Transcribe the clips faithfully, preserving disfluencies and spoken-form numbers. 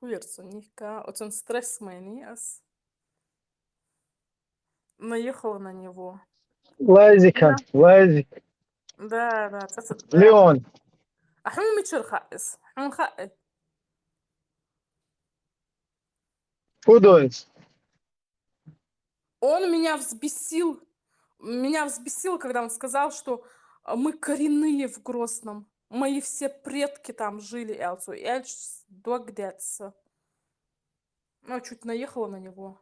верцу ника, очень стресс мэни ас. Наехала на него. Лайзика, лайзик. Да, да, цаца. Леон. А хьун мичир хаис? Хьун хаи? Кудоис? Он меня взбесил. Меня взбесил, когда он сказал, что а, мы коренные в Грозном. Мои все предки там жили, Элцу. Эльч догдеться. Ну, чуть наехала на него.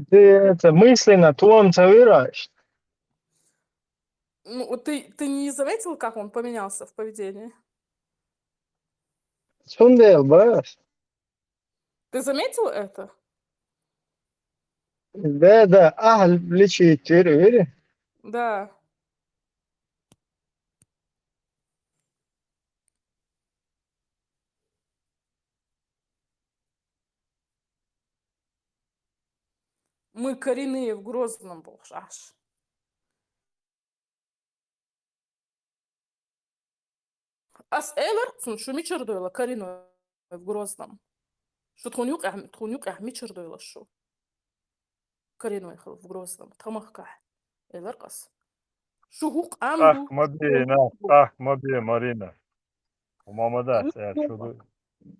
Ты это мысленно тон цавираешь? Ну, вот ты, ты не заметил, как он поменялся в поведении? Сундел, баш. Ты заметил это? Да, да, а, личи тир, вери. Да. Мы коренные в Грозном, бохшаш. Ас эларцун, шу мичир дойла коренной в Грозном. Шу тхун юкьяхь, тхун юкьяхь мичир дойла шу. Коренной хил в Грозном. Тамахкахь. Элар кас. Шу гьукъ амду. Ах, мадина, ах, маби, Марина. Мамада, э, чуду.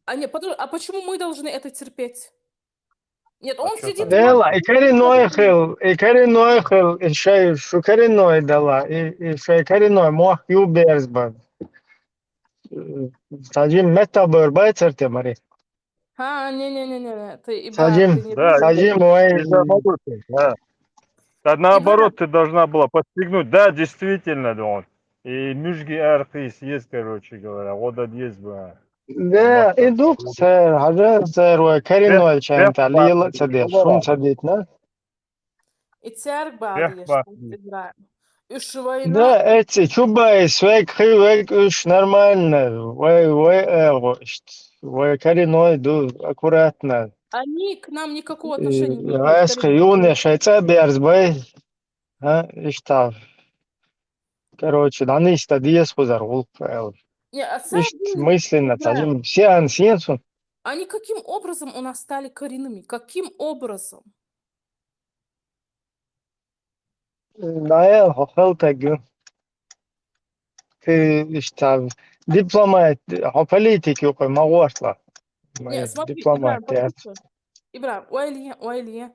А нет, подожди, а почему мы должны это терпеть? Нет, он чё сидит там? вот Дела, и коренной хил, и коренной хил, и шай, шу коренной дала, и, и шай коренной мох ю берзбан. Сажим метабор байцерте, Мари. А, не-не-не-не, ты и Сажим, ты не Да, сажим, ой. Из-за работы, да. Да, наоборот, ты должна была подстегнуть. Да, действительно, да он. И мюжги архи съест, короче говоря, вот есть бы. Да, и дух сэр, хажа сэр, ой, коренной чайнта, лила цадет, шум цадет, на? И церг Эх, бади. Да, Ушвайна. эти, чубай, свек, хивек, уж нормально, вай, вай, э, вай, коренной, ду, аккуратно. Они к нам никакого И отношения не имеют. Раска юне шайца берзбай, а, и что? Короче, даниста диес хузар гулк, э, Не, а ишт сам мысленно, да. Сажим, сиан, сиан сун. Они каким образом у нас стали коренными? Каким образом? Да, я хохел тагю. Ты, ишта, дипломат, а политики, укой, магуарсла. Не, смотри, Дипломат, Ибрагим, я. Послушай. Ибрагим, уайлия, уайлия.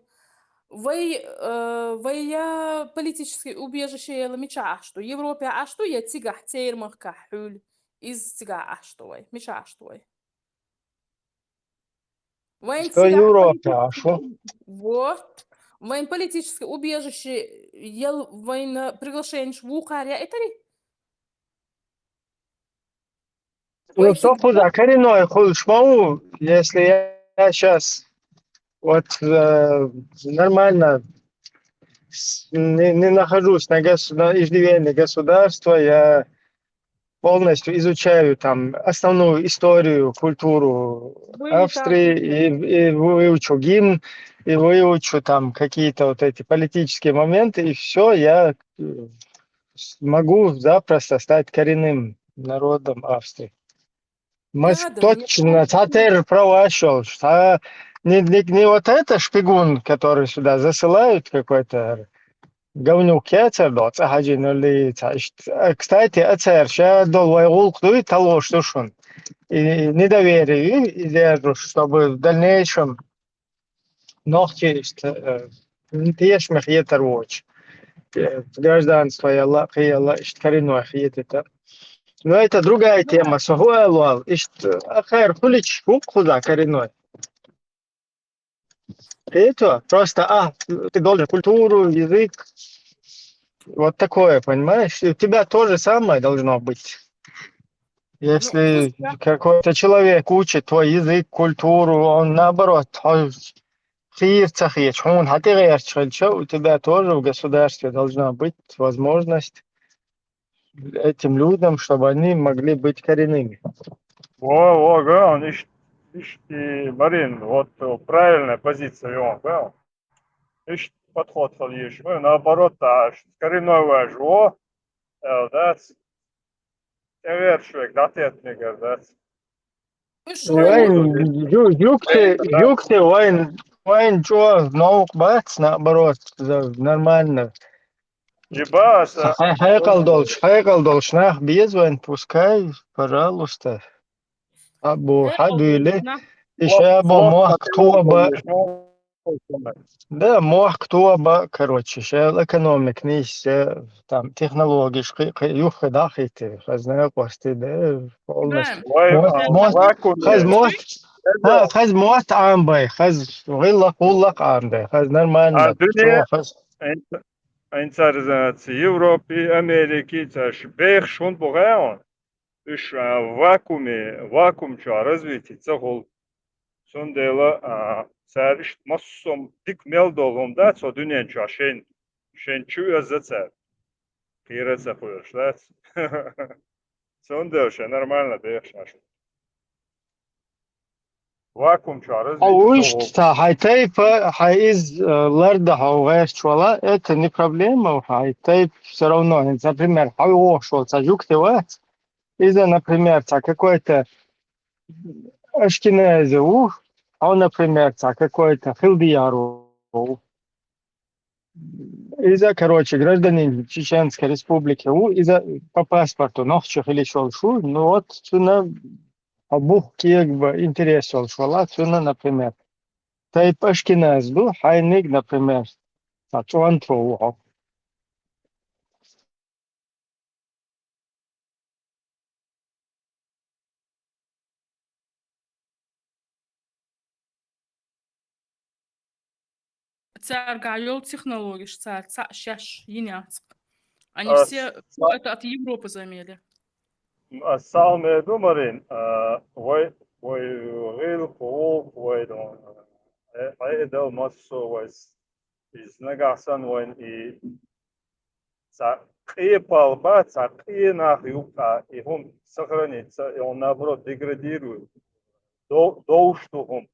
Вай, э, вай я политическое убежище я мича ашту. Европе ашту, я цигах цейрмахка хюль. Из цигах ашту вай. Мича ашту вай. Вайн Что цигах Европе политическое ашу? уб-, вот. Вайн политическое убежище, ел вайн, э, приглашение вухар я итари. Ну, что хуза, коренной хуз шмау, если я сейчас вот э, нормально с- не, не нахожусь на, гос- на иждивении государства, я полностью изучаю там основную историю, культуру Были там Австрии, и, и выучу гимн, и выучу там какие-то вот эти политические моменты, и все, я э, с- могу запросто стать коренным народом Австрии. Мас Надо, мне точно, цатер права шел, что не, не, не вот это шпигун, который сюда засылают, какой-то говнюк, я цердо, цахаджин или ца-, ш-, э, кстати, ацер, ща дол вай гулк дуй, того, что шун. И недоверие, и держу, чтобы в дальнейшем ногти, э, не тешь мех етер воч. Э, гражданство яла, хияла, ишт коренной хиет это. Но это другая тема. Сухуэлуал, ишт, ахер, хулич, хук худа коренной. Это просто, а, ты должен культуру, язык, вот такое, понимаешь? И у тебя то же самое должно быть. Если Ну, какой-то человек учит твой язык, культуру, он наоборот, он хир цахир, он хатир, у тебя тоже в государстве должна быть возможность этим людям, чтобы они могли быть коренными. Во, во, граун, ишт, ишт, и, Марин, вот э, правильная позиция, он, граун. Ишт подход хал еш. Э, Наоборот, а ш- коренной ваш, во, э, да, ц- тӀегӀерташ вайга дӀатеттинегар дац. Уж Вайн, хӀанз жу-, жугти, жугти вайн, вайн чӀоагӀа новкъа бац, наоборот, за-, нормально. И бац, Хьай-, хьайкъал долуш, хьайкъал долуш нах беза вайн, пускай, пожалуйста. Абу, хьадуьйли, и шабо мохк тоба, да, мохк тоба, короче, шел экономик нийсса, там, технологиш кхы, кхы, юххе дӀахийтира, хазна къости, да, полностью. Вай, Мохк, а, мохк, вакууме. хаз мохк, ха, хаз мохк Ӏамбай, хаз гӀиллакх, гӀуллакх Ӏамдай, хаз нормально, А, дуьне, хаз. Айн царизаца Европе, Америке, царш бехаш хӀунда бу хаьа хьуна? Уьш, а, вакууме, вакуум чохь развитие ца хуьлу. Цундела, а, цара иштта массо а дика мел долу хӀума дац цо дуьнен чохь шайн, шайн чу оьзза цара. Кхера а ца кхоьруш дац. Цундела шайн нормально бехаш Ӏаш. Вакуум чохь развитие ца хуьлу. Хьо вуьшта, хьайн тайпа, хьайн иза, э, ларда хьо гӀерташ вала, это не проблема, хьайн тайпа всё равно, хӀинца, например, хьо вохуш волу цхьа жугти вац, иза, например, цхьа какой-то ашкенази ву, хьо, например, цхьа какой-то хилдияр ву. Иза, короче, гражданин Чеченской Республики ву, иза по паспорту нохчо хила йиш йолуш ву, ну вот, цуьнан хьо бух кегба интерес йолуш вала, цуьнан, например, тайпа ашкеназ ду, хьайниг, например, цхьа цӀонтро ву хьо. Цаьрга йолу технологиш, цара цхьаъ шаьш йина яц. Они А, все, цхьа- это от Европы замели. Ас цхьа хӀума эр ду, Марин, а, вай, вай гӀиллакх, гӀуллакх вай ду, э, Ӏедал массо а вай с-, иза нагахь санна вайн и цхьа къепал бан, цхьа къен нах юккъехь и хӀума сохранить ца, и хӀума, наоборот, деградирует. Дов-, довш ду хӀума.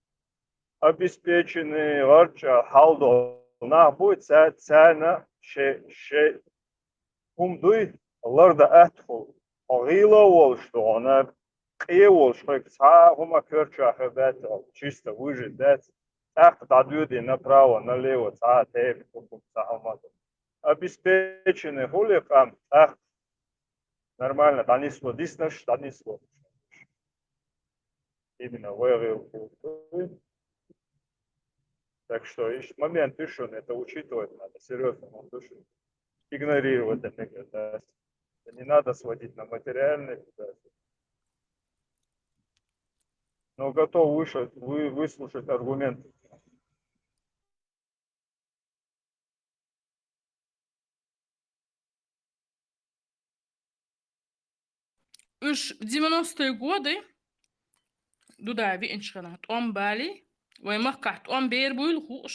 Обеспеченный, гӀарчӀа хьал долу нах буй, ца-, царна шен, шен хӀума дуй, лардан атта хуьлу. Хьо гӀийла а волуш ду хьуна, къен а волуш, хьоьга цхьа а хӀума коьртачохь хир дац, чисто выжить дац. ТӀаккха дӀадоьдий направо, налево, цхьа а тайпа хӀума, цхьа хӀума. Обеспеченный хуьлий къам, тӀаккха нормально дӀанисло, диснарш дӀанисло. Именно вай гӀиллакх ду. Так что ищ-, момент ишун, это учитывать надо, серьёзно, он души. Игнорировать это, мне кажется, да. Не надо сводить на материальные, да. Но готов выше-, вы-, выслушать аргумент. Уьш девяностые годы, ду да, веанчхьана, тӀом балий, вай махкахь тӀом бер буйла хууш,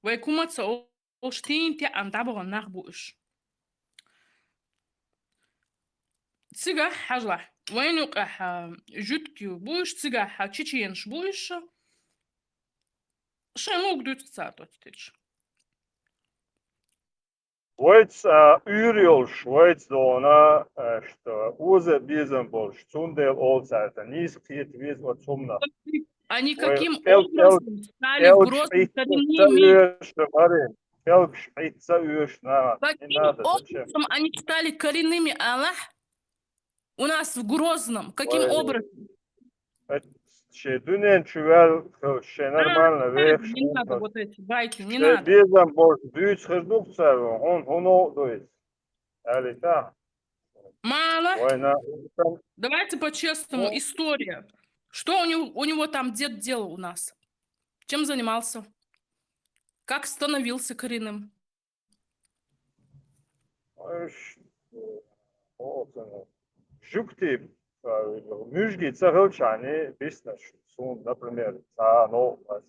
вай кумаца олуш тийна теӀан дӀабахана нах бу уьш. Цигахь хьажалахь, вайна юкъахь, а, жуьгтий бу уьш, цигахь, а, чеченаш бу уьш, шайн луг дуьйцу цара тӀоцтича. Вайца, а, уьйр йолуш, вайца догӀана, а, что оза безам болуш, цундела олу цара, нийса кхета веза оцу хӀуманах. Они каким образом стали в Грозном коренными? Пелгаш Ӏитца оьшу, Марин, пелгаш Ӏитца оьшу, на, не надо, зачем? Каким образом они стали коренными, алахь? У нас в Грозном. Каким образом? Шен дуьнен чу ваьлла, шен нормально вехаш. Не надо вот эти байки, не надо. Безам болуш дуьйцу хир ду-кх цара, хьуна хӀун новкъа ду иза? Аьлла, тӀаккха. Мала? Вайна. Давайте по-честному, история. Что у него, у него там дед делал у нас? Чем занимался? Как становился коренным? Ш-, о, жуьгти, а, муьжгий ца хилчахьана биснарш, суна, например, цхьа а новкъа вац.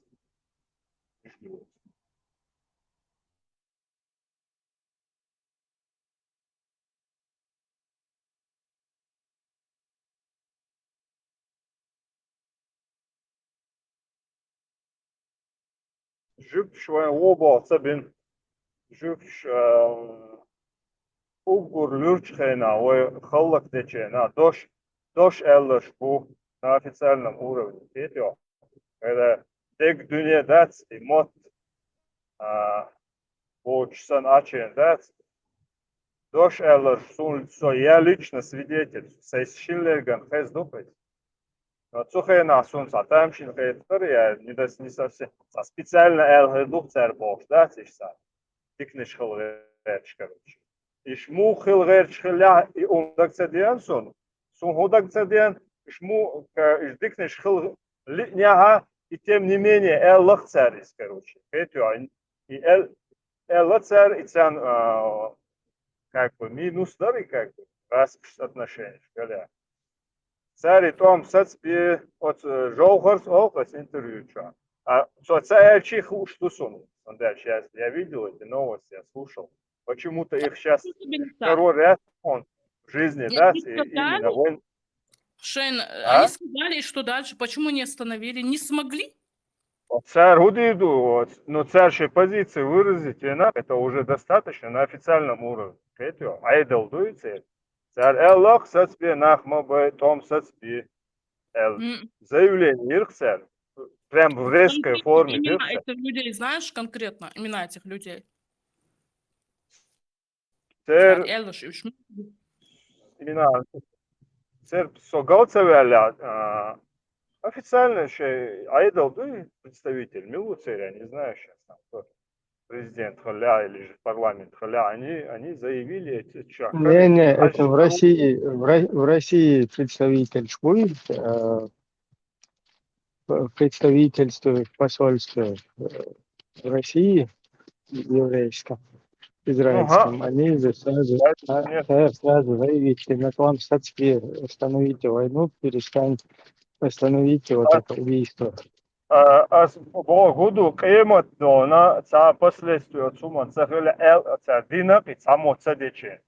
Жуьгташ вайн вон боху ца бина. Жуьгташ, а, уггар луьрачу хенахь вай хӀаллакдечу хенахь дош, дош аьлларш бу на официальном уровне, кхетий хьо? ХӀара дега дуьне дац и мотт, а, бохучу санна Ӏачийна дац. Дош аьлларш суна, со я лично свидетель, сайн шина лергана хезна ду-кх иза. Но цу хенахь суна цхьа тамашийна хетара, я не дас-, не совсем, цхьа специально аьлла хир ду-кх цара бохуш дац иштта цхьа диканаш хила гӀерташ, короче. Иштта муха хила гӀерташ хиллехь, и хӀума дага ца деана суна. Суна хӀун дага ца деана, иштта му-, ка-, иштта диканаш хила лиънехь а, и тем не менее аьлла-кх цара иза, короче. Кхетий хьо, и, и аьл-, аьлла цара, и царна, а, как бы минус дара и, как бы, гӀаскхашца отношенеш, гале. Цара и тӀом сацбе, оцу Жовхарца олу-кх аса интервью чохь. А со ца аьлча а хууш ду суна, цундела щас я видел эти новости, я слушал. Почему-то их щас второй раз он в жизни, да, и именно вайн. Шайн, э, они сказали, что дальше, почему не остановили, не смогли? Цара хӀун дийр ду, вот, ну, цара шайн позиция выразить, и на, это уже достаточно на официальном уровне. Кхетий хьо, Ӏедал дуй церан. Цара аьлла-кх сацбе, нах ма бай, тӀом сацбе аьлла. Заявление йира-кх цара. Прям в резкой форме йира-кх цара. Имена этих людей знаешь конкретно? Имена этих людей? Церан аьлла шу уьш ма имена. Церан со гал ца ваьлла, а, официально шайн Ӏедал дуй представитель, мила ву церан, я не знаю щас там кто. Президент хилла или же парламент хилла, они, они заявили эти ча-. Не, не, это в России, в Ро-, в России представитель будет, э, в представительстве, в посольстве, э, в России, еврейском, израильском, они же сразу, а, сразу заявить, на вам сацбе, остановите войну, перестаньте, остановите вот это убийство. А, ас боху ду, къематдона цхьа последствие оцу хӀуманна ца хила аьлла, цара дина-кх и цхьаммо ца дечи.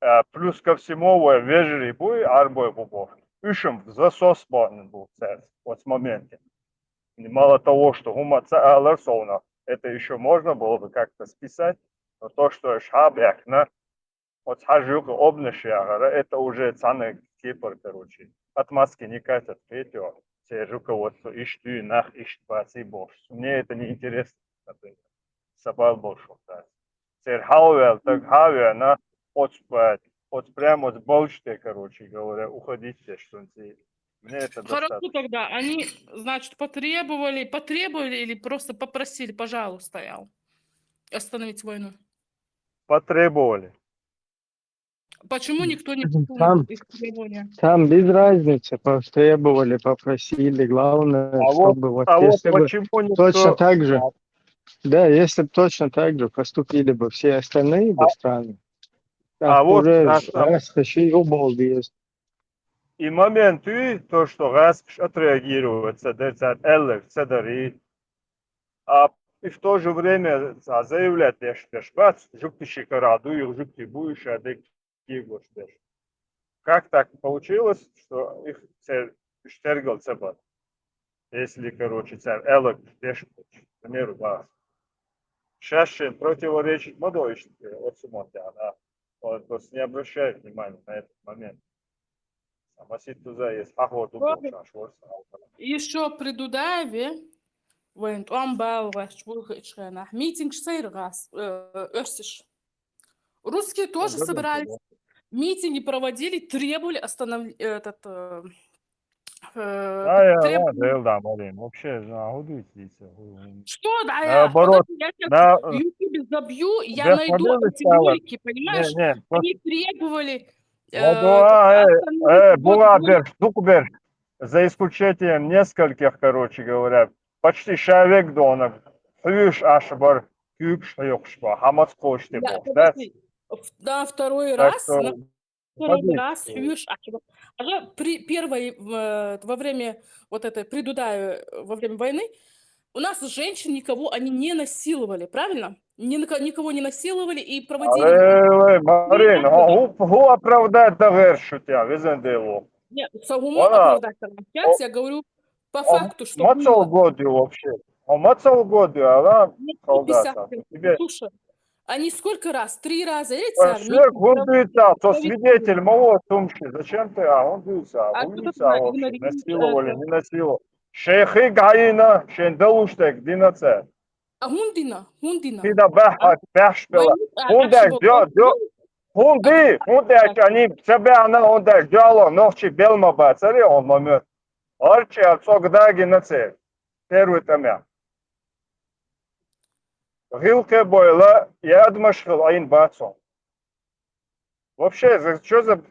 А, плюс ко всему, вай вежарий буй, Ӏарбой бу боху. Уьш-м в засос бахна бу цаьрца оцу моменте. Мало того, что хӀума ца алар совна, это ещё можно было бы как-то списать, но то, что аш хьа а баьхкина, оцу хьажа юкъа обнаш яхара, это уже цхьана кепара, короче, отмазки не катят, кхетий хьо, церан руководство иштта дуй, нах иштта баций бохуш. Мне это не интересно, например. Сан бала болуш ву цара. Церан хьалаваьлла стаг хьа а веана, оцу баьт, оцу прямо оцу балчу тӀе, короче говоря, уходить деш цунца. Мне это достаточно. Хорошо тогда, они, значит, потребовали, потребовали или просто попросили, пожалуйста, аьлла, остановить войну? Потребовали. Почему никто не выполнил их требования? Там без разницы, потребовали, попросили, главное, чтобы вот, а вот если бы почему никто точно так же, да, если бы точно так же поступили бы все остальные бы страны, а вот уже раз, раз, раз, и момент, и то, что гӀаскхаш отреагировать ца дара, цара аьлларг ца дара, и А, и в то же время, а, заявлять деш, деш бац, жуьгтий ши кара дуй, жуьгтий буй, ша дерг кегош деш. Как так получилось, что их цер-, уьш тергал ца бара? Если, короче, цара аьлларг деш, к примеру, бац. Шаьш шен противоречить ма до иштта, оцу мотт, да. Он просто не обращает внимания на этот момент. А масийтта за, если хьахор ду бохуш, аш ворса хьалха. Ещё при Дудаеве вайн тӀом бала гӀерташ бу хиъчу хенахь митингаш ца йира гӀас-, э, оьрсаш. Русские тоже собирались, митинги проводили, требовали останов-, этот, э, э, требовали. Ладно, Марин, вообще, ну, а хӀун дуьйцу дийца? Что, да, я, наоборот, я щас в Ютубе забью, я найду эти ролики, понимаешь? Они требовали, э, э, бугӀа берш, дукха берш, за исключением нескольких, короче говоря, почти ша вега дона хьоьжуш Ӏаш бара, куьйгаш хьоькхуш бара, хьан маца кхочу те бохуш, да? Подожди. На второй раз, на второй раз хьоьжуш Ӏаш бара. Ага, при первой, э, во время вот этой, при Дудаеве, э, во время войны у нас женщин никого они не насиловали, правильно? Ни на ко-, никого не насиловали и проводили. Эй, эй, Марин, хӀун, хӀун оправдать дан гӀерта шу те, везан Дело? Нет, сан хӀума оправдать дан гӀерта. Сейчас я говорю по факту, что было. Мацал год ю вообще? Хьо мацал год ю, ала? Слушай, Они сколько раз? Три раза или Ва цар шуьга хӀунда митинг дуьйцу, со провели. свидетель ма ву цу чу. Зачем ты, а, хӀунда дуьйцу, А хӀун что йийцу, там вообще, говорили, насиловали, э, не насиловали. Шайн хӀама йина, шайн далуш дерг дина цар. А хӀунда дина, хӀунда дина? Шийна баьхьа, баьхьаш бела. Вай, а, ХӀунда а, дӀо, дӀо, хӀунда, хӀунда аьлча, они ца баьхьна, хӀунда аьлча, дӀо нохчий бел ма бацара, он номер. Арча цӀогӀа дагина церан. Первый тӀамехь. ГӀиллакхе бойла, и адамаш хила Ӏийна бац хьуна. Вообще, за, что за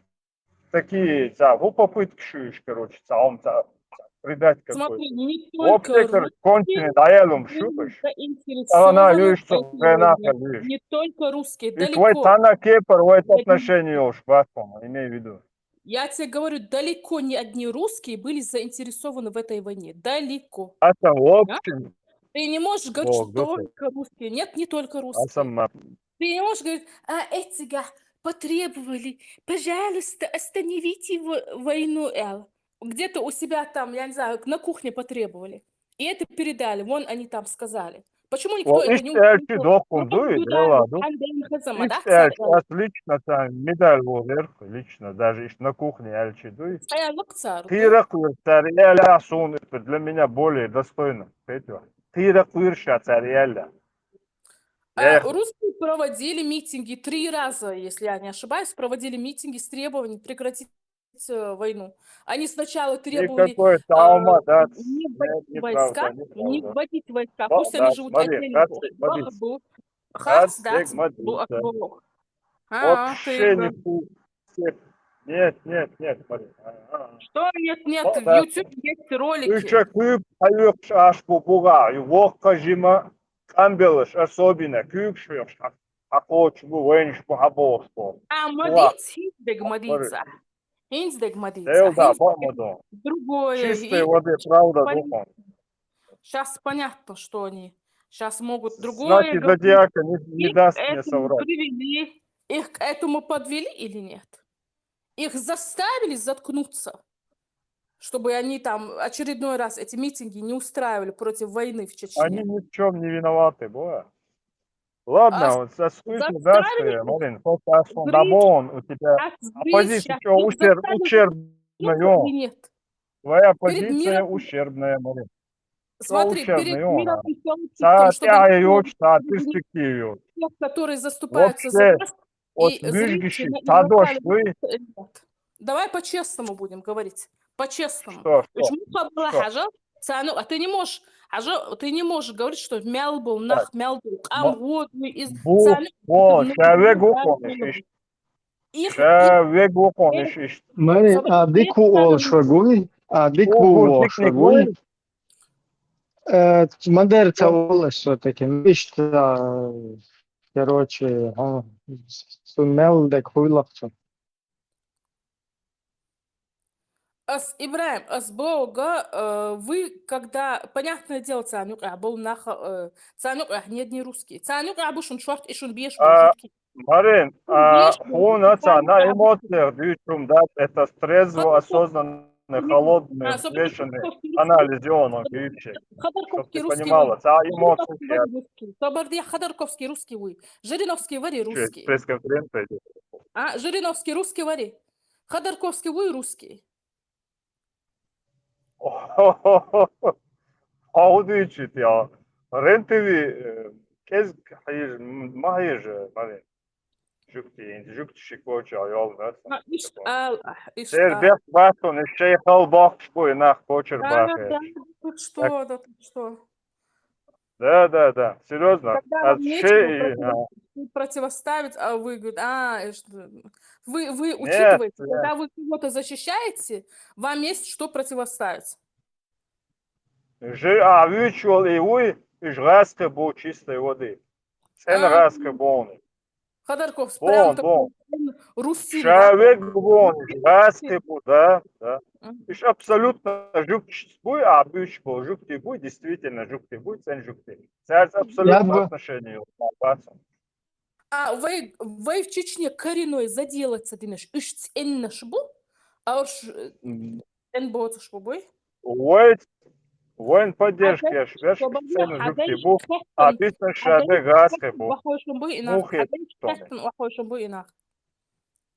такие, цхьа, хӀун попытка ю уьш, короче, цхьа хӀума, цхьа, цхьа предать какой-то. Смотри, не только Вообще, короче, русские конченый, дӀаялум шу были уьш. Цхьана заинтересованы юьш в цу этой хенахь войне. хила юьш. Не только русские, Уьш вай далеко. цхьана кепара вай Я не отношение йолуш бац хьуна, имею в виду. Я тебе говорю, далеко не одни русские были заинтересованы в этой войне. Далеко. Аса Да? вообще. Ты не можешь говорить, что Бог, да ты. Только русские. Нет, не только Аса русские. ма. Ты не можешь говорить, а эти, га, потребовали, пожалуйста, остановите во-, войну, Эл. Где-то у себя там, я не знаю, на кухне потребовали. И это передали, вон они там сказали. Почему никто Ва это не иштта аьлча услышал? доккхун Просто дуй, говорят, Дела, ду. ан ден хаза ма, да, Иштта аьлча, цар Эл. ас лично царна медаль вогӀерх, лично, даже иштта на кухне аьлча дуй. Эл лакхцар, да? Кхерах вир цара аьлла, суна это для меня более достойно. Кхетий? Кхерах вир ша цара аьлла. А, Эх. Русские проводили митинги три раза, если я не ошибаюсь, проводили митинги с требованием прекратить э, войну. Они сначала требовали, Никакой а, травма, да, не нет, вводить войска, неправда, не неправда. вводить войска. Да, Пусть они да, живут смотри, отдельно. смотри, смотри. Бахбу, Хас хас, да, дег ма бу-, дуьйцу. бу-, хас, да, Вообще да. не пу-, нет, нет, нет, смотри. А, а, а. Что нет, нет, Вот в так. YouTube есть ролики. Уьш куьйга хьоькхуш Ӏаш бу бугӀа, ю воккха жима къамбелаш, особенно куьйгаш хьоькхуш, хьа-, хьакхочуш бу, вайнаш бу, хьабохуш бу. А, ма БугӀа. дийца, хӀинца дег ма дийца. ХӀинца дег ма дийца. Дела да, ХӀинца бакъ ма ду. Другое. Чистый И воды правда ду хьуна. Щас понятно, что они щас могут другое Значит, говорить. Зодиака не, не Их даст к мне этому соврать. Привели, их к этому подвели или нет? Их заставили заткнуться, чтобы они там очередной раз эти митинги не устраивали против войны в Чечне. Они ни в чём не виноваты, бо. Ладно, Зас-, вот со скуки заставили даст, их. Марин, вот так он Гриш, дабон, у тебя Сейчас, Гриш, оппозиция щас чё их ущерб-, заставили ущербная, заткнуться ё. или нет? Твоя Перед позиция миром ущербная, Марин. Смотри, перед Ущербная, ё, мировым да. сообществом, Цхьа чтобы тӀаьхьа не йоцуш, цхьа обвинить перспектива йоцуш. тех, которые заступаются за Вообще, нас, вот и зря буьжгаши, мы цхьа дош бросали дуй. вперёд. Давай по-честному будем говорить. По-честному. Что, Уж что, муха была что? хьажа, царна, а ты не можешь, хьажа, ты не можешь говорить, что мел был, Так, нах мел был, къам ма-, вот, из, бу-, царна, бу-, ну, ша вег да, ву хьуна ну, иштта. их, Ша их, вег ву хьуна э, иштта, иштта. Мари, Саб-, а дика ву олуш верг вуй? А дика Хьо ву хӀун олуш диканиг верг вуй? вуй? Э, ма дера ца волуш все-таки. Иштта, короче, хьо, цу мел дерг хуй лакхча. Ас, Ибрахим, ас бохург, э, вы, когда, понятное дело, царна юкъахь болу нах, э, царна юкъахь не одни русские. Царна юкъахь бу шуна шортта и шуна беш болу А, жуьгти. Марин, Шуна а, беш болу хьуна жуьгти, царна царна юкъахь бу. эмоциях дуьйцург дац, это трезво Хадурков-, осознанный, холодный, а, собере взвешенный хадурковский русский, анализ ю хьуна собере куьйгаш. Чтоб хадурковский ты русский понимала, вари. цхьа эмоциях. Жириновский вари русский. Собар де, хадурковский русский вуй. Жириновский вари Чё, русский. пресс-конференция идёт? А, Жириновский русский вари. Хадурковский вуй русский. Хьо хӀун дуьйцуьйту, я? РЕН-ТВ, э, кӀезиг хьежа, м-, ма хьежа, Марин. Жуьгти, жуьгти ши коча йолу, да? А, иштта ала, иштта ала. Церан бехк бац хьуна, шайн хала бохкуш бу и нах кочара бахарш. Да, да, да, ты что, да ты что? Да, да, да, серьёзно. Когда вам нечего противоставить, а вы говорите, а, э, что, вы, вы учитываете, когда вы кого-то защищаете, вам есть что противоставить. Жи а вуьйцуш волу и вуй, уьш гӀаьскхи бу чистой воды. ЦӀена гӀаьскхи бу. Ходорковский, прям такой русин, да? Ша вег бу, гӀаьскхи бу, да, да. Уьш абсолютно жуьгташца буй, а буьйцуш болу жуьгти буй, действительно жуьгти буй, цӀена жуьгти. Цаьрца абсолютно отношение йолуш бац. А вай, вай в Чечне коренной заделаться динарш, уьш цӀеннаш бу, а уьш, э, цӀена боцуш бу буй? Вай, Вайн поддержка еш вешка цена жугти бу, а писанаш шаде гӀазкхи бу. Охойшун буй инах. Мухи хадеш тохтун охойшун буй инах.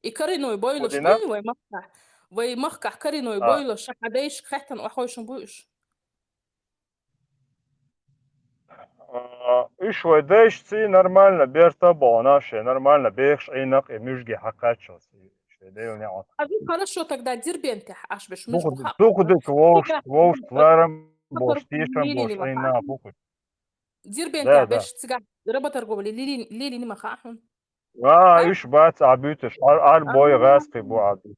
И кариной бойлош буй вай махкахь. Вай махкахь кариной бойлош ша хадеш хеттан охойшун буй уж. А, уж вай дайшци нормально берта бона, ше нормально бехш инах и мужги хакачос. Ше дел не от. А вы хорошо тогда Дербентехь аш беш муж буха. Духудик вовш, вовш ларам бош, тишам бош, ай на бухуд. Дербентехь беш цига работорговли лили, лили нима хахун. А, уж бац абуьташ, ар, ар бой гӀазкхи бу абуьташ.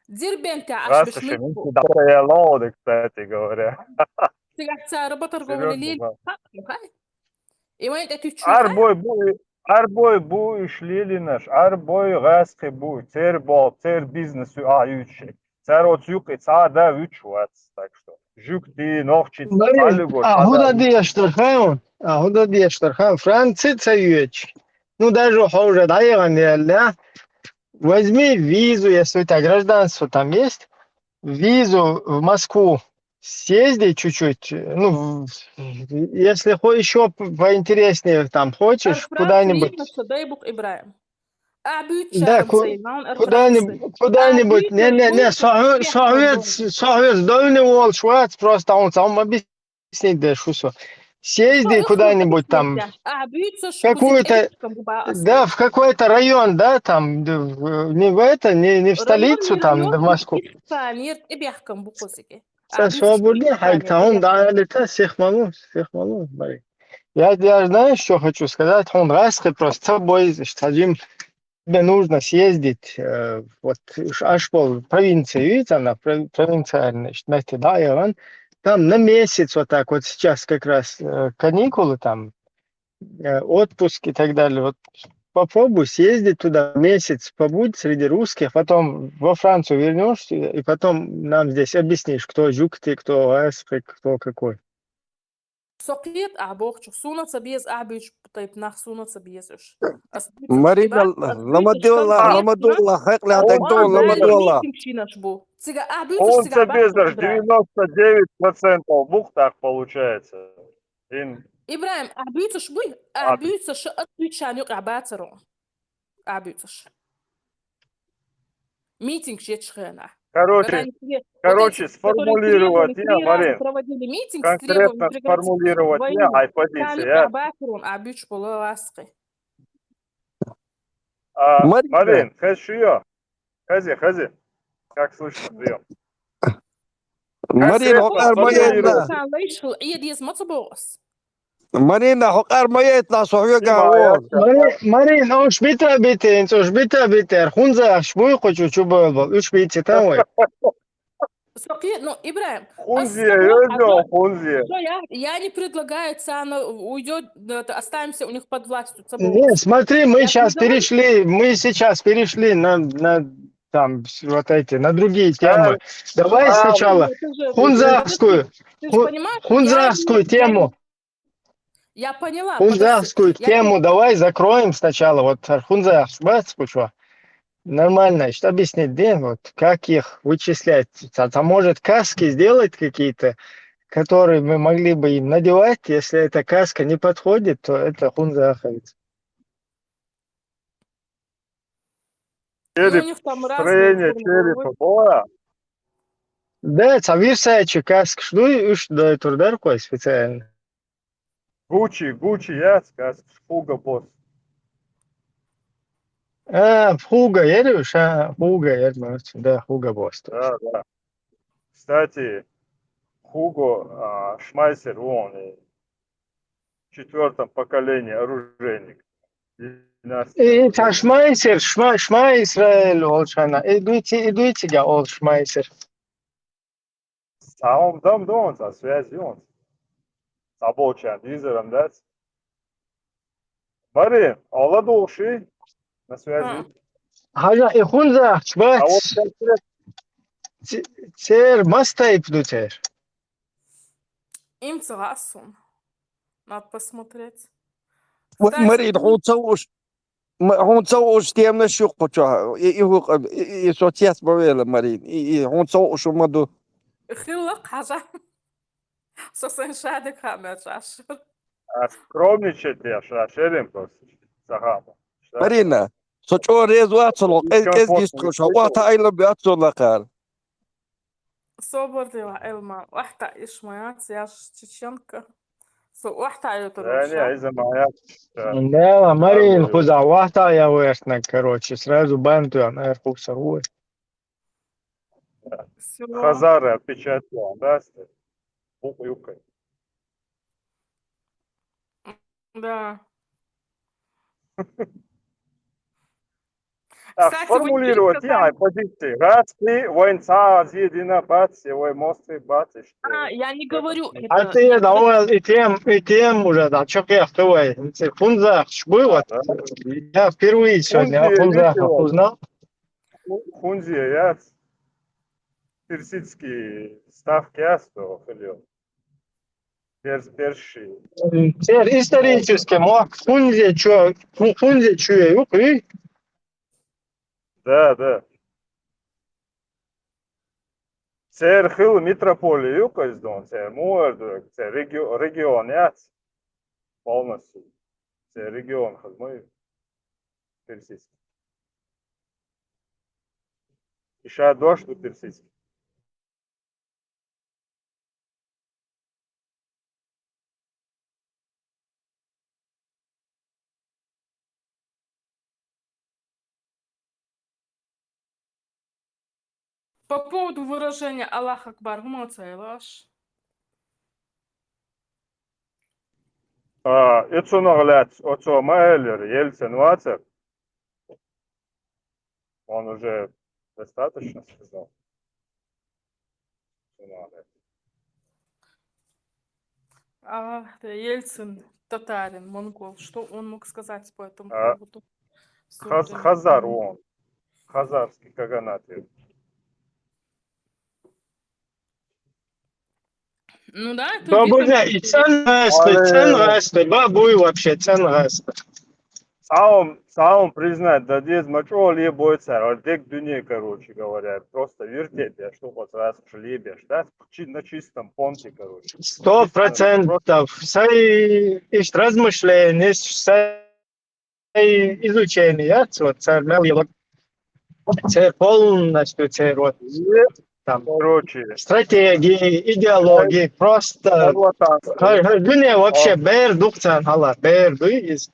Дербентехь аш беш муж буха. Кстати говоря. Цига ца работорговли лили. Хай. И вайн тӀе тучу. Ар бой бу, ар бой бу уж лилинаш, ар бой гӀазкхи бу, цер бол, цер бизнес ю а ючи. Цар оцу юкъе цхьа а да вуьч вац, так что. Жугти, нохчи, Марин, цхьалуьгу, а хӀуда деш дар хаун? А хӀуда деш дар хаун? Франци ца юьч. Ну, даже хьо уже дӀаягӀан яьлла. Возьми визу, если у тебя гражданство там есть, визу в Москву. Съезди чуть-чуть, ну, в-, если хо-, ещё п-, поинтереснее там хочешь, куда-нибудь. Дай бух Ибраим. Да, куда-нибудь, куда-нибудь, не, не, не, со хьо-, со хьоьц, со хьоьц довни волш вац, просто он сам объяснить дашь, что. Съезди куда-нибудь там, какую-то, да, в какой-то район, да, там, д-, в-, не в это, не, не в столицу, там, да, в Москву. Ца свободный хьайг, там, да, это всех могу, всех могу, Марин. Я, я знаешь, что хочу сказать? Он раз ты просто с собой, значит, один тебе нужно съездить, э, вот, ш-, аш бол провинция, видите, она пров-, провинциальная, значит, знаете, да, и он там на месяц вот так вот сейчас как раз, э, каникулы там, э, отпуск и так далее. Вот попробуй съездить туда месяц, побудь среди русских, потом во Францию вернешься, и потом нам здесь объяснишь, кто жугти, кто гӀазкхи, кто какой. Со кхета ахь бохучух, суна ца беза ахь буьйцуш тайпа нах, суна ца беза уж. Ас буьйцуш Марина, ламадолла, ламадолла, хьекъалехь даг догӀу, ламадолла. Митинг шинаш бу. Цига ахь буьйцуш, цига ца безарш девяносто девять процентов бух так получается. Ин. Ибраим, ахь буьйцуш буй? Ахь буьйцуш, ас буьйцуш шан юкъахь бацаро. Ахь буьйцуш. Митинг ечу хенахь. Короче, короче, сформулировать я, Марин. Проводили митинг с требованием прекратить войну. Конкретно сформулировать я, хьайн позиция. Бацарон а буьйцуш болу гӀазкхи. А, Марин, хеза шу ю? Хези, хези. Как слышно, приём. Марин, хьо кхара ма яйтла. Сан лайшхал Ӏе деза ма ца боху ас. Марина, хьо кхара ма яйтла, со хьоьга а вон. Мари-, Марина, уьш бита битинца, уьш бита битер. ХӀунзахаш буй кху чу, чу бевлла. Уьш бийци тан вай. Со кхе-, ну, Ибраим, хӀунзе, ас ё, хӀунзе. Что я, я не предлагаю, царна уйдёт, да, останемся у них под властью. Ца бу. Не, смотри, мы сейчас перешли, мы сейчас перешли на, на, там, с-, вот эти, на другие темы. Давай сначала хунзахскую, ху-, хунзахскую тему. Я поняла. Хунзахскую тему давай закроем сначала. Вот хунзахс, бац, кучу. Нормально, что объяснить, да? Вот как их вычислять? А там, может, каски сделать какие-то, которые мы могли бы им надевать. Если эта каска не подходит, то это хунзаховец. Ну, у них там разные формы головы. Черепа была. Да, ца вирсача каскаш дуй, уьш дойтур дара кхой специально. Гуччи, Гуччи яц каскаш, Хуго Босс. А, Хуго яра уьш, а, Хуго яра, да, Хуго Босс. Да, да. Кстати, Хуго, а, Шмайсер, вон, и четвёртом поколении оружейник. Династия. И ца Шмайсер, Шма-, Шмайсраэль олу шайна. И дуьйци, и дуьйци я олу Шмайсер. Цхьа хӀума дам донца, связь йонца. Цхьаболчарна дийзаран дац. Барин, Алла дулхуший? На связи. Хьажа, и хунзахча бац. Ц-, цер мас тайпа ду цер? Им ца гӀа суна. Надо посмотреть. Марин, хьуна ца вууш, ма-, хьуна ца вууш темнаш ю кху чохь. И, и хӀу-, и, и, и со цец ма вела, Марин. И, и хьуна ца вууш ма ду. Хилла хьажа. Со сайн шадик хаа мячаш. А скромничать я, ша шерим просто. Сахама. Марина, со чӀо реза вац, со ло къез къез гист хо, ша вахта айло бяц со лакар. Собор дела, Элма, вахта ишмаяц, я ж чеченка. Со вахта айло Да, не, тороча. из-за моя. Да, Марин, куда вахта я вертна, короче, сразу бантуян, эр хусар уй. Всё. Хазары отпечатал, да, сте? Буквы юкай. Да. А Кстати, вы не сформулировать сказали. Я позиции. Раз ты войнца, зидина, бац, вой мосты, бац, и что? А, я не говорю А это. ты, да, ол и тем, и тем уже, да, чё я хтывай. Ты хунзах, шбы, вот. Да. Я впервые сегодня Хунзия хунзах видел. Узнал. Ху- Хунзия, я персидский ставки, я что, хыльё. Перс, перши. Теперь исторически, мо, хунзе чё, ху- хунзе чё, юк, и? Да, да. Цер хыл митрополия юкай здон, цер муэр дуэк, цер регио-, регион яц. Полностью. Цер регион хазмы персидский. Иша дошли персидский. По поводу выражения Аллах Акбар, гумаца илаш. А, ицунагъляц, оцо маэлер, Ельцин вацер. Он уже достаточно сказал. Ицунагъляц. А, да, Ельцин, татарин, монгол. Что он мог сказать по этому А, поводу? Хаз-, Супер. Хазар он. Хазарский каганат. Ну да, это Добрый видно. день. И цен гасты, цен гасты, бабуй вообще, цен гасты. Саум, саум признать, да, дез мачо лебой цар, а дек дуне, короче говоря, просто вертеть, я что вот раз уж лебешь, да, чи-, на чистом понте, короче. Сто Чисто просто процентов. Сай ишт размышление, сай изучение, вот цар мел его. Цар полностью цар вот Е, там короче, стратегии, идеологии, просто шарлатанство. Хар, хар дуне вообще А. Бер духцан, ала, Бер дуй из.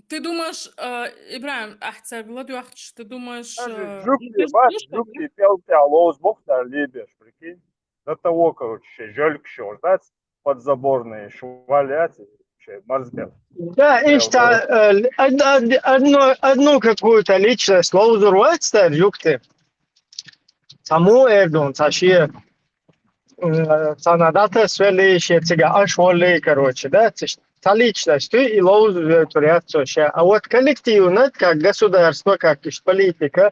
Ты думаешь, э, Ибраим, ах, цар Владимирович, ты думаешь, Даже э, жук ну, ты, ты ж бац, слышал, жук да? Ты, пел ты, а лоуз бог, да, лебешь, прикинь. До того, короче, жёльк шёрдать, подзаборные швалять, вообще, марзбел. Да, Э, ишта, э, од-, од-, одно, одну какую-то личность лоузурвать стар, юкты. Саму эрдун, саши, м, санадата свели, ши цига аш воли, короче, да, циш-, та личность, ты и лоузурвать турят, соша. А вот коллективно, как государство, как иш политика,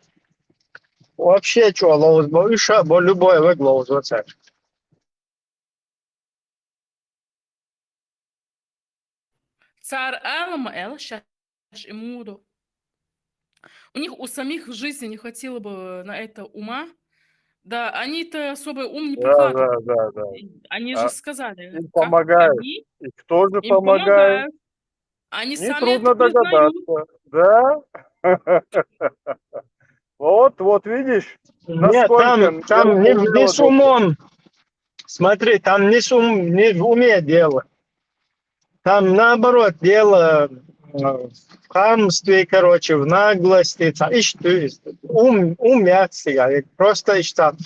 вообще чё лоуз, бо, иша, бо любой век лоуз, вот так. Цар Алма Эл, щас и мудо. У них у самих в жизни не хватило бы на это ума. Да, они-то особый ум не Да, прикладывают. да, да, да. Они А, же сказали, им как помогают. они И кто же им помогает? Помогают. Они сами Нетрудно это признают. Догадаться. Да? Вот, вот видишь, Нет, там, там не, не с умом. Смотри, там не с ум, не в уме дело. Там наоборот дело, э, в хамстве, короче, в наглости. Ца-, ищ-, то есть ум, ум я цига, просто ищ там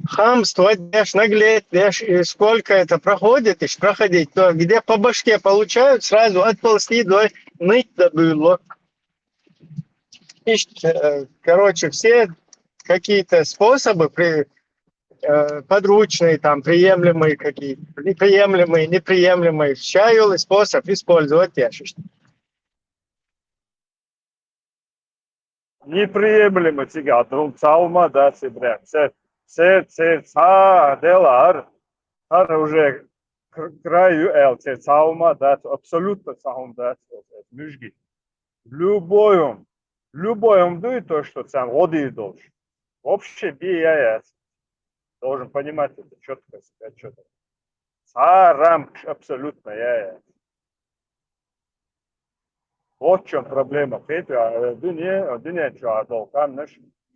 хамство, дешь, наглеть, дешь, и сколько это проходит, ищ проходить, то где по башке получают, сразу отползти до ныть добыло. Ищ, э, короче, все какие-то способы при, э, подручные, там, приемлемые какие-то, неприемлемые, неприемлемые, ща юл способ использовать, я считаю. Неприемлемо цига, друг, цаума, да, цебря. Цер, цер, цер, ца, делар. Ар уже к-, краю эл, цер цаума, да, абсолютно цаум, да, мюжги. Любоем, любоем дуй то, что цан воды должен. Вообще, би я, я должен понимать это четко, себя четко. Цхьа рамкаш абсолютно яц. Вот в чём проблема. Кхетий, а, дуьне, дуьнен чу а долу къаьмнаш,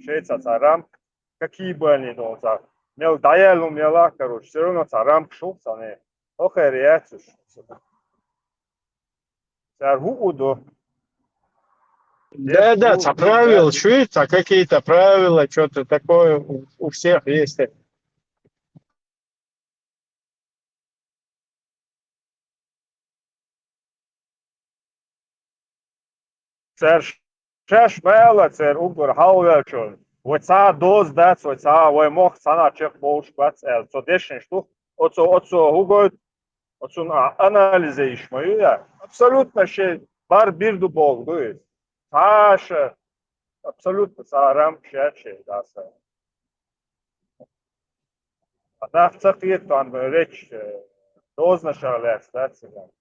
шайца цхьа рамка, какие бы они долу цхьа, мел дӀаяьлла хӀума яла, короче, всё равно цхьа рамкаш ю цхьанне. Хьо хер яц уьш. Цара хӀуъу ду. Да, да, цхьа правила, шуьйца, какие-то правила, что-то такое у, у всех есть. Цара шаьш ма аьлла, цара уггар хьалхаваьллачо: «Вай цхьа а доза дац, вай цхьа а, вай мохк цхьанна чекхбовлуш бац», — аьлла. Цо дешнаш ду, оцо, оцо хӀу гойту, оцунна а-, анализ йиш ма ю я? Абсолютно шен бар бир ду бохург ду иза. Цхьа а ша, абсолютно цхьа а рамкаш яц шен даса. А нах ца кхета тхуна речь, э, дозанашах лаьцна дац цигахь.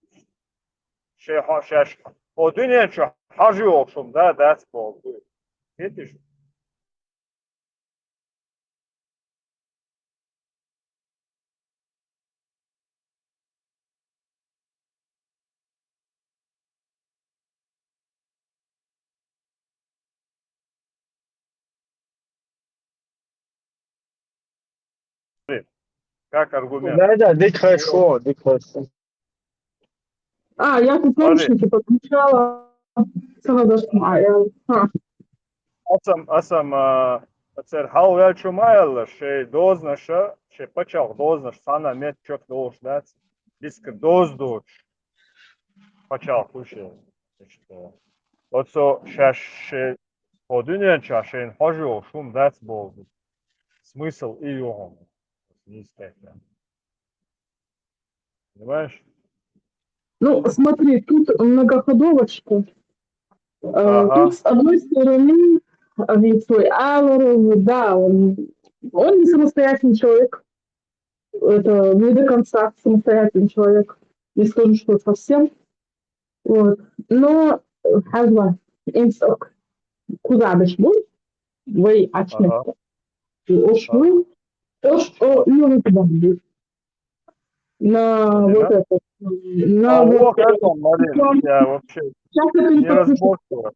Шайн хьо-, шаьш хӀокху дуьнен чу хьожа йолуш хӀума да, дац бохург ду. Кхетий шу? Как аргумент. Да, да, дика, хорошо, дика, хорошо. А, я тут Смотри. Наушники подключала. Сама зашла. А, я, а. Аса-м, аса-м, а, цара хьалхаваьллачо ма аьлла, шайн дозанаша, шайн пачхьалкхан дозанаш цхьанна метта чекхдолуш дац, дискар доза доцуш пачхьалкх ю шен. Значит, э, оцо шаьш шайн хӀокху дуьнен чохь шайна хьожа йолуш хӀума дац бохург ду. Смысл и ю хьуна. Нийса кхетта. Понимаешь? Ну, смотри, тут многоходовочка. Э, Ага. Тут, с одной стороны, а, ведь твой Алларов, да, он, он не самостоятельный человек. Это не до конца самостоятельный человек. Не скажу, что совсем. Вот. Но, э, хьажа, инсак кузадыш бу, вай Ага. Ачмет. И уж Ага. Вы, то, что не выгодно будет. На Марина? Вот это, на А, вот вот это. Это, Марин, я вообще Сейчас это не не подключу. Разборчиво.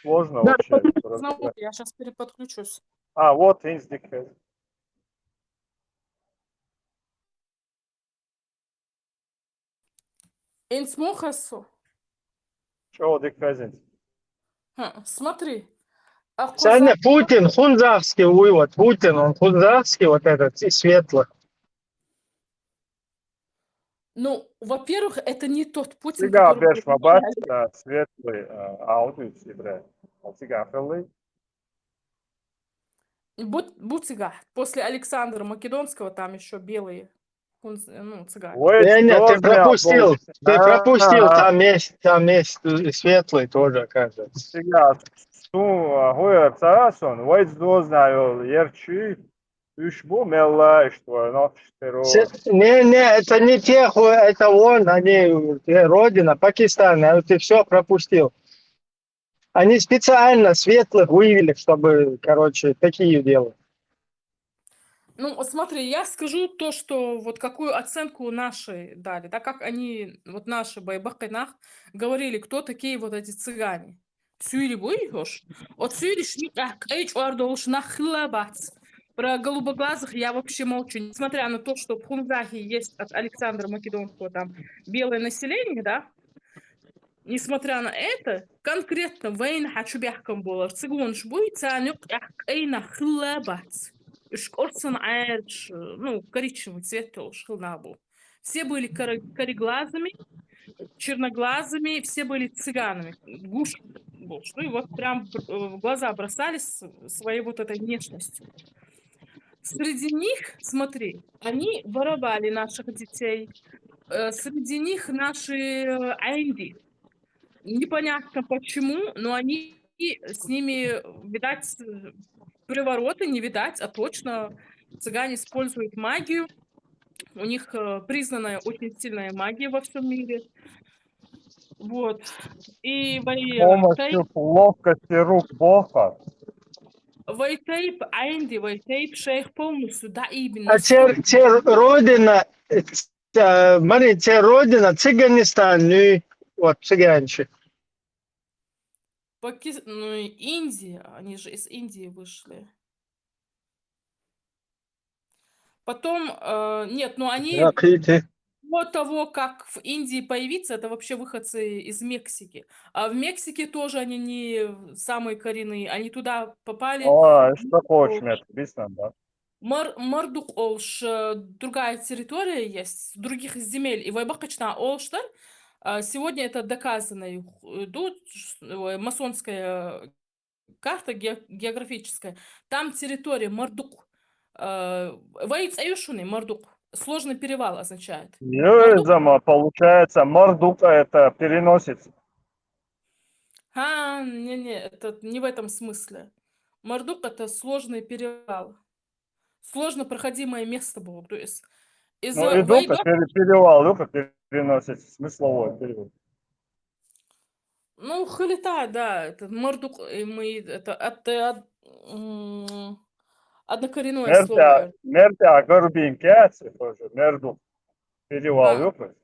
Сложно Да, вообще подключу. Разобрать. Я сейчас переподключусь. А, вот, инсдик. Инс мухасу. Чё, дик хазинц? Ха, смотри. А Саня, куза- Путин, хунзахский вывод. Путин, он хунзахский, вот этот, и светлый. Ну, во-первых, это не тот Путин, Цигахь который беш ма бац, да, светлый, а, аудио сибре. А цигахь хилли. Бу-, бу цигахь. После Александра Македонского там ещё белые. Хунз-, ну, цыгане. Ой, Не, не, ты что пропустил. Ты Да, пропустил. да. Там есть, там есть, э, светлый тоже, оказывается. Цигахь. Су, а, хуер цасон, вайц дозна йол, ерчи. Уьш бу мелла, что, но, что. Се-, не, не, это не те, ху-, это вон, они, э, родина, Пакистан, а ты всё пропустил. Они специально светлых вывели, чтобы, короче, такие делать. Ну, вот смотри, я скажу то, что вот какую оценку наши дали, да, как они, вот наши байбакъинах, говорили, кто такие вот эти цыгане. Цуьйли буй, хош? Оцуьйли шни кӀай чӀор долуш нах хилла бац. Про голубоглазых я вообще молчу. Несмотря на то, что в Хунзахе есть от Александра Македонского там белое население, да? Несмотря на это, конкретно вайна хьан чу бехкам болар цигонаш буй, царна юкъ тӀехь кӀай нах хилла бац. Уьш кӀорсан Ӏаьржа, ну, коричневый цвет йолуш хилла бу. Все были коро-, кореглазыми, черноглазыми, все были цыганами. Гуш болуш. Ну и вот прям, э, в глаза бросались своей вот этой внешностью. Среди них, смотри, они воровали наших детей. Э, среди них наши, э, Айнди. Непонятно почему, но они с ними, видать, э, привороты, не видать, а точно. Цыгане используют магию. У них, э, признанная очень сильная магия во всём мире. Вот. И вай, э, Помощью тайп-, ловкости рук Бога. Вай тайп Айнди, вай тайп шайх полностью, да, именно А цер, столько. Цер родина, э, э, смотри, те родина, Цыганистан, ну, и вот цыганчи. Паки-, ну, и Индия, они же из Индии вышли. Потом, э, нет, ну они Ракиты. До того, как в Индии появиться, это вообще выходцы из Мексики. А в Мексике тоже они не самые коренные. Они туда попали. Aa, işte koç metbistan da. Мар-, Мордук олш, э, другая территория есть, с других земель. И вайбакъ ичча олштар, а, сегодня это доказано. И, э, ду-, ш-, э, масонская карта ге-, географическая. Там территория Мордук. Э, вай цӀи я шуни Мордук. Сложный перевал означает. Нет, зама, получается, Мордук это переносится. А, не-не, это не в этом смысле. Мордук — это сложный перевал. Сложно проходимое место было. То есть из Ну, и Вайда- пере- перевал, ну, как переносится, смысловой перевод. Ну, хилита, да, это Мордук, и мы, это от, от, м, однокоренное Мерта, слово. Мерта Горбинке, тоже Мердук. Перевал, Да. Ёпы.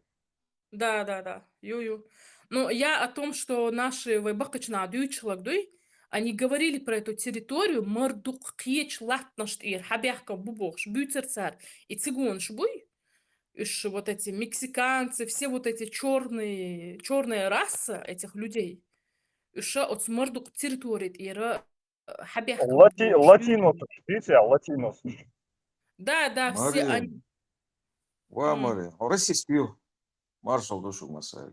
Да, да, да. Ю-ю. Ну, я о том, что наши вайбакъ ичча дувцаш хилар, они говорили про эту территорию, Мордук кхеча латтанаш тӀера хьабаьхкаб бохаш, буьйцар цар. И цигоанаш буй, уж вот эти мексиканцы, все вот эти чёрные, чёрная раса этих людей. Уж оцу Мордук территори тӀера, э, хьабаьхкаб Лати, бохаш. латинос, видите, латинос. Да, да, все они. Марин. Ва, М. Марин. Российский. Маршал душу масай.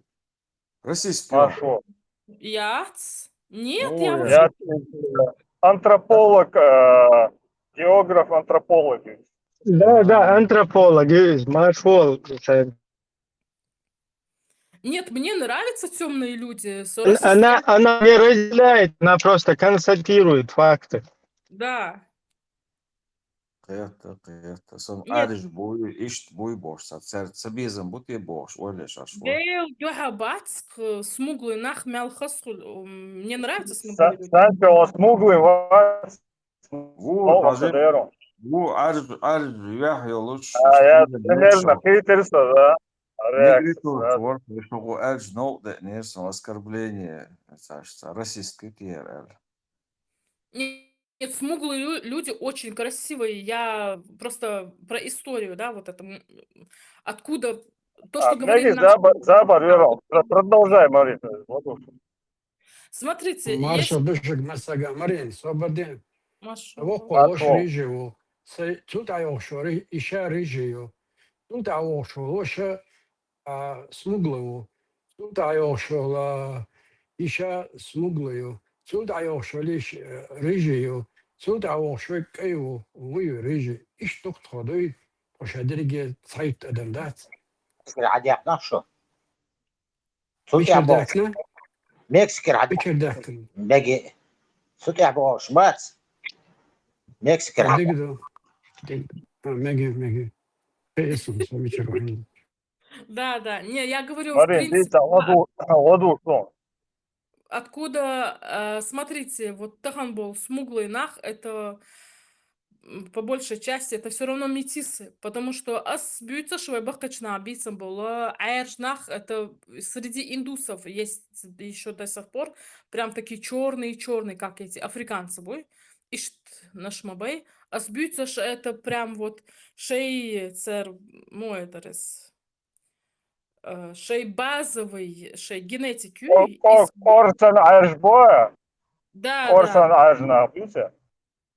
Российский. Маршо. Яц? Нет, Ну, я я- вообще Я э, антрополог, э, географ, антрополог. Да, да, антрополог, э, Маршо, э, Нет, мне нравятся темные люди. Она, она не разделяет, она просто констатирует факты. Да. Кхетта, кхетта. Сан Нет. ариш буй, ишт буй бохаш, са цар ца безам бу те бохаш, ойлаш аш бу. Бел дуьхьа бац, э, смуглый нах мел хасху-, м, мне нравятся смуглые люди. Санчо смуглый вас. Ву, Ну, даже Кадыров. ву ариш, ариш вяхь йолуш. А, я примерно хитрса, да. Реакция, Негритов да. Шварц, что ариш нол де нерсом оскорбление. Саш, са расистский тер. Нет, смуглые лю- люди очень красивые. Я просто про историю, да, вот это, м, откуда то, что А, говорили Мэгги, наши забар, забар, Верал. Про- Продолжай, Марин. Вот уж. Смотрите, есть Маршал душуг масага, Марин, собади. Маш-, Вокхо Марко. лош рижи ву. Сай цу тӀа йогӀуш вара, иша рижи ю. Цу тӀа йогӀуш вара лоша, а, смугла ву. Цу тӀа йогӀуш вара иша смугла ю. Цу тӀа йогӀуш вара лиш, э, рижи ю. Цу тӀа йогӀуш вара кӀай ву, ву ю рижи. Иш тухтхо дуй, оша дерриге цхьайтта адам дац. Мексикера хьадехна шу? Цу Мичара тӀехь бохуш. даьхна? Мексикера хьадехна. Мичара даьхна? Меги. Цу тӀехь бохуш бац? Мексикера А, хьадехна. дигду. Диг-, а, меги, меги. Э, эсун со мичара вахна. Да, да. Не, я говорю, в Марин, принципе, видите, ладу, ладу, что? откуда, э, смотрите, вот тахан болу смуглый нах, это, м, по большей части, это всё равно метисы, потому что ас буьйцуш вай баккхача наха бийцам болу, Ӏаьржа нах, это среди индусов есть ещё до сих пор прям такие чёрные-чёрные, как эти африканцы буй. Ишт наш ма бай. Ас буьйцуш это прям вот шей цер, ну, это раз, э, шей базовый, шей генетики Кор-, из кор-, корсан Ӏаьржа бу? Да, Корсан да. Ӏаьржа нах, видите?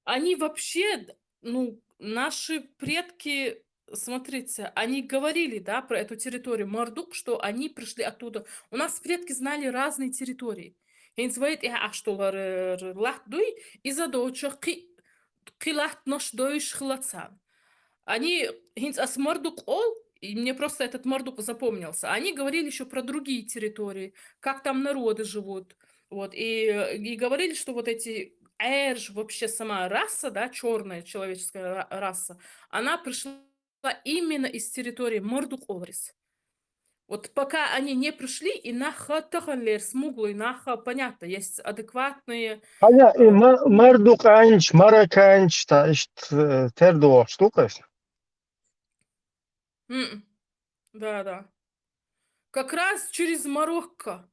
Они вообще, ну, наши предки, смотрите, они говорили, да, про эту территорию Мордук, что они пришли оттуда. У нас предки знали разные территории. ХӀинца вай тӀехь ахча долар, э, латта дуй, иза доцуш кхи-, кхин латтанаш дойуш хилла царна. Они, хӀинца ас Мордук олу, и мне просто этот Мордук запомнился. Они говорили ещё про другие территории, как там народы живут. Вот, и, э, и говорили, что вот эти Ӏаьржа, вообще сама раса, да, чёрная человеческая ра-, раса, она пришла именно из территории Мордук олуш. Вот пока они не пришли, и нах таханлера смуглый, нах, понятно, есть адекватные. Хьаня, и ма-, мордуканч, марокканч, та ишт, э, тера догӀуш ду кхуьш? М-м. Да, да. Как раз через Марокко.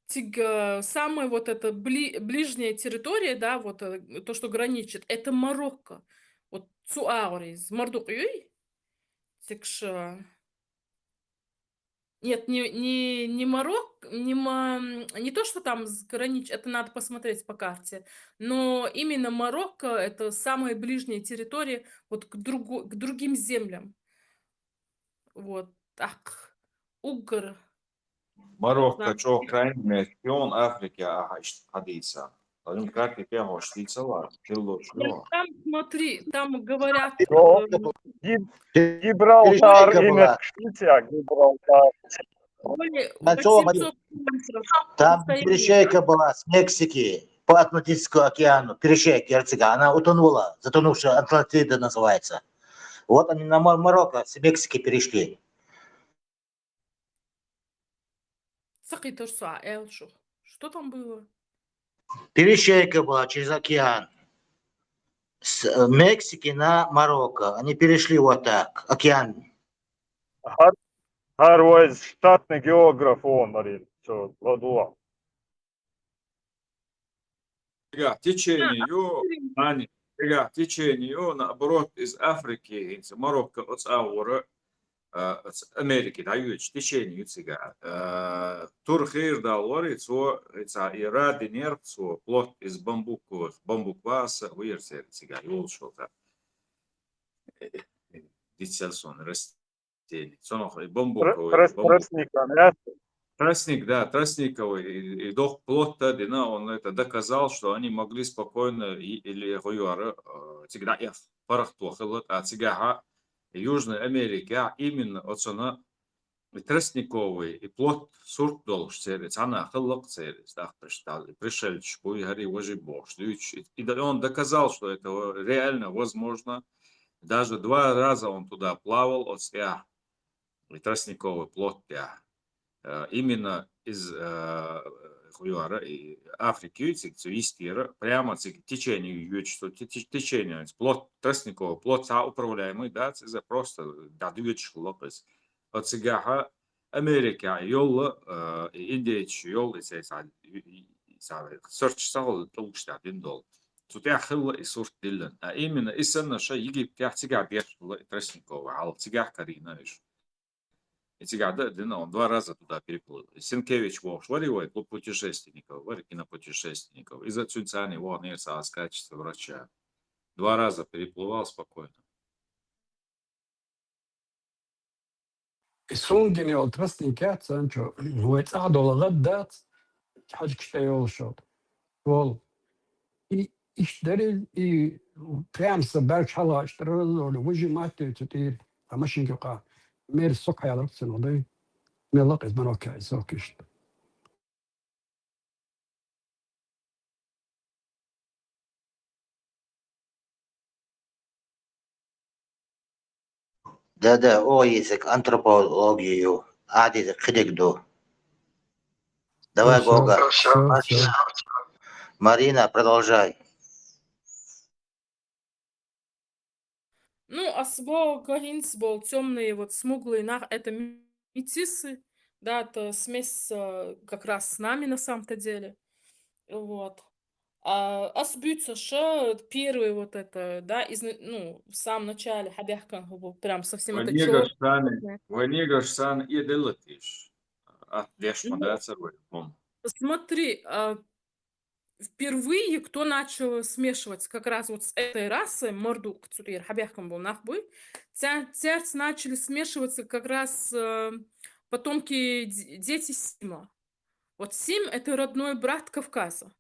Цига, э, самая вот эта бли-, ближняя территория, да, вот, э, то, что граничит, это Марокко. Вот цу агъур ийиз, мордукъ юй. Тикша. Нет, не, не, не Марок-, не ма-, м, не то, что там с-, гранич-, это надо посмотреть по карте, но именно Марокко — это самая ближняя территория вот к другу-, к другим землям. Вот так. Угор. Марокко, да. Чо Украина, Македон, Африка, ага, ишт хадиса. Один карте пехо штица ла, тилло. Там, смотри, там говорят, э, Гиб-, Гибралтар, пересечка имя была. Штица, Гибралтар. Оля, там пересечка была с Мексики по Атлантическому океану. Пересечка, Герцега. Она утонула, затонувшая Атлантида называется. Вот они на Мар-, Марокко с Мексики перешли. Сакъи тоже са, эл шу. Что там было? Пересечка была через океан. С, э, Мексики на Марокко. Они перешли вот так, океан. Гьар, гьар вайз штатный географ он, Марин. Всё, ладуа. Цигахь течение ю, ани, цигахь течение ю, наоборот, из Африки, хӀинца Марокко оцу агӀора, а, оцу Америки дӀайоьдуш течение ю цигахь. А, тур хийра дала вара, цо, и ца, и радинера цо, плот из бамбук, бамбук васа, вуьйра церан цигахь йолуш вара. Дицел сон рас-, тени. Цунах и бамбуковый, трос-, бамбук. Тростник, а, мясо? Тростник, да, тростниковый, и, и дохк плотта дина, он это доказал, что они могли спокойно и, или гӀуйора, э, цига дӀаэха паргӀато хилла, а цигахьа Южной Америкехь именно оцунах и тростниковый, и плот сурт долуш церан, цхьана хилла-кх церан, тӀаккха тӀаккха и пришельцаш буй, хӀара важи бохуш дуьйцуш. И, и да-, он доказал, что это реально возможно. Даже два раза он туда плавал, оцу тӀехь. И тростниковый плот тӀехь. Э, именно из, э, хуяра и Африки, цига цу йистера, прямо цига течение йоьдуш, цу те-, те-, течение, плот, тростниковый плот, цхьа управляемый, да, иза просто дӀадоьдуш хилла-кх иза. Оцигахьа Америка йолла, э, и индейцаш йолла, и цай цхьа, и, и, и цхьа сурташ ца хилла, тӀулгаш тӀехь дина долу. Цу тӀехь хилла и сурт диллина. А именно и санна ша Египтехь цигахь беш хилла и тростниковый хьал, цигахь карийна уьш. И цигахь дан а дина, он два раза туда переплыл. И Сенкевич бохуш варий вай, клуб путешественников, варий кинопутешественников. Иза цуьнан царний ваханера аса в качестве врача. Два раза переплывал спокойно. И суна гина йолу тростник яц, Санчо, вай цӀахь долу гӀад дац, хьаьжкаш тӀе йолуш йолу. Волу. И иштта дара иза, и прям сан баьргаш хьалха иштта дара, вужи матте цу тӀера, ткъа машинка юкъа. Мер сок хьаяларх цунах дай. Мелла-кх иза, Марокко, и сок иштта. Да-да, о, език, антропологию, адизик, кхидиг ду. Давай, Гога. Всё, всё, всё. Марина, продолжай. Ну, а сбоку гагинс бол тёмные, вот смуглые, нах-, это метисы, да, это смесь, э, как раз с нами на самом-то деле. Вот. А, ас буьйцу ша первый вот это, да, изна-, ну, в самом начале, хьабехкан хӀу бу, прям совсем это чёрный. Вай негаш санна и делла тиш. Ат деш ма дацар вай, хӀун. Смотри, а, впервые кто начал смешиваться как раз вот с этой расой, мордук, цу тӀера хьабехкан болу нах буй, ця-, цаьрца начали смешиваться как раз, э, потомки, д-, дети Сима. Вот Сим — это родной брат Кавказа.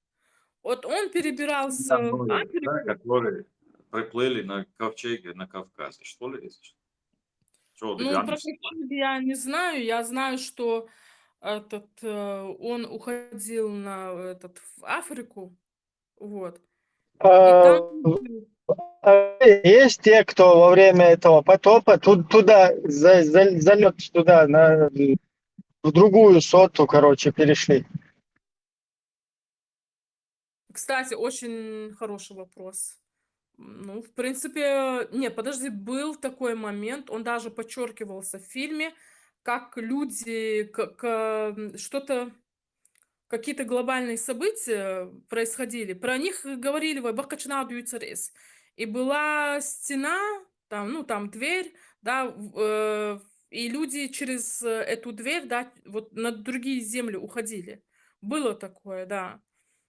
Вот он перебирался в Африку. Да, которые приплыли на ковчеге на Кавказ. Что ли это? Ну, про ковчег я не знаю. Я знаю, что этот, э, он уходил на, этот, в Африку. Вот. И там есть те, кто во время этого потопа ту-, туда за-, за-, залёт туда, на, в другую соту, короче, перешли. Кстати, очень хороший вопрос. Ну, в принципе, не, подожди, был такой момент, он даже подчёркивался в фильме, как люди, к- к- м, что-то, какие-то глобальные события происходили, про них говорили в Бакачна Дюцерес. И была стена, там, ну, там дверь, да, в- э, и люди через э, эту дверь, да, вот на другие земли уходили. Было такое, да.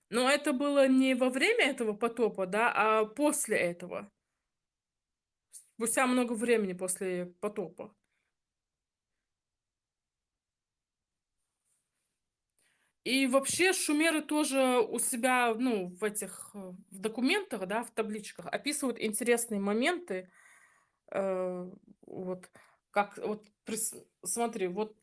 Но это было не во время этого потопа, да, а после этого. Спустя много времени после потопа. И вообще шумеры тоже у себя, ну, в этих э, в документах, да, в табличках описывают интересные моменты. Э, вот как вот прис- смотри, вот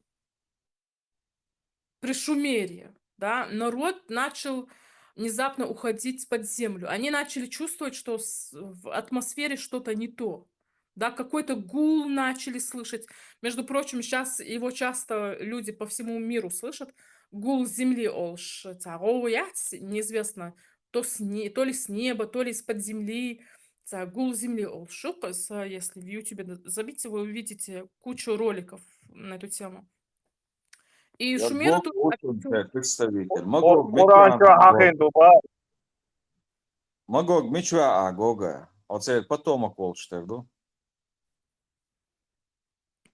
при Шумере, да, народ начал внезапно уходить под землю. Они начали чувствовать, что с- в атмосфере что-то не то. Да, какой-то гул начали слышать. Между прочим, сейчас его часто люди по всему миру слышат. Гул земли олш, царояц, неизвестно, то, с не, то ли с неба, то ли из-под земли. Ца гул земли олш. Если в Ютубе забите, вы увидите кучу роликов на эту тему. И Я шумеры Гог тут очень описывают. Как представитель. Ку- Магог, Куранчо мичуа Гог. хахин дуба. Магог, мичуа Гога. Оце потомок волчтер, ду.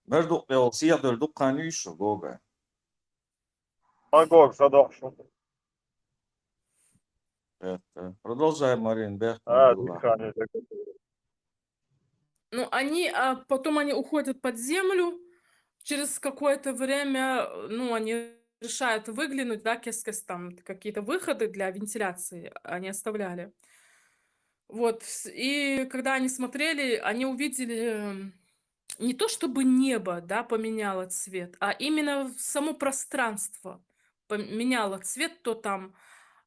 Между эл сиядер дуккан ишо Гога. Магог задохшу. Это. Продолжай, Марин, бех. А, Абдулла. дыхание. Ну, они, а потом они уходят под землю. Через какое-то время, э, ну, они решают выглянуть, да, кескес там какие-то выходы для вентиляции они оставляли. Вот, с- и когда они смотрели, они увидели м, не то, чтобы небо, да, поменяло цвет, а именно само пространство поменяло цвет, то там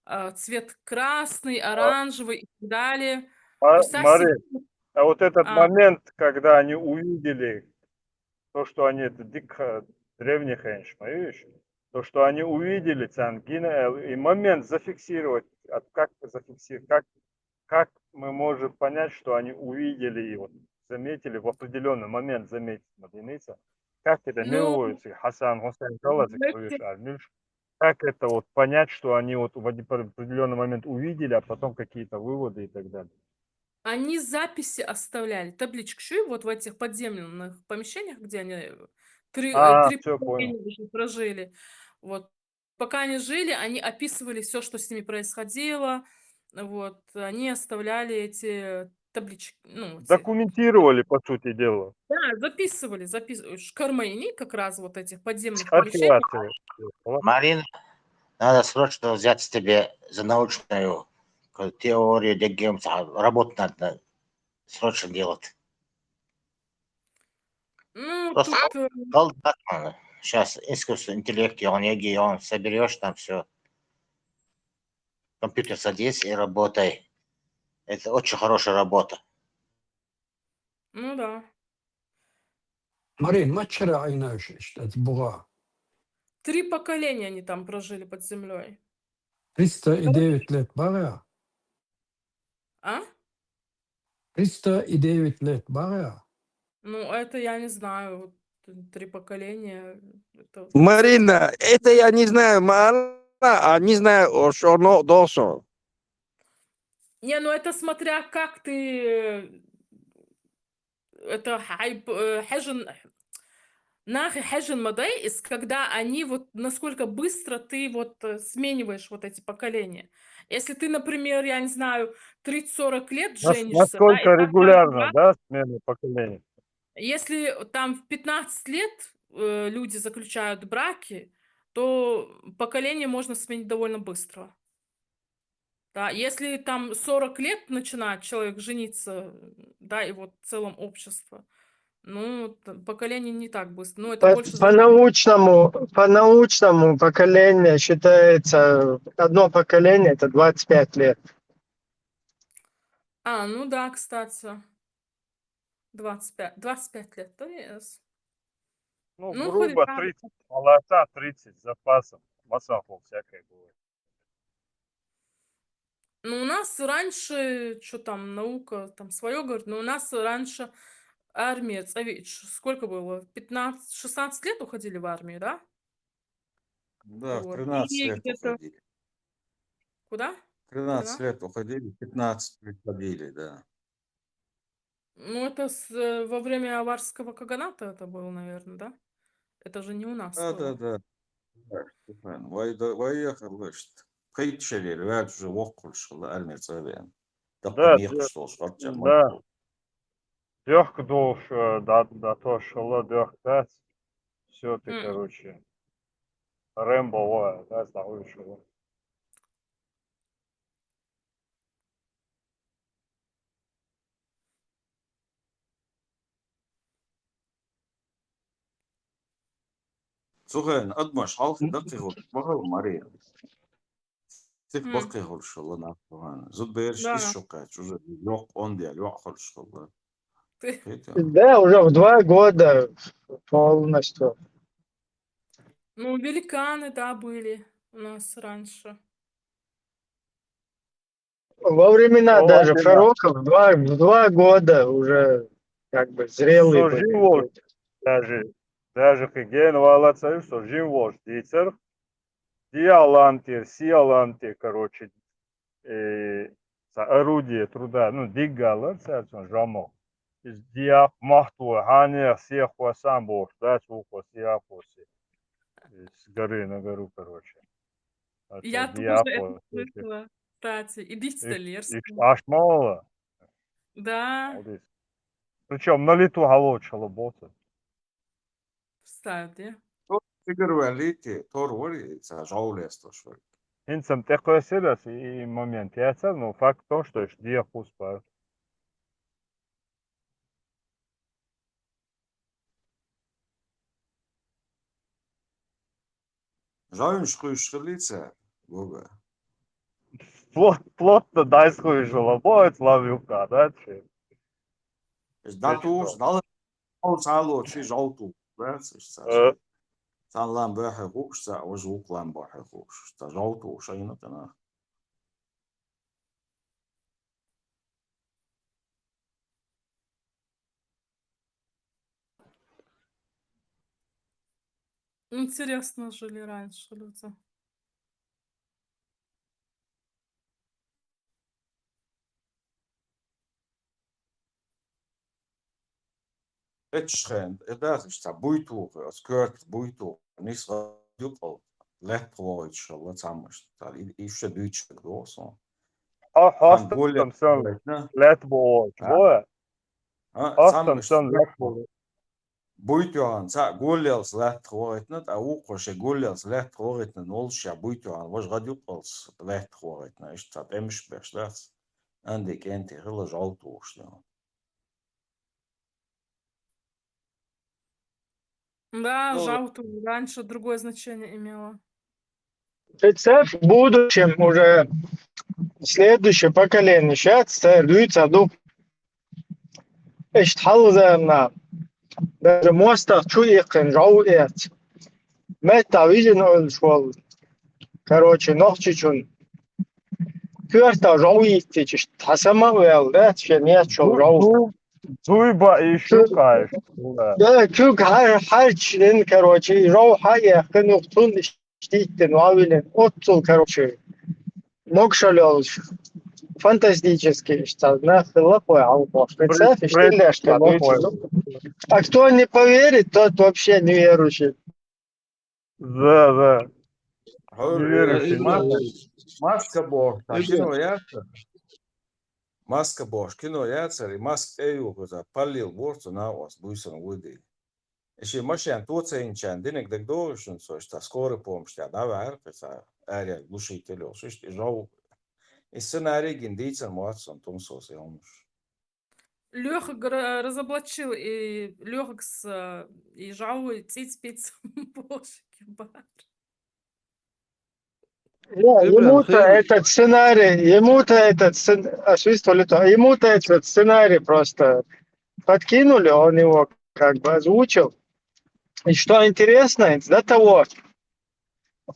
э, цвет красный, оранжевый и так далее. А, Представь себе, Марин, а вот этот а, момент, когда они увидели то, что они, это дик э, древних, конечно, видишь, то, что они увидели Цангина, э, и момент зафиксировать, от, как зафиксировать, как, как мы можем понять, что они увидели и вот заметили в определенный момент, заметить Мадиница, как это ну, не Хасан Хусейн Каласик, знаете, как это вот понять, что они вот в определенный момент увидели, а потом какие-то выводы и так далее. Они записи оставляли, таблички, вот в этих подземных помещениях, где они э, три, э, А, три все, понял. поколения уже прожили. Вот. Пока они жили, они описывали все, что с ними происходило. Вот. Они оставляли эти таблички, ну, эти, Документировали, по сути дела. да, записывали, записывали. Шкармайни как раз вот этих подземных помещений. Ситуация. Марина, надо срочно взять тебе за научную к- теорию дегем, работу надо срочно делать. Ну, Просто тут э, Сейчас искусственный интеллект, и он, и он соберешь там все. Компьютер садись и работай. Это очень хорошая работа. Ну да. Марин, мачара айнаеш иштат буга. Три поколения они там прожили под землей. Триста и девять лет бара. А? Триста и девять лет бара. Ну, это я не знаю. Вот т- три поколения. Это... Марина, это я не знаю, Марина, а не знаю, о, что оно должно. Не, ну это смотря как ты... Это хайп, э, хажин... Нахи хажин мадайс, когда они вот, насколько быстро ты вот э, смениваешь вот эти поколения. Если ты, например, я не знаю, тридцать-сорок лет Нас- женишься, да, и Насколько там регулярно, брак, да, смена поколений? Если там в пятнадцать лет э, люди заключают браки, то поколение можно сменить довольно быстро. Да, если там сорок лет начинает человек жениться, да, и вот в целом общество, ну, т- поколение не так быстро. Ну, это По, больше по за... научному, по научному поколение считается, одно поколение это двадцать пять лет. А, ну да, кстати. двадцать пять, двадцать пять лет, то есть. Ну, Ну, грубо хулиган. тридцать, полоса тридцать с запасом. Масанху всякое бывает. Ну, у нас раньше, что там, наука там свое говорит, но у нас раньше армия, цӀавиъ-, сколько было? Пятнадцать, шестнадцать лет уходили в армию, да? Да, в Вот. тринадцать И лет где-то уходили. Куда? Тринадцать Тринадцать? Лет уходили, пятнадцать приходили, да. Ну, это с, э, во время аварского каганата это было, наверное, да? Это же не у нас Да, да, было. Да. Да, Степан, вай да, вай яхалышт. Кайт шерер, вай уже воккулшла, армия цавен. Да, Дакка мекуш толш, харча да. моккул. Дёхк долш, э, да, да, то шла дёхк, да. Все ты, М. Короче. Рэмбо, ва, да, знаю, что. Слухай, адмаш, халх даккхи хул, бахал мари. Сих М. баккхи хулшла, нах, Степан. Зуд берш Да. Иш шукач, уже лёк он диал, лёк хулшла. Ты Хитя. Да, уже в два года полностью. Ну, великаны, да, были у нас раньше. Во времена Ну, даже ладно. Пророков в два, в два года уже как бы зрелые Сожи были. Вот. Даже, даже хиген вала царь, сожи Вот, дицер. Диаланти, сиаланти, короче, э, са орудие труда, ну, диггала, царь, сон жамо. Из диак махту, хане, всех хвасан бош, да, сухо, сиахоси. С горы на гору, короче. А Я то тоже диак это вот, слушай. Слышала, кстати, и Иш, Дицталерс. Иш ашмала. Да, Молодец. Причем на лету халочала бота. Представь, да? Тигр валити, тор вари, ца жаулес то швар. Инсам текъесирас и момент яца, но факт то, что иш диак успар. Жаунш хуйш хилица, Бога. Плот, плотно дайс хуйшала, боец лавюка, да, че? Датуш, дал, дал сало чи жауту, да, сиш ца. Э. Сан лам бахе хуш, ца, вож ук лам бахе хуш, ца жауту шайна тана. Интересно жили раньше люди. Эчхен, эдас ишта буйту, скорт буйту, нис юкъал, лет хлоит шалла цаммаш, тал, и, и ещё дючек досон. А, Хан хостам гуле сан летна. Лет боч, А? бо? А, Хостам цаммаш сан лет лет хлоит. боч. Буйтуан, ца гуллелс лет хлоитна, а укъоше гуллелс лет хлоитна, нолша буйтуан, вож гад юкъалс лет хлоитна, ишта темш беш дац. Анди кенти хила жалтуш, да. Да, Ну, жауту раньше другое значение имело. Представь, в будущем уже следующее поколение, сейчас царь дуется, ду. Эшт халзана. Даже мостах чу икъин жау эц. Метта вижен ол швал. Короче, нохчичун. Кюрта жау иттичиш. Тасама уял, да? Че нет шол жау. Дуй ба и шукаеш. Да, кюк хар, харчлин, короче, жау ха яхын уктун штиттен вавилен. Отцул, короче. Мокшалёл. Фантастический, что на хлопой алкош. Представь, что ляшка. А кто не поверит, тот вообще неверующий. Да, да. Хор, Неверующий. э, маска, маска бор, та кино яца. Маска бор, кино яца, и маск эю гоза, палил бор, то на вас, буйсан уйди. Иши машин то цейнчан, динек даг доршун, со, что скорый помощь, да, вар, кыса, аря, глушитель, шишт, и жау. И сценарий гин дийцан, муатсан, тумсос, и он. Лёха гра-, разоблачил и Лёха с, э, и жау, и циц-пиц. Боже, кебар. Да, ему-то этот сценарий, ему-то этот сцен-, а, свистули то, ему-то этот сценарий просто подкинули, он его как бы озвучил. И что интересно, до того,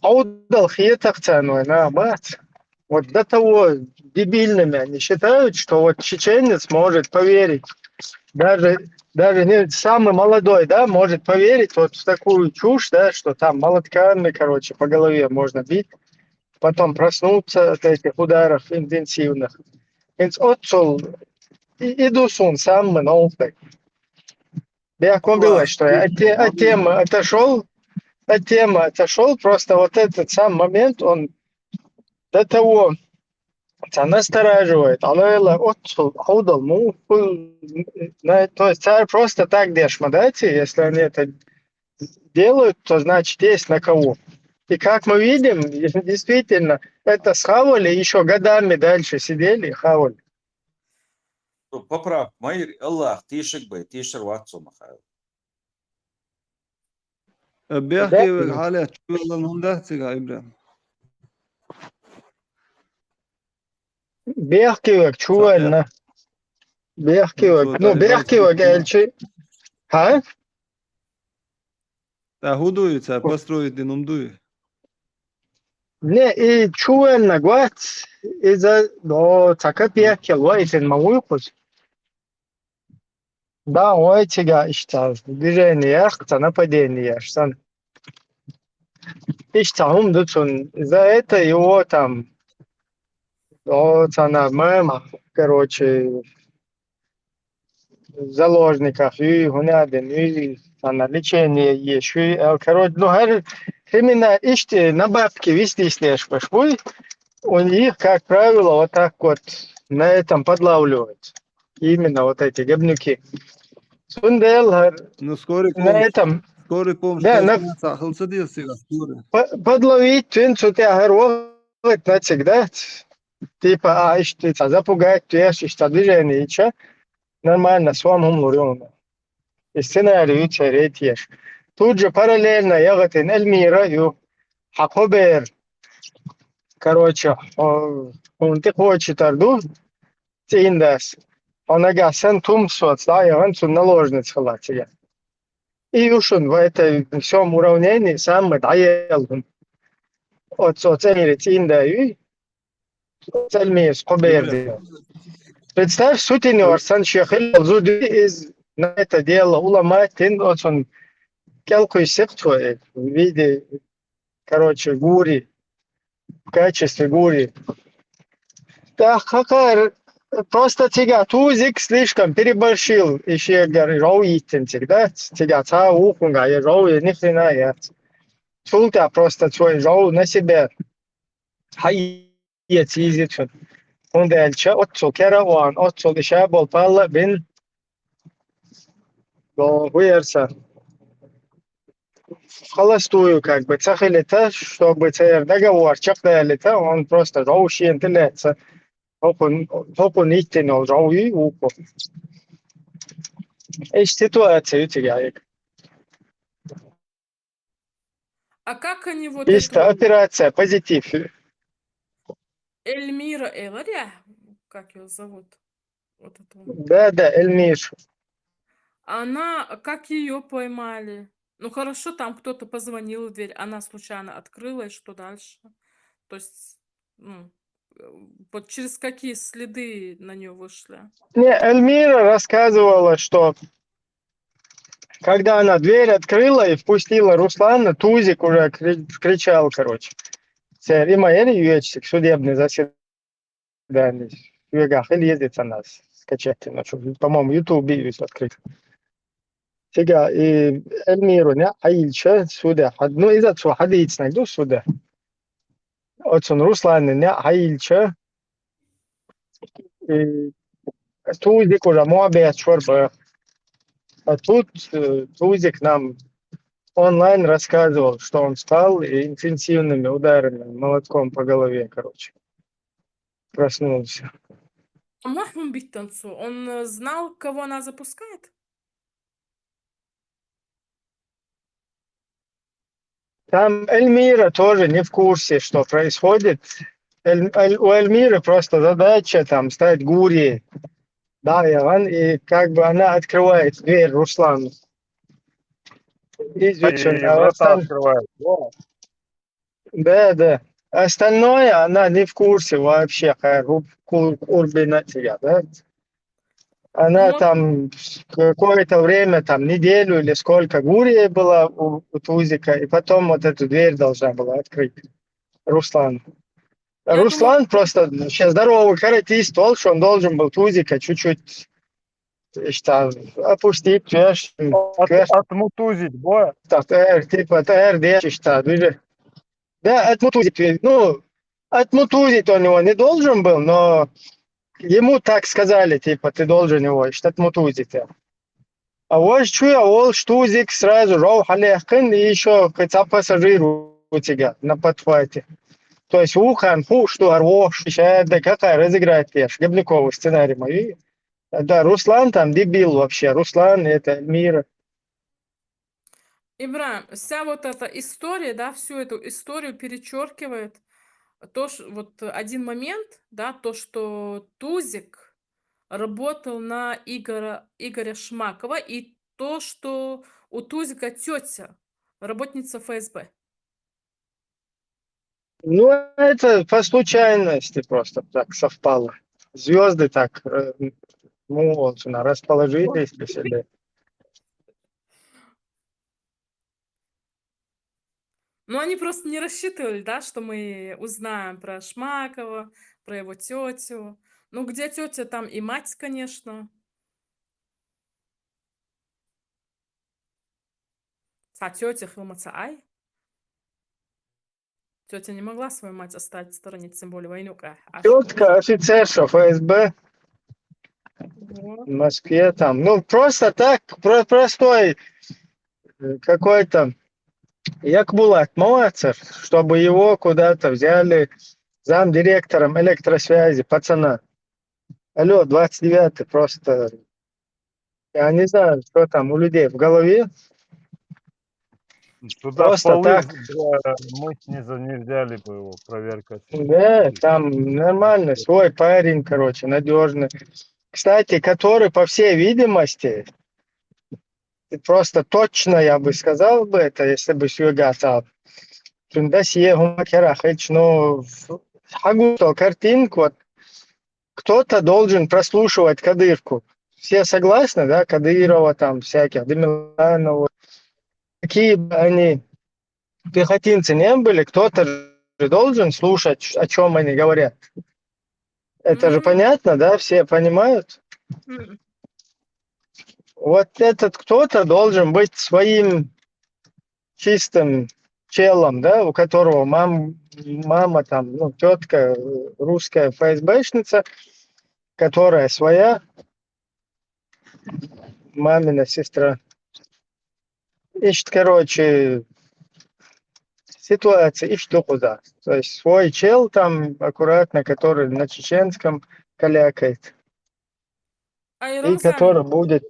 аудал хиетах ценой, на, бац. Вот до того дебильными они считают, что вот чеченец может поверить, Даже, даже не самый молодой, да, может поверить вот в такую чушь, да, что там молотками, короче, по голове можно бить, потом проснуться от этих ударов интенсивных. Инц отцул и, и дусун самый нолтай. Бяхком было, что я от, те- от темы отошел, от темы отошел, просто вот этот сам момент, он до того тебя настораживает. Алайла отцул, аудал, ну, на- то есть царь просто так дешма, да, те, если они это делают, то значит есть на кого. И как мы видим, действительно, это схавали, еще годами дальше сидели и хавали. Поправка, майр Аллах, тишек бай, тишер ватсо махайл. Бехкевек халет чуэлэн хунда цига, Ибрам. Бехкевек чуэлна. Бехкевек. Ну, бехкевек элчи. А? Та худуй, ца построить дин умдуй. Не, и чуэлна гуац, и за, но, ца капекел, ва, и тен ма уйхус. Да, ой, цига ишта, движение, ца нападение, сан. Ишта хум дуцун, за это его там, о, цана мама, короче, заложниках, и гуняден, и цана лечение еши, короче, ну, хар, именно иште на бабки вести слежка швы, у них, как правило, вот так вот на этом подлавливают. Именно вот эти гебнюки. Сундел, Ну, скорый на помощь, этом, скорый помощь, Да, да, на- хылса дил сига, скорый. по- подловить, тюн цутя хар вот навсегда. Типа, а, иште, ца запугать, тюэш, ишта движение, и чё? Нормально, суам хум лурюн. И сценарий, и церетьеш. Тут же параллельно я готин Эльмира, ю, Хакобер. Короче, он, он ты хочет арду, цин дас. Он ага сан тум соц, да, я ван цун наложниц халатия. И ушун в этой всем уравнении самый даел. От соц Эльмира цин да, ю, Эльмира с Хакобер. Представь, сутини орсан шехил зуди из на это дело уламатин, от он келкуй сектуэ в виде, короче, гури, в качестве гури. Да, хакар, просто тига тузик слишком переборщил, и шегар, роу иттен тиг, да? Тига ца ухунга, я роу, я ни хрена, я. Султа просто свой роу на себя. Хай, я цизит. Он дальше, отцу кераон, отцу дыша бол палла бин. До хуерса. Холостую, как бы, цахилита, чтобы цер договор чакдалита, он просто роушен тылется. Хокун, хокун иттен ол роуи уку. Эш ситуация у тебя, Ик. А как они вот Чисто эту операция, позитив. Эльмира Элария, как ее зовут? Вот эту. Да, да, Эльмир. Она, как ее поймали? Ну хорошо, там кто-то позвонил в дверь, она случайно открыла, и что дальше? То есть, ну, э, вот через какие следы на нее вышли? Не, Эльмира рассказывала, что когда она дверь открыла и впустила Руслана, Тузик уже кри- кричал, короче. Цер има ери юечсик, судебный заседание. Юега хил ездит она скачать, ну, что, по-моему, YouTube есть открыт. Сега и Эльмиру не аилча суда. Ну, из-за чего хадицна ду суда. Отсун Руслан не аилча. И Тузик уже муабет шорба. А тут э, Тузик нам онлайн рассказывал, что он встал и интенсивными ударами молотком по голове, короче, проснулся. А махмун биттанцу, он э, знал, кого она запускает? Там Эльмира тоже не в курсе, что происходит. Эль- Эль- у Эльмиры просто задача там стать гури. Да, и, он, и как бы она открывает дверь Руслану. И И изучает, а врата осталь- открывает. Да. Да, да. Остальное она не в курсе вообще, как у- ку- Урбина тебя, да? Она вот там какое-то время, там неделю или сколько, гурия была у, у Тузика, и потом вот эту дверь должна была открыть Руслан. Я Руслан думаю, просто сейчас здоровый каратист, он должен был Тузика чуть-чуть, что, опустить, квеш, От, квеш, отмутузить, бо? Так, э, типа, ТР десять, что, да, отмутузить, ну, отмутузить он его не должен был, но ему так сказали, типа, ты должен его, что отмутузить. А вот что я, ол штузик сразу жол халехкин, и еще хотя пассажир у тебя на подхвате. То есть ухан ху, что арвош, да какая разыграет пеш, Гебниковый сценарий мой. Да, Руслан там дебил вообще. Руслан, это Эльмира. Ибрагим, вся вот эта история, да, всю эту историю перечеркивает то, что вот один момент, да, то, что Тузик работал на Игоря, Игоря Шмакова, и то, что у Тузика тетя работница ФСБ. Ну, это по случайности просто так совпало. Звезды так, э, ну, вот, расположились при себе. Ну, они просто не рассчитывали, да, что мы узнаем про Шмакова, про его тетю. Ну, где тетя, там и мать, конечно. А тетя Хилмаца Ай? Тетя не могла свою мать оставить в стороне, тем более войну. Тетка офицерша ФСБ в Москве там. Ну, просто так, про простой э, какой-то Якбулат Мауацер, чтобы его куда-то взяли замдиректором электросвязи, пацана. Алло, двадцать девятый, просто я не знаю, что там у людей в голове. Туда просто так. Мы не, не взяли бы его, проверка. Да, там нормально, свой парень, короче, надежный. Кстати, который, по всей видимости, просто точно я бы сказал бы это, если бы сюгатал. Тунда сие хумакера хич, но хагуто картинку, вот кто-то должен прослушивать Кадырку. Все согласны, да, Кадырова там всяких, Демиланова. Какие бы они пехотинцы не были, кто-то же должен слушать, о чем они говорят. Это же понятно, да? Все понимают? Вот этот кто-то должен быть своим чистым челом, да, у которого мам, мама там, ну, тетка русская ФСБшница, которая своя, мамина сестра. Ишт, короче, ситуация, ишт духуда. То есть свой чел там аккуратно, который на чеченском калякает. И который будет...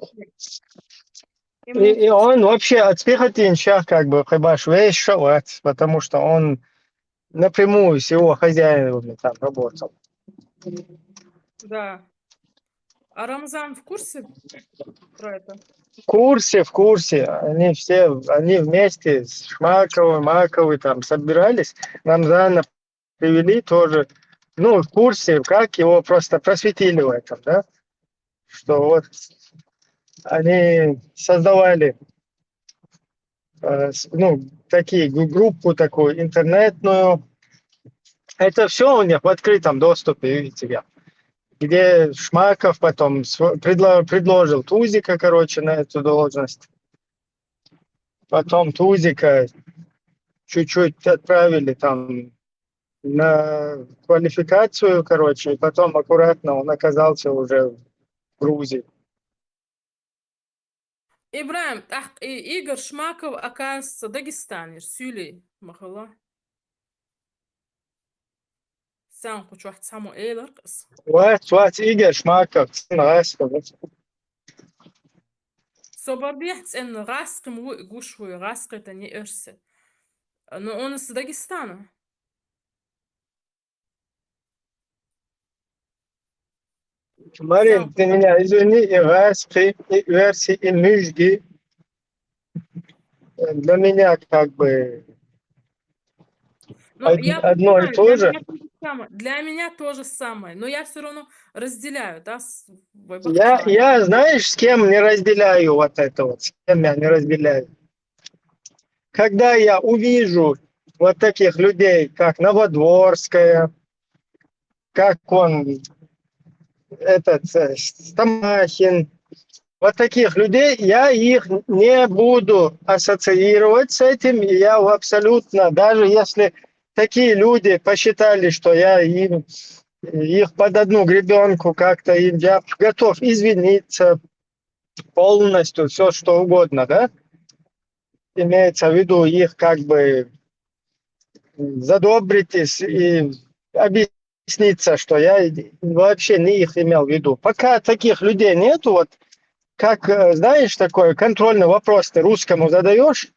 И, и он вообще от пехотинща как бы хибаш весь шавать, потому что он напрямую с его хозяином там работал. Да. А Рамзан в курсе про это? В курсе, в курсе. Они все, они вместе с Шмаковым, Маковым там собирались. Рамзана привели тоже, ну, в курсе, как его просто просветили в этом, да, что вот они создавали э, ну, такие группу такую интернетную. Это все у них в открытом доступе, видите, я. Где Шмаков потом предло, предложил Тузика, короче, на эту должность. Потом Тузика чуть-чуть отправили там на квалификацию, короче, и потом аккуратно он оказался уже в Грузии. Ибрагим, так и Игорь Шмаков, оказывается, дагестанец, сюли махала. Сан кучух цаму эйлар кыс. Вац, вац, Игорь Шмаков, сан гайс кабац. Собар бихц эн гайс кым гуш хуй, гайс кыта не эрсе. Но он с Дагестана. Марин, ты меня извини, и Васки, и Верси, и Мюжги. Для меня как бы... Ну, Од- я одно и понимаю, то для же. Меня то же самое. Для меня то же самое. Но я все равно разделяю, да, с- в- Я, вопросе. Я, знаешь, с кем не разделяю вот это вот, с кем я не разделяю? Когда я увижу вот таких людей, как Новодворская, как он, этот, э, Стамахин, вот таких людей, я их не буду ассоциировать с этим, и я абсолютно, даже если такие люди посчитали, что я им, их под одну гребенку как-то, им, я готов извиниться полностью, все что угодно, да? Имеется в виду их как бы задобрить и с- и объясниться, что я вообще не их имел в виду. Пока таких людей нету, вот как, э, знаешь, такой контрольный вопрос ты русскому задаешь,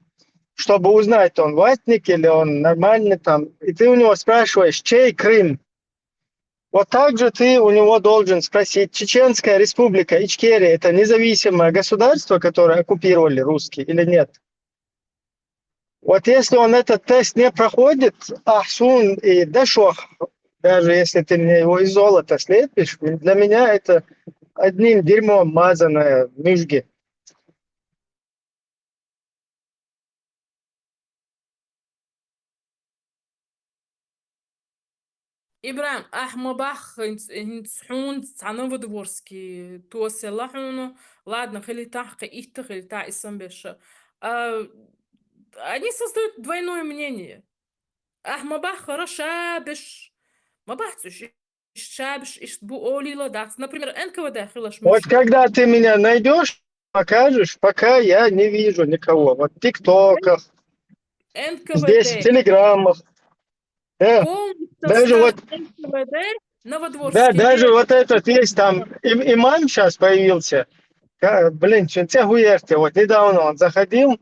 чтобы узнать, он ватник или он нормальный там, и ты у него спрашиваешь, чей Крым? Вот так же ты у него должен спросить, Чеченская республика Ичкерия — это независимое государство, которое оккупировали русские, или нет? Вот если он этот тест не проходит, ахсун и дашох, даже если ты мне его из золота слепишь, для меня это одним дерьмом мазанное мыжги. Ибрахим, ахь ма бахха, хӀинц хӀун цхьа Новодворский тосела хьуна. Ладно, хили тахь, кхы итта хили тахь, исан беша. А, Они создают двойное мнение. Ахь ма бахха, хара шабеш. Ма бахцуш, иш шабеш, иш бу олила дац. Например, Н К В Д хилаш Вот когда ты меня найдешь, покажешь, пока я не вижу никого. Вот в тиктоках, здесь в Н К В Д. Телеграмах. Э, Полностью даже став вот- Н К В Д, Новодворский. Да, даже вот этот есть там им- имам сейчас появился. Ка- Блин, что тебя хуерти? Вот недавно он заходил,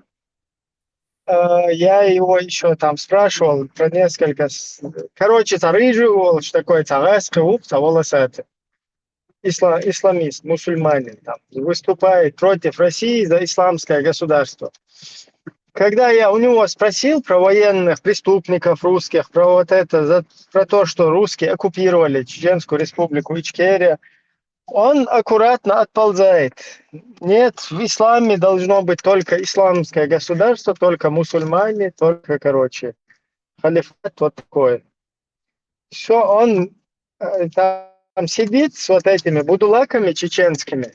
э, я его еще там спрашивал про несколько... с- Короче, там рыжий волос такой, там аска, уп, там волосатый. Исла- исламист, мусульманин, там, выступает против России за исламское государство. Когда я у него спросил про военных преступников русских, про вот это, за, про то, что русские оккупировали Чеченскую республику Ичкерия, он аккуратно отползает. Нет, в исламе должно быть только исламское государство, только мусульмане, только, короче, халифат, вот такое. Все, он э, там сидит с вот этими будулаками чеченскими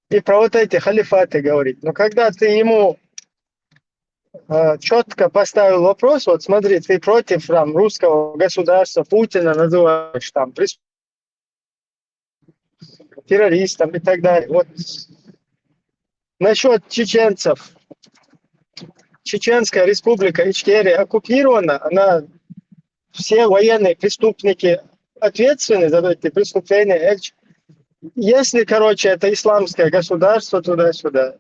и про вот эти халифаты говорит. Но когда ты ему четко поставил вопрос, вот смотри, ты против там русского государства, Путина называешь там преступником, террористом и так далее. Вот насчет чеченцев. Чеченская республика Ичкерия оккупирована, она, все военные преступники ответственны за эти преступления. Эч- Если, короче, это исламское государство туда-сюда.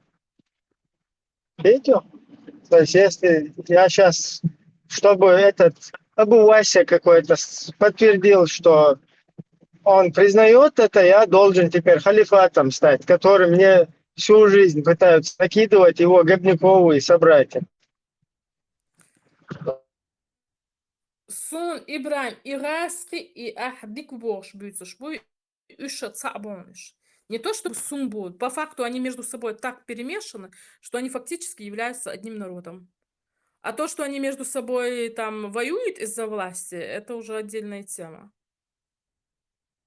Видите? То есть, если я сейчас, чтобы этот Абу Вася какой-то с- подтвердил, что он признает это, я должен теперь халифатом стать, который мне всю жизнь пытаются накидывать его гопниковые собратья. Сун, Ибрахим, и гӀаскхи, и ахь дика бохуш буьйцуш буй, уьш ша цхьаъ бохуш. Не то чтобы сун бу, по факту они между собой так перемешаны, что они фактически являются одним народом. А то, что они между собой там воюют из-за власти, это уже отдельная тема.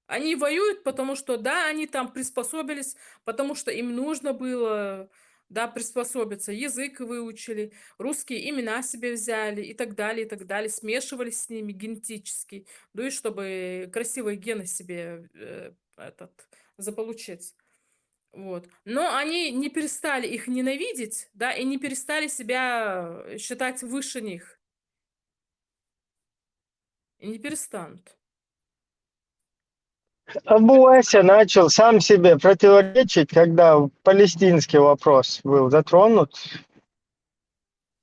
Они воюют, потому что, да, они там приспособились, потому что им нужно было, да, приспособиться. Язык выучили, русские имена себе взяли и так далее, и так далее. Смешивались с ними генетически, ну и чтобы красивые гены себе э, этот, заполучить. Вот. Но они не перестали их ненавидеть, да, и не перестали себя считать выше них. И не перестанут. Абу Вася начал сам себе противоречить, когда палестинский вопрос был затронут,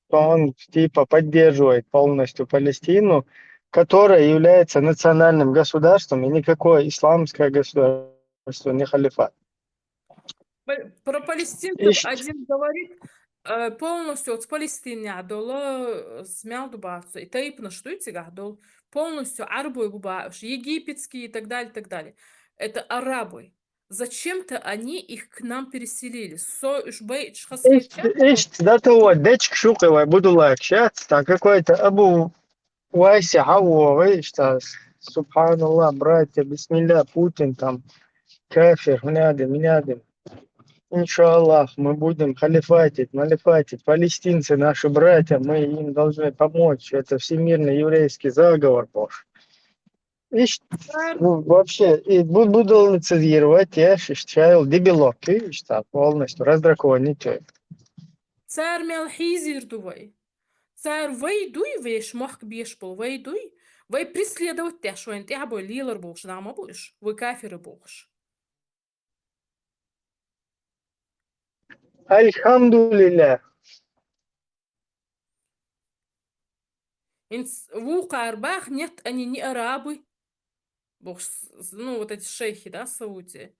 что он типа поддерживает полностью Палестину, которая является национальным государством, и никакое исламское государство не халифат. Про палестинцев один говорит, Э, полностью оцу Палестинехь долу, э, смел ду бац, и тайпанаш дуй цигахь долу, полностью Ӏарбой бу бац, египетские и так далее, и так далее. Это арабы. Зачем-то они их к нам переселили. Со уж байташ хасхича. Ишт, ишт, до того дечка шукъе вай буду лайк щас, там какой-то Абу Вайси хьавогӀий, ишта, субханаллах, братья, бисмилла, Путин там, кафир, хӀунадим, минадим. Иншаллах, мы будем халифатить, малифатить. Палестинцы наши братья, мы им должны помочь. Это всемирный еврейский заговор, боже. Ишт, ну, вообще, и бу-, буду лицезировать, я ш-, ш-, чаял дебилок, ишта, полностью раздраконить. Цар мел хьийзийр ду вай. Цара вай дуй, вешан мохк беш болу вай дуй, вай преследовать деш, вайна тӀаьхьа бой лелар бохуш нах ма бу уьш, вай кафиры бохуш. Альхамдулиллах. Инц вукхар бах, нет, они не арабы. Бохуш, с-, с-, ну, вот эти шейхи, да, Сауди.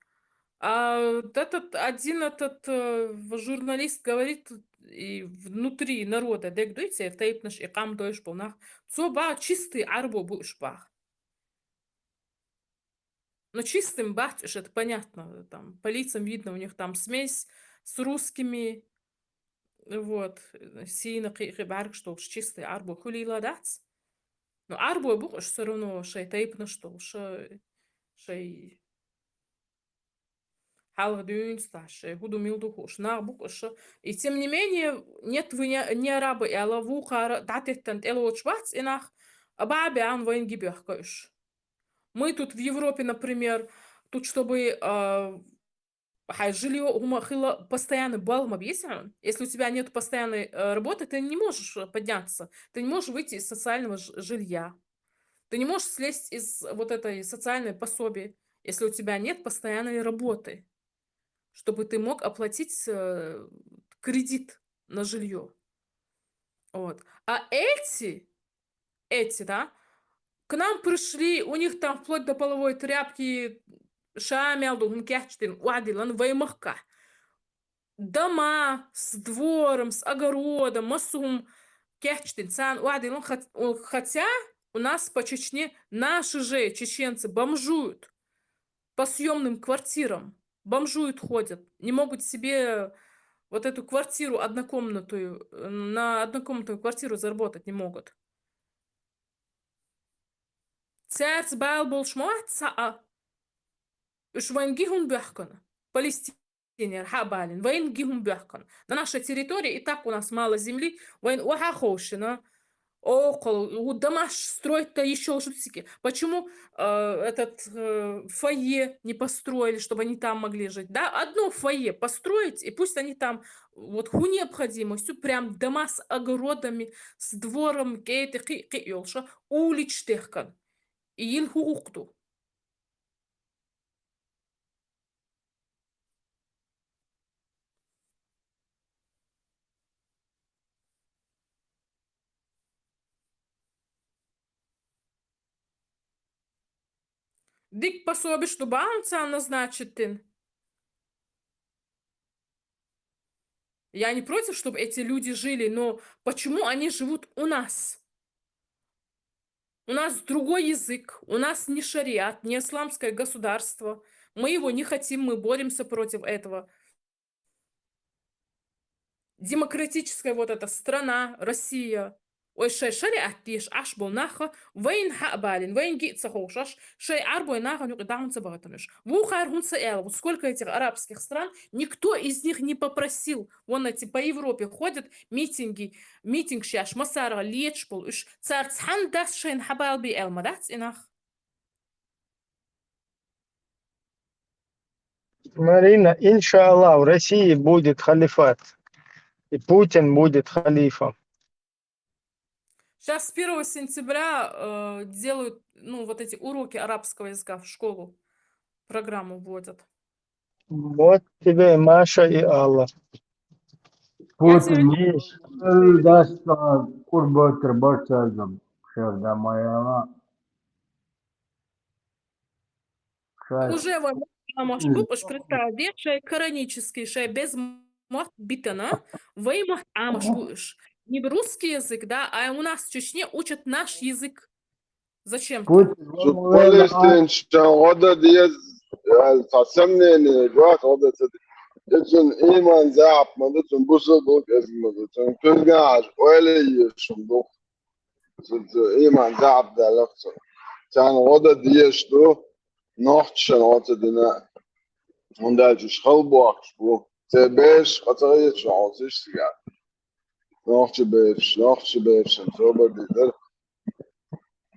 А вот этот один этот, э, в-, журналист говорит, и внутри народа, дег дуй церан тайпанаш и къам дойш болу нах, цо бах, чистый Ӏарбо бу уьш бах. Ну, чистым бац уьш, это понятно, там, по лицам видно, у них там смесь с русскими, вот, э, сийна кхи-, кхи бӀаьргаш долуш чистый Ӏарбо хуьлийла дац. Но Ӏарбой бу-кх уьш всё равно шайн тайпанаш долуш, шай хьалха дуьйна стаж, шай хӀу ду мила ду хууш нах бу-кх уьш. И тем не менее, нет, вы не, не арабы аьлла, вукхара дӀатеттан тӀелоцуш бац и нах, а баьбаьхна вайна ги боьхка уьш. Мы тут в Европе, например, тут, чтобы, а, хьайн жильё хӀума хила, постоянный болх ма беза хьуна. Если у тебя нет постоянной, э, работы, ты не можешь, э, подняться. Ты не можешь выйти из социального ж-, жилья. Ты не можешь слезть из вот этой социальной пособия, если у тебя нет постоянной работы, чтобы ты мог оплатить, э, кредит на жильё. Вот. А эти, эти, да, к нам пришли, у них там вплоть до половой тряпки, ша мел долу хӀума кечдина, охьадиллина вай махкахь. Дома с двором, с огородом, массо хӀума кечдина. Царна охьадиллина, хо-, хотя у нас по Чечне наши же чеченцы бомжуют по съёмным квартирам. Бомжуют, ходят. Не могут себе вот эту квартиру однокомнатную, э, на однокомнатную квартиру заработать не могут. Цаьрца бала болуш ма вац цхьа а. Уьш вайна ги хӀума боьхкана. Палестинера хьа а балийна. Вайна ги хӀума боьхкана. На нашей территории и так у нас мало земли. Вайна охьа а ховшина. Около, у, дома ж строить-то ещё лучше всякие. Почему, э, этот, э, фойе не построили, чтобы они там могли жить? Да, одно фойе построить, и пусть они там, вот, хӀу необходимостью, прям дома с огородами, с двором, кӀеда кхи-, кхи йолуш, уличаш техкан. И йилла хӀу гӀуллакх ду? Дика пособиш ду бахьана царна назначить дина. Я не против, чтобы эти люди жили, но почему они живут у нас? У нас другой язык, у нас не шариат, не исламское государство. Мы его не хотим, мы боремся против этого. Демократическая вот эта страна, Россия. Ой, шайн шариат деш Ӏаш болу нах вайна хьа а балийна, вайна ги а ца ховшош, шайн Ӏарбой нахана юкъа дӀа хӀунда ца бахийтина уьш? Вукхара хӀунда ца аьлла? Вот сколько этих арабских стран, никто из них не попросил. Вон эти по Европе ходят, митинги, митингаш еш, массарах леташ болу уьш. Цара цхьанна дас шайна хьа бала бе аьлла ма дац и нах? Марина, иншаллах, в России будет халифат. И Путин будет халифом. Щас с первого сентября, э, делают, ну, вот эти уроки арабского языка в школу, программу вводят. Вот тебе Маша и Алла. Путин есть. Даста курбатыр бачазам. Шерда моя. Уже вот, а может, букваш представь, шай коранический, шай без мотт битана, вай мотт Ӏамош бу уьш. Не русский язык, да, а у нас в Чечне учат наш язык. Зачем? Цу палестинчан гӀо дан деза, цхьа сомнени гойту гӀо дан ца деза. Цун иман заьӀап ма ду, цун бусалба ду кӀезиг ма ду, цун куьзгахьаш ойла езаш ма ду. Цу, цу иман заьӀап даьлла цун. Царна гӀо дан дезаш ду, нохчашна гӀо ца дина. ХӀунда аьлча уьш халбохкаш бу. Церан бераш къа ца хеташ хьовсийша цигахь. Нохчий бераш, нохчий берашна собар дийр дара.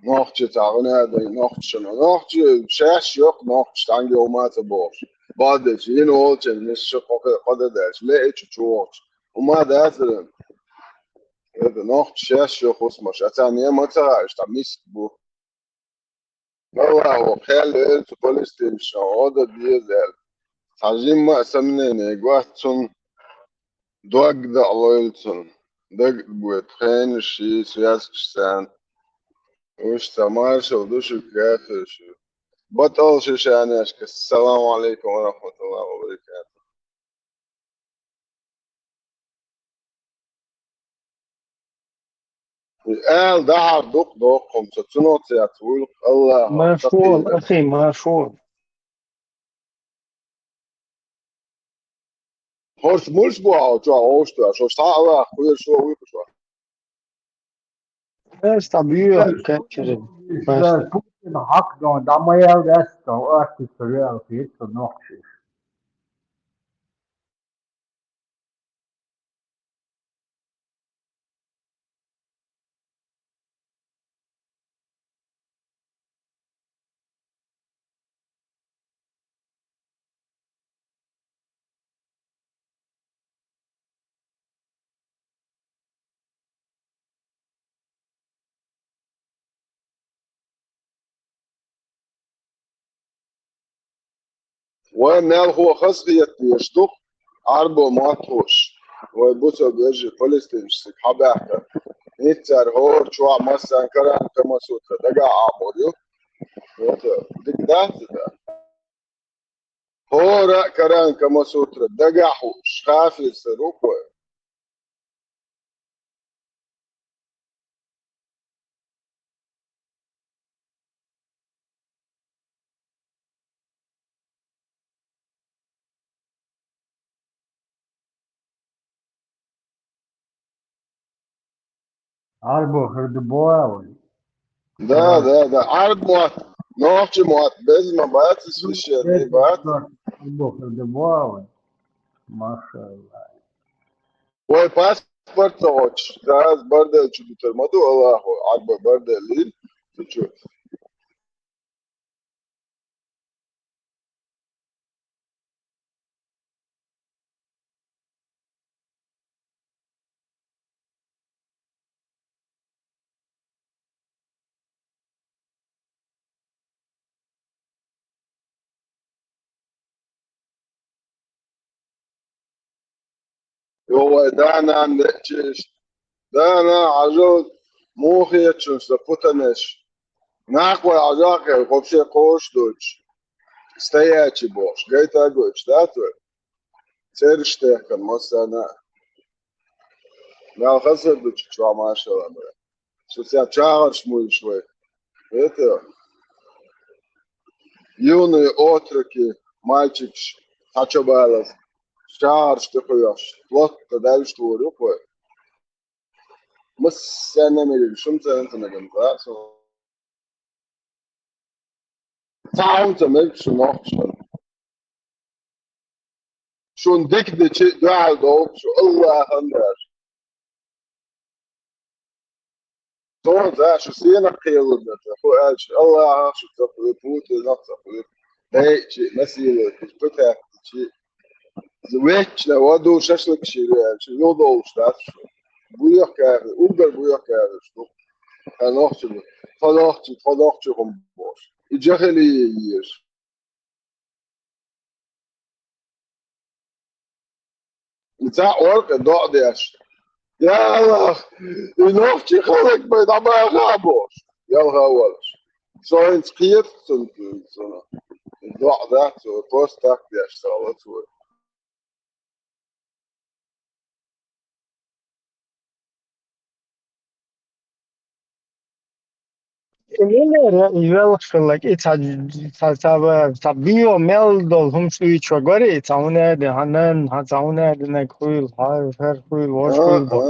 Нохчий цхьа гӀо дан, нохчашна. Нохчий шаьш йоккха нохчий, цхьанга хӀума ца бохуш. Бадечу, йина волчун, миска кхо кхо дан даьлча, леачу чу вохуш. ХӀума дацара. Это нохчий шаьш йоккха хӀусамаш. Царна ма ца хаьа, уьш цхьа миска бу. Аллахо кхел йойла цу палестинчан гӀо дан деза аьлла. Цхьа жимма а сомнени гойту цунна, дог а дӀалойла цунна. Дага а бойту хенаш, шен связкаш царна. Уьш цхьа маршалла ду шуьга, кафираш. БатӀал шу, шанашка. Ассаламу Ӏалайкум ва рахьматуллахӀи ва баракатухӀ. Ала дахьар дукха доккхум, со цунах ца яц вуйла, Аллахо. Маршо, ахи, маршо. ХӀорш муьлш бу хьо чохь гӀовш тоьш, хӀорш цхьа Аллах кхоьруш ву вуьйхуш вац. Ас дӀабоьху кечира. Путин хьакъ дон, дӀа ма ял даьсса, артист реал хир цу нохчий. Вай мелхо хазахета дезаш ду-кх Ӏарбо мотт хууш, вай бусалба вежарий палестинцаш цига хьабаьхкина. ХӀинца цара хӀора чохь массарна Коран, Камасутра дагахь Ӏамор ю. Вот, дика дац иза? ХӀора а Коран, Камасутра дагахь хууш, кафир ца ду-кх вай. Ӏарбо хир ду боху вай? Да, да, да. Ӏарб мотт, нохчий мотт, беза ма бац, иза священный бац. Ӏарбо хир ду боху вай? Машалла. Вай паспорт ца гӀоттуш, дас бардел чу дитар ма ду Аллахо, Ӏарбой бардел лийр, цу чу. Йо, вай да-нана лечиш, да-нана, хьажал, муха хеташ сан путанаш. Нах вай хьажакъе, вообще кхош доцуш, стоячий бохуш, гайта а гойтуш дац вай? Цераш техкан массарна а. Мел хазар ду чу чохь, машалла, бра. Шу цхьа чагӀарш муьйлуш вай. Это, юные отроки, мальчикаш, цхьа чо балаза. ЧагӀарш тӀекхоьхьуш, лотта даьллаш тхуна ю-кх вай. Массарна а мегар ю, шуна ца, ца мегар ду, а, со. Цхьа хӀума ца мега шу нохчашна. Шуна дика дичи дуьхьал долу шу Аллахьан деш. Тхуна ца шу сенах кхелур дара, хӀу аьлча, Аллахьах шу ца хуьлу, Путинах ца хуьлу, бейчи, насилуйтичи, путаьттичи. Вечно ваду шашлык шире аьлча, юхадовлуш дац шу. Буьйхкаьхи, уггар буьйхкаьхи шу. Тхан нохчи, тхан нохчи, тхан нохчи хӀума бохуш. И жахилие еза. Цхьа оркъе доӀа деш. Я Аллах, и нохчи халкъ бай дӀабаха а бохуш. Ялха а волуш. Со хӀинца кхета цунна, цунна. ДоӀа дац, просто так деш, ца лац вай. Миллер, и велхилла, и ца, ца, ца, ца био мел дол хӀумаш дуьйцуш вагори, и ца хӀунеда, хьанан, хьан ца хӀунеда наг хуйла, хьа, хӀар хуйла, вож хуйла бо.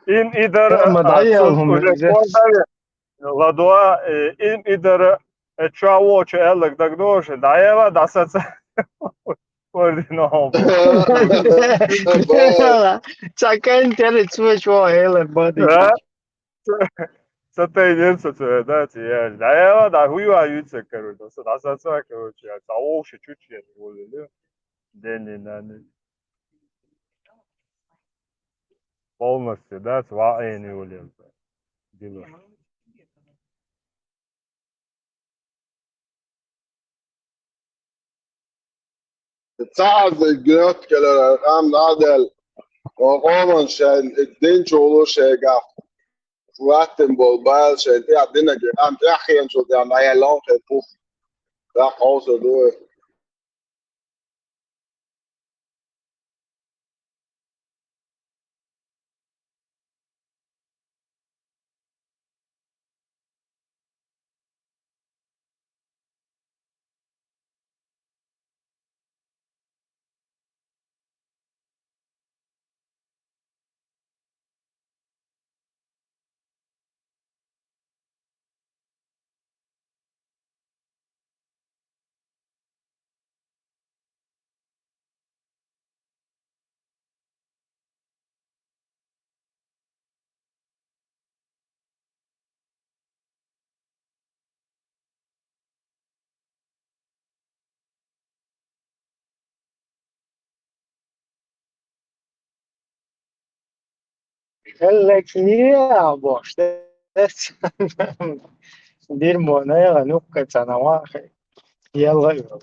Ин идар, Ма дӀаял хӀума уже иза. Ладуа, э, ин идар, э, чавоча эллаг дагдоша, дӀаяла, дӀасаца. Ординал. Ца кайн тели цвечо эллар бади. Да? Ца тайден со цо, да, ци я. Да, я, да, хуйва юйца, короче, да, со, да, со, со, короче, я, ца овше чуть-чуть, я, не волю, да. Дени, нани. Полностью, да, цва, э, не волю. Дило. Ца хьалха гӀоьртгалара хам дӀадел, къоман шайн динчулу шайгахь латтин болу бала шайн тӀехь динарг, хам тӀехь хенчул тӀехь дӀаяьлла хир пух. ТӀаккха хьовса ду. Хеллакия бош. Дирмо наягӀа нукка цана вахи. Ялла йол.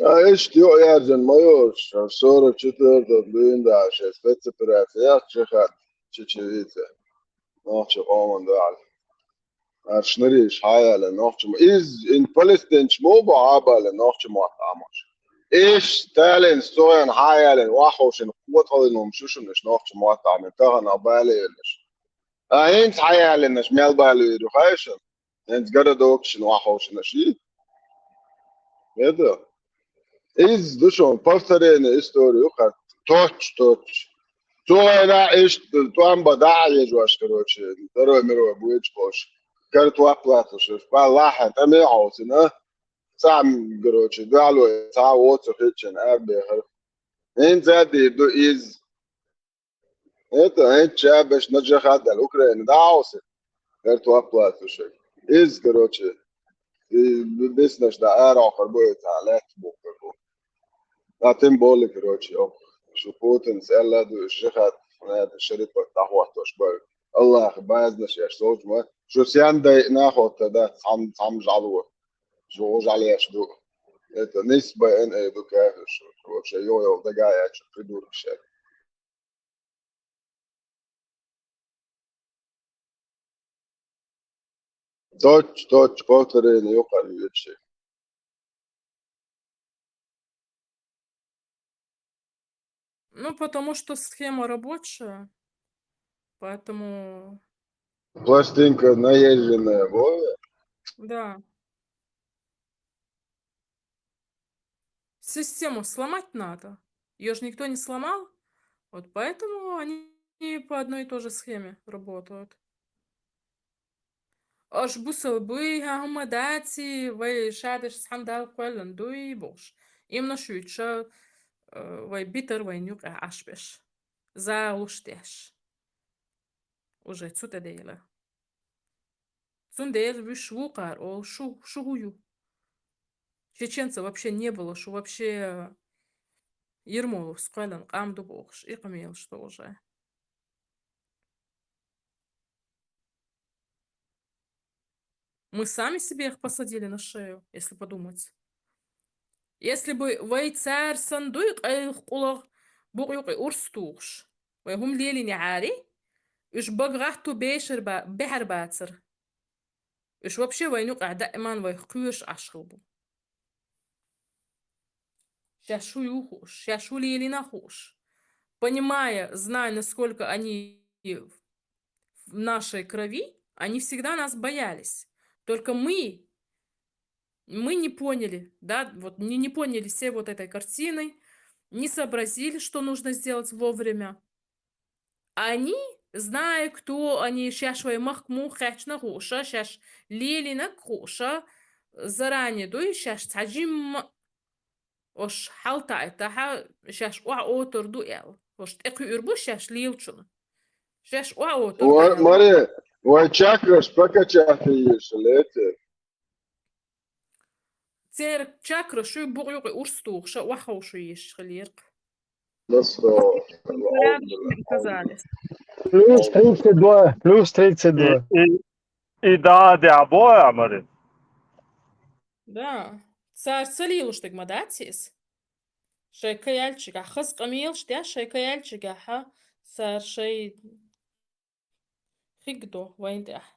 А иштта юкъ яьржина ма йоцуш, сорок четвёртый дуьйна да шайн спецоперация яхча хатта чечевица. Нохча къоман дуьхьал. Аш нуриш хьаяьлла нохча мо-, из ин палестинчу мо бо хьабаьлла нохча мотт Ӏамош. Иш Сталин стоян хьаяьлла ваххушин кхоталин хӀума шу шуна иш нохча мотт Ӏамин тахана бале еллаш. А хӀинца хьаяьллинаш мел балийр ю хай шуна? ХӀинца городокашна ваххушина ши? Это? Иза ду шуна повторение истории ю хатта. Точ, точ. Цо вайна иштта тӀом бан дӀа а ежош, короче, Второй мировой буьйцуш болуш. Картоп латтуш, баллахьа, тӀаме а хьовсина. Цхьа, короче, дуьхьало, цхьа а воцу хитчина, арабехар. ХӀинца а дийр ду иза. Это, хӀинца чабеш на джихад аьлла, Украина дӀа а хьовсина. Картоп латтуш. Иза, короче, и биснаш да арахьар бу, и цхьа лаьтташ бухкар бу. А тем более, короче, ох, шу Путинца аьлла ду, иш жихад, наьда шарипат дӀахӀоттош бара. Аллахьа базнаш еш, сов ма, шу сен дайна хотта дац, цхьам-, цхьамма жӀало. Шу гӀо жӀалеш ду. Это, нисбан эн ай ду кафир шу. Вообще, йо-, йо, дага яьчу придуркаш яьчу. Точ, точ, повторение юкъара вирши. Ну, потому что схема рабочая, поэтому Пластинка наезженная, Вове? Да. Систему сломать надо. Её же никто не сломал. Вот поэтому они по одной и той же схеме работают. Аш бусал буй, хӀа, хӀума даци, вай шадаш цхьан дал кхоьллан дуй, бохуш. Имна шуьйча, э, вай битар вайн юкъа Ӏаш беш. ЗагӀлуш деш. Уже цу тӀе дела. Цундела вуьш вукхар, ол шу, шу хӀу ю? Чеченца вообще не было, шу вообще Ермоловс кхоьллан къам ду бохуш, и къамелаш ду уже. Мы сами себе их посадили на шею, если подумать. Если бы вай цара сан дуй къайлах къулах букъ юкъе урс тухуш, вай хӀума лелине Ӏари, уьш бага гӀатту бешар ба-, бехьар бацар. Уьш вообще вайн юкъахь даиман вайх кхоьруш Ӏаш хилла бу. Шаьш хӀу ю хууш, шаьш хӀу лелийна хууш. понимая, зная, насколько они в нашей крови, они всегда нас боялись. Только мы, мы не поняли, да, вот не, не поняли всей вот этой картины, не сообразили, что нужно сделать вовремя. Они, зная, кто они, шаьш вай махкаму хьаьчна хууша, шаьш лелинаг хууша, заранее дуй, шаьш цхьа жимма ош хьалтаьйтахьа, шаьш охьа отар ду аьл. Ош тӀекхуьур бу шаьш лелачунна. Шаьш охьа отар ду Ва-, аьл. Маре, вай чакраш покачать еш лете. Цер чакраш шу букъ юкъе урс тухуша, охьа ховшу еш хилеркъ. Ну что, Порядочно сказали. Плюс тридцать два, плюс тридцать два. И, и, и да, да, боя, маре. Да. Цар ца лелаш дагма дац из. Шай каяльчигахь, хаза къамелаш деш, шай каяльчигахьа, цар шай хиг до вайн тӀехь.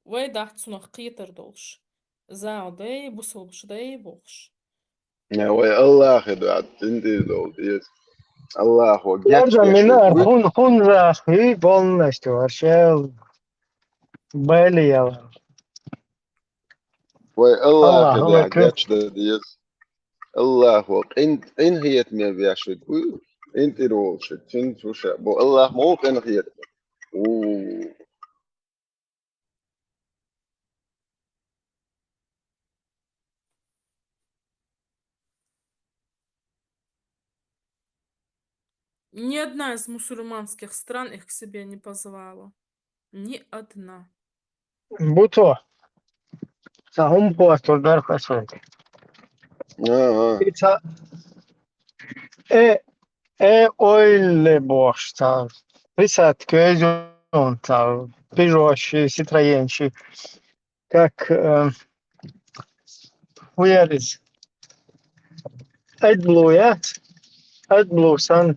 Вай дац цунах кхетар долуш. Зал дай, бусалбаш дай бохуш. Я, вай Аллахе ду, ат, тиндир долу, деза. Аллахо Ярда гечдеш мина ву. Хун, хун рахи, полностью, вообще, бали яла. Вай Аллахо Аллаху ду, акбар. Гечда деза. Аллахо, къин, къин хетаме веш ву, къин тӀера волуш, цуьнца вуша. Бо Аллах ма ву къин хетаме. У. Ни одна из мусульманских стран их к себе не позвала. Ни одна. Буто. Ца хӀума хӀоттур дара хасо. Ага. И ца, э, э, ойле бохуш ца. Писать козюн ца. Пижоши, ситроенши. Как, э, хуярис. Эдблу, я? Эдблу сан.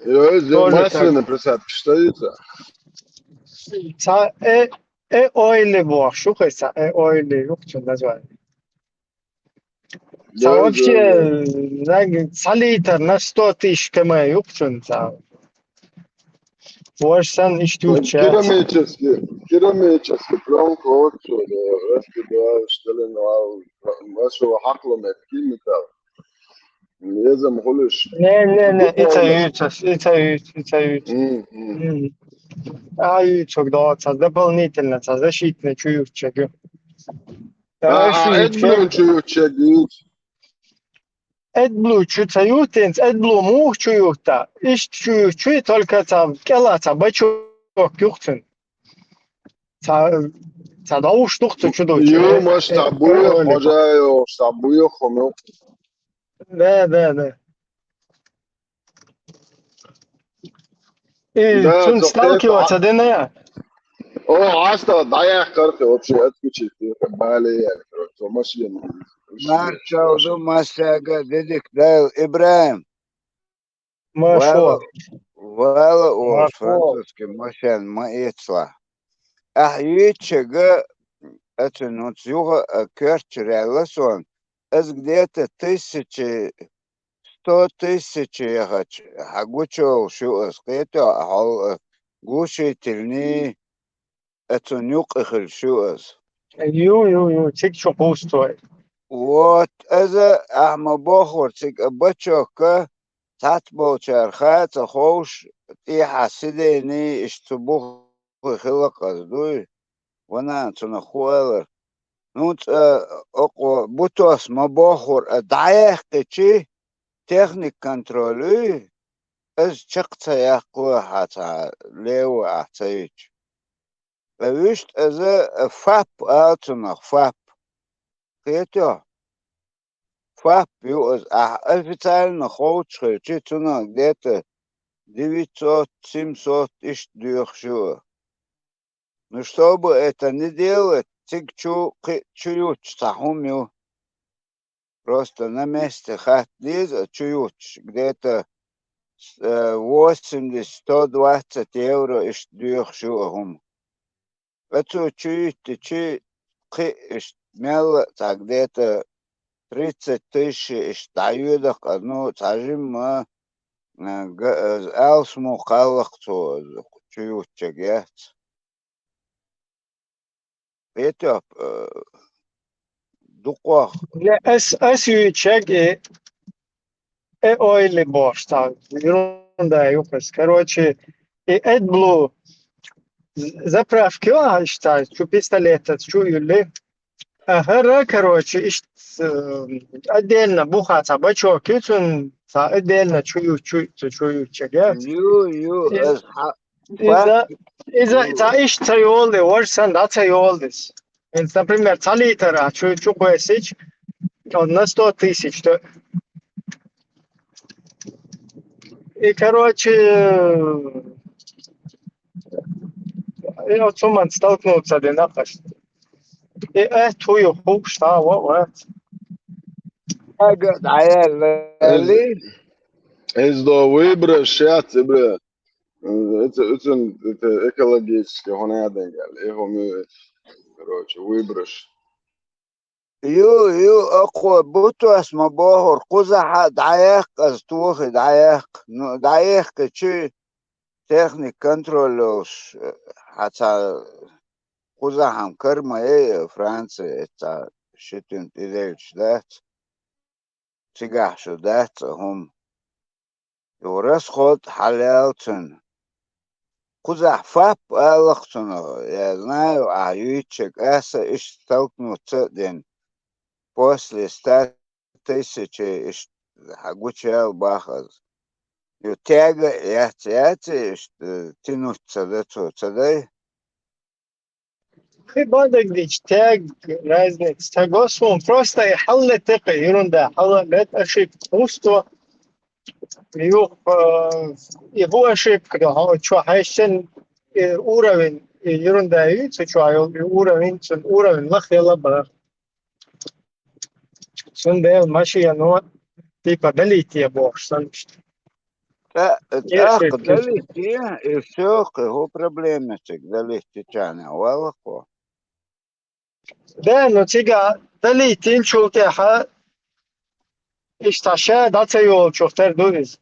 Э, э, тоже масляный так. Присадка, что это? Ца, э, э, ойли бохуш, шу хай ца, э, ойли, юхчун название. Ца да, вообще, да, да. Ца литр на сто тысяч км юхчун ца. Ваш сан иштта ю ча. Керамический, керамический пленка вот сюда, раз ты два, что ли, ну, а, а что, хакълу мет, кимикал. Езам хулиш. Не, не, не, и ца юьйцас, и ца юьйц, и ца юьйц. Мгм. Мгм. А юьйцуг доцас, дополнительно ца защитный чу юьйцча. А, а, эдблу чу юьйцча. Эдблу чу ца юьйцинца, эдблу мух чу юьйцта. Иштта чу юьйцчу, только ца кӀела ца бачок юхцун. Ца, ца довш дух ца чу ду. Ю, маш ца буйох, хожа йо, ца буйох хо мел. Да, да, да. И да, цун сталкиваться дина. О, аста даяхкархи вообще отключить бале, короче, машина. Маршалла ду массага, дедик дайл, Ибраим. Машо. Вала, вала, о, французский машина ма эцла. Ахь юьйцчага, ацу нуц юха, а, коьртачу релла сон, аз где-то тысячи сто тысяч яхача, хьан гучуйолуш ю ас, кхетий хьо, а, глушительный, а, цунна юккъе хилла ю ас. Ю, ю, ю, цига чу кхуссой. Вот, аза ахьа ма бохура цига а бачокка, цхьацца болчара хаа ца ховш, тӀехьа сидений иштта цу бух хила кхаза дуй, ванан цунах хӀу алар. Ну, цӀа, окъо бутос ма бохур, а дӀаяьккхичи, техник контроль уй, аз чекх ца яьккхало хьан ца лево ахь ца йича. Ткъа вуьшта аза ФАП ала цунах, ФАП. Кхетий хьо? ФАП ю аза, ахь официально ховчу хилчи, цунах где-то девятьсот, семьсот иштта доьхуш ю. Ну, чтобы это не делать, цига чу кхин чу ютчу цхьа хӀума ю. Просто на месте хатта деза, а чу ютчу где-то, э, восемьдесят, сто двадцать евро иштта доьхуш ю а хӀума. Ацу чу юьттичи кхин иштта мелла а цхьа где-то тридцать тысяч иштта дӀайоьдах, ну, цхьа жимма, э, га-, э, алсамо кхаллах цо, чу ютчаг яц. Этоп, э, дукхох. Не, ас, ас юьйчаг и, э, ойли бохуш цхьа ерунда юкъас. Короче, и AdBlue з-, заправка ю, а, иштта, чу пистолетаца чу юьлли. А хӀара, короче, иштта, э, отдельно буха цхьа бачок ю цун, цхьа отдельно чу ю, чу, чу, чу ю чага. Ю, ю, иза, ас хьа-, иза, фа-, иза ю. Цхьа иштта ца йолу, важа санна дӀа ца йолу иза. Инца, например, цхьа литр а чу, чу кхоьссича, он на сто тысяч, то и, короче, э, и оцу хӀуманца столкнуться дина аш. И э, тхуй хууш, та, во, во. Ага, дӀаяьлла. Эз-, эздо выброс щас, бля. Э, это, это, это экологически хӀунда дагал. Эхо мы, короче, выброс. Ю, ю, акхо бутос ма бохура, кхузахьа дӀаяккха, ас тухи дӀаяккха. Ну, дӀаехкичи техник контроль йолуш, э, хьан ца кхузахьа-м кара ма яй, э, Франция, э, цхьа ши туьнта тӀедевлча дац. Цигахь шу дац а хӀума. Юха расход хьалаяьлла цуьнан. Кхузахь ФАП аллах цунах, я знаю, ахь юьйцург аса иштта столкнуться а дина. После ста тысячей иштта хьан гучуяьлла бах ас. Ю тяга а яц, яц иштта, тянуться ца дай цо, ца дай. Хи бадагдича тяг разница ца го суна. Просто и хьалле текхе, ерунда, хьалле ошибка. Усто, юх, э, и хӀу ошибка, да, хьо чу хьаьшшан, и уровень, и ерунда ю, цу чу йолу, и уровень, цун уровень лахъяла бара. Цундела машина, ну, типа, далийте бохуш санна. ТӀа-, тӀаккха далийте, и всё, кхин хӀун проблема цига далийтича а валлахо. Да, ну, цига далийтинчул тӀаьхьа иштта ша дӀа ца йолучух тера ду иза.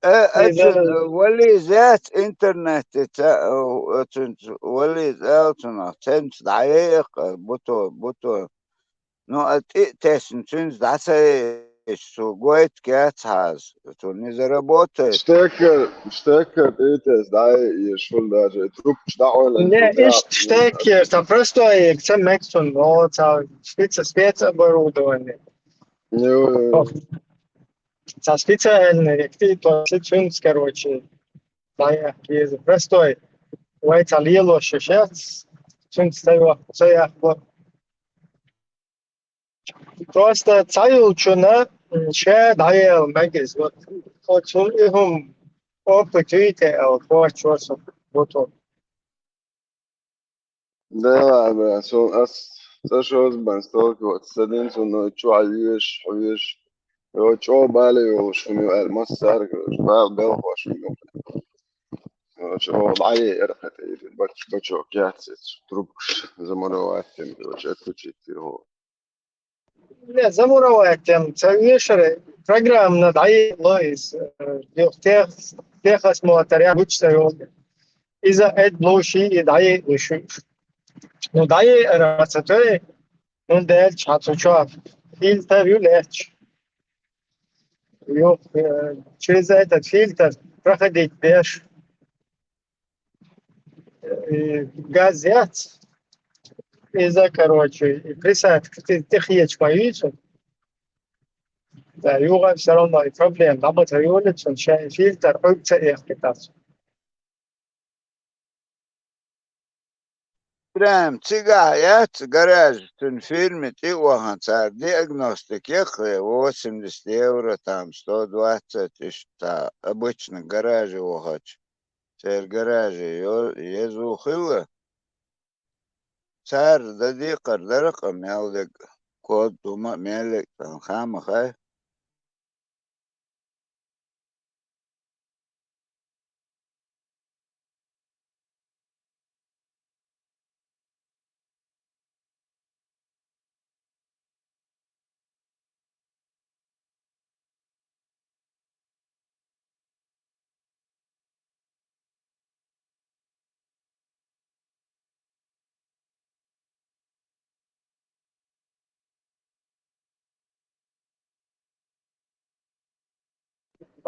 Э, иза оцун валийза яц интернете, ца, э, оцунца валийза аьлла цунах, цуьнца дӀаяйа-кх, буто, буто. Ну, а тӀе а тесна, цуьнца дӀа ца яйча, цо гойту кеца хьаза, цо не заработает. Штекер, штекер тӀе а тесна, дӀа а еш, фул даже, и трубкаш дӀа а ойла. Не, иштта штекер, ца простой, ца мега цунна, о, ца шпица спецоборудование. Ю, ю. Ца специальный, кхин то цуьнца, короче, дӀаяхьа еза. Простой, вай ца лелош шаьш, цуьнца ца йо-, ца яхбо. Просто ца йолчунна, м, ша дӀаяла мегиз. Вот, вот цунна и хӀума опыт витӀе ала, кхоччо со бутун. Да, бля, со ас ца шозбан столкнуться дина, со но чу хьоьжуш, хьоьжуш. Йо, чӀогӀа бале йолуш хӀума ю аьлла, массаьрга бала белхош хӀума ю. Короче, о, дӀае эр хӀета, бач-, бачок яц иза, трубкаш замуровать тем, короче, отключить йо. Не, замуровать тем, ца вешаре, программно дӀаело иза, э, юха тех-, техосмотр ян гучу ца йолу. Иза эд луши и дӀаелуш. Ну, дӀаеара ца той, ну, делча хьан цу чохь фильтр ю лаьтташ. Юха, э, через этот фильтр проходить деш. И газ яц. Иза, короче, и присадка ти-, тӀехеча ма юьйцу. Да, юха всё равно и проблема. Наб ца йолу цунна, шайн фильтр Ӏуьрг ца эккхийтац. Прям цигахь яц гараж, цуьнан фирма тӀе а вахана, цара диагностика яххе, восемьдесят евро, там, сто двадцать, иштта, обычно гараже вахача. Церан гараже йо-, еза хилла. Цара дан декхар дара-кх мел дерг, код хӀума а мел дерг, сан хаа ма хай.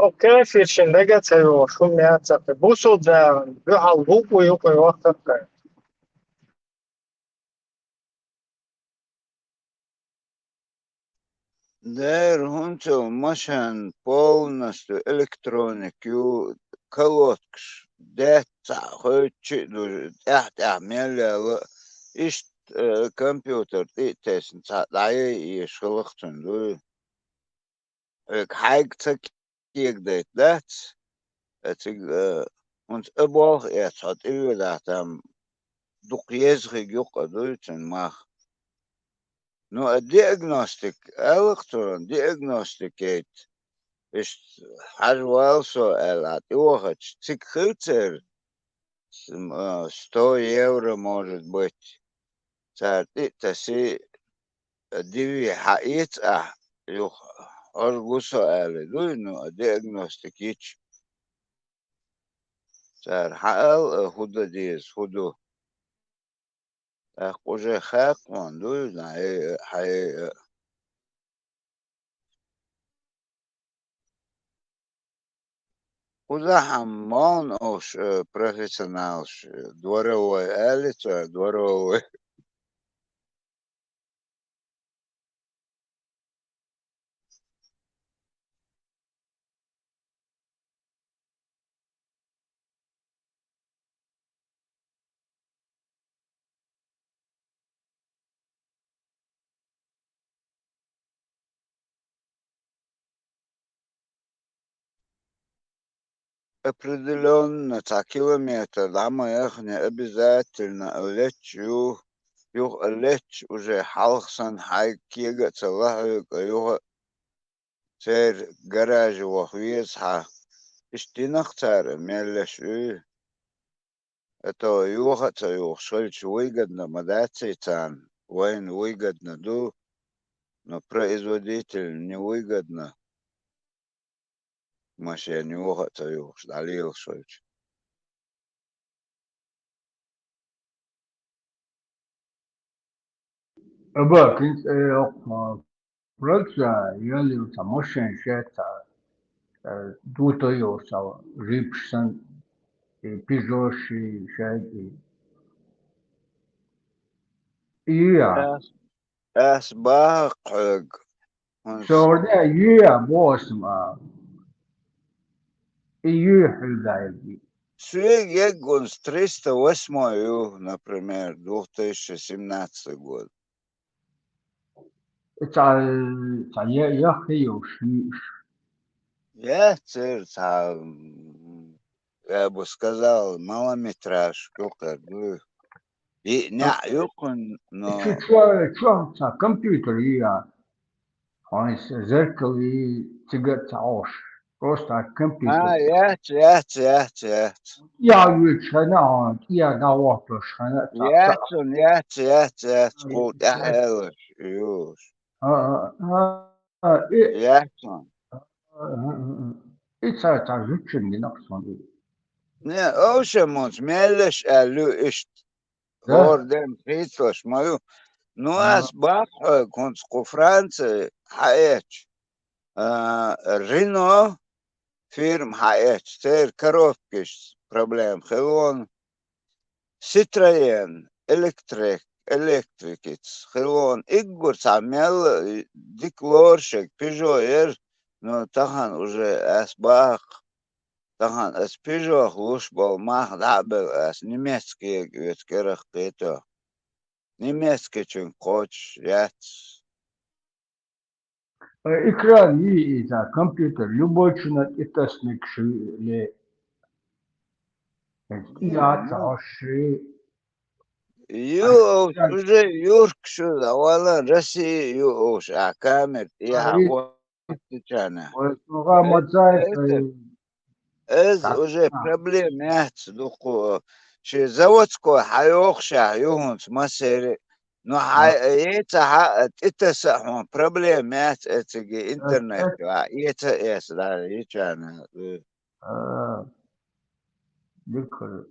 Окей, фишин дага ца йо, шум яцахъе. Бусул да, дуьхьал букву юкъе вахтакъе. Дера, хӀунцал машен полностью электроник ю, колодкаш, дет цхьаъ хойтчи а ду, тӀаьхь-тӀаьхьа мел яла, иштта, э, компьютер тӀе а тесна, цхьа дӀаяй эш хилахцун дуй. Хьайга ца кегадайта дац, э, цига, э, хӀунца а болх эц хьо тӀеведахь, там дукха еза хиг юкъа дуй цун мах. Ну, а диагностик, аьлла-кх цо, диагностикейт, иштта хьажа вала со аьлла, тӀевахача, цига хилла церан, с-, м, а, сто евро, может быть, цара тӀе а тасий, а, дивий хьаэца ахь, юха хьожа гу со аьлла дуй, ну, а диагностик йича. Цара хьаала, а, хӀун дан деза, хӀун ду. ТӀаккха уже хаьккхон дуй, на, э, хьай, э, кхузахь-м молла уьш, э, профессионалаш, э, дворовой, аьлла цара, дворовой. Определённо цхьа километр дӀа ма яххьа, обязательно лечча ю, юха а лечча, уже хьалха санна хьайга кега а ца лахь хьоьга, юха а церан гараже ваха веза хьо. Иштта дина-кх цара, меллаша уьй. А то юха а ца юхуш хилча, выгодно ма дац и царна. Вайна выгодно ду, но производителю невыгодно. Машен юха а ца юхуш дӀалелаш хилча. Аба, кин цӀе йоккха, Франция, ялил цхьа машен шеца, э, дута йолуш цхьа жипш сан, и пижоши шайги. И я. Ас, ас бахьа хьоьга. Хьуна Шорда ю я босма. И ю хьуьгайги. Соьга еггунс триста восьмой ю, например, две тысячи семнадцатый год. Ца, ца я, я хьийовш, йиш. Я цер ца, м, я бы сказал, малометраж кукар ду. И ня юкун, но Чу, чу, чу, ца компьютер я. Хьайса зеркал и цига ца ош. Просто компьютер. А, яц, яц, яц, яц. Я вичхана, я да вохтош хана. Яц, яц, яц, яц, кул тӀаьхьа элаш, юш. А, а, а, а, и, Яц. а, а, а, и ца, ца зучун гинах сон и. Не, овшамонс меллеш аьллу ишт. Да? Хор дем хийцлаш ма ю. Ну, А. ас бах хьоьга, хӀунца кху Франция хьаэч. А, Рено фирма хьаэч, церан коробкаш проблема хилон. Ситроен, электрик, электрикиц хилон. Иггур цхьа мел дика лоршег, Пежо яр, но тахан уже ас бах. Тахан ас Пежох луш болу мах дӀа а белла, ас немецкиега оьцу кӀирах кхето. Немецкичуьнга кхочуш яц. Э, экран йий иза, компьютер, любой чуьнан тӀетасниг шу ле. Э, и яц хьоши. Ю, уже юрк шу, вала Россия ю уш, а камер, А, я, и вот, тичана. Ой, слуга, Э, мацай, это, э, Эза Так, уже а. проблема яц дукху. Ши заводской хьайохуш ахь юххунца массери. Ну, хьай А. Э, яйца хьа, тӀетаса а хьуна проблема яц эциги Э, интернет. э. А, яйца эса, да, йичана. Э. А. Диккур.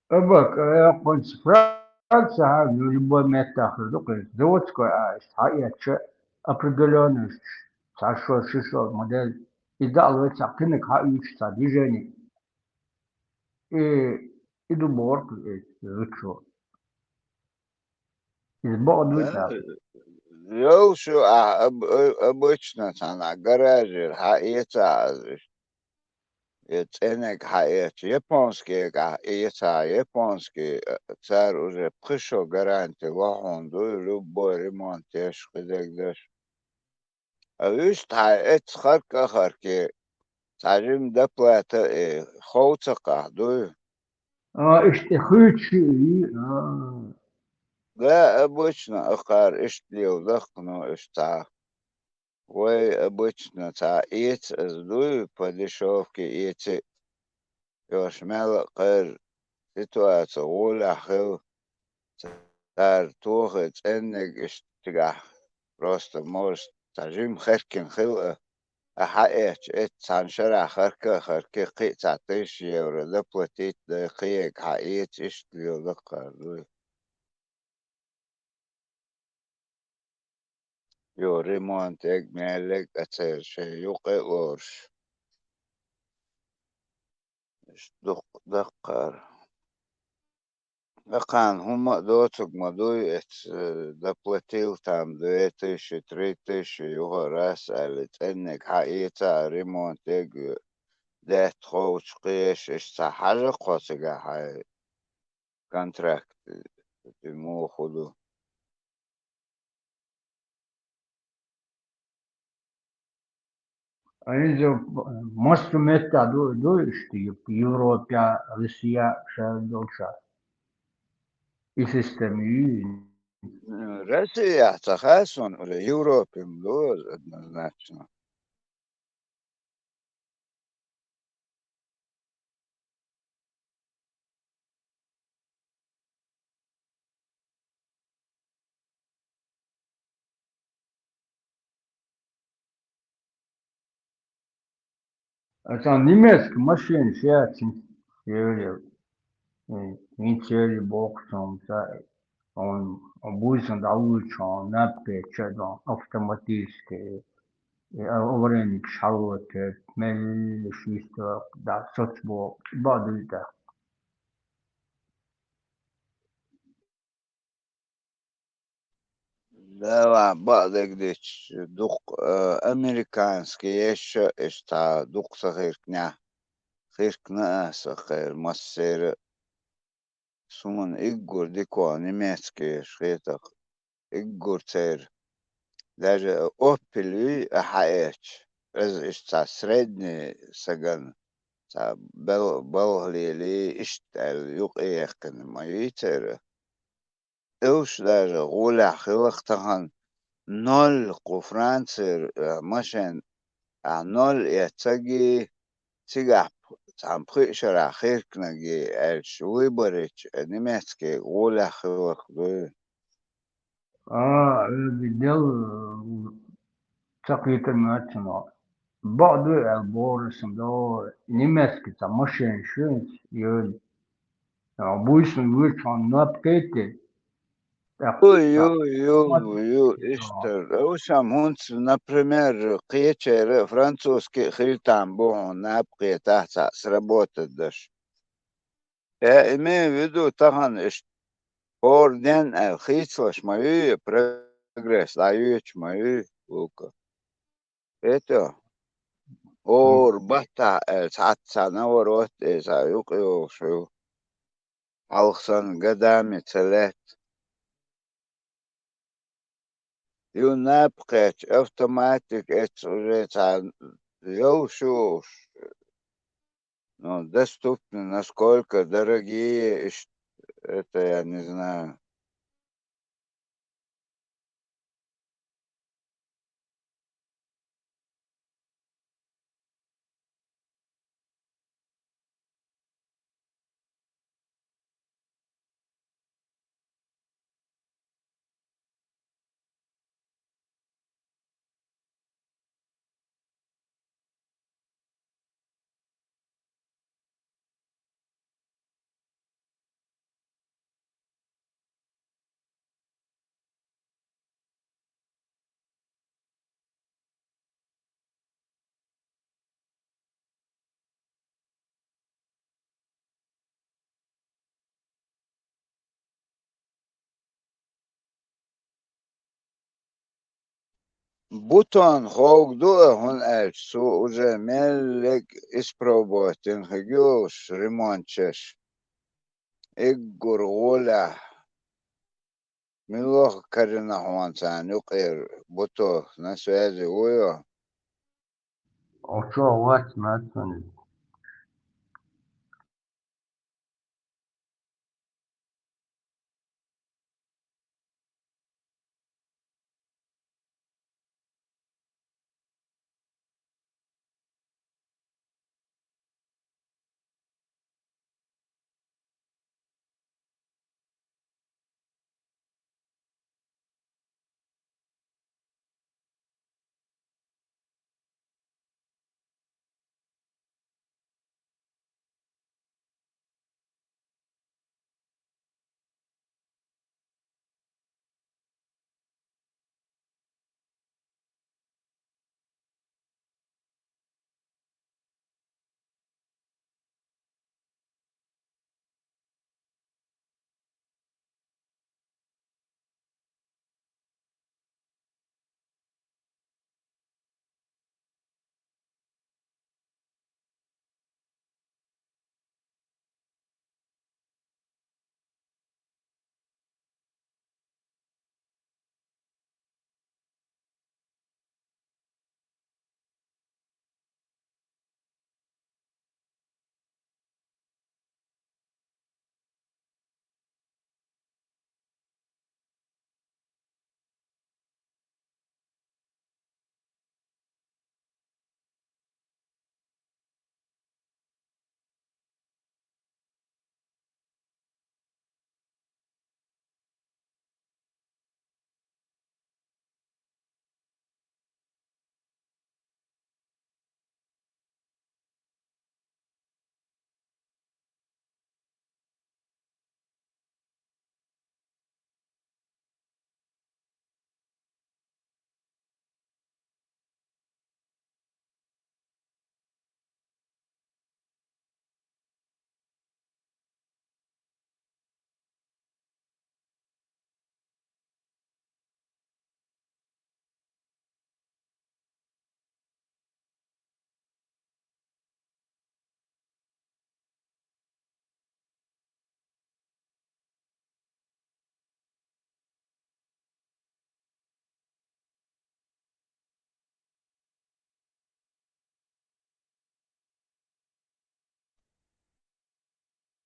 Абак, э, къонца Франция, ну, любой меттахар ду, къе, заводской а, иштта хьаэцча, определённость, цхьа шо, ши шо модель, и даалвай цхьа кхиниг хьаийцу цхьа движение. И, и ду бохург, э, зудчо. Иза бакъ дуй Да, цара. Йолуш ю ахь об-, о-, обычно цхьана гаражера хьаэца аз иштта. Я цӀенниг хьаэца, японскийгахь эца, японский, э, цара уже пхи шо гаранти ло хьуна дуй, любой ремонт еш, кхидерг деш. А вуьшта хьайн эццахь харка а харке, цхьа жима доплата а, э, хов ца кхахь дуй? А, иштта хуьйцуш ю и, а. Да, обычно ахара иштта леладахь, ну, иштта цхьа. Вай обычно цхьа эца аса дуй, по дешевке эци. Йош мел а кхара ситуаци гӀолехь хила, цара тохий цӀенниг иштта цигахь, просто, может, цхьа жима херкина хила а, а хьаэцча, эццахь цхьана шарахь харка а харке, кхин а цхьа тысяча евро доплатить дай, кхиерг хьаэца, иштта леладаккхар дуй. Йо, ремонт эг, мел эг а церан шайн юкъе а лоруш. Иштта дукха даккхар. Акхана хӀумма а доцург ма дуй, эццахь, э, доплатил там две тысячи, три тысячи юха раз аьлла, цӀенниг хьаэца а, ремонт эг, даьтта ховчу кхеш, иштта цхьа хьажа кхо цигахь хьайн контракт, э, муха хӀун ду. А иза массо меттехь ду, ду иштта, Европехь, Россехь, ша долчохь. И система ю. Россехь ца хаьа суна, уже Европе ма ду однозначно. Аса немецкий машинаш яц, евреев. Э, хӀинца ери боху цунна, ца, он, он буьйсанна дӀавуьйцу, он наб кхеча, он автоматически, э, а, овренникаш хьалотер, меллаш вистор, да, соцбо, бадуьйтӀа. Дала бакъдерг дича, дукха, э, американский еш а, иштта дукха ца хиркнехь, хиркна а аса кхера массеран а. Суна иггур дика немецкий еш хетар, иггур церан. Даже Opel юй а хьаэцча, иза иштта цхьа средний сагана, цхьа бал-, балха лелий, иштта аьлла юкъаяьккхина ма юй церан. Уьш даже гӀолехь хиларх тахана ноль кху Францера, э, машен, ахь ноль эццаги, цигахь цхьана пхи а шарахь хиркнарг аьлча, выборича, э, немецкий гӀолехь хиларх дуй. А, э, дел, э, ца кхетар моьтту цунах. Бакъ дуй аьлла бохура сан до, немецкий цхьа машен ю, йолу. А, буьйсанна вуьйцу хьуна наб кхетий. ТӀаккха Ю, ю, ю, ю, иштта. Ушам хӀунца, например, кхечеран а, французский а хила там бу хьуна наб кхетахь цхьаъ сработать даш. Я имею в виду, тахана иштта хӀора ден аьлла хийцалаш ма юй, прогресс дӀаюьйцуш ма юй, Лука. Это хӀора баттахь аьлла цхьацца наоборот, иза юкъайогӀуш ю. Хьалха санна годами ца лаьтта. Ю наб кхетча, автоматик эцна уже цхьа йолуш ю уьш. Ну, доступны, насколько дорогие, иш-, это я не знаю. Бутон ховгду а, хӀун аьлча, цо уже меллег испробовать дина хиг йолуш ремонт еш. Эггур гӀолехь. Мила ваха карина хьуна царна юкъера буто, на связи вуй хьо? Оцо вац, нацани.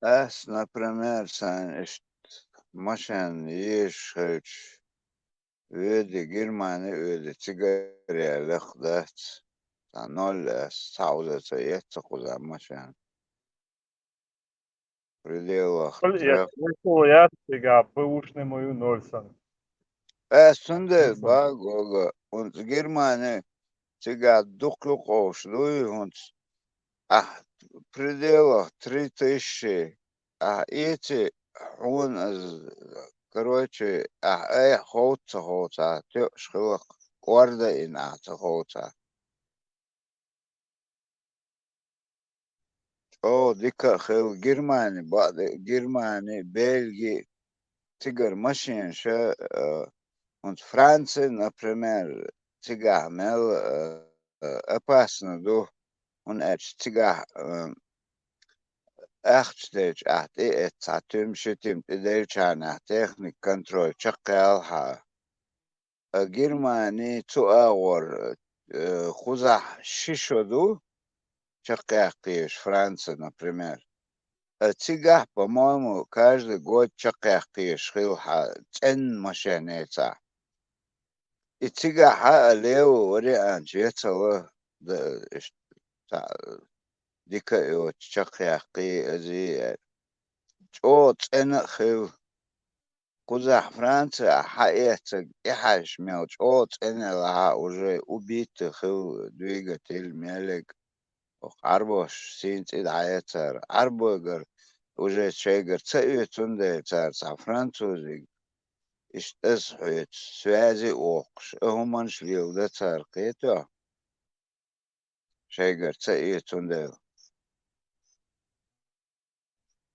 Ас, например, сан иштта машен езаш хилча, оьду, Германи оьду, цигара яьлла лекха дац. Цхьа ноль ас, цхьа уза ца эца кхуза машен. Пределах Ноль трёх. Эца, вай яц, цигахь б уьш не ма ю ноль санна. Ас цундела Ноль санна. Ба, Гога, хӀунца Германи цигахь дукха юкъовш дуй, хӀунца ахь пределах три тысячи, ахь эци хьуна аз, короче, ахь айхьа ховца ца ховцахь, тоьуш хиларх кӀорда а йина ахь ца ховцахь. ЧӀогӀа дика а хилла Германи, бакъ де, Германи, Бельги, цигара машенаш, а, хӀунца Франци, например, цигахь мел, а, а, опасно ду, хӀунда аьлча цигахь, а, ахча делча ахь тӀеэццахь, туьма, ши туьма тӀеделчахьана техник контроль чекхъяьлла хьан. А Германи цу агӀор, э, кхузахь ши шо ду чекхъяккхийш, Франци, например. А цигахь, по-моему, каждый год чекхъяккхийш хилла хьан цӀенна машен эцахь. И цигахь а левый вариант яцала, да, иштта, цхьа дика а йоцуш чекхъяккхий, азий аьлла. ЧӀогӀа цӀена а хилла. Кхузахь Франци ахь хьаэцарг тӀехьаьжча мел чӀогӀа цӀена лахьа уже убитый хилла двигатель, меллиг. Оха Ӏарбош сийна цӀе дӀаэцара. Ӏарбойгара уже шайгара ца оьцун дела цара цхьа французиг, иштта аз хьоьцу, связи а воккхуш, а хӀуманаш леладан цара, кхетий хьо? Шайгара ца оьцун дела.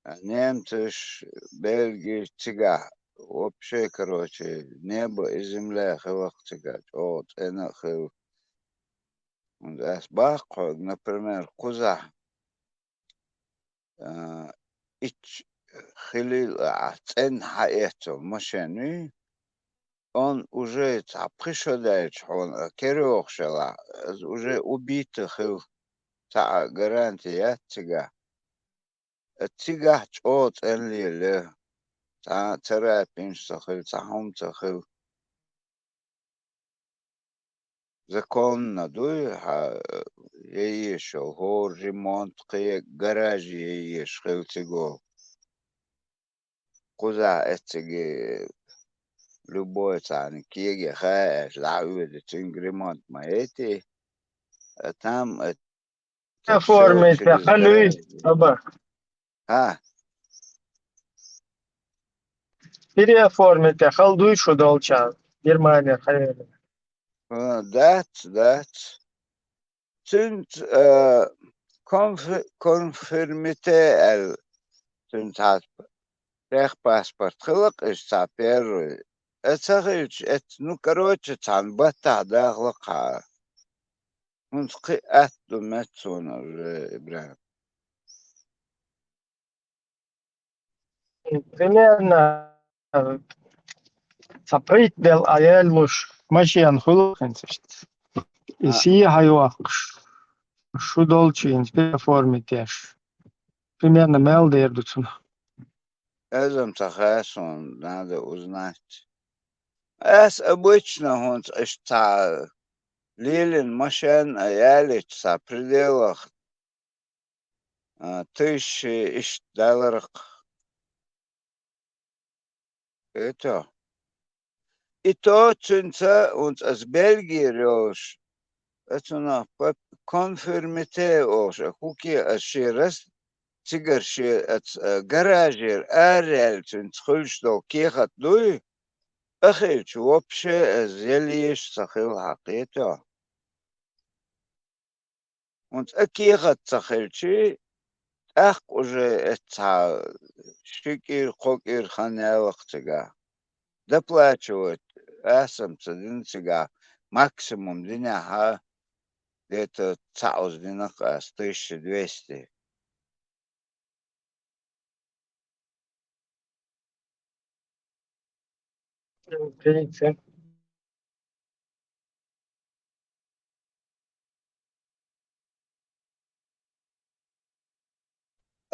А немцаш, бельгаш цигахь вообще, короче, небо и земля хиларх цига, чӀоагӀа цӀена а хила. ХӀунда аьлча баккха хьога, например, кхузахь, а, ичча хилийла ахь цӀена хьаэццал машен вий, он уже цхьа пхи шо даьлча хьуна кара йогӀуш ялахь, из уже убитый хила, цхьа а гаранти яц цигахь. Цигахь чӀогӀа цӀена лела, цхьа а царапинаш ца хила, цхьа хӀума ца хила. Законно дуй, хьа, яйеш йолу хӀора ремонт, кхин гараж яйеш хила цига. Кхузахь эцциге любой цхьаьна кеге хаа аьлча, дӀа а оьду, цуьнга ремонт ма яйтий. А там, э, Переоформить хьан дуй, аба? ХӀа? Переоформить хьан дуй шу долчарна, Германия хьаелла? А, дац, дац. Цуьнца, а, конфи-, конфирмите аьлла, цуьнца хьа техпаспорт хилла-кх иза цхьа первый. Э, ца хилча, эц-, ну, короче, цхьана баттахь дахла-кх хьан. ХӀинца кхин атта ду меца суна уже, ИбрахӀим. Примерно, э, цхьа прайт бел а яьллуш машен хуьлу хӀинца иштта. И А. сий хьайоккхуш, шу долчу хӀинца переоформить еш. Примерно мел дер ду цунах. Эзам ца хаьа суна, надо узнать. Ас обычно хӀинца иштта цхьа лелийна машен а ялийча цхьа пределах, а, тысяча иштта даларх. Это. И то цуьнца, хӀинца ас Бельгера йолуш, ас цунах пап-, конфирмите олуш, а хӀуке ас шен рас-, цигара шен аца, а, гаражера араяьлла цуьнца хуьлуш долу кехат дуй, а хилча, вообще ас ялийша ца хила хьан, кхетий хьо. ХӀинца а кехат ца хилчий, тӀаккха уже эццахь ши кӀира, кхо кӀира хан ялакх цигахь. Доплачивать асам ца дина цигахь, максимум динехь а, где-то цхьаъ уза дина-кх ас, тысяча двести.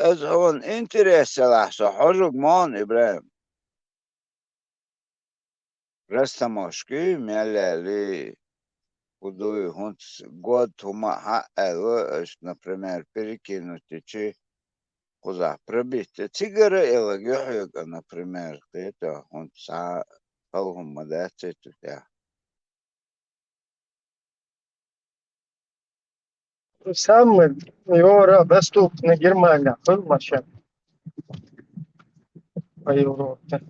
Аса хьуна интерес делахь, со хьожург ма ву, ИбрахӀим. Растаможкий, мел ялий, хӀун дуй, хӀунца год хӀума а хьа а аьлла, аша, например, перекинуть йичи, кхузахь пробить. Цигара а элаг ю хьоьга, например, кхетий хьо, хӀунца цхьа а хала хӀума ма дац цу тӀехь. Самый йора доступный Германия хуьлу машен по Европе.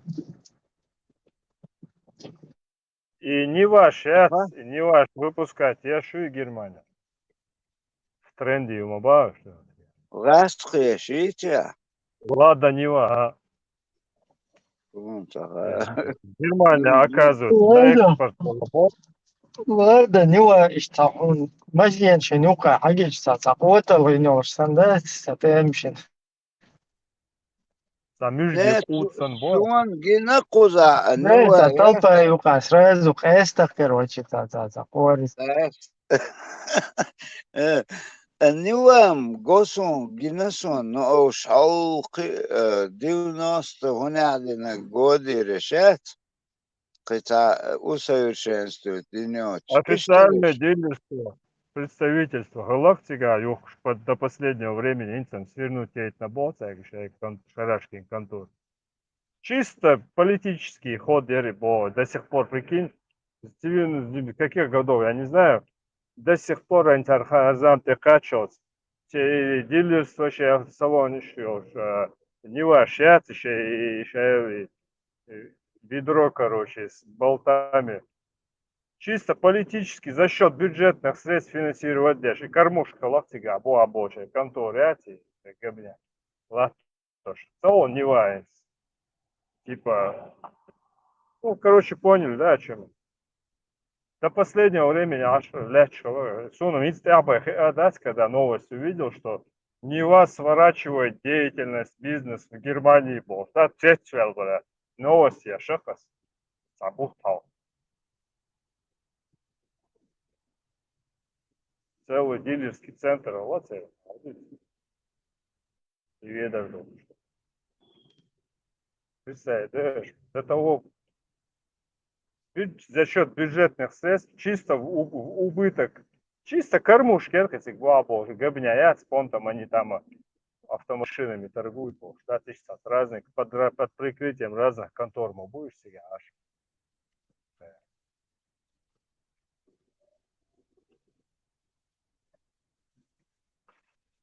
И Нива сейчас, Ага. И Нива выпускать, я шу и Германия. В тренде ю ма баху, что. Газ кхешийча? Лада Нива, а. Вон ца гӀа. Германия оказывается на Лада. Экспорт. Лада Нива иштта хьуна машен шен юккъа хьагича ца, ца къотал гӀинош сан да, ца тӀемашин. Ца муьжги Нет, кхуд сан бо. Суна гина кхуза, а Не, Нива ца я. Талпа юккъа сразу къестах, короче, ца, ца, ца, къорис. Э, э, Нивам го суна, гина суна, ну, уж хьалкхи, э, девяносто хӀунехь динарг годийра шац, кхин цхьа, э, усовершенствовать динчу. Официальное дилерство, представительство хилла-кх цигахь юхкуш, под, до последнего времени хӀинца свернуть яйтина боху цаьрга шайн кон-, Шарашкин контора. Чисто политический ход яри бо, до сих пор, прикинь, с девяносто, каких годов, я не знаю, до сих пор они цара ха-, замте кхаччалц. Те дилерство ше салон ещё, э, Нива шац, ещё, ещё, э, ведро, короче, с болтами. Чисто политически за счёт бюджетных средств финансировать деш. И кормушка лахцига, бо, бо, конторы, эти, говня. Ладно. Тож, салон Нива. Типа, Ну, короче, поняли, да, о чем? До последнего времени аш лечкова. Суна инстаграм, да, когда новость увидел, что Нива сворачивает деятельность, бизнес в Германии был. Да, цецвел была. Новость я шахас. Забухал. Целый дилерский центр, вот это. И ведар был. Представляешь, до того, бюдж-, за счет бюджетных средств, чисто в уб-, в убыток, чисто кормушки, это как бы, а, боже, гобняя, спонтом они там, а, автомашинами торгуют, боже, да, тысяч там, разных, под, ра-, под прикрытием разных контор, мол, будешь себе аж.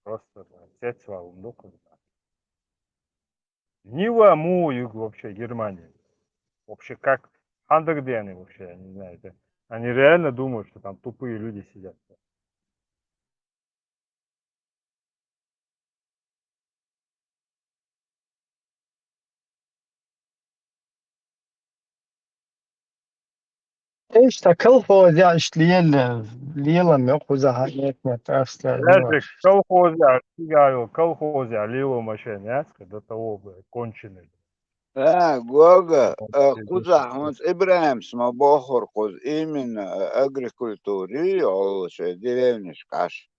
Просто, да, цецвал, ну, как бы. Нива му юг вообще Германии. Вообще как? Хандагдианы вообще, я не знаю. Это, они реально думают, что там тупые люди сидят. Иштта колхоз яц, иштта лела, лела ма кхузахьа, нет, нет, астар. Даже колхоз яц, цигайо, колхоз яц, лела машен яц, до того, блядь, конченый. А, Гога, а, кхузахь хӀунца Ибрахьимс ма бохура кхуза, именно, а, агрикультури, олуш, деревнаш кхаш.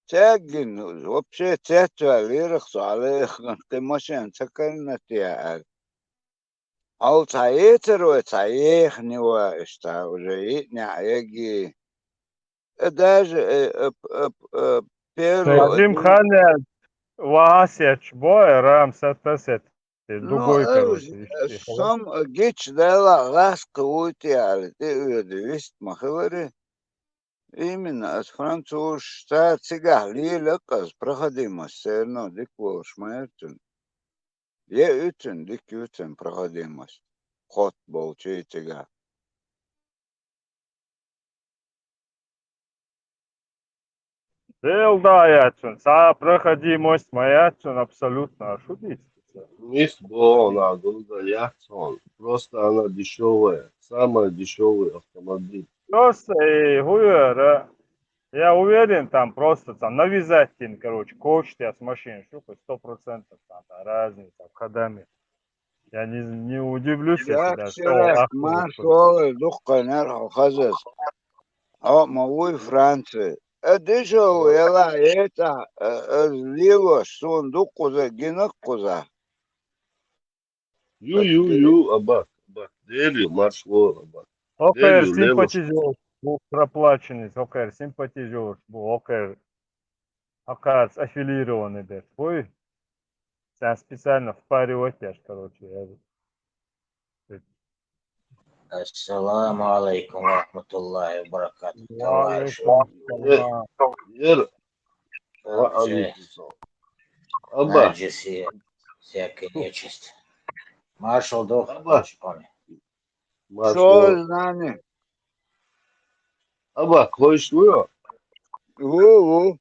Цеггин, вообще, цецваьллера, со Ӏалехан, кхин машен ца карна те аьлла. Хьал цхьа ецар вай, цхьа ехни вай, иштта уже йиънехь егги. Э, даже, э, э, п-, э, п-, э, первый Садим хан я вахасетч бой, рам сатасет. Ну, дугой, э, короче, э, ишти хала. Сом, э, гич дела ласка вуйти али, ти уьди вист ма хилари. Именно, ас француз ша цигахь лела кхаз, проходимость всё равно дика волуш ма яра цуьнан. Я уьцун, дика юьцун проходимость. Хот болчий цигахь. Дел да яц цуьнан, цхьа проходимость ма яц цуьнан абсолютно, а шу дийца? Мис бо, она, гунда яц цуьнан. Просто она дешёвая, самая дешёвая автомобиль. Просто, э, хуяра. Я уверен, там просто там навязать, короче, кочти ас машин, шу, хоть сто процентов там, там разница в ходами. Я не, не удивлюсь, если даже сто ахур. Марш валар дуккханар хьо хазас. Хьо ма вуй Франция. А дешёвый яла ецахь, а, а лелош, суна дуккхуза, гинаккхуза. Ю, ю, ю, абак, абак. Дели, марш валар, абак. Окей, симпатизер бу проплаченный, окей, симпатизер бу, окей. Хьакхарца аффилированный берш. Ой, царна специально впаривать еш, короче, я. Ассаламу алейкум ва рахматуллахи ва баракатух, товарищи. Ва алейкум салам. Аба. Наджиси, всякая нечисть. Маршал дух, Аба. Марш валар. Шо знани? Аба, хойш ву? Ву, ву.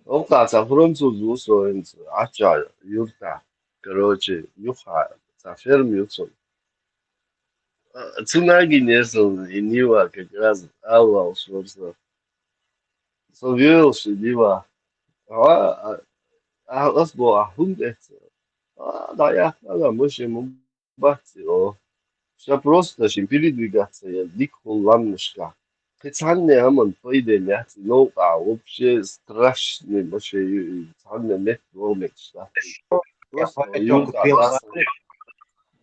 Оккхаца француз ву со хӀинца, Ӏачча юртахь. Короче, юха, цхьа ферма ю цунна. А, цу нагийнера сан и Нива как раз аллал шорса. Со вевлаш и Нива. А, а, а, ас бо, а хӀунда эцца? А, дӀаяхна, ала, машен ма бац и, о. Ша просто шин передвигаться я, дика хула ламнашка. Кхин цхьанне хӀаман пайда яц и новкъахь, вообще страшный машен ю и, цхьанне метта вогӀметташ дац. Просто юртахь дац.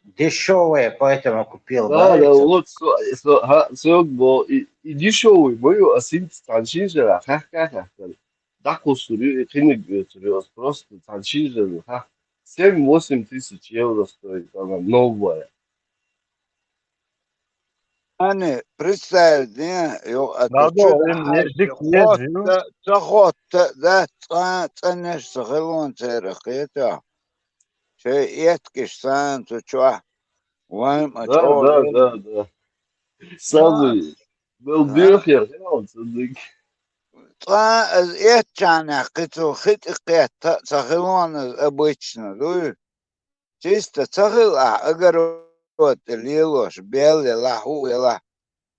Дешёвая, поэтому купил. Да, да, вот, со, со, ха, соьга бо, и, и дешёвый ма ю, а синца цхьана шин шарахь хаьхка а хаьхкина. ДӀакхуссур ю, и кхиниг оьцур ю, ас просто цхьана шин шарахь хаьхка. Семь-восемь тысяч евро стоит она новая. Ани, представь, ден, йо, а надо, чу им дика еза ю. Ца хотта, да, цкъа, цкъа неш ца хилон церан кхета. Шайн эткаш санна цу чохь. Вайн ма чохь. Да, да, да. Самый. Мел бехер, хьал ца диг. Цкъа ас эцчахьнехь кхин цу хи тӀе кхетта а ца хилон ас обычно, дуй? Чисто ца хила ахь огород тӀе лелош, бел елахь, хӀу елахь.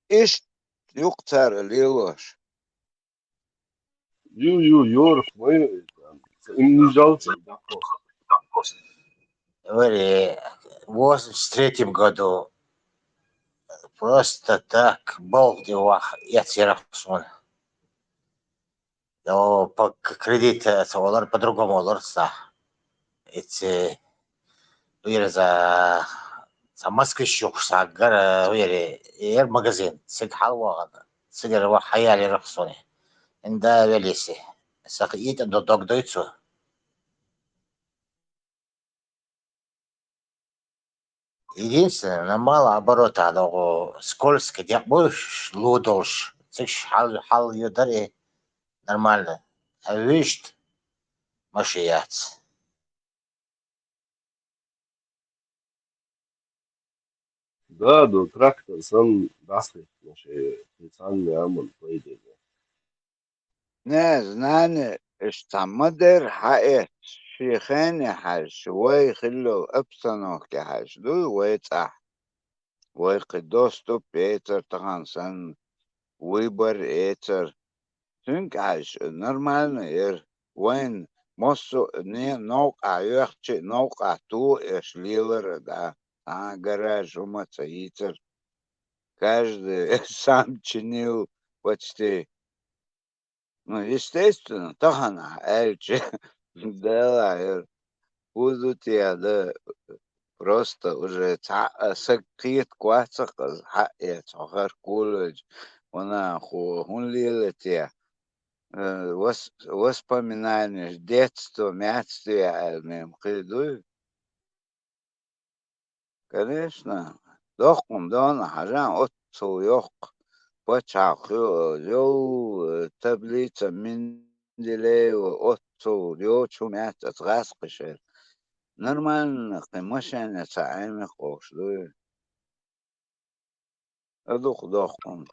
Иштта юкъ цара лелош. Ю, ю, юрх, вай, им не жалко. Говори, в восемьдесят третьем году просто так болт его яцерах сон. Но по к- кредит, э, олар по-другому олар са. Эти, ну, я за за Москвич юкъ са гар, э, вери, эр магазин, сиг хьалвагъан, сигар ва хьаяли рахсуни. Инда велиси. Сах ит до дог дойцу. Единственное, на мало оборота догу скользко декъ буш, лу долш, цигш хьал хьал ю дари нормально. А вишт маши яц. Да, до трактор сан дасхи маши, специальный аман пойдет. Не, знание, иш цхьа ма дер хьаэц, ши хене хьаьжча, вай хиллал обстановке хьаьжча, дуй вай цӀахь. Вай кхы доступ эцар тахан сан, выбор эцар. Цуьнга хьаьжча, нормально яр. Вайн массо а не новкъа йоьхчи, новкъа ту эш лелар а да. А гараж ума ца йийцар. Каждый сам чинил почти. Ну, естественно, тахана аьлча, дела, узу те да, просто уже цхьа а саг кхетак вацахь, хьаэца хьо хӀара кулвелча, вана хӀу хӀун лела те? Э, вос- воспоминания, детство, мятство аьлла мем кхидуй? Конечно. Доккхун дона хьажан оццул йоккха пачхьалкх йо, йо, таблица Менделеева оццул йочу меттаца гӀаскхи шер. Нормально кхин машене ца Ӏемих ош дуй. А дукха доккхун.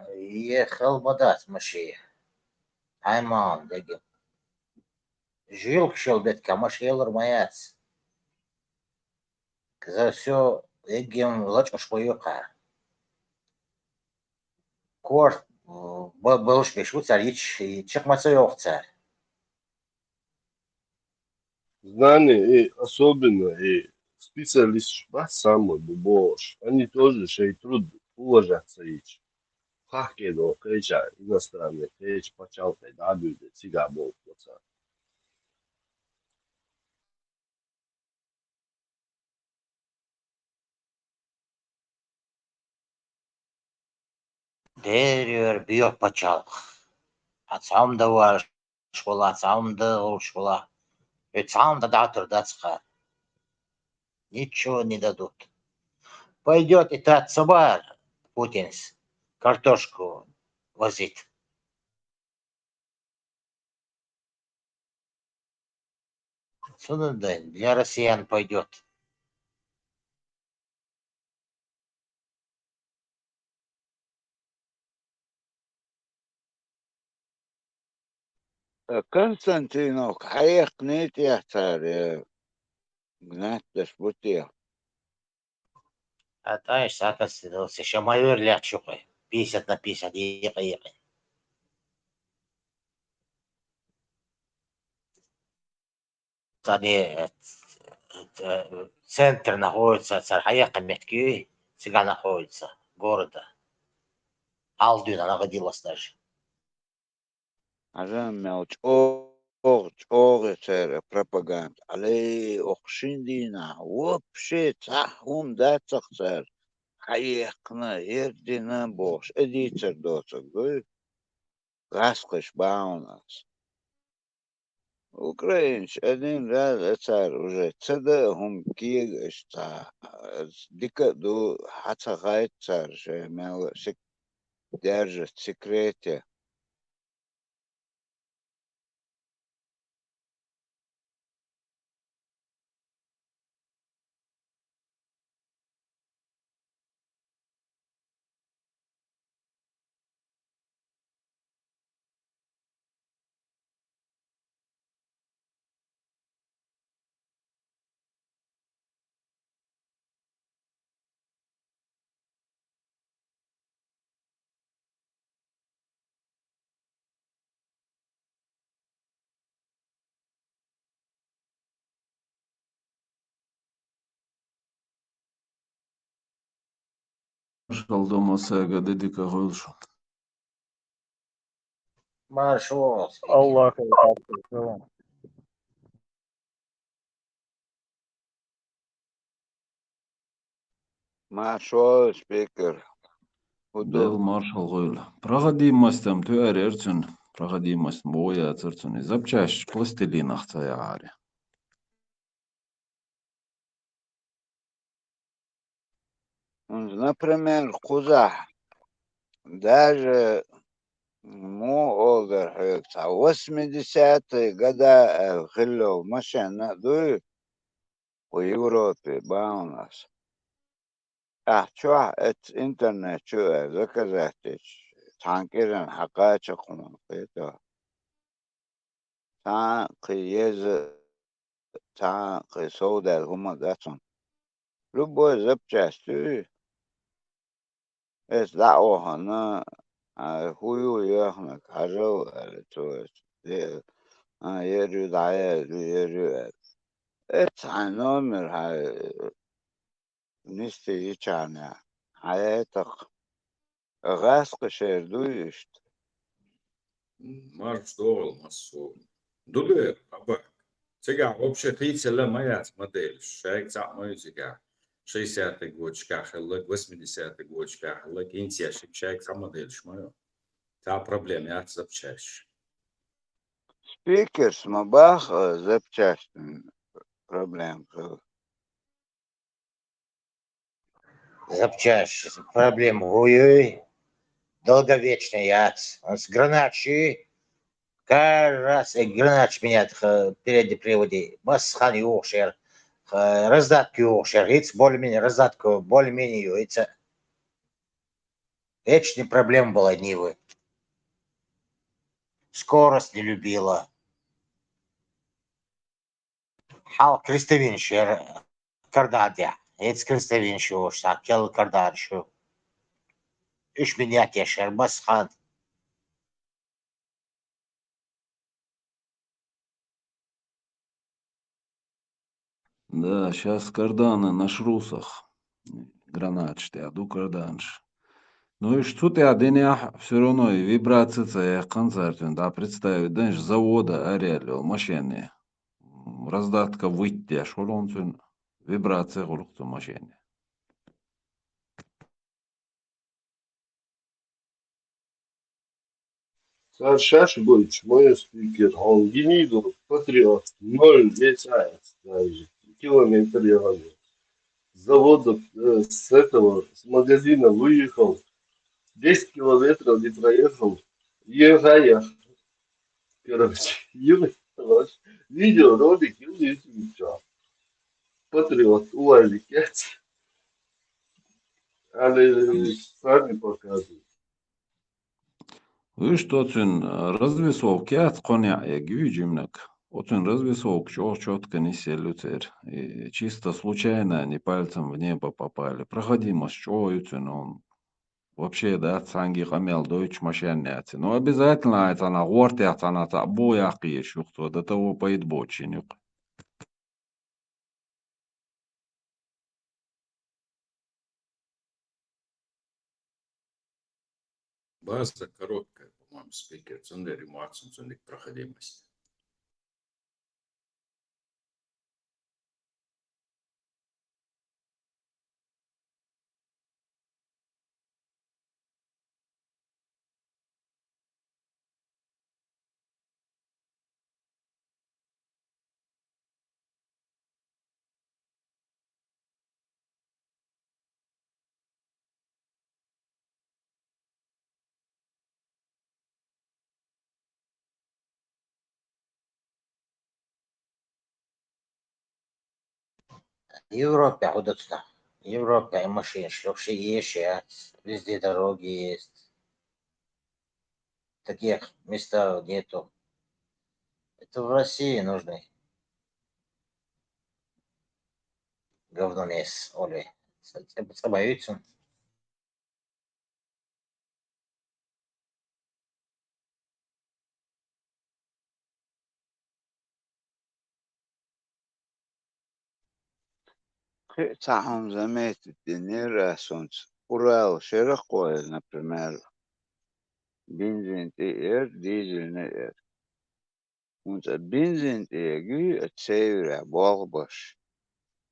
Е хел ма дац маши. Хьайман деги. Жилкшел бетка маши елар ма яц. За все эггем лачкъуш бу юкъа. Корт ба- балуш беш бу цар йич чекх ма ца йоху цар. Знание и особенно и специалист ба самый бу бош. Они тоже шей труд уважать ца йич. Хахке до кхеча иностранный кхеча пачалкхе да бюде цига болт цар. Дерер био пачалкх. А цхьаъ ма дан варш вала, цхьаъ ма дан гӀулш вала. Ве цхьаъ ма дан дӀатур дац хар. Ничего не дадут. Пойдет и тат собар Путинс картошку возить. Цунна дайн для россиян пойдет. Константинов хьаяккхнай тӀе цара, гнатдаш бу те? А тӀаьш сакас ша майор лаьтташ ю кхуьй. Пятьдесят на пятьдесят екъа-екъа. Цхьана центр находится, цара хьаяккха меттиг ю, цигахь находится, города. Хьалдуьйна находилась даже. Хьажа мел чӀогӀа, чӀогӀа церан пропаганда. Алей, оха шин дийнахь вообще цхьа хӀума дацахь цара, хьаекхна, хӀердина бохуш, а дийцар доцург дуй? ГӀаскхиш бахьана ас. Украинаш один раз а цара уже ца дан а хӀума кега аш цхьа дика а ду, хьан ца хайта цара шайн мел сик держит в секрете. Маршал ду массаьга, де дика хуьлда шун. Маршал. Аллах. Маршал, спикер. Худо. Дел маршал хуьлда. Проходимость-м тоьар яр цуьнан. Проходимость бо яцар цуьнан. Запчасть пластилинах ца яхьара. ХӀунда, например, кхузахь, даже, муха олу дара хьоьга, цхьа восьмидесятые года аьлла хилла йолу машена а дуй, кху Европе бан у нас. Ахь чохь эцу интернет чу а заказать дечу, цхьана кӀиран хьан кхача кхунна кхета. Цхьа а кхин еза, цхьа а кхин совдаьлла хӀума дац хьуна. Любой запчасть ю и. Эца дӀа а вахана, а, хӀун ю йоьхнарг, хьажал аьлла, цо эца, де-, а, ер ю дӀаяьлла, ер ю аьлла. Эца хьайн номер хьайн нисде йичхьана, хьан яйтакх. ГӀаскхи шер дуй иштта? Марш догӀал массо. Ду дера, хаба. Цигахь вообще хийцалла ма яц моделаш. Шайга цхьаъ ма ю цигахь. Шестидесятый годашкахь хилларг, восьмидесятый годашкахь хилларг, хӀинца еш, шайга цхьа моделаш ма ю. Цхьа проблема яц запчасть. Спикерс ма баха, запчастин проблема хила. Запчасть, проблема хӀун ю, долговечный яц. Оцу гранаташ, каждый раз и гранаташ менять, х-, передний приводе, массанхьа юхуш яра, х-, раздатка юхуш яра, хӀинца более-менее раздатка, более-менее ю, хӀинца. Вечная проблема была Нивы. Скорость не любила. Хьалха крестовинаш яра кардан тӀехь. ХӀинца крестовинаш йолуш цхьа керла карданаш ю. Уьш менять еш яра массанхьа. Да, щас карданы на шрусах. Гранаташ тӀехь ду карданаш. Ну, уьш цу тӀехь динехь, всё равно и вибраци ца яьккхина цара цуьнан, да, представить дан, уьш завода араяьлла йолу машене. М, раздатка вуьтта деш хуьлу хьуна цуьнан, вибраци хуьлу цу машене. Цара шаьш гойтуш, мой спикер, хьуна гинийла, патриот, ноль весаец даже, километр яхана. С завода, э, с этого, с магазина выехал, десять километров не проехал, ехал. Короче, Юра, короче, видеоролик Юрий Ильича. Патриот, уважаемый. Али сами показывают. Вуьш, оцуьнан, а, развесовка яц кхо неӀ я гуьйжимнаг. Оцуьнан развесовка чӀогӀа чётко нисъелла ю церан. И чисто случайно они пальцем в небо попали. Проходимость чӀогӀа ю цуьнан. Вообще, да, цхьаьнгге къамел дойтуш машен яц. Ну, обязательно хьайн цхьана гӀортехь цхьана цхьаъ бо яккха езаш ю-кх цо, до того пайда боцуш йина ю-кх. База короткая, по-моему, спикер. Цундела ма вац цуьнан проходимость. Европе хӀун ду цунах? Европе машинаш вообще езаш яц, везде дороги есть. Таких местах нету. Это в России нужны. Говномес, Оля. Ца-, ца-, ца-, боюсь он. Кхин а цхьа хӀума заметить динера ас хӀинца. Урал шерах кхоъ, например, бензин тӀе а яр, дизельный а яр. ХӀунда аьлча бензин тӀе ягуй а севере болх беш.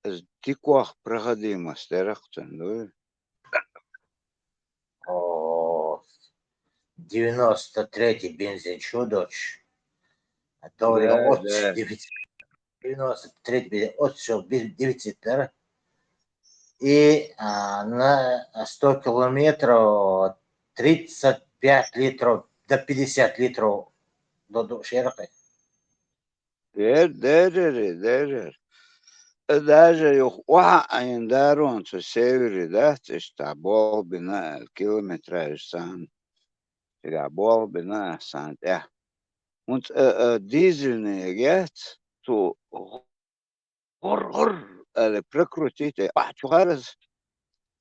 Из дикох проходимость дерах цун, дуй? О, девяносто третий бензин чудоч. А то Да, вот да. Девяносто третий бензин, вот всё, бен-, дефицит, да? И а, на сто километров тридцать пять литров до пятьдесят литров до, до шерахи. Дер, дерер, дерер. Э, даже юха охьа а Ӏийна даронца севере дац, иштта болх бина километраж санна. Цигахь болх бина санна тӀехь. ХӀунда, э, э, дизельный яц, цу гӀур-гӀур аьлла прокрутить, э, охьа чу хараз.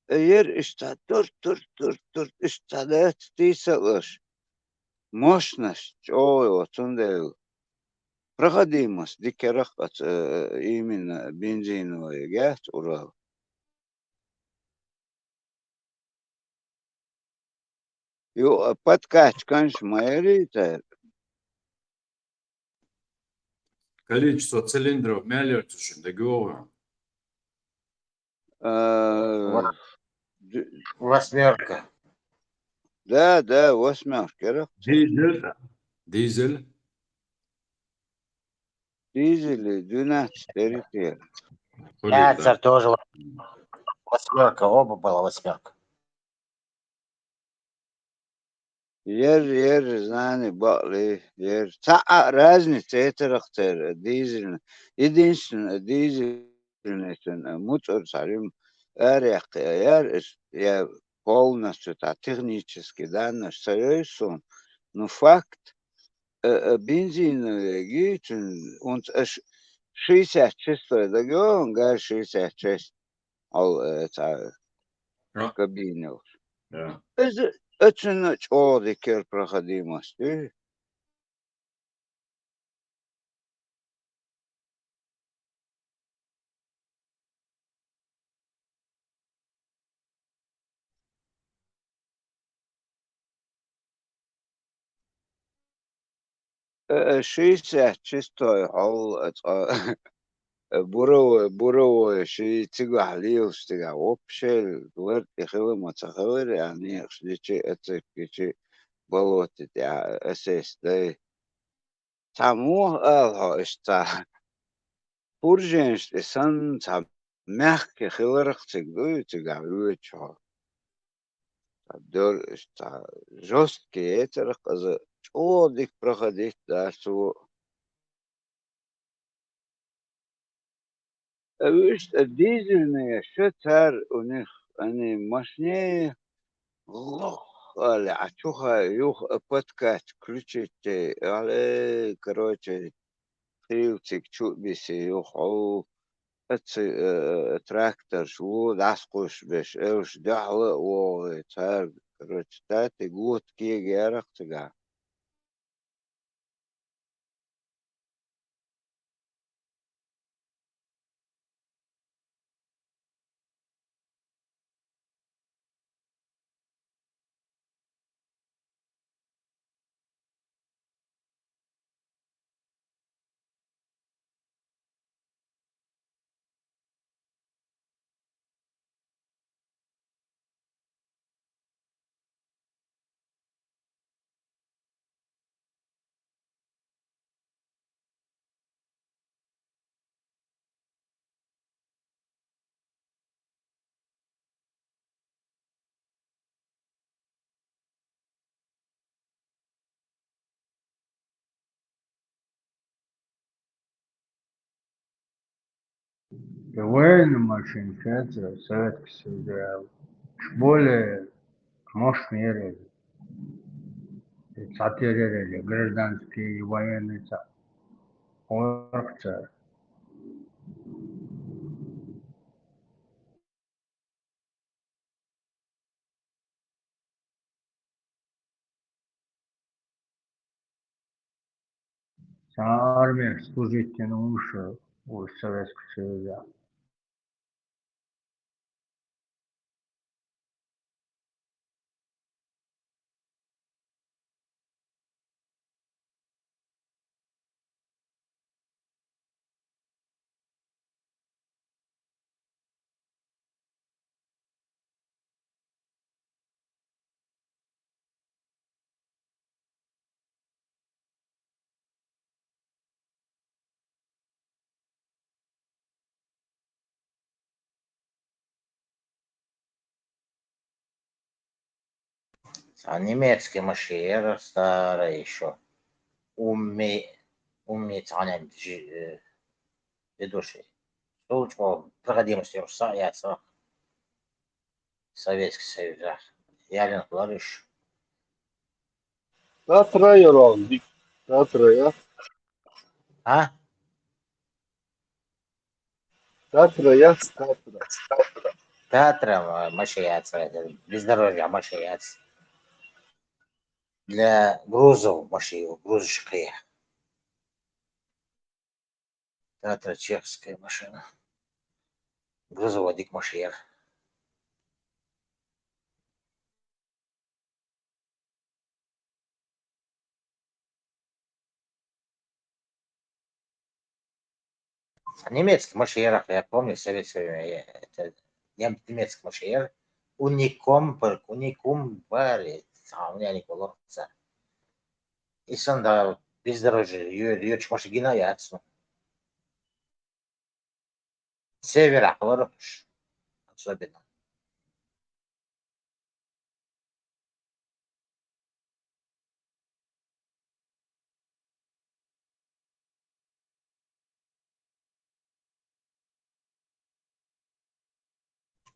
Э, ер иштта тур, тур, тур, тур, иштта дац тийсалаш. Мощность чӀогӀа йо, цундела проходимость дикарах а ца, э, именно бензиновый яц Урал. Ю, а подкачканаш ма ярий цара? Количество цилиндров мел яр цу шин дагавогӀу? Э, Вот. д-, Восьмерка. да, да, восьмерка яра. Дизель. Дизель. Дизель двенадцать литров. Хули, Да, да. цар тоже восьмерка, оба была восьмерка. Ер, ер, знани, бакъли, ер. Цхьа а разница яцарах церан дизельный. Единственное, дизельный цун, э, муцӀар цхьа рим арахь яр, я полностью та технически данныш ца йой суна. Ну, факт, э, э, бензиновый гичун, он ш-, шестьдесят шестой дагон, гай шестьдесят шесть. Ал, э, цхьа А? Кабинов. Да. Из, оцунна чӀогӀа дика яр проходимость, э? Э, э, шестьдесят шестой хьол, э, цкъа, э, буровой, буровой, ши цигахь лелаш цигахь вообще лар тӀе хила ма ца хилар, а некъаш дичи, а цепкичи, болоте тӀехь, э, эсэс дай. Цхьа муха ала хьо иштта? Пурженаш тӀе санна, цхьа мягкий хиларх цига дуй, цигахь воьдуш хьо. Цхьа дер, иштта жёсткий яцарх, иза чӀогӀа дика проходить дац цо. А вуьшта дизельные ша цар у них, они мощнее, гӀох, али, а чухай юха подкач включить, али, короче, хилла цига чу а биси юха, хьо, а ца, э, тракторш ву дӀасакхуьйсуш берш, уьш дуьхьал а вогӀий цара, короче, тати гот кега ярах цигахь. Вайн машин сейчас Советский Союз, более мощный, цхьатеререли, гражданский и военный цхьа. Орхца. Цхьа армех служить дина вуьш ву Советский Союзехь. Цхьа немецкий машен яра старая ещё. Умми, Умми цхьана жи-, э, ведущий. Цул чӀогӀа проходимость йолуш цхьа а яцара Советский Союзехь. Ялийна хилар уьш. Татра яра, дика. Татра я. А? Татра я, Татра. Татра, ма-, машен яцара, бездорожье машен яц. Для грузов машен, грузчикий. Татра чехская машина. Грузовой дика машен яра. Немецкий машен яра, я помню, в советское время, э, это нем-, немецкий машен яра. Уникум, пар-, Уникум бари, цхьа, у меня не было. И санна бездорожье, йо-, йоцу машен гина а яц, ну. Северехь хилар уьш, особенно.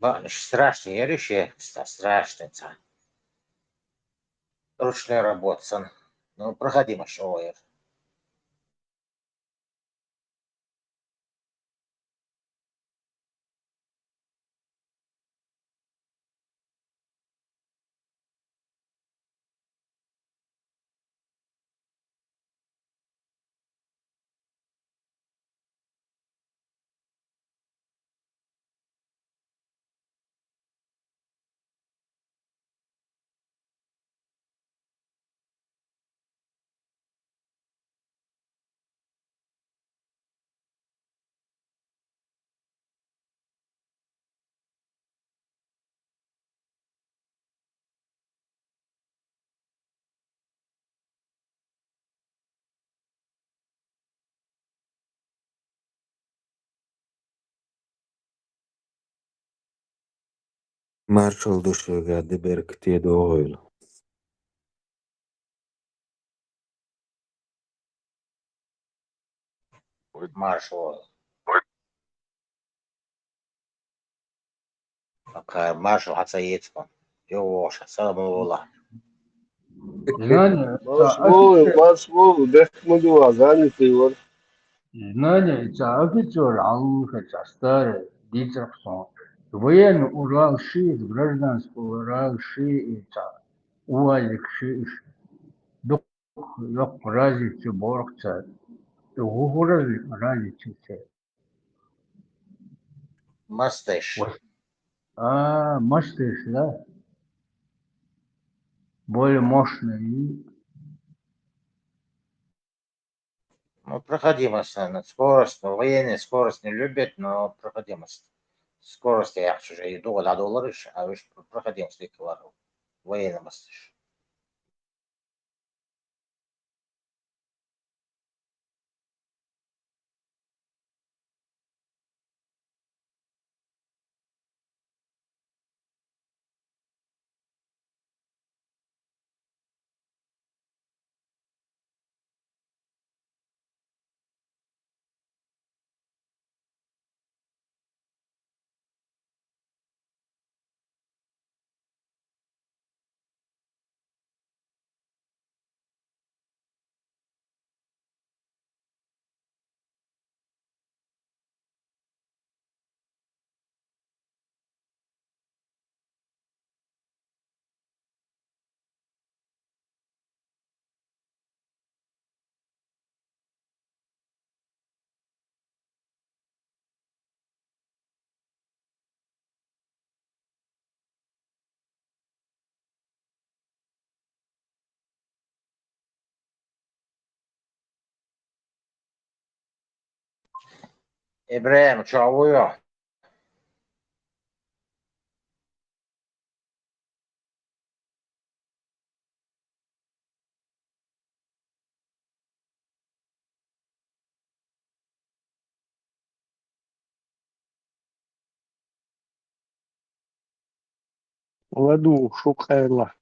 Баъ, страшный яра уьш, ста-, страшный цхьа. Ручной работа санна. Ну, проходимость чӀогӀа яра. Маршалла ду шуьга, де беркате догӀийла. Маршалла. Акхар маршалла хьан ца ецахьа. Йо, вовшах, салам алейкум. Знание, Марш ца волу, офицер. Марш волу, бехк ма ду, а занятый вара. Знание, ца офицер, алуша, ца старый, дицарх сон. Военный урал ши, гражданский урал ши, и ца уазик ши, иш. Дук, йоккха разница борх ца. ХӀу-, хӀу разни-, разница ца. Мастеш. Вот. А, мастеш, да? Более мощный. Ну, проходимость, наверное, скорость, ну, военные скорость не любят, но проходимость. Скорость я хочу уже и долго додоларыш, а уж проходимость и клару. Военный мастеш. Ибрахим, чу вуй хьо? Ладу, шух къайла.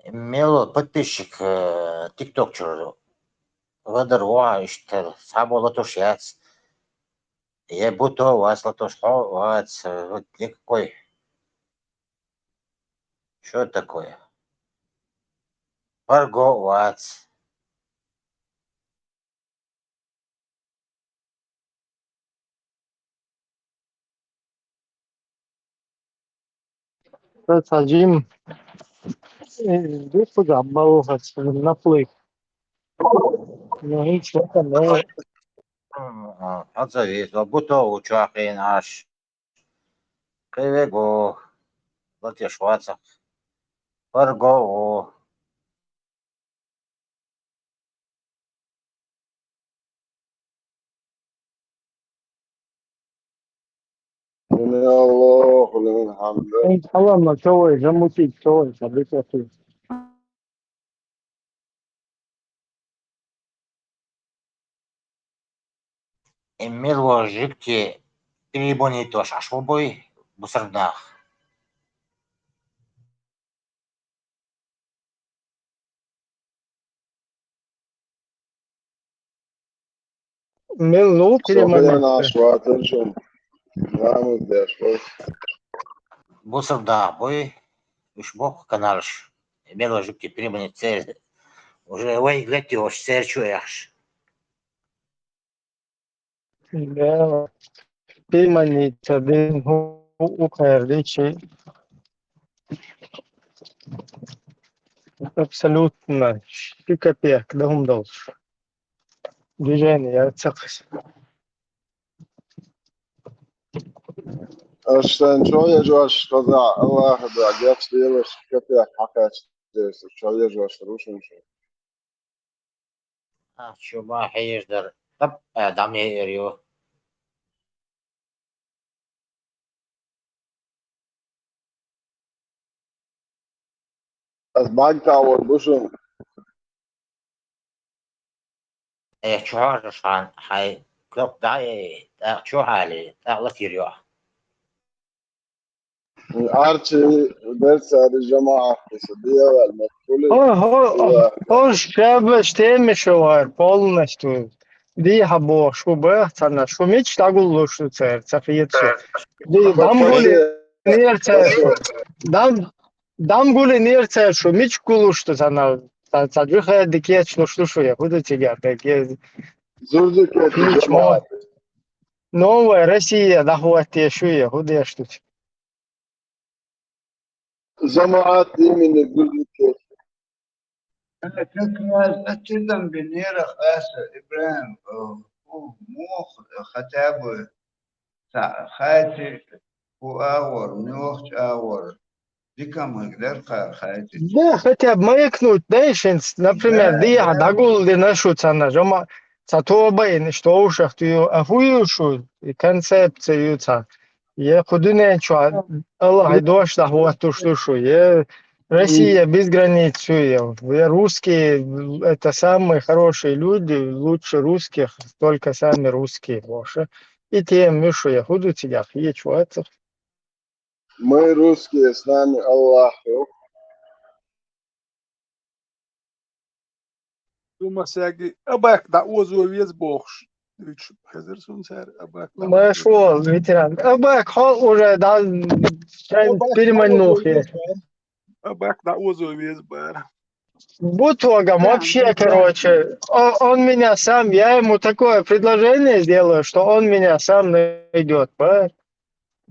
Мел подписчик, э, тиктокчура вадар ваха, иштта цхьаболу латош яц. Я буту вац латош, хьо вац, э, вот никакой. Что такое? Парго вац. Ца Джим, э, духу гамма ухац, напли. Ну, ничего там, ну. А, а, отзовись, а буту учахин аш. Кривего, латеш вацах. Парго. سمع الله لمن حمده. Салам, чё вы, замутить, чё вы, события. Эмир ва жуьгти переманить дош Ӏаш ву буй, бусурба нах. Мел лу переманить. Бусурба нах буй, уьш боккха каналш. Эмир ва жуьгти переманить цер. Уже вай гати ош цер чу яхш. Да, переманить ца дин ху-, у-, укхар дичи. Абсолютно. Ши копеек, да хӀума долуш. Движение яц цхьаккха. Аш сайн чо ежош хаза, Аллаха да, геш лелаш, капех хьакхач, чо ежош рушин шу. А, чу ма хьеждар, тап, а, дам е эр ю. Ас бага тавар бу шун. Э, чу хьажаш хан, хьай, кёп дай, тӀаккха чу хьали, тӀаккха латир ю. Арчи берцари жамаат, иса диявал, махкули. О, хо-, о, хо-, шабаш теми шо вар, полностью. Ди хьабо, шу бах, цана, шу мич дагуллуш ду цер, ца хиет шу. Ди, дам гули, нер цер шу. Дам, дам гули нер цер шу, мич гулуш ду цана, ца, ца джихади кеч луш ду шу, я, худу цига, так, я. Зурду кеч. Мич мо. Новая Россия, да хватит шу, я, худу я штуч. Жамаат имени гулдикес. Как раз ачирдан бинера хаса Ибрахим, э, у, мух, э, хотя бы, ца, хати, у агъор, мух агъор, дикам гдер кар хати. Да, хотя бы маякнуть, да, ишин, например, да, диха да. Дагул дина шу цана, жома, ца тобаин, что ушах ту, а хую шу, и концепцию ца. Е ху дуьнен чу Аллахь дош дахь ваттуш ду шу. Е Россия без границ шу е. Е русские, это самые хорошие люди, лучше русских, только сами русские, Боже. И тем шу е. Ху ду цигахь, е чу вацахь. Мы русские, с нами Аллах. Шу масеги, абак дӀаозо веза бохуш. Дуьйцуш хезар суна цара, абак дӀа-, Машо, ветеран. Абак хьо уже да, шайн абак переманил дӀаозо хе. Веза бара. Абак дӀаозо веза бара. Бутогам вообще, короче, о-, он меня сам, я ему такое предложение сделаю, что он меня сам найдёт, ба?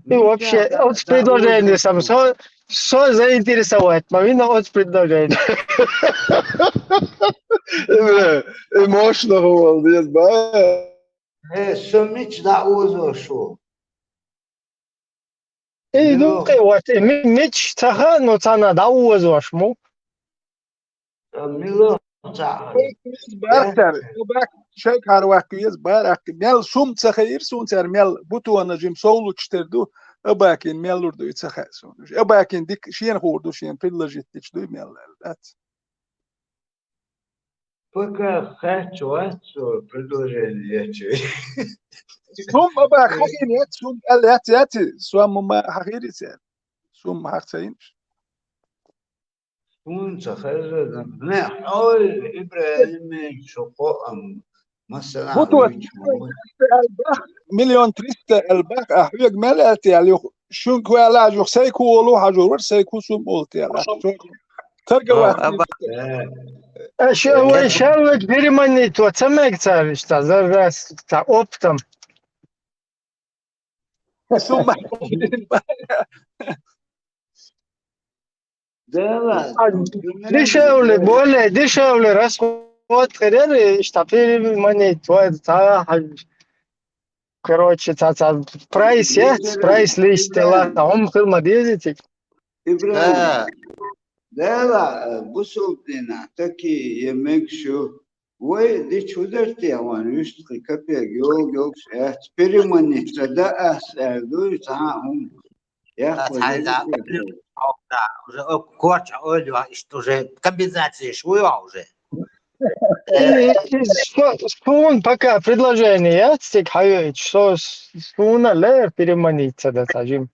И вообще, да, да, оц да, предложение сам, со, со заинтересовать, ма вина оц предложение. Э, бля, эмоционал молодец, ба? Э, со мич да озо шу. Эй, ну, мило. Кай, вот, э, ми-, мич цаха, но цана да озо шу му. Мила ца. Бар цара, абак шайгара ваккха веза, бар аккха. Мел сум ца хайира суна цара, мел бутона жим совлучу тера ду, абакин мел лур ду, и ца хаьа суна. Абакин дика шена хуур ду, шена предложить дича дуй мел аьлла, дац? Пока хаьтташ вац со предложение ечуьй. Сум абак хахийна яц, сум аьлла яц, яц, сум ма хахийри цара. Сум хах ца йинаш. Суна ца хезар, не, хьо, ИбрахӀим, шу кхоъ ам, масала, Бу то хьоьгу чу. Миллион триста аьлла бах, а хьоьга мел аьлла те аьлла юха, шуьнга хӀу аьлла хьажа юха, сайку олу хьажур вара, сайку сум олу те аьлла. Торговать. Аба, Э, А ше вай шаллаг переманить ва ца мег ца виш, ца заррас, ца оптом. Сумма. Дела. Дешевле, более дешевле расход херер, ишта переманить ва ца хьаж. Короче, ца, ца прайс яц, прайс лиштела, ца хӀума хила ма деза цига. ИбрахӀим, да, Дела, э, бусулба дина, таки е мег шу. Вай дичу дар те ван, вуьшта кхин капек йолга йолуш, эц переманить ца да ас, аьлла дуй, цхьа а хӀума. Яккха цхьа а да, уже о, корча ойла, иштта уже компенсацеш ву йо уже. И, и, и со-, суна пока предложение яц цига хьайойтуш, со с-, суна лер переманить ца да ца жим.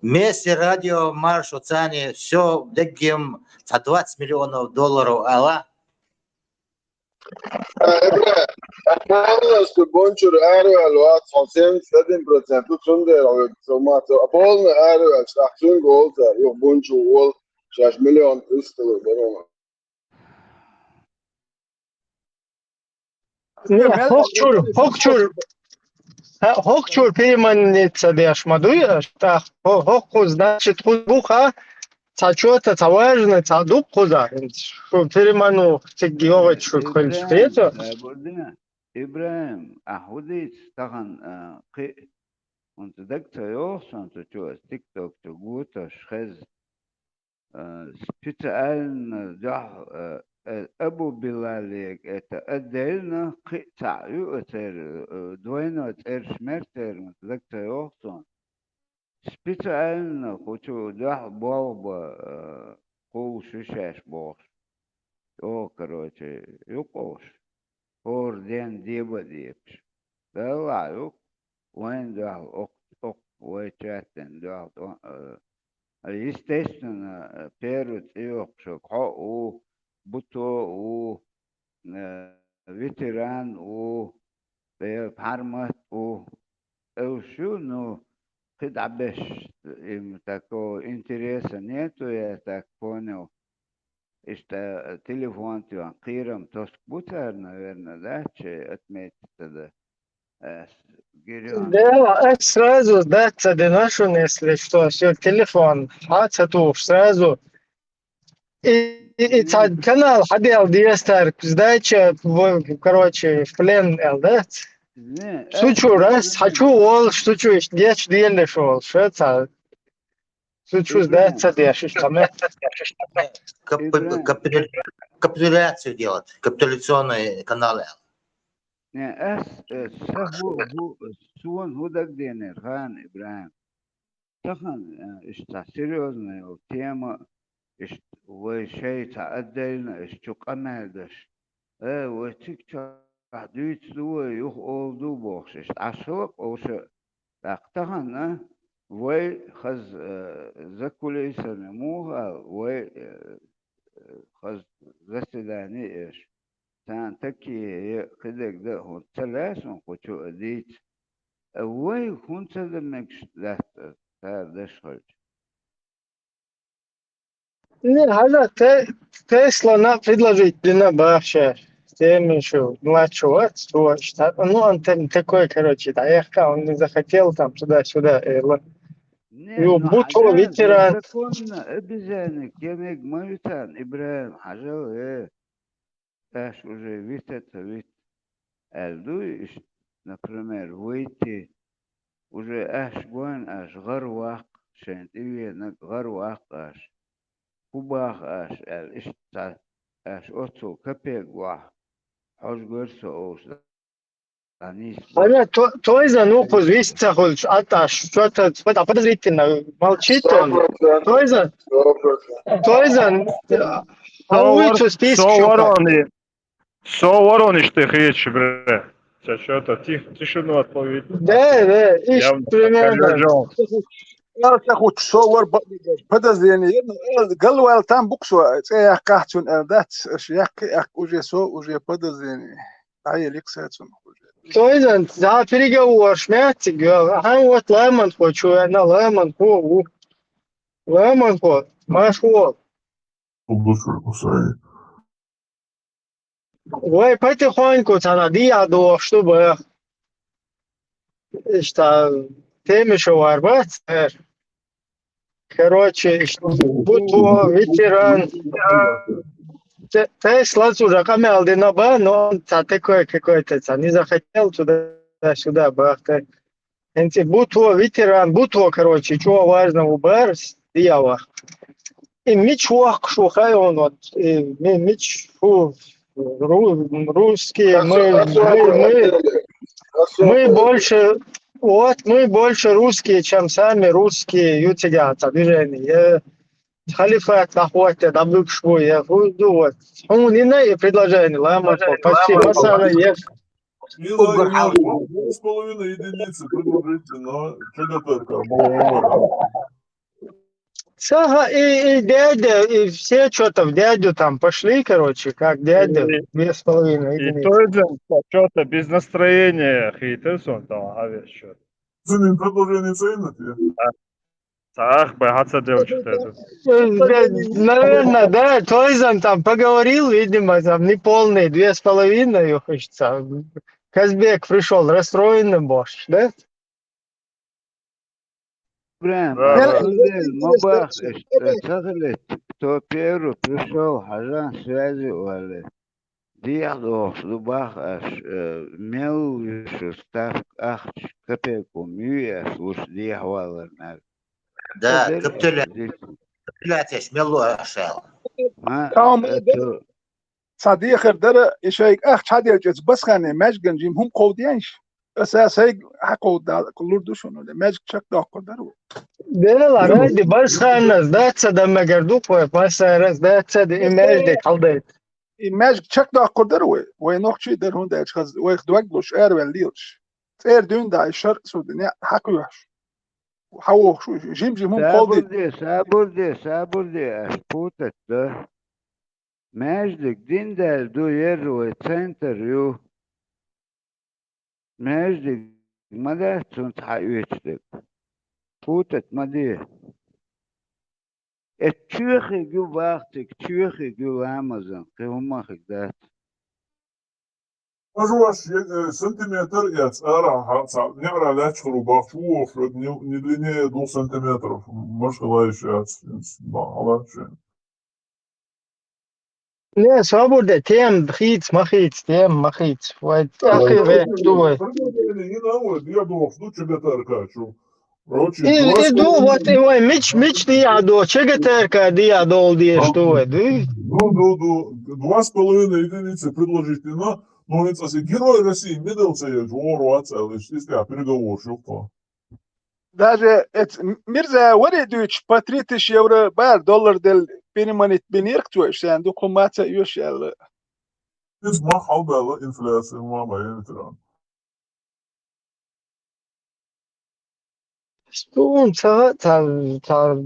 Месси радио маршо цани все деггем ца двадцать миллионов долларов ала. Полностью бунчур араваьлла вац, хьо семьдесят один процент, цундела век со ма ца, полный араваьлла, ах цуьнга олу цара, юха бунчур волу, шаьш миллион триста лур барона. Не, хӀокху чуьра, хӀокху чуьра, хӀа, хӀокху чуьра переманить ца деш ма дуй аша, тӀаккха хӀо-, хӀокху, значит, кхуза бу-кха, цхьа чота, цхьа важна, цхьа дукха кхуза, шу переману цига йогӀуьйту шу хилча, хета? ИбрахӀим, ахьа хӀу дийца тахана, а, кхин а, хӀунца дага ца йогӀу сан цу чу, ас тикток чу гуташ хеза. Э, специально дуьхьа, э, э, Абу Билалега это отдельно кхин а цхьаъ ю оцеран, э, двойной цӀераш мер церан, дага ца йогӀу суна. Специально кху чу дуьхьа болх бан, э, кхуллуш ю шаьш бохуш. ЧӀогӀа, короче, юкъовш. ХӀора ден деба а дебаш. Далла ю, вайна дуьхьал оккха, оккха вай чаттина дуьхьал тӀо-, а, естественно, первый цӀе йоккхуш хьо а ву, Буто а ву, э, ветеран а ву, Делан пхьармат а ву. Уьш ю, ну, кхин дӀабеш, им такого интереса нету, я так понял. Иштта телефон тӀехь кхерам тосуш бу цара, наверное, да, чи отметить ца дан. Ас гиря. Да, ас сразу сдать ца дина шуна, если что, всё, телефон хьа ца тухуш сразу. И, и, и ца канал хьаделла дестар, сдача, в, короче, в плен, эл, да? Не, Шу чу раз, хьа чу волуш, шу чу иштта гечделаш волуш, ша ца Цу чуз дац ца деш, иштта ме. Капи-, капитуля-, капитуляцию делать, капитуляционный канал аьлла. Не, ас, э, са хӀу, хӀу, суна хӀу дагадеанера, хан ИбрахӀим. Тахана, э, иштта серьёзная йолу тема, иштта вай шайца отдельно, иштта чу къамел даш. Э, вай цига чохь дуьйцу ду вай, юха олу ду бохуш, иштта Ӏаш хилла къовша. ТӀаккха тахана вай хаза, э, за кулисами муха ала, вай, э, хаза заседание еш. Царна таке я кхидерг дан а хӀунда ца лаьа суна кху чу а дийца. Э, вай хӀунда ца дан мегаш дац, э, цара даш хилча? Не, хьажа, те-, Тесла на предложить дина бахша. Теми шу, младшего, что, что, ну, он там такой, короче, да, я сказал, он не захотел там туда-сюда, э, вот. Не, Ю, ну, бу то хьажал, ветеран. законно, обязательно, кемег ма витан, ИбрахӀим, хьажал, э. Аш уже вита ца вит. Аьлла дуй, иш, например, выйти, уже аш гойн, аш гӀар ваккха, шайн тӀевенаг гӀар ваккха аш. ХӀу баха аш, аьлла, иштта аш оццул капек вахь, хьожа гойр со олуш, дӀанийсбо. Ана, то-, тойзан укхуз вист ца хуьлуш, аташ, что-то, что-то подозрительно, молчит он. Тойзан, тойзан, а, а Со уй вар-, цу список со шо ворони, со ворониш ты хечи, бре. Сейчас что-то тих-, тишину отповедь. Да, да, иш Я примерно. Лежал. Эл ца хуч со вар ба-, подозрение, ну, эл галвал там буксо, цӀе яхкахь цун эл дац, аш яхкхи, ах, уже со, уже подозрение. Ай, ликса цун уже. Тойзан, за переговорш мягчик, хан вот ламан хочу, на ламан по, у. Ламан по, машхуол. Убушур кусай. Вай потихоньку цана диа дохш ду бах. Ишта теми шо вар бац. Короче, ишта бутво ветеран. Те-, Тесла уже камел дина ба, но он ца такой какой-то, ца не захотел туда-сюда бахтать. Энци бутво ветеран, бутво, короче, чего важного барс, диява. И мич вахк шу хайон вот, и ми-, мич фу, ру-, русские, мы, мы, мы, мы больше, вот, мы больше русские, чем сами русские, ю цигата движение. Халифат нахватте, да быкш бу, я фу ду вот. Он не на и предложение, ламан по, почти масала еш. Мила, Мила, два с половиной единицы предложите, но что готовка? Сага и, и дядя, и все что-то в дядю там пошли, короче, как дядя, И, две с половиной и единицы. Тоже что-то без настроения, хитер сон там, а весь что. Цены предложение цены тебе. Так, бахаться девочка. Э, да, наверное, да, Тойзан там поговорил, видимо, там неполный, две с половиной, хочется. Казбек пришел расстроенным, борщ, да? Прям, Да, да. Ма бах, э, э, сахалет, кто первый пришел, хажан связи вале. Дехь дохуш ду бах аш, э, мел вуьшу ставка ахча капекум юй аш луш дехьавалар нах. Да, капитуля-, капитуляцеш мел лу аш аьлла. Ма, Кам э, дер-, цу- ца дехар дара, и шайга ахча хьаделча эца басхане маьжган жим хӀума кховденш. Аса сайга хьакховда лур ду шуна, маьжга чакхдоккхур дара ву. Дела, ради басханас, дац ца да мегар ду кхой, басарас, дац ца да и маьждиг хьалдайта. И маьжга чакхдоккхур дара вай, вай нохчий дара, хӀунда аьлча хаза, вайх дог луш, араваьлла лелаш. ЦӀера дуьйна да, и шар а су дина, хьакхоьхьаш. Хьавохуш, жим-жим хӀума кховдийта. Сабур де, сабур де, сабур де, аш путать да. Маьждиг дин даьлла ду, ер вай центр ю. Маьждиг ма дац цунца хьаоьцуш дерг. Путать ма де. Э, чоьхиг ю бахтиг, чоьхиг ю ламазан, кхин хӀуммахиг дац. Аж ваш, э, сантиметр яц, ара хьа-, ца-, неӀара лаьчхар ву бахча ву вохуш, не, не длиннее двух сантиметров, может, лаьш яц, ма, хьалаьчхар. Не, сабур де, тема хийца, ма хийца, тема ма хийца. Вай тӀаккха вехаш ду вай. Предложение йина вай, я дохуш ду ЧГТРК чу. Короче, и, два и с ду, половиной вот и вай, мич, мич дия до, ЧГТРК дия дол деш ду вай, ду? Ду, ду, ду. Два с половиной единицы предложить йина, но это герой России, медаль ца еш, вор вац, а лишь, если переговорщик, то. Даже эц-, Мирза варе дуьйцуш, по три тысячи евро бар доллар дел переманить бинийрх цо, ишсан дукха маца оьш аьлла. Иза ма хьалбаьлла инфляция, ма ма ветеран. Суна ца, ца, ца,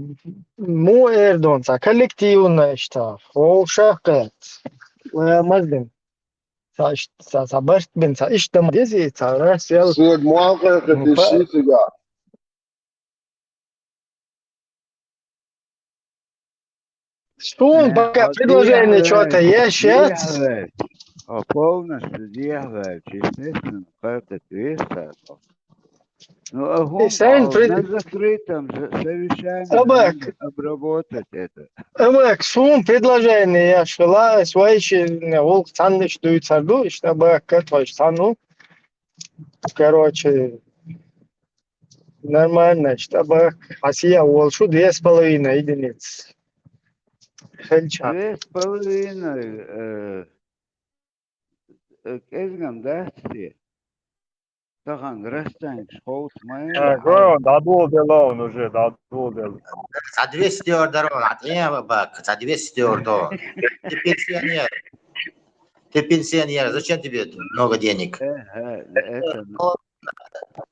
му эр дон, ца коллективна иштта, вовшах кхет. Ла мазлин. Ца иш-, ца, ца барт бин, ца иштта ма дези, ца рас ял. Саг муалкъехи М, па- диши цига. Суна Э, пока а предложение дехьаваьлча, чё-то еш яц. Дехьаваьлча. А полностью дехьаваьлча, естественно, кхарда вес ца. Ну, а И хӀума сайн ал пред-, на закрытом за-, совещании Абак. Надо обработать это. Абак, суна предложение еш хила, ас вайши не гӀулакх цхьаннаш дуьйцар ду, иштта абак, катвайш цхьанну. Короче, нормально, иштта абак, хьасия волшу две с половиной единицы. Хелча. Две с половиной, э, Э, кӀезигам дац те? Тахан расценкаш ховш ма Э, яра. Гой, он дӀадоладелла, он уже дӀадоладелла. Цхьа двести евро дара, а тӀе бак, цхьа двести евро до. Ты пенсионер. Ты пенсионер, зачем тебе много денег? Э, э, это,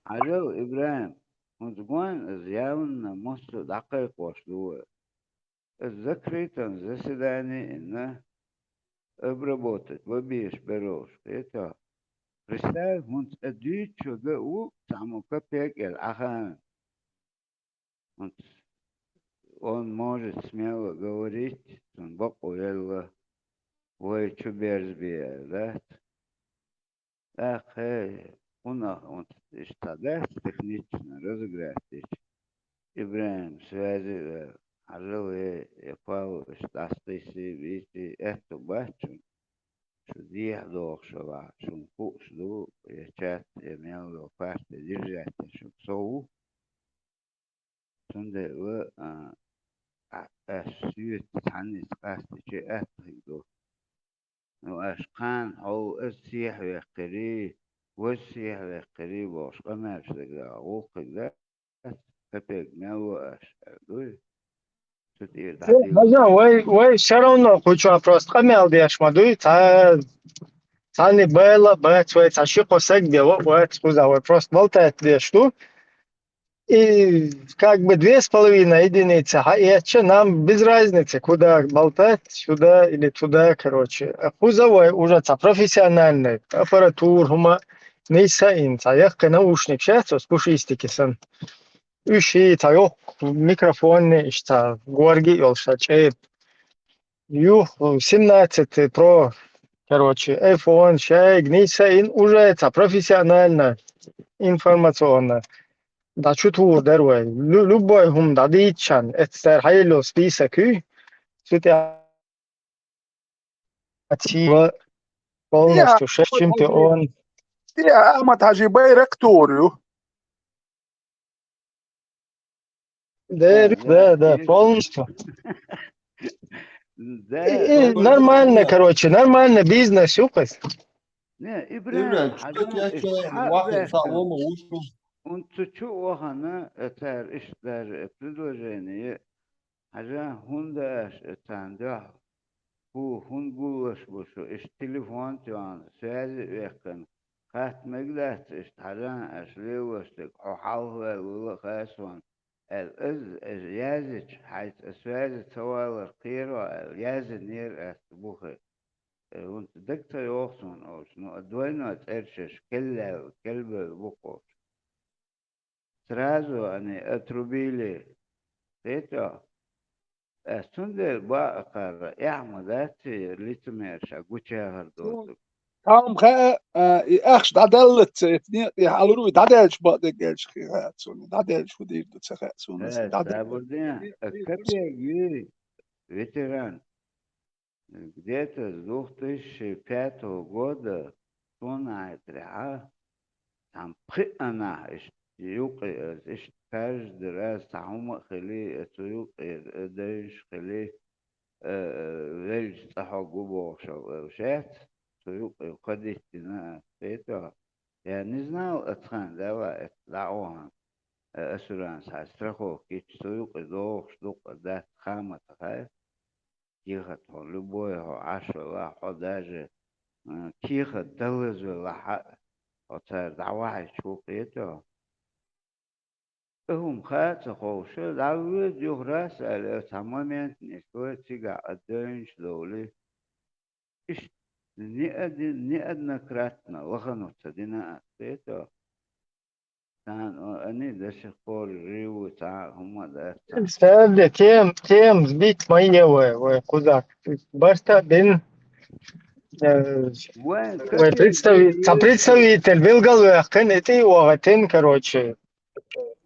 Алло, Ибрахим, хӀунца гойту, иза явно массо а дӀакхайкхош ду вай. Иза закрытом заседании инна обработать бан безаш бералаш, кхетий хьо. Представь, хӀунца а дуьйцуш верг а ву цхьаммо капекъелла Ӏахаьвна. ХӀунца он может смело говорить, цунна бакъо елла, вай чу берзабе аьлла дац. ТӀаккха, хӀей, хӀунах, хӀунца иштта дац технично разыграть дича. ИбрахӀим связи ваьлла, хьажал, э, я Павлович, дӀасакхийсий, вийций, аьтту бац шуна. Шу дехьа дохуш вахь, шуна хууш ду, я чат, я мел йолу парти держать деш шуна сов ву. Цундела, а, а, ас соьца цхьаннеца къастича атта хир ду. Ну, аш кхана хьо ас сехьаваьккхирий, ваз сехьаваьккхирий бохуш къамелаш дагадогӀу, вукхуьнга дац, капек мел ло аш, аьлла дуй. Цу тӀера Э, дӀадийла. Бажан, вай, вай всё равно кху чохь просто къамел деш ма дуй, цхьа, цхьанна байла а бац вай, цхьа ши-кхо саг бен вац кхузахь, вай просто болтать деш ду. И как бы две с половиной единицы хьаэцча, нам без разницы, куда болтать, сюда или туда, короче. А кхуза вай уже цхьа профессиональный аппаратура, хӀума нийса а йина, цхьа яккхий наушникаш яц оцу пушистики санна. Уьш и цхьа йоккха микрофонни, иштта цхьа горги а йолуш, цхьа чӀепа. Юха семнадцать Pro, короче, iPhone, шайга нийса а йина, уже цхьа профессионально, информационно. ДӀа чу тухур дара вай. Лю-, любой хӀума дӀадийцича, эццара хьайолу список юй. Цу тӀе Ацийла полностью шаш чемпион. Ахьмад-Хьажи байракх тухур ю. Да, да, да, полностью. Да, И, и полностью. Нормально, короче, нормально бизнес ю кхуьнца. Не, Ибрахим, Ибрахим, Хьажа, чё я иштта чё, хьа вахана, ваьхкина. Ца лома вуш ю. ХӀунца чу а вахана, э, цара иштта даже, э, предложение, Хьажа, хӀунда аша, э, царна дуьхьа? ХӀу, хӀунда гуллуш бу шу? Иштта телефон а тоьхна, связи а ваьккхина. Хатта мега дац иштта, Хьажа, аша лелош дерг, хьо хьалхаваьлла вала а хаьа суна, аьлла, иза, иза язйича, хьайца связи ца валар кхеро, аьлла, язйинера ас бухе. Э, хӀунца дага ца йогӀу суна олуш, ну, а двойной цӀераш еш, кел лаьлла, кел бевлла бу-кх олуш. Сразу они отрубили. Кхетий хьо? Ас цундела бакъ а кхарра, эхь ма дац и лицемерша гучуяхар доцург. Тхьамма хаьа, а, и ахча дӀадаллалц, эцу некъа тӀехь алур ву, и дӀадаьлча бакъдерг аьлча хи хаьа суна, и дӀадаьлча хӀун дийр ду ца хаьа суна, аса Э, дӀадаьлла. Сабурдин, а, капек юй, ветеран. Где-то с двух тысячи пятого года цунна Ӏайтарехьа, цхьана пхиъ а нах иштта юкъе, иштта каждый раз цхьа хӀума а хили, цу юкъера девнаш хили, э, э, велча цӀа хьогу бохуш а шаьц, цу юкъе кхадиттина ас, кхетий хьо? Я не знал, ацхана дала эцу дӀа а вахана, э, асуранца хьайн страховка йича, цу юкъе догӀуш дукъа дац, хама ца хаьа. Кехат хьо, любой хьо Ӏаш велахь, хьо даже, м, кехат далаза велахь а, хьо цара дӀавахьийча хӀу кхетий хьо? И хӀума хаа ца ховша, дӀавоьду юхарас аьлла, цхьа момент нисдо цигахь а девнаш довлий. Иштта неодин-, неоднократно лахано ца дина ас, кхетий хьо? Царна, о, они до сих пор живы, цхьа а хӀума а дац царна. Саьрде тем, тем сбить ма е вай, вай кхузахь. Барт а бина, э, Вайн вай капек представи-, ца представитель билгалваьккхина, и тӀе а вахийтина, короче.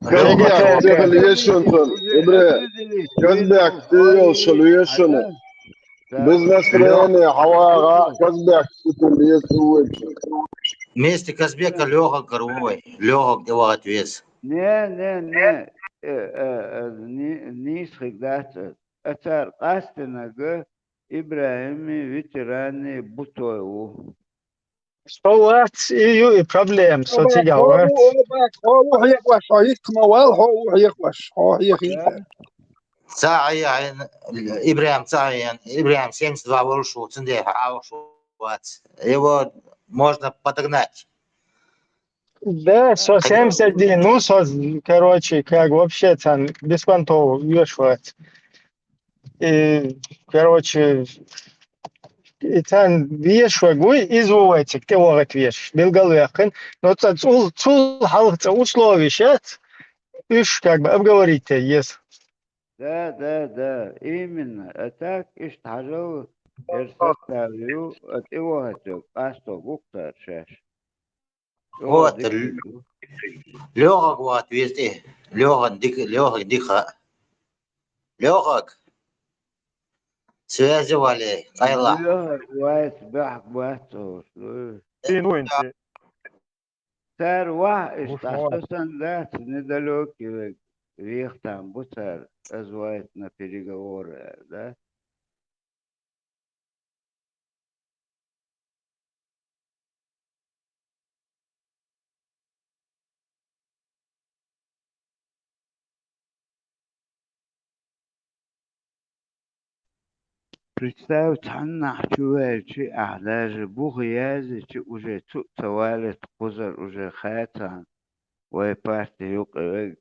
Казбек, Казбек, тӀе йолуш вешан. Без настроения хьавагӀа, Казбек, тӀе йолуш. Вместе Казбека Лёха каравой, Лёха где вахать вес. Не, не, не, э, э, э, ни-, нийса хиг дац. Ацара къастинарг ИбрахӀими, ветерани, бутой ву. Со вац, и ю и проблема, со цига вац. Хьо ву хьекъош, хьо хӀитта ма вал, хьо ву хьекъош, хьо хьехийта. Ца а яхьина, ИбрахӀим ца а яхьина, ИбрахӀим семьдесят два волуш ву, цундела хьан а вац. Его можно подогнать. Да, со семьдесят один, ну, со, короче, как вообще, цан беспонтово вешивать. И, короче, и цан вешивать, гуй, из вовать, те вогать веш, билгал вяхын. Но ца цул, цул халх ца условия щас, уж как бы обговорить есть. Да, да, да, именно. А так, ишт хьажал, эр составлю, а те вогать, а сто гуктар шеш. Вот, Л-, Лёгаг вот везде. Лёган дик-, Лёгаг диха. Лёгаг. Связи вали, къайла. Лёгаг вайс бахк бацос. Ин вин ти. Цар вах иш Уж тас мала. Тасан дац, недалёкий вег. Вех там бу цар, аз вайс на переговоры, да? Представь, цхьан нах чу ваьлчи, ахь даже буха яздичи, уже цу а ца валет, кхузара уже хацан, вай парти юкъа вег.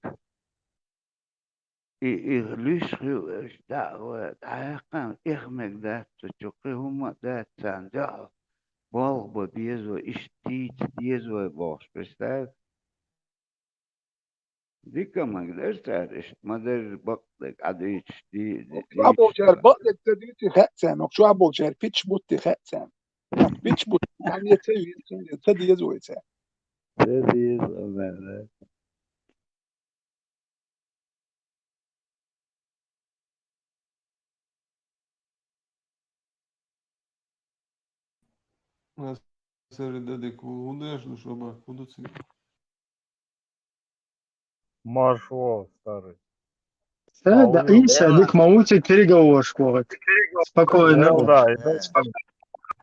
И, и луьш хилла, дӀа а вай, дӀаяьккхина, эхь мег дац цу чу, кхин хӀумма а дац царна, дуьхьал болх бан беза вай, иштта дийца деза вай бохуш, представь. Дика а мег дара цара иштта, ма-дарра бакъдерг Ӏадуьйцуш ди-, ди-, Чохь болчара дийцича. Бакъдерг ца дуьйций хаьа царна, чохь болчара пич бутти хаьа царна. Пич бутти, царна я ца веза, я ца деза вай царна. Ца деза, а, да. Сари дадик, хӀун деш ду шуба? ХӀун ду цига? Марш вол, старый. Да, да, Алло. Иса, дик ма ву цига переговорщик вогӀу. Спокойно. Ну да, и дальше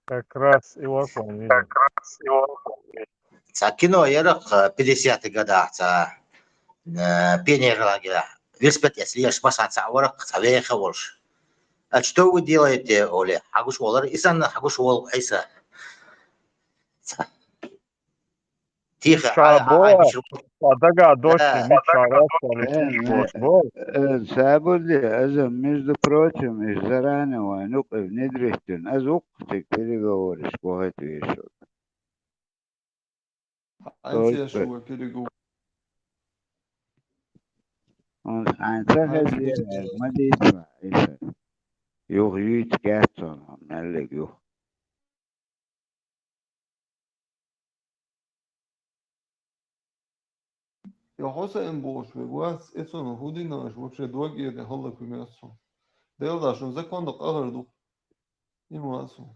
как раз и вот он, видишь. Цхьа кино яра-кх, э, пятидесятых годах цхьа, э, пионер лагеря. Велосипед эцна леш, массанхьа цхьаъ вара-кх, цхьа веха волуш. А что вы делаете, олий, хьагуш волара, и санна хьагуш волу Ӏийса. Тихо, ша ай, ай, бо, ай, ша дага дошли, да. Мичара, э, э, Сабурди, аза, между прочим, и заранее вайн юкъе внедрить дина, аз вукху цига переговориш бохуьйту вешал. Хьайца еш вай переговор? Хьуна хьайн ца хезира, ма дийца, Ӏийса. Юха юьйцу кеццо, меллиг юха. Я Хьусайн бохуш верг вац, и цунах хӀун дина аша вообще дог а дина хӀаллаквина моьтту суна. Делла шун закон дан къахьар ду. И ма вац суна.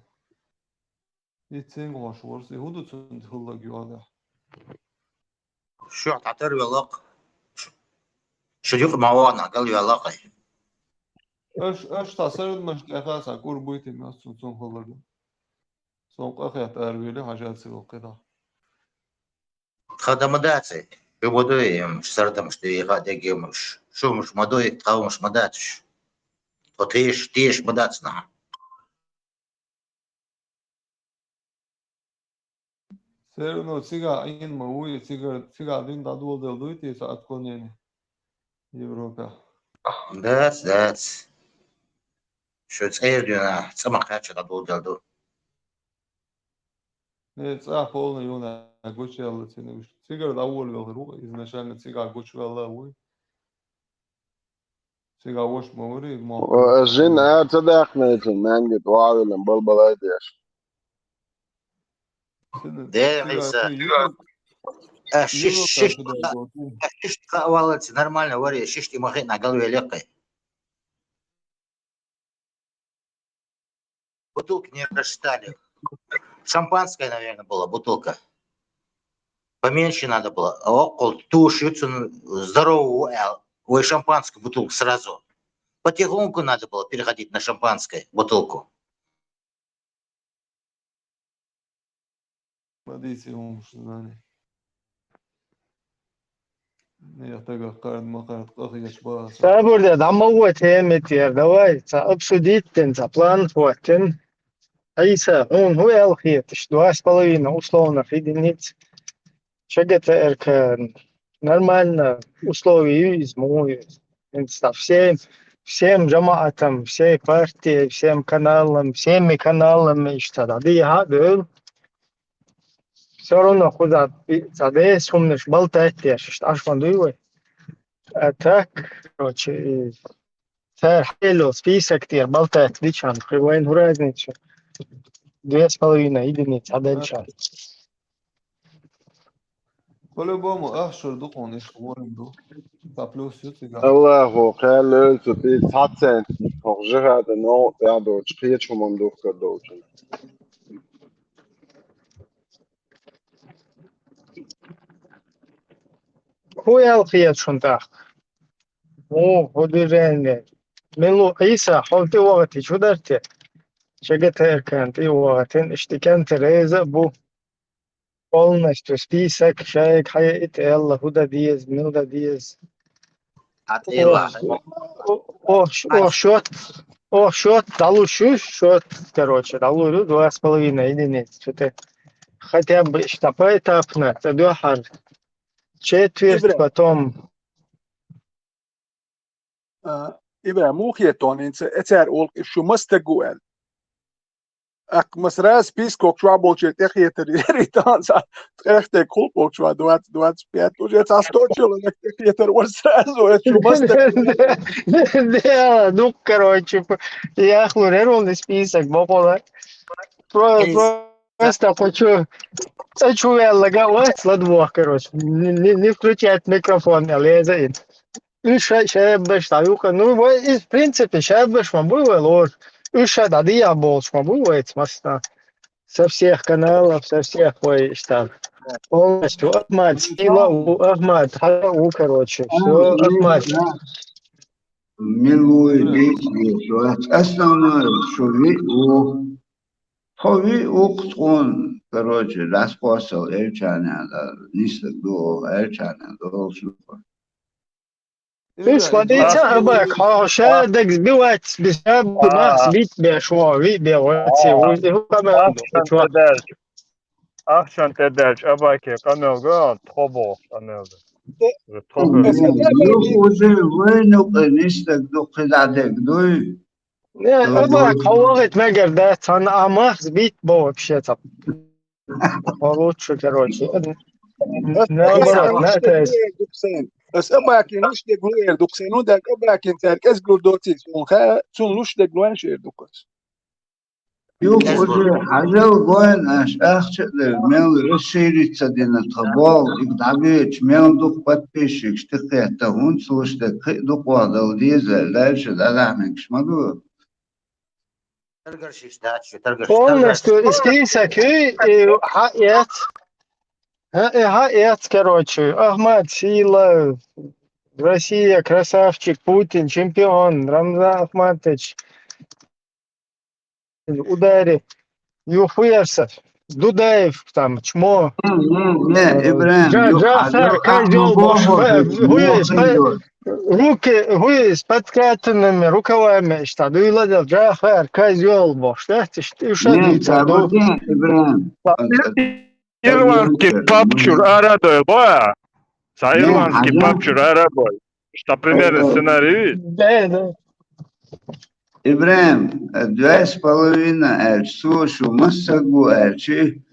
И цинга хьош ворс, и хӀун ду цунна хӀаллак йоӀ дехь? Шух дӀатарвелла-кх. Шу юкъа ма вахана, галвелла-кх. Аш, аш цхьа сардамаш тӀехь цхьа кӀур буй те моьтту суна цунна хӀаллак. Сон къахетта аравели хьажа ца вилла кхидӀа. Тхан дан ма дац, шу ма дуй, м, сардамаш дуй, хаа дегӀ ма шу, шу ма дуй, тхан ма дац уьш. Тхо теша, теша ма дац нах. Всё равно цигахь Ӏийна ма вуй, цигара, цигахь дина дӀадоладелла дуй те цхьа отклонение Европехь? Дац, дац. Шу цӀера дуьйна, цӀа ма кхаьчча дӀадоладелла ду. Э, цӀа полный юна гучуяьлла цина уьш. Цигара дӀаволавелла хир ву, изначально цигахь гучуваьлла а вуй. Цигахь ваша ма варий, мо. Э, жин а ца даьккхинайтина, маьнги тӀе ваьлла балбалай деш. Де, Ӏийса. Э, шиш, шиш, шиш, нормально варий, шиш тӀе ма хиъна галвелла-кх. Бутылки не рассчитали. Шампанское, наверное, было, бутылка. Поменьше надо было. А оккхул туш ю цун здоровый, э, ой, шампанскую бутылку сразу. Потихоньку надо было переходить на шампанское бутылку. Ма дийци хӀумаш знани. Нехан тагах кхарда ма кхарда къахеташ баха. Сабур де, дӀа ма вай тема тӀера, давай, цхьа обсудить ден, цхьа план хӀоттина. Ӏийса, хьуна хӀун аьлла хеташ, два с половиной условно единиц. Ч Г Т Р К нормально условия из мой. Представь, всем, всем жамаатам, всей партии, всем каналам, всеми каналами, что да, да, я говорю, все равно куда задействуешь, болтать, я что, аж вон дивы. А так, короче, цар хело список тир болтать, дичан, кривой разницу. Две с половиной единицы, а дальше. По-любому, ах, шур духун, иш уморим ду. По плюс ю цига. Аллаху, кхел лёльцу, ти цхьа цент, хох жигада, но, я дочь, кхечу мон дух кар дочь. Хуял кхечун тах. О, художение. Милу Иса, хол ти вогати чударте. Ч Г Т Р К ти вогатин, иштикан Тереза бу. Полностью список, шайк, хая ит, элла, худа диез, милда диез. Атила. О, о, о, о, счёт, о, счёт, далу шу, счёт, короче, далу шу два с половиной единиц. Что-то хотя бы что поэтапно, это духар. Четверть, Ибра. Потом. А, Ибра, мухе тонин, це, эцер улк, шу мастагуэл. Ак масра спискок шва болче, техетер, еритан са, техтек хулк шва двадцать, двадцать пять, уже ца сто человек, техетер, вот сразу, это шу мастагуэл. Да, ну, короче, п-, я хлорированный список, бокола. Про-, Эй, про-, просто хочу, хочу я лага, вот, сладвох, короче. Не, не, не включать микрофон, я лезу. Уж ша-, шабаш, да, юха. Ну, вай, и, в принципе, шабаш ма буй вай лор. Уж ша, да, дия болш ма буй вай, маста. Со всех каналов, со всех вай, что полностью. Ахмат, сила у, Ахмат, хара у, короче. Всё, Ахмат. Милуй, бить, бить. Основное, что ви у. Хо ви у кутун, короче, распосол, эльчаня, да, нисла ду, эльчаня, да, шуха. Уж вадица, абак, хо, ша, дак сбивать, сбивать, мах сбить бе, шо, ви бе, вот, все, вот, и хо, камера, ахшан тедерч, ахшан тедерч, абаке, камел ган, тхобо, камел ган. Тхобо. Юх уже войну, конечно, ду, когда дек дуй. Не, абак, хо, вагит мегер, да, цан, а мах сбить бо вообще, там. Получше, короче. Наоборот, на, то есть. Ас абакин луш дег луэр дуксен, ну да абакин церкес гурдоци сун ха, сун луш дег луэн шер дукас. Юх уже хажал гоен аш ахча да мел расшириться дина табол, ик дабеч мел дух подписчик штыкета хун слуште, кы дух вадал диза, дальше да да мен кшмаду. Таргаршиш, да, чё, таргаршиш, полностью таргаршиш. Список, и, и, ха, эц. Ха, э, ха, эц, короче. Ахмат, сила, Россия, красавчик, Путин, чемпион, Рамзан Ахматович. Удари. Юхуярса. Дудаев, там, чмо. Не, не, не, Ибраим, Джа-, юха, Джафар, козёл, бошма, хуй, Руки, хуй с подкатанными рукавами, что, да и ладил, Джафар, козёл, бо, что, ты, ты, что, не, не, Ибраим. Ирландский папчур арадой, бо. Са ирландский папчур арадой. Что, примерно, сценарий? Да, да. Ибраим, э, два с половиной, э, часу, шу массагу, э, чи,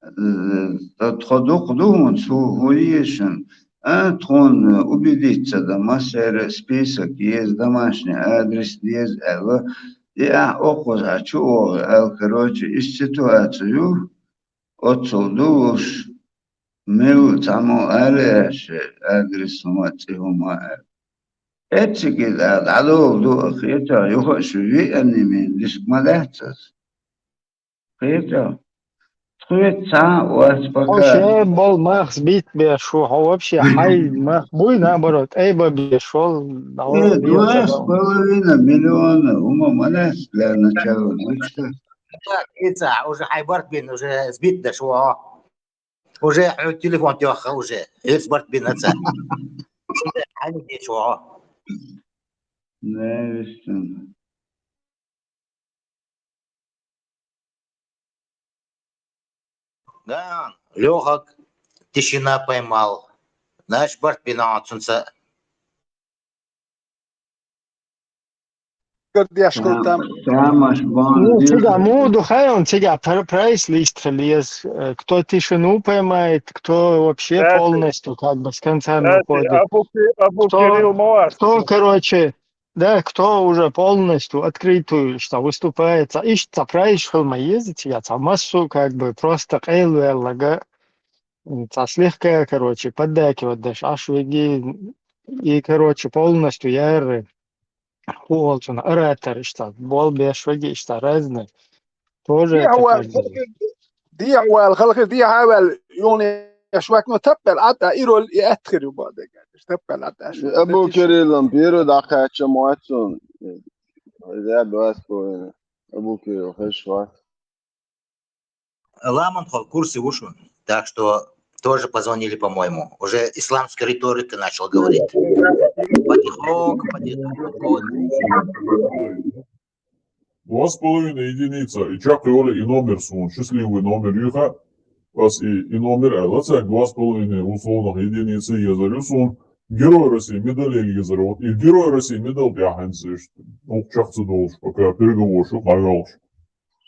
Э, тхо дукха ду хьуна цу хӀун ешан, а, тхуна убедиться да, массеран список еза, домашний адрес деза аьлла, и ахь окхуза чу оха аьлла, короче, иштта ситуацию оццул ду уж, мила цхьаммо ала аьлла, адрес хӀума, цӀи хӀума аьлла. Эцциге дӀа-, дӀадолу ду, хетахь, юха а шу виъанна мин диск ма дац ас. Кхетахь? Тхоьца цхьа а вац пока. Хьо шен болу мах сбит беш ву, хьо вообще хьайн мах буй, наоборот, тӀе бан беш волу, Э, два с половиной миллиона, хӀума ма дац для начала, ну что? Ица, уже хьайн барт бина, уже сбит деш ву хьо. Уже хьоьга телефон тоьхна уже, хьоьца барт бина ца. Уже хьайн деш ву хьо. Наверное. Да, Лёхак, тишина поймал. Знаешь, барт бина цунца. Гардеш хилтам. Тамаш бан. Ну, цигахь муха ду хьайна, цигахь пр- прайс лист хила еза. Э, кто тишину поймает, кто вообще Да, полностью как бы с концами Да, уходит. Абу Ки- Абу Кто- Кирилл Маваш. Кто, короче, да, кто уже полностью открытую, что выступает, ца- ишта прайс хила ма еза, цигахь ца массу как бы просто къайлаваьллага, м, ца слегка, короче, поддакивать деш, аш веги, и, короче, полностью яр хӀу волчун оратор, иштта, болх беш веги, иштта, разный. Тоже это Дехьавал как бы. Дехьавал халхир дехьавал юни швакно таппал ата ирол и атхир ю бадега. Таппал ата. Абу Кириллом первый дакъача моцун. Я два с половиной. Абу Кирилл хешва. Ламан хол курсе вышел. Так что тоже позвонили, по-моему. Уже исламская риторика начал говорить. Потихоньку, потихоньку. Два с половиной единица. И чакх йола и номер сун. Счастливый номер юха. Вас и, и номер а лацак два с половиной условных единицы езар ю сун. Герой России медаль езар. Вот и Герой России медаль я ханцеш. Ну, чакх ца долш, пока переговорщик хавалш.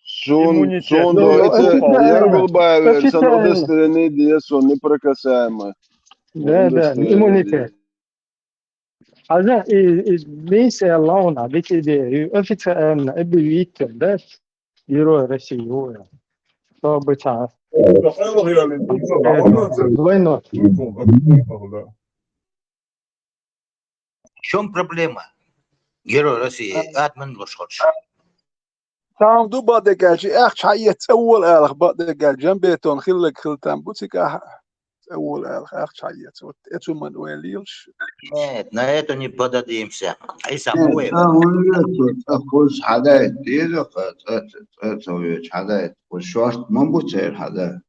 Сун, Иммунитет. сун Ну, до это это вполне я был бавер, сан официально. Удостоверение, сон неприкасаемый. Да, да, Удостоверение. иммунитет. А за и, и миссия лауна, битиде, и официально объявить, да, Герой России, ой. Чтобы там двойной. В чем проблема? Герой России, админ лошходш. Там ду бадега чи ах чайет цавол алх бадега джамбетон хиллак хилтам буцика. Цавол алх ах чайет. Вот это ман уэлилш. Нет, на это не подадимся. Иса Нет, Муев. а он лёгкий, а хоть хадает, дедуха, это, это ведь хадает. Вот шорт, мамбуцер хадает.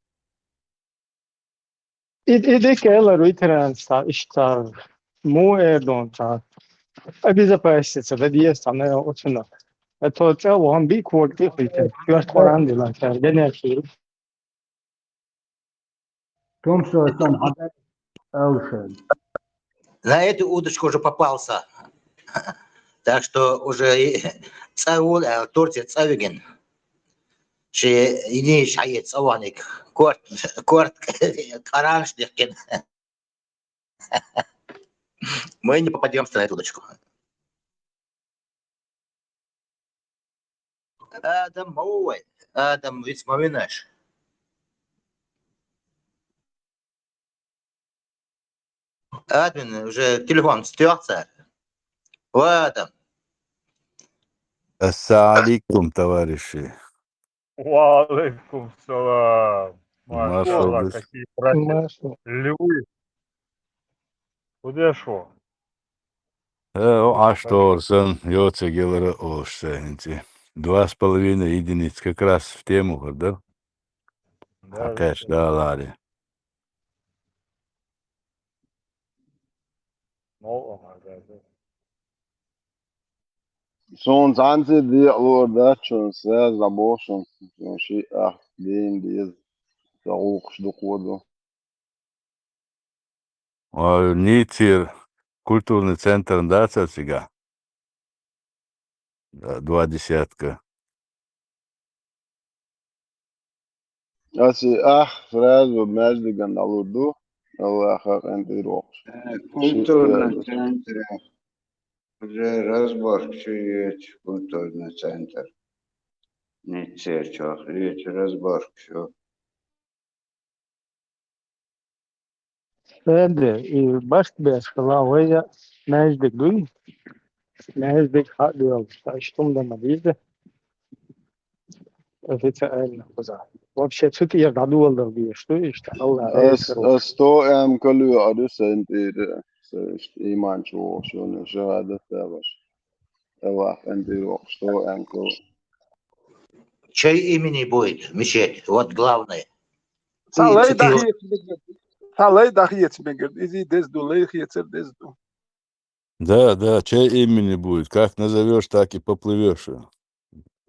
И, и дика элар ветеранс, та, иштта, му эрдон, та. Обезопаситься, да, диес, та, не, очень. Это целый, он бик вот, тихо, тихо. Чёрт, Коран дела, та, генерал. Том, что там хадает, Элшин. На эту удочку уже попался. Так что уже и цавул, а Турция цавиген. Ши ини шайет цаваник. Корт, корт, каранш дихкен. Мы не попадёмся на эту удочку. Адам, ой, Адам, ведь вспоминаешь. Админ, уже телефон стёрся. Ва, Адам. Ассаламу алейкум, товарищи. Ва алейкум салам. Машалла, Машалла, без- какие братья. Маша. Львы. Куда шо? Э, о, а что, сан, йоца гелара олшса, инти. Два с половиной единиц, как раз в тему, да? Да, Опять, да, Ларри. Ну, ага, да, да. Сон занцы диалор да, чон связь забошен, сон ши ах день без, за укш духоду. А, Ницир культурный центр, да, цацига? Да, два десятка. Аси ах сразу между ганалуду, Аллаха кентирокш. Культурный центр. Уже разборчу есть культурный центр. Ницечох есть разборчу. Эде, и башк беш, ла вая, между гун, между хадуэл, та штум да мадизе. Официально, куза. Вообще, тут я гадуэл да бие, что и что, Аллах, Ас, ас то эм калю аду сентир, иман чуо, шо не шагадат да баш. Аллах кентирокш, то эм калю. Чей имени будет мечеть? Вот главное. Салай Цитил- дахиет мегер. Салай дахиет мегер. Изи дезду, лейхиет сер дезду. Да, да, чей имени будет. Как назовешь, так и поплывешь.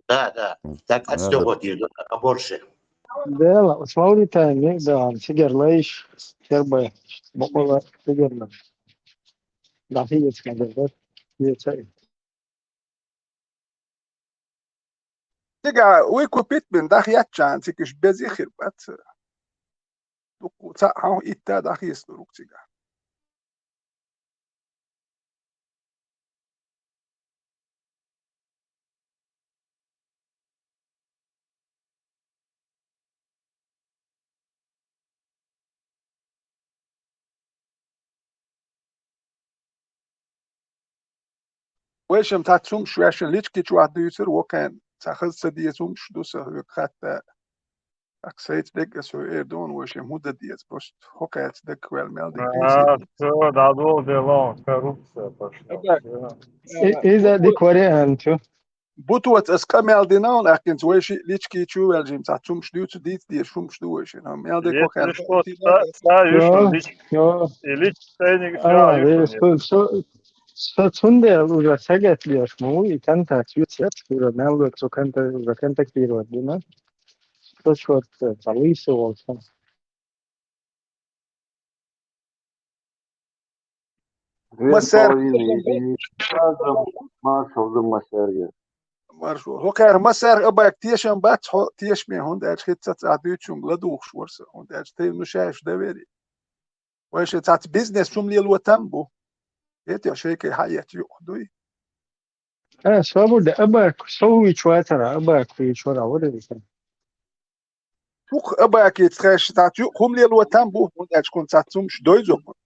Да, да. Так Да, отстёгивать да. её, а больше. Дела, уж Мавритания, да, цигара лайш, кербай, бокъала цигара. ДӀахийца ма деза, ецай. Цига вай купить бина, дӀахецча, цигаш безе хир бац. Дукха цхьа хьан итта дӀахецалург цига. Вайшимма цхьа цумаш вешан лички чу ваха дуьйцура, вокхайн цхьа хаза ца деза хӀумаш ду сан хьоьга хатта. Ак сайца дегга со эр дона, вайшимма хӀун дан деза, просто хӀокхаьца дагахваьлла мел дика А, деза. Всё, дӀадоладелон, коррупция пошла. Ага. Всё. И, иза дика вариант ю. Бутоца ас къамел дина, он аьккхинца вай шиъ лички чу ваьлча, цхьа цумаш дуьйцу, дийца дезаш хӀумаш ду вайшимма. Мел дика Если вокхаьца что, ца, ца юшун Всё, лич-, всё. И лич цайниг А, всё юшун. Со, со, со цундела уже сагатдеш ма ву, и контакт юцец, уже мел ву цу конта-, уже контактировать дина. Со чё-то, э, полиция волча. Массаьрга. Маршал ду массаьрга. Маршал. ХӀокхара массаьрга а баьг тешам бац, хьо тешаме, хӀунда аьлча хӀинца цхьа дуьйцунга ладугӀуш вара со, хӀунда аьлча тайна шу шаьш доверие. Вайша цхьацца бизнес хӀума лело там бу. ХӀета шайкай хьаэцча юкъ дуй. Э, свобода, абаку, со вуйчу вацара, абаку вуйчу вара, вот это. Ух, абаки, тхаьш, цхьацца юкъ хӀума лело там бу, хӀунда аьлча кхунна цхьацца хӀумаш дойзо кхунна.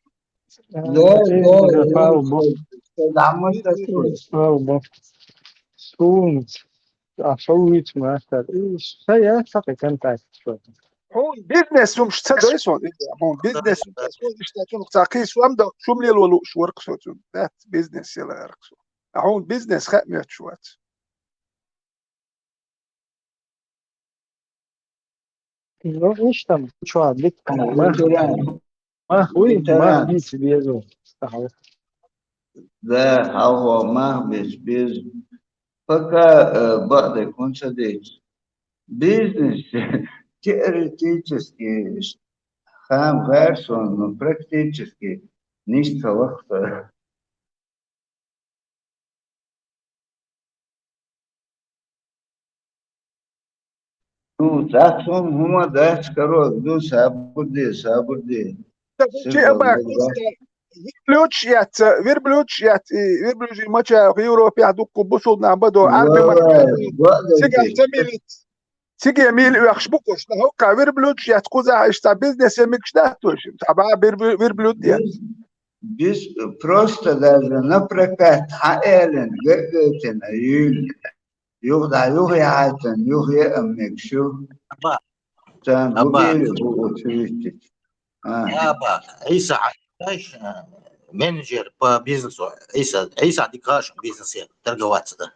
Э, Дой, э, дой, слава дой, Богу. Слава Богу. Сунц. А со вуйчу мастер. И со я сакъи контакт шо. Хьуна бизнес хӀумаш ца дой сон, хьуна бизнес хӀумаш ца дой, иштта цунах ца кхийса, ам да, шум лело лууш варх со цун. Дац бизнес яла арх со. А хьуна бизнес хаа моьттуш вац. Ну, иштта, чё, дик, мах, мах, уй, мах, бийца беза. Ага. Да, хьалхо мах бийца беза. Пока, э, бакъдерг хӀунда ца дийца. Бизнес, теоретически, хам гӀар сон, но практически нисса вахта. Ну, цхьацца хӀума дац, короче, ну, сабур де, сабур де. Чи Сиб абак, валла. Верблюдаш яц, верблюдаш яц, и верблюдаш мача Европе дукку бусулнах бадо, Арби мара. Валла, валла. Цига ца милиц. Цига мил оьхуш бу кхуш, но хӀокха верблюдаш яц, кхузахь иштта бизнес я микаш дац тошим. Цхьа бӀа верблю-, верблюд яц. Без, без, просто даже на прокат хьаэлина, гаггайтина, юьль. Юха дӀа, юха яхьайтина, юха яа мегаш ю. Аба. Царна Аба. Гугери бу оцу виттича. А. Аба, Ӏийса, знаешь, э, менеджер по бизнесу, Ӏийса, Ӏийса дика хаа шун бизнесе, торговаться да.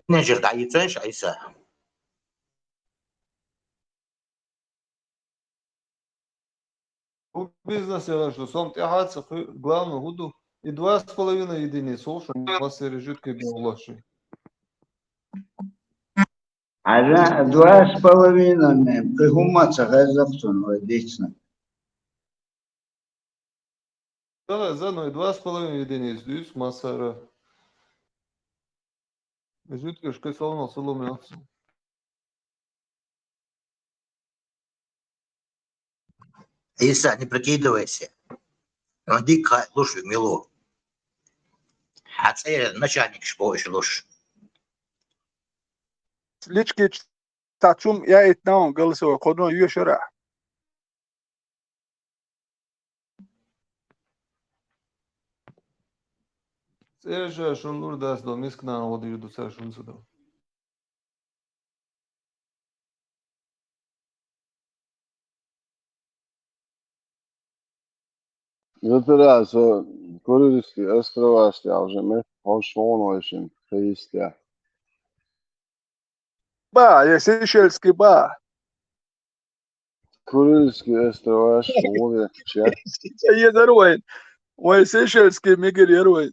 Менеджер дӀайийцайша, Ӏийса. ХӀун бизнес яра шу, сом тӀехьа ца кхуьу, главное хӀун ду? И два с половиной единиц, хӀу шу массеран жуьгтий бен лоши. Хьажа, два с половиной мем, кхы хӀумма ца хезна-кх цунна вай дийцина. Давай, за, ну и два с половиной единиц дуьйцу массара. Жуьгташка совнал салам яц. Ӏийса, не прикидывайся. Он дика хаа луш ву мила ву. Хьан цӀера начальникаш бохуш луш. Лички цхьа цум яийта наун голосовой, кхо дон йоьшара. ЦӀераш шун лур дац до, мисканан гӀо дийр ду цара шун ца до. Ютараса Курильский островаш ялжа мет, хьо шоно шин христя. Ба, я Сейшельский ба. Курильский островаш, шоно ча. Ца езар вайн. Вай Сейшельский мигир яр вайн.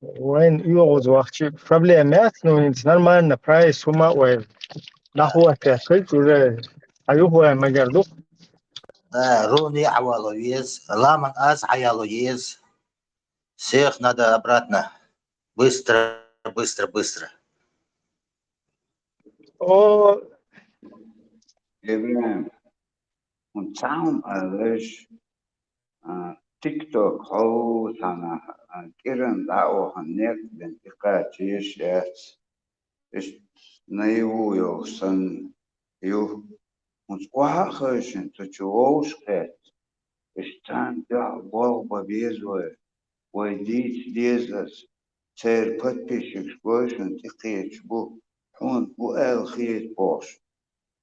Вайн оьгӀаз вахча проблема яц, ну, хӀинца нормально, прайс хӀума а вай. Нах вахтехь хилча, уже хьан юха вай магар ду? Да, руни хьавало еза, ламан аз хьаяло еза. Всех надо обратно. Быстро, быстро, быстро. О, ИбрахӀим, хӀун цхьа хӀума алаш, а, TikTok хьо цхьана, а, кӀиран дӀа а вахана некъ бен тӀекхача еш яц. Иштта наяву йолуш санна ю. ХӀунца охьа а хевшина, цу чу вовшах кхетта. Иштта царна дуьхьал болх бан беза вай. Вай дийца деза аса. Церан подписчикаш гой шуна тӀекхеташ бу. Хьуна хӀун аьлла хета бохуш.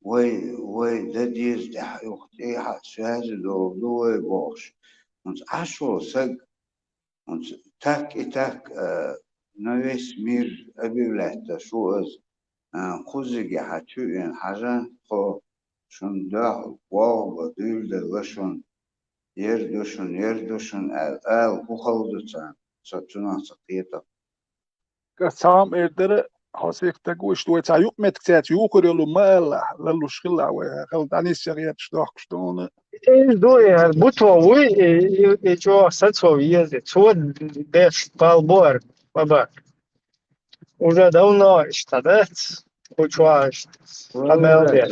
Вай, вай дан деза тӀехь юха тӀехьа а связи долу ду вай бохуш. ХӀунца Ӏаш волу саг, хӀунца так и так, а, на весь мир объявлять деш ву аса, а, кхуззигехь чу а веана хьажа, тхо шуна дуьхьал болх бан дуьйладелла шуна, ер ду шуна, ер ду шуна аьлла, ала хӀун хала ду царна, со цунах ца кхета. Ас цхьа хӀума эр дара, хьо сиха стаг ву, иштта вай цхьа юкъаметтиг цаьрца юхур йолу ма аллахь, лаллуш хилла вай, хала дӀанисъян гӀерташ дохкуш ду хьуна. Иза ду, и хӀара бутво вуй, и, и, и чӀогӀа сацо веза, цо деш балбор, баба. Уже давно иштта дац, кху чохь иштта къамел деш.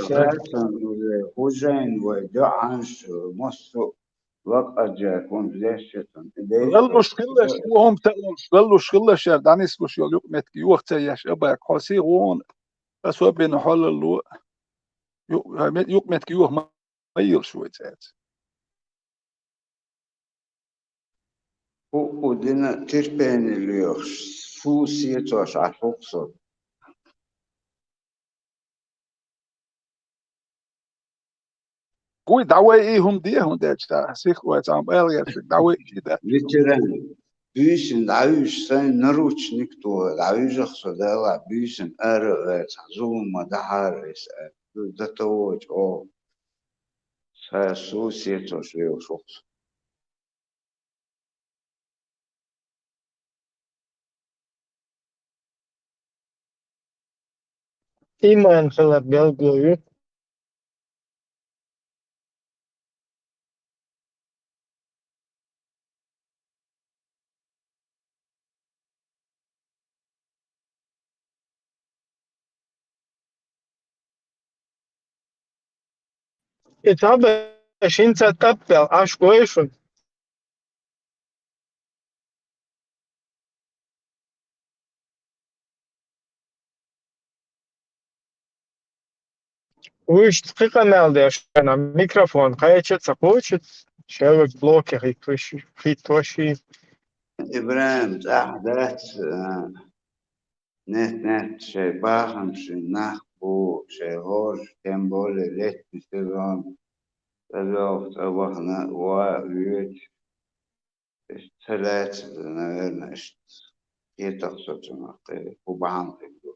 Уже хӀужайн вай дуьхьанаш массо а лакъаджа хӀума деш шетан. Лаллуш хилла, шу хӀума ца олуш, лаллуш хилла шер, дӀанислуш йолу юкъаметтиг йоха ца еш, абак, хьо сиха вон, особенно хьо лалло, ю-, юкъаметтиг йоха ма, ма йилаш вай цаьрца. ХӀуъу дина терпение лоьхуш, суна сецош Ӏаш ву-кх со. Гуй, дӀавай и хӀума де, хӀунда аьлча, сиха вай цхьа хӀума ала гӀертарг, дӀавай и дац. Ветеран, буьйсанна дӀавуьжуш сайн наручник тухур, дӀавуьжу-кх со, Дала, буьйсанна ара а ваьлла, цхьа зулам ма дахьара аса, аьлла, до того чӀогӀа. Сан суна сецош лоьхуш ву-кх со. Иман хилар белгало ю. И цхьа бен шин ца тӀаппел, Ӏаш гой шуна. Вуьшта кхин къамел деш, микрофон кхеча а ца кхочуьйту, шелаг блоке хӀиттош, хӀиттош и. ИбрахӀим, цӀахь дац, а, нет, нет, шайн бахамашна нах бу, шайн хӀорш, тем более летний сезон, цӀа доьлху, цӀа бахана, ва а воьдуш. Иштта ца лаьцна, наверное, иштта кхетахь со цунах, кхин хӀун бахьана хир ду.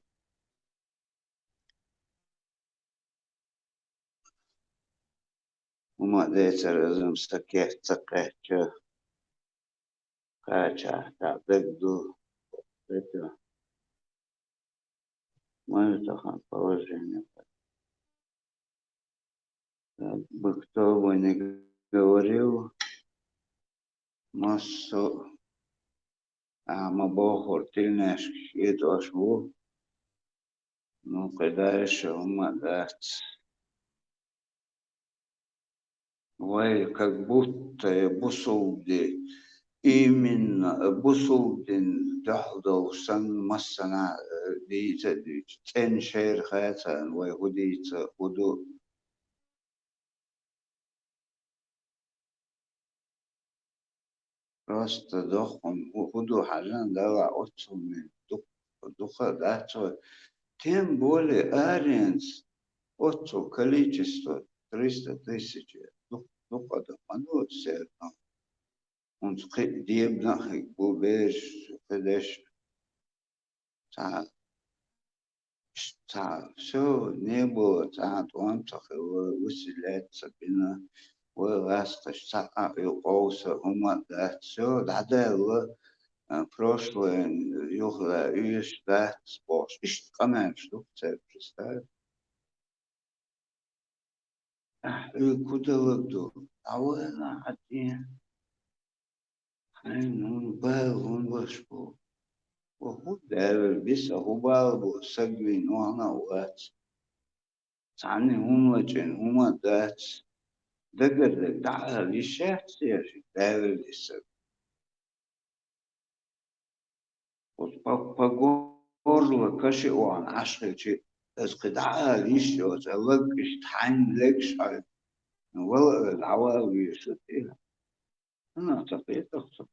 ХӀума а децара азам са кест ца кхаьчча, кхачахь дӀа дагадогӀу. Это ма ю тахана положение. Как бы кто бы ни говорил, массо а ма бохура тилнешка хеташ бу. Ну, кхидӀа иша хӀума а дац. Вай как будто бусулба дин, именно бусулба дин дуьхьал долуш санна массанхьа, э, дийца а дуьйцу, цӀена шайра хацарна вай хӀун дийца, хӀун ду. Просто дохкун хӀу-, хӀу ду хьажан дала оццул мел дук-, дукха дац вай. Тем более аренц оццул количество триста тысяч дук-, дукха да ма ду все равно. ХӀунца кхин а дебна а хиг бу бераш, кхидерш. Цхьа, цхьа, всё, не было, цхьа тӀом ца хилла, вуьсса лаьцна ца бина, вай гӀаскхаш цхьа а ю къовса хӀума а дац, всё, дӀадаьлла, а, прошлое юха оьшуш дац бохуш, иштта къамелаш ду цербаста. Ахь, хьоьга хӀун далург ду? ДӀавала хьан тӀе. Хьайна хӀун бала, хӀун беш бу? Ва хӀун далур бу, сан хӀун бала бу, саг вийна охьана а вац. Цхьанна хӀума лачкъийна хӀума а дац. Дагара дага дӀаала йиш яц, ца яц, далур бу сан. По, по горло каши охьана Ӏаш хилча, аса кхин дӀаала йиш йоцу, лаг иштта хьайна легаш хьайна. Вала а, дӀавала везаш ду те. Ана ца кхетарца.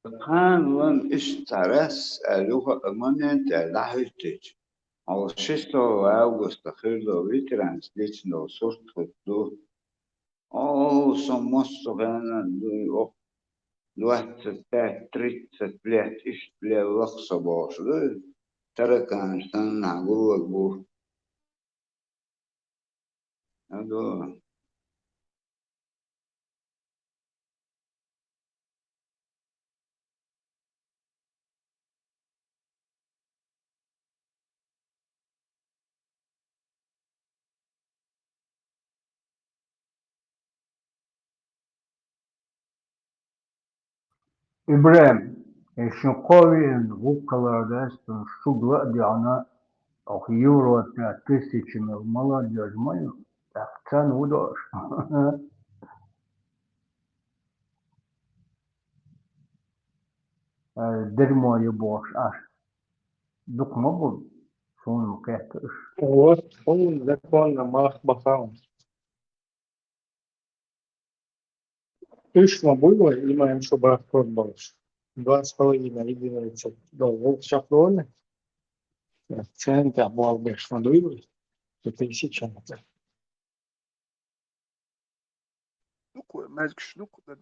Кхана ван иштта цхьа раз аьлла юха а момент аьлла дӀахӀуьттича, хьо шестого августа хир долу ветеранца дийцина долу сурт хӀутту. О, со массо а хенахь дуй, оха двадцать пять, тридцать лет иштта лелла-кх со бохуш дуй. Тараканаш санна гуллуг бу. Ага. ИбрахӀим, э, шун кхо веана вукхалара даьстина шуьга ла а доьгӀна, оха Европе тысячами молодёжь ма ю, тӀаккха царна ву дош. Э, дермо ю бохуш Ӏаш. Дукха ма бу, суна ма кхетта уьш. Вот, хьуна законна мах баха. Уьш ма буй вай, имам Шубахкор болуш. Два с половиной единицы долу вовшах шахлоны. Центр болу беш ма дуй вай. Цу тысяча. Дукха вай, маьжгаш дукха дан.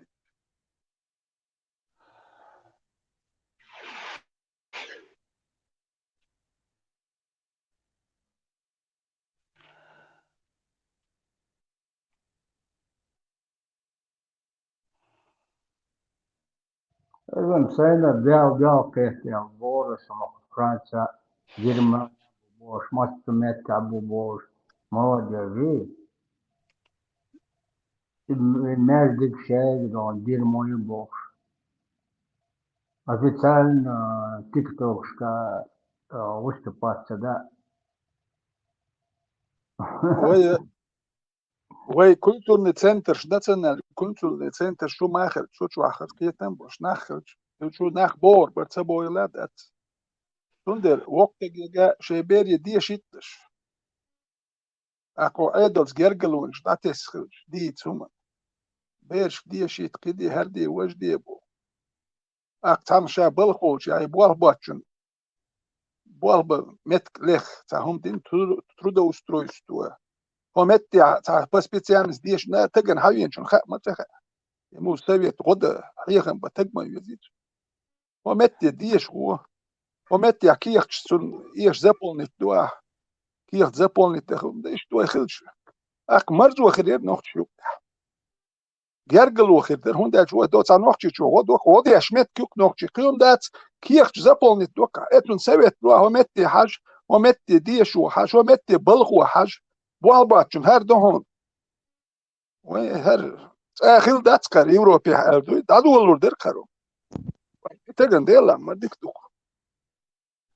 Иза сайна бел-бел кхетта, бора шуна Франция, Германия бу бохуш, массо меттехь бу бохуш, молодежи. И м-, маьждиг шайга дон, дермо ю бохуш. Официально, э, тиктокашка, э, выступать ца да. Вай, вай культурный центрш, национальный культурный центрш шу ма хилча, шу чохь хаза кхетам а болуш нах хилча, шу нах богӀур бара, ца богӀийла а дац. Цундела воккхаге шайн бере дешийта аш. Аккха Ӏедалца гергарлонаш дӀатесна хилча, дийца хӀума. Берашка дешийта, кхин де, хӀара де, важа де бу. Аккха цхьамма ша балха волчу, я и болх боцчун, болх бан меттиг леха, цхьа хӀума дина тру-, трудоустройство. ХӀо метте цхьа по специальности дешна, тагана хьан веначун хаьа ма ца хаьа. И муха совет гӀо дан, хьехам бан таг ма везийта. ХӀо метте деша гӀо. ХӀо метте кехаташ цунна эша заполнить до ахь. Кехат заполнить дан хилла, иштта вай хилча. Аккха марзо хир яра нохча юкъахь. Гергарло хир дара, хӀунда аьлча вай до цхьа нохчичо гӀо до, гӀо деш меттиг ю-кх нохчий, кхин хӀума дац, кехаташ заполнить до-кх. Э, цунна совет ло, хӀо метте хьажа, хӀо метте дешо хьажа, хӀо метте балхо хьажа, болх боцчун хӀара ду хьуна. Вай хӀара цӀа хилла дац кхара, Европехь аьлла дуй, дӀадолалур дара кхара. И тагана Делан ма дика ду-кх.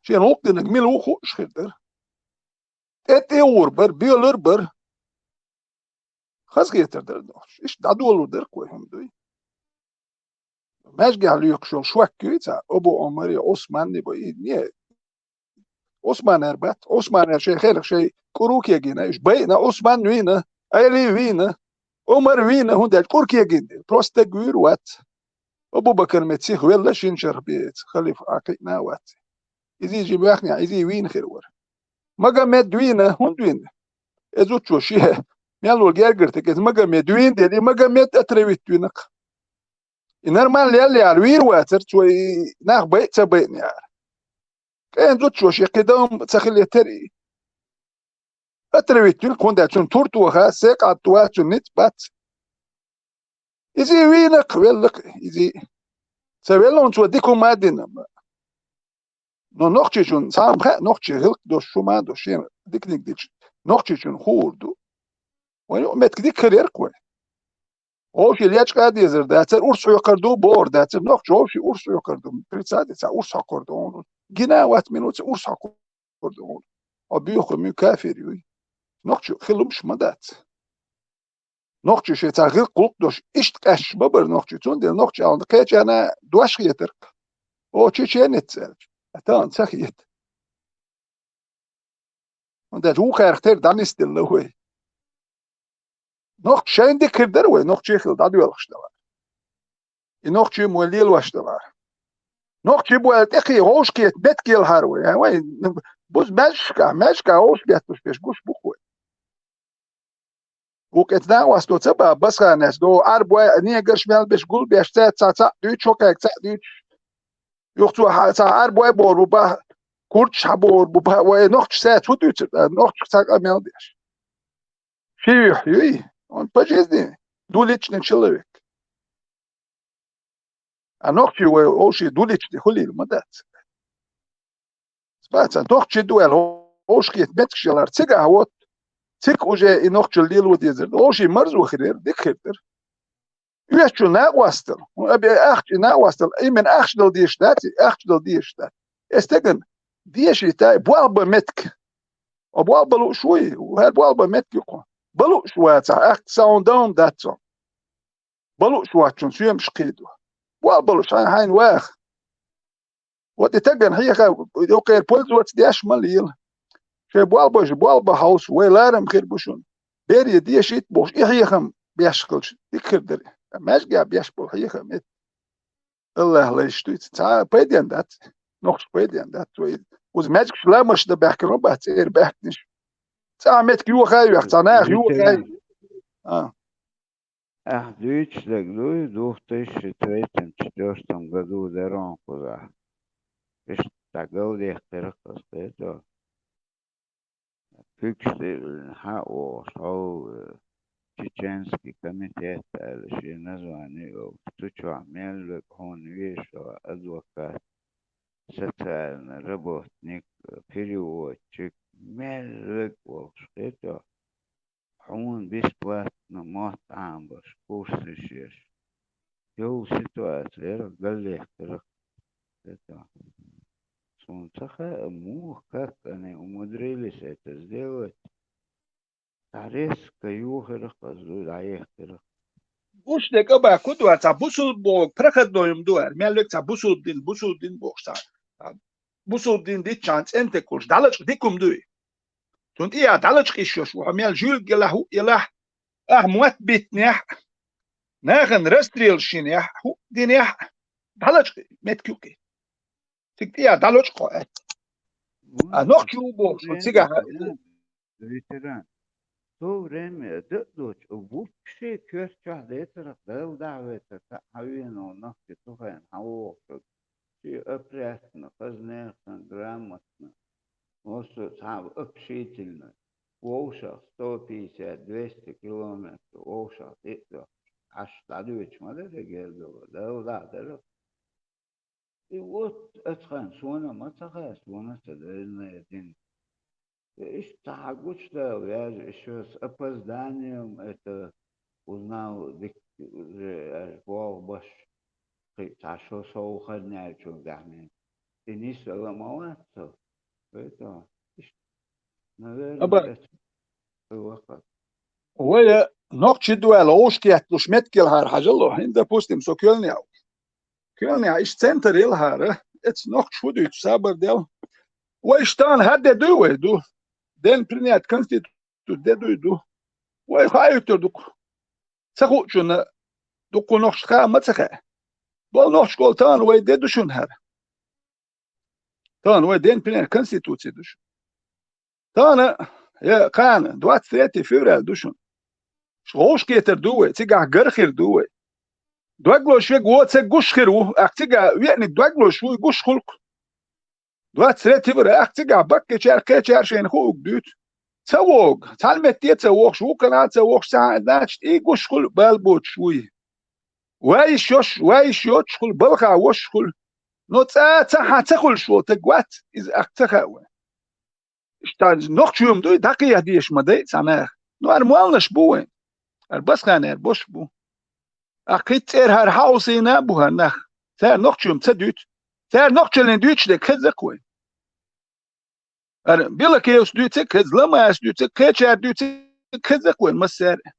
Шена гӀуллакх динарг мила ву хууш хир дара. ТӀе-тӀе а вур бара, боьлур бара. Хазахетар дара нохчаша. Иштта дӀадолалур дара-кх вай, хӀума дуй. Маьжгехь лоькхуш йолу шок юй цхьа, Абу Ӏумар я Ӏусман я бу, и не. Ӏусманера бац, Ӏусманера шайн хелах шайн кӀур ву кегийна, уьш байина, Ӏусман вийна, Ӏели вийна, Ӏумар вийна, хӀунда аьлча кӀур кегийна дела, просто стаг вуьйр вац. Абу-Бакар мет сиха велла шина шарх беца, халифа Ӏа кхиъна а вац. Изий жима ваьхнехь, изий вийна хир вара. Магомед вийна, хӀунда вийна? Иза зудчо шен мел волу гергара стаг, иза Магомед вийна дела, и Магомед отравить вина-кх. И нормально лелла яра вийр вацара, цо и нах байа ца байъина яра. КӀайн зудчо шен кхин дам ца хилийтар и. Отравить вилла, хӀунда аьлча цунна тур тоха, сай къад тоха, цунна ницкъ бац. Иза вийнакх, веллакх, иза. Ца веллон цо дика хӀума а дина. Но нохчичун, цхьа ма хаьа, нохчи гӀиллакх долуш, шу ма долуш, шена диканиг дича, нохчичун хуур ду. Вайн юкъа меттиг дика хир яра-кх вай. Вовший лечкъа а дезар дацара, урс хьоькхур ду, бохур дацара, нохчо вовший урс хьоькхур ду, представьте, цхьа урс хьокхур ду хьуна. Гина вац минуца урс хьокхур ду хьуна. Хьо буьйху ма ю, кафир ю. Нохчо хила лууш ма дац. Нохчо шен цхьа гӀиллакх-гӀуллакх долуш, иштта къаьсташ ма бара нохчо. Цундела нохчо аьлла, кхечарна дош хетара-кх. О, чеченец аьлча. А тахана ца хета. ХӀунда аьлча вукхарах тера дӀанисделла вай. Нохчо шайна дика хир дара вай, нохчо хила дӀадоьлхуш далара. И нохчо ма вай лелош далара. Нохчо бу аьлла тӀекхий вовшахкхета меттиг елхьара вай. Вай, буза маьждигашкахь, маьждигашкахь вовшахбетталуш берш гуш бу-кх вай. Вукху эца накъосташа ца баха, басханаш до, Ӏарбой, неграш мел берш гулбеш, цаьрца цхьаъ дуьйцуш, хӀокхаьрга цхьаъ дуьйцуш. Юха цо хьа-, цхьа Ӏарбой бохур бу баха, курдаш хьабохур бу баха, вай нохчаша цаьрца хӀун дуьйцура, нохчашка цхьа къамел деш. Ши юьхь юй, он по жизни, двуличный человек. А нохчий вай вовший двуличный хуьлийла ма дац. Бац, нохчий ду аьлла, вовшахкхета меттигаш елхьара, цигахь вот, цига уже и нохчалла лело дезар ду. Вовший марзо хир яра, дика хир дара. Оьшучу накъостал, ахча и накъостал, именно ахча дала дезаш дац, ахча дала дезаш дац. Э, стеган дешийтахь, болх бан меттиг. О, болх бан лууш вуй, хӀара болх бан меттиг ю-кх. Бан лууш вацахь, ахча сан даун дац цо. Бан лууш воцчунна соьмаш кхийдо. Болх бан лууш хьайн, хьайна ваха. Вот и тагана хьеха, юкъера пользоваться деш ма лела. Шайн болх беш, болх бан хьовса, вай ларам хир бу шуна. Бере дешийта бохуш, и хьехам беш хилча, дика хир дара. Маьждигехь беш болу хьехам эт. Аллах лайш дуьйцу. Цхьа а пайден дац. Нохчашка пайден дац. Вай уза маьждигаш ламаш дан баьхкина ма бац, цӀера баьхкинарш. Цхьа а меттиг йоха а йоьху, цхьа наха йоха а. А. Ахь дуьйцуш дерг дуй, две тысячи третьем, четвёртом году дара хьуна кхузахь. Иштта дӀагалдаьккхира-кх аса, кхетий хьо. Куьйгаш тӀе а виллина, хьа а вогӀуш, хьо, э, чеченский комитет аьлла шен название йолуш, цу чохь мел верг хьуна везаш вара адвокат, социальный работник, переводчик, мел верг волуш, кхетий хьо. Хьуна бесплатно мотт Ӏамабеш, курсаш еш. Йолу ситуация яра, галлехкара. Это, суна ца хаьа, муха, как они умудрились это сделать. Цхьа резко йохира-кх аса, дуй, дӀаехкира-кх. Гуш де кӀаба ку ду, цхьа бусулба боху, проходной ду аьлла. Мел век цхьа бусулба дин, бусулба дин бохуш цхьа. Цхьа бусулба дин дитчан цӀентиг кхуш, дӀалачкъа дика хӀума дуй. Цунна тӀехьа дӀалачкъа йиш йолуш ву, хьо мел жуьлга елахь, хӀуъа елахь, ахьа мотт биттинехь, нахана расстрелаш йинехь, хӀуъа динехь, дӀалачкъа меттиг ю-кх и. Цига тӀехьа дӀалачкъа хьо аьлла. А нохчо ву бохуш, хьо цигахь. Ветеран. То время дан а доцуш, вообще коьрта чохь децара, Дала дахьа вецара, цхьаъ хьан веана нохчо цу хенахь хьан вогӀуш. Шен опрятно, хазнехан, грамотно. Массо а цхьа общительно. Вовшах сто пятьдесят, двести километр, вовшах тӀе а доьхкуш, Ӏаш дӀадоьдуш ма дара гергало, Дала дахьа дара. И вот ацхьана сона ма ца хаьа, сона ца дезна дин. Иштта хьан гучудала ваьжа, ещё с опозданием это узнал, дик уже аж болх беш, кхин цхьа шо сов хазна аьллачул даьхнина. И нисвелла ма вац со. Поэтому иштта, наверное, Аба. Это ваха. Вай нохчи ду аьлла, вовшахкхеталуш меттиг елхьара хьажал, хӀинца, допустим, со Коьлнехь ву. Коьлнехь иштта центр елхьара, эца нохчаша хӀун дуьйцу, сабар дел. Вай иштта тахана хӀара де дуй вай ду? Ден принять конституция де дуй ду? Вай хаийтур ду-кх. Ца хуучунна дуккха нохчашна хаа ма ца хаьа. Болу нохчашкахула тахана вай де ду шуна хӀара? Тахана вай ден принять конституция ду шуна. Тахана, я, кхана, двадцать третье февраль ду шуна. Шу вовшахкхетар ду вай, цигахь гар хир ду вай. Дог лозуш вега воцург гуш хир ву, ахь цига веаниг дог лозуш ву, гуш хулк. Двадцать третьего февраля ахь цига баккхийчара, кхечара шайна хууг дуьйцу. Ца вогу, цхьана метте ца вогуш, вукхана ца вогуш, цхьа, значит, и гуш хуьлу бала боцуш вуй. Вай йиш йош, вай йиш йоцуш хуьлу, балха вош хуьлу. Но цкъа ца хьан ца хуьлуш волу таг вац, иза ахь ца хаьа вайн. Иштта нохчий хӀума дуй, дӀакхехьа дезаш ма дай цхьа наха. Ну, ара молланаш бу вайн. Ара басханера бош бу. Ахь кхин цӀера хӀара хьаусийна а бу хӀара нах. Цара нохчий хӀума ца дуьйцу. Цара нохчаллин дуьйцуш дерг хеза-кх вайн. Ара Белокеевс дуьйцург хеза, Ламаевс дуьйцург, кхечара дуьйцург хеза-кх вайн массара а.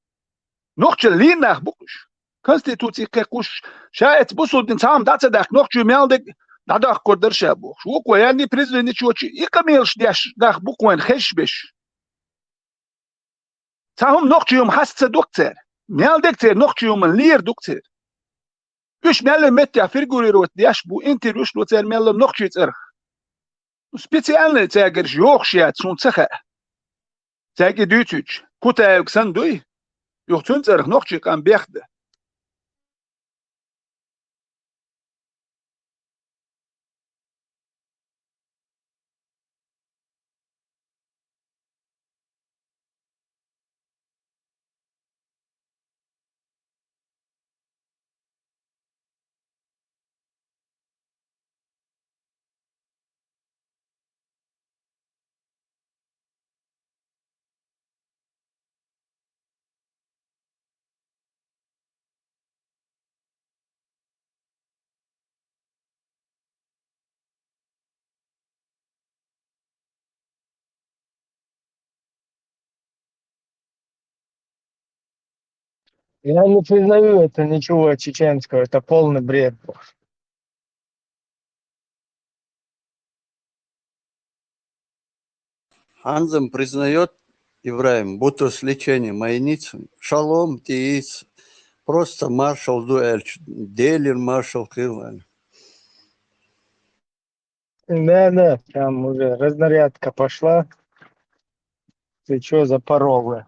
Нохчаллин нах бу-кх уьш. Конституци кхайкхош, ша эцу бусулба дин цхьа хӀума дӀа ца даккха, нохчий мел дерг дӀадоккхур дара ша бохуш. Вукхо яьнний призванничочи и къамелаш деш нах бу-кх вайн хезаш беш. Цхьа хӀума нохчий хӀума хьаста ца ду-кх цара. Мел дерг церан нохчий хӀуманна лер ду-кх церан. Уьш мел меттехь фигурировать деш бу, интервьюш ло цара мел нохчий цӀарах. Специально цаьргара йохуш яц, суна ца хаьа. Цаьрга и дуьйцуьйтуш, Кутаевга санна дуй, юха цуьнан цӀарах нохчий къам бехда. Я не признаю это ничего чеченского, это полный бред. Ханзам признаёт, Ибрахим, бутус лечение майниц, шалом тииц, просто маршал ду аьлча, Делера маршал хила аьлла. Да, да, там уже разнарядка пошла. Ты чё за паролы?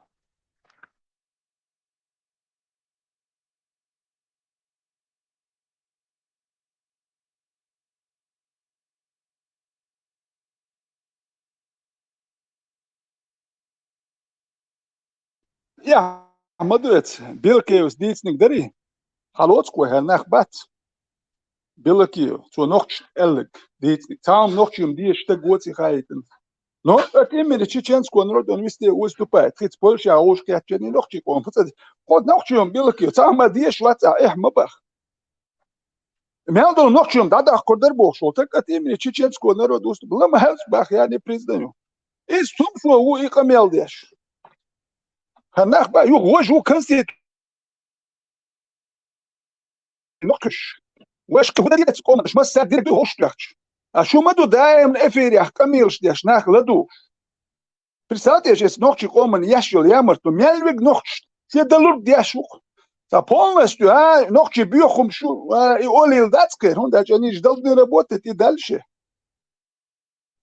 Я, ма ду эца, Белокеевс дийциниг дарий? Хьалоцу кхо хӀара нах бац. Белокиев, цо нохча аьлларг дийциниг. Цхьа хӀума нохчий хӀума дезаш стаг воций хаийтина. Но от имени чеченского народа он везде выступает. Хица Польша а уж кхетчений нохчий къоман. Хица, кхо нохчий хӀума Белокиев, цхьа хӀума дезаш вац ахь, эхь ма бах. Мел долу нохчий хӀума дӀадаккхур дара бохуш волу таг от имени чеченского народа выступ-, Ламаевс бах, я не признаю. Иза цу хӀумано ву и къамел деш. ХӀара нах бан юха важа ву конститу-, нохчаш. Вашка хӀун дара эца къоманаш, массаьрга дерг ду хӀуш тоьхча. А шу ма ду даимна эфирех къамелаш деш, нах ладугӀуш. Представьте, эцу нохчий къоманна еш йолу ямартло, мел верг нохчаш шен далург деш ву-кх. Цхьа полностью, а, нохчий боьха хӀума шу, а, и олийла дац кхеран, хӀунда аьлча они же должны работать и дальше.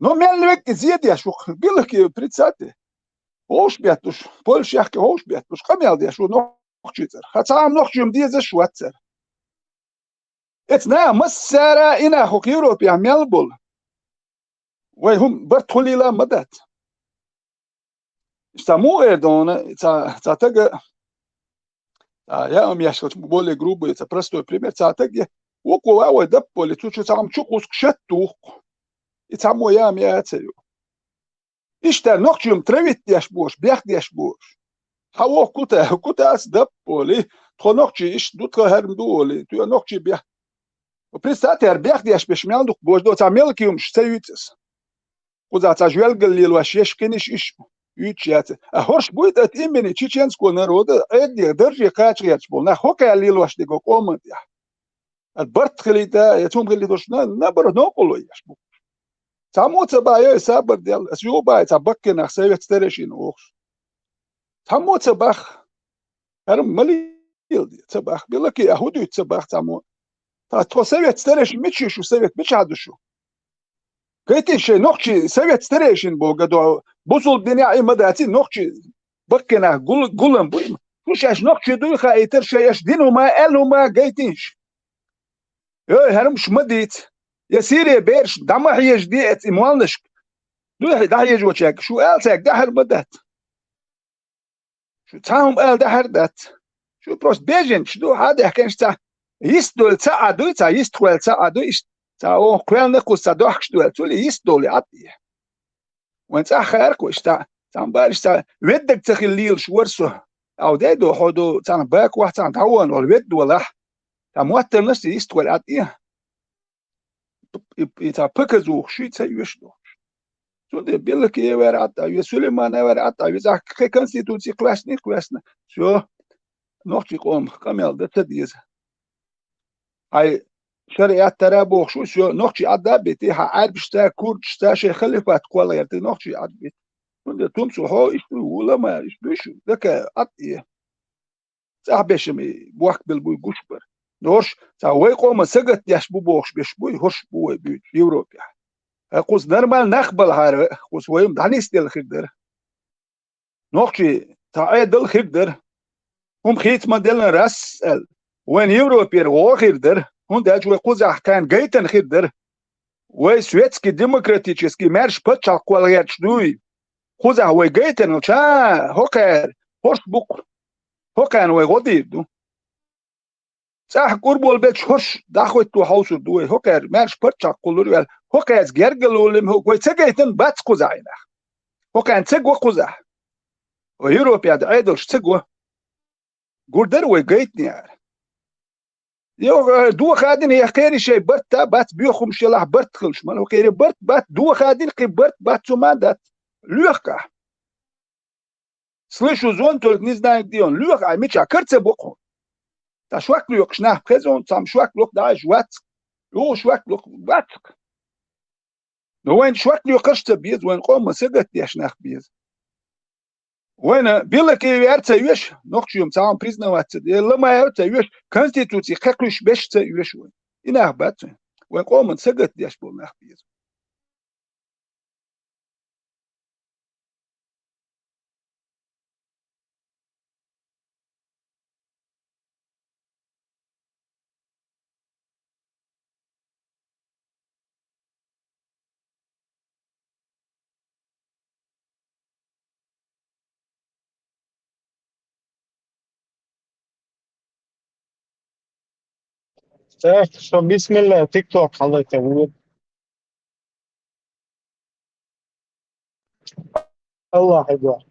Но мел верг и зе деш ву-кх, Белокиев, представьте. ХӀуш беттуш, Польшехь хӀуш беттуш, къамел деш ву нохчий цӀарах. Хьан цхьа а нохчий хӀума дезаш вац цара. Эцу наха массара а и нах хӀокху Европехь мел болу. Вай хӀума барт хуьлийла а ма дац. Цхьа муха эр ду хьуна, цхьа, цхьа тага, цхьа яам еш хилча, более грубый, цхьа простой пример, цхьа тага, вукхо ван вай даппале, цу чу цхьа хӀума чу кхуссуш шатта ву-кх. И цхьаммо яам яа а ца ю. Иштта нохчий хӀума травить деш болуш, бех деш болуш. Хьан воху Кута-, Кутас даппале, тхо нохчий иштта ду, тхан хӀара ма ду олий, тхо нохчий бех. Представьте, хӀара бех деш берш мел ду-кх божа до, цхьа мелкий хӀумаш ца юьйцу аса. Кхузахь цхьа жоьлгал лелош еш кхиниш иш юьйцуш яц. А хӀорш буй тӀе от имени чеченского народа, Ӏедале, дарже кхача гӀерташ болу нах хӀокхаьрга лелош дерг къоман тӀехь. Ат барт хилийта, я цунна хилийтуш на-, набар новкъарло еш бу. Цхьаммо ца бахьа, ай, сабар дел, ас юха бахьа, цхьа баккхий нах совет старейшин охуш. Цхьаммо ца бахьа, хӀара ма лела де, ца бахьа, Белокиев, а хӀун дуьйцу ца бахьа цхьаммо. Та тхо совет старейшин мича ю шу, совет мичахь ду шу? Гайтий шайн нохчий совет старейшин боху гадо, бусулба динехь и ма даций, нохчий баккхий нах гул-, гулам буй. Шу шаьш нохчий дуй хаийтар, шаьш дина хӀума, аьлла хӀума гайтинаш. Ой, хӀарамаш ма дийца. Я Сире бераш дӀа ма хьежаде эца и молнашка. Дуй хье-, дӀахьежочаьрга, шу ала цаьрга дӀахьар ма дац. Шу цхьа хӀума ала дӀахьар дац. Шу просто беженцаш ду, хьадаьхкинаш цхьа. Йист дола цхьа Ӏа дуй, цхьа йист кхоьлла цхьа Ӏа дуй, иштта. Цхьа оха кхоьллина кхуза цхьа дохкаш дола, цул йист дола Ӏа тӀе. Вайн цӀахь хаьркхо иштта, цхьа бараш цхьа веддаг ца хила лелаш вар со. Ау дей до, хьо ду, цхьана баквахь, цхьана дӀавон вала, ведда валахь. Цхьа моттарнаш ца йист кхоьлла Ӏа тӀе. И, и цхьа показуха шуй ца оьшу дохуш. Цундела Беллакиев вер Ӏадда ве, Сулейманов вер Ӏадда ве, захка кхе конституци кхоьссина, кхоьссина. Всё, нохчий къомах къамел дан ца деза. Хьай шариат тара бохуш ву, всё, нохчий Ӏадда бити, хьа Ӏарбашца, курдашца, шайн халифат кхолла гӀерта нохчий Ӏадда бити. Цундела тумсу хьо, иштта ву, вулама, иштта буьшу, дака Ӏадда е. ЦӀахь бешами бохк бел буй гуш бар. Норш, цхьа вай къоман сагатдеш бу бохуш беш буй, хӀорш бу вай буьйцуш Европехь. ХӀа, кхуза нормально нах балахьара, кхуза вай-м дӀанисделла хир дара. Нохчий цхьа Ӏедал хир дара. ХӀума хийца ма деллан рас аьлла. Вайн Европера гӀо хир дара. ХӀунда аьлча вай кхузахь кхаьна гайтина хир дара. Вай светский, демократический, маьрша паччахьалкх кхолла гӀерташ дуй. Кхузахь вай гайтина, ша, хӀокхаьра, хӀорш бу-кх. ХӀокхарна вай гӀо дийр ду. ЦӀахь кӀур болу бечу хӀорш дӀахӀотту хьовсур ду вай. ХӀокхаьра маьрша паччахьалкх кхуллур ваьлла. ХӀокхаьрца гергарло лим хӀокху вай ца гайтина бац кхузахь и нах. ХӀокхарна ца го кхузахь. Вай Европе Ӏедалш ца го. Гур дара вай гайтинера. Йо, э, доха а дина, я кхерий шайн барт а бац, боьха хӀумаш ялахь барт хилаш. Мала хӀокхерий барт бац, доха а дина, кхин барт бац, цу ма дац. Лоьхкахь. Слышу звон, только не знаю, где он. Лоьху, ай, мича, кара ца боккху. Ца шок лоькхуш нах хезон, цхьамма шок локх дӀа аьлча вац. Юха шок локх вац-кх. Но вайн шок лоькхуш ца беза, вайн къоман сагатдеш нах беза. Вайна Беллакиев вер ца оьшу, нохчо-м цхьа хӀума признавать ца де, Ламаев ца оьшу, конституци кхекхуьйсуш беш ца оьшу вайн. И нах бац вайн. Вайн къоман сагатдеш болу нах беза. Так, что, бисмилля, тикток халайта ву. Аллах Акбар.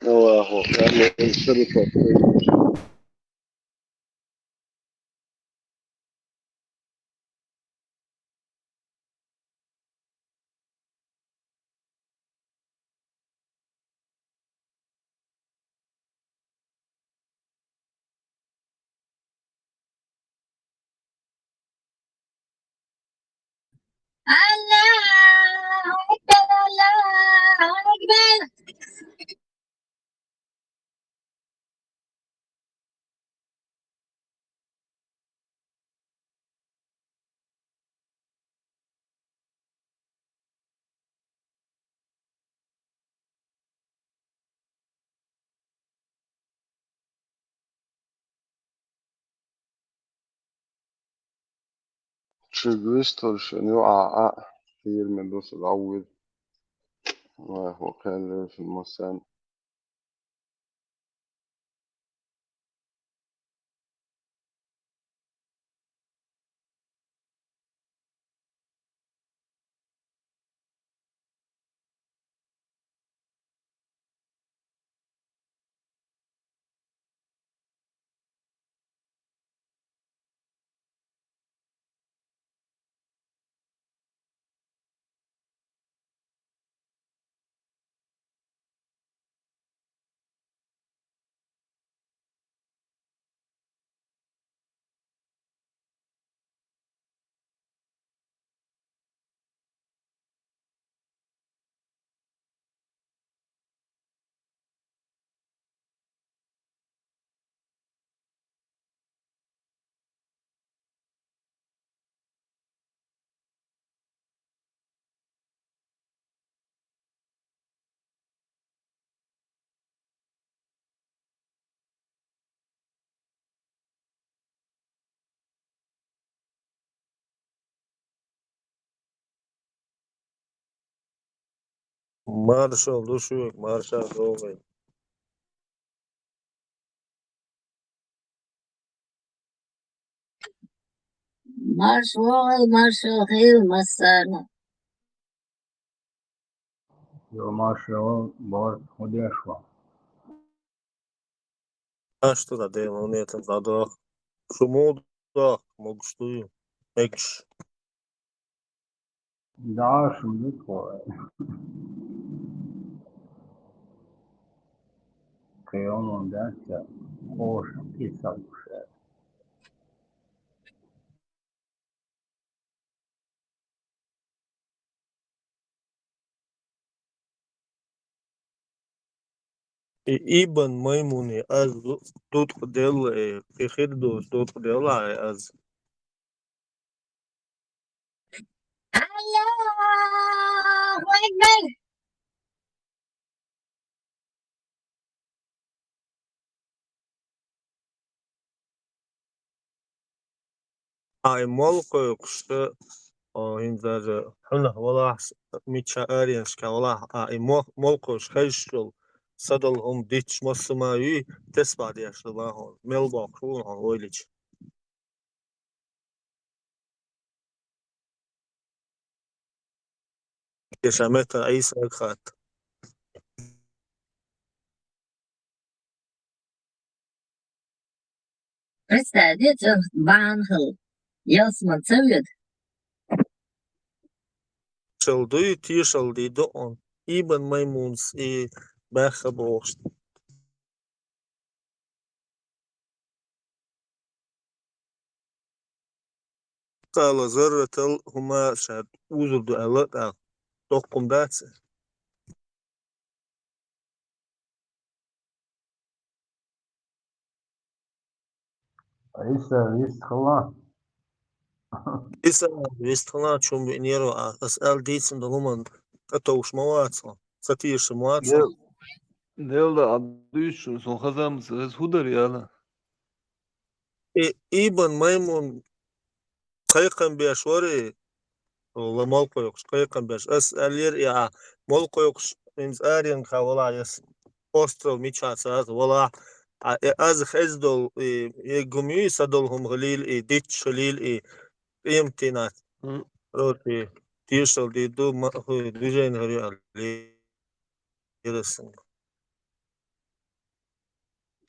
Аллаху, я не шарифа. Аллаху акбар, Аллаху акбар. Чуьгуьйсталаш шен ю Ӏа, Ӏа, хийра ма ду со дӀавоьду. Вай, хӀокхаьллера шун массарна. Маршал ду шуьга, маршал догӀийла. Маршал, маршал хийла массарна. Йо, маршал, бор, хӀун деш ву? Аш ду да, Дела, хӀунда тан дӀадоху? Шу муха доху, могуш дуй? Мегаш. Да, шу муха. Кхин хӀун дац, оша кхин ца гуш. И Ибн Маймуни аз ду-, дутӀа делла, э, и хир ду, дутӀа делла, э, аз. Аллаху акбар! А и молла кхойкхуш, о, хӀинца даже хьуна валахь, мича аренашка валахь, а и мо-, молла кхойкхуш хезаш йолу садала хӀума дитташ массо а ма юй, тесбахь деш ду бахьана, мел боккхуш ву хьуна ойла йича. Кеша метта Ӏийсага хатта. Представь, бахьана хила, ялсаман ца воьду. Тешал дуй, тешал дийр ду хьуна. Ибн Маймунас и баьхха бохуш. Къала зарратал хӀума ша узур ду аьлла тӀаккха. Доккхун дац. Ӏийса вистхила. Ӏийса вистхила, чум биънера а, ас аьлла дийцина долу хӀуманна тӀетовш ма вац хьо, ца тешаш ма вац хьо. Дел-, Делла а дуьйцу шуна, сон хазамца хеза хӀун дара яла? И Ибн Маймун кхайкхам беш вари, ла молкхойкхуш, кхайкхам беш. Ас аьллера и а, молкхойкхуш, хӀинца аренга валахь, яс остров мича ца аз валахь, а, э, аз хеза долу, и, еггум юй, са долу хӀума хилийла и, дитташ хилийла и, къематдийнахь. Мгм. Роти, тешал дийр ду, ма, хӀу, движение хӀара ю аьлла. Интересно.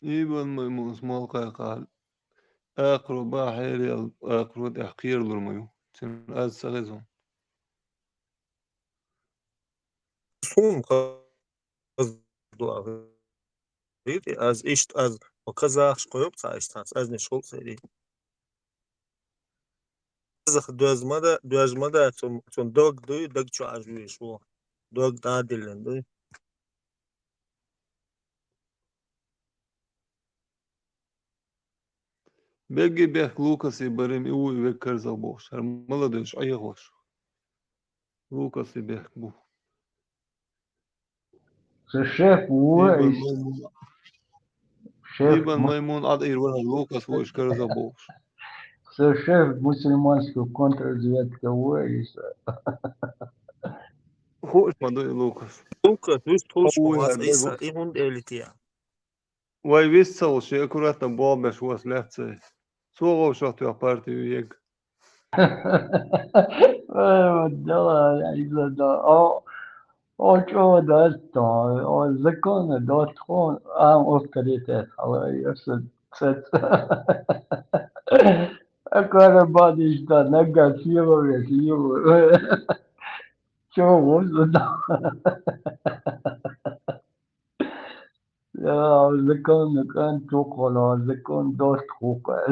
Ибн Маймунас мел кхайкхал, акхаро бан хьераяьлла, акхаро тӀехь кхералур ма ю. Цуьнан аз ца хеза. Суна хаза ду ахь. Аз иштта, аз, ма казахаш кхойкху цхьа иштта, цхьа азниш хуьлу сайрий. Казах доьзна ма да, доьзна ма да, цун, цун дог дуй, даг чу Ӏаш вуьйш ву. Дог дӀа а диллина дуй. Бегги бехк Лукаси барим и ву и вег карзах бохуш. ХӀара мала дойш Ӏехош. Лукаси бехк бу. Со шеф ву, Ибн и Маймун. Шеф Ибн му- Маймун Ӏад ир вара Лукас ву иш карзах бохуш. Со шеф мусульманских контрразведка ву, и со. Хууш ма ду и Лукас. Лукас, вуьш тхуш Хууш ма вац, ма ду. Иса, и хӀунда элития? Вай вист ца волуш, шен аккуратно болх беш вац лаьцна. Цо вовшах тоьхна парти ю ег. Ой, вот дела, я не знаю, да. О, о, чё, да, что? О, законы, да, тхон, а, авторитет, а, я с-, с-, а, карабадиш, да, нога силовец, силовец. Чё, вот, да. Я закон, закон чухула, закон дост хукал.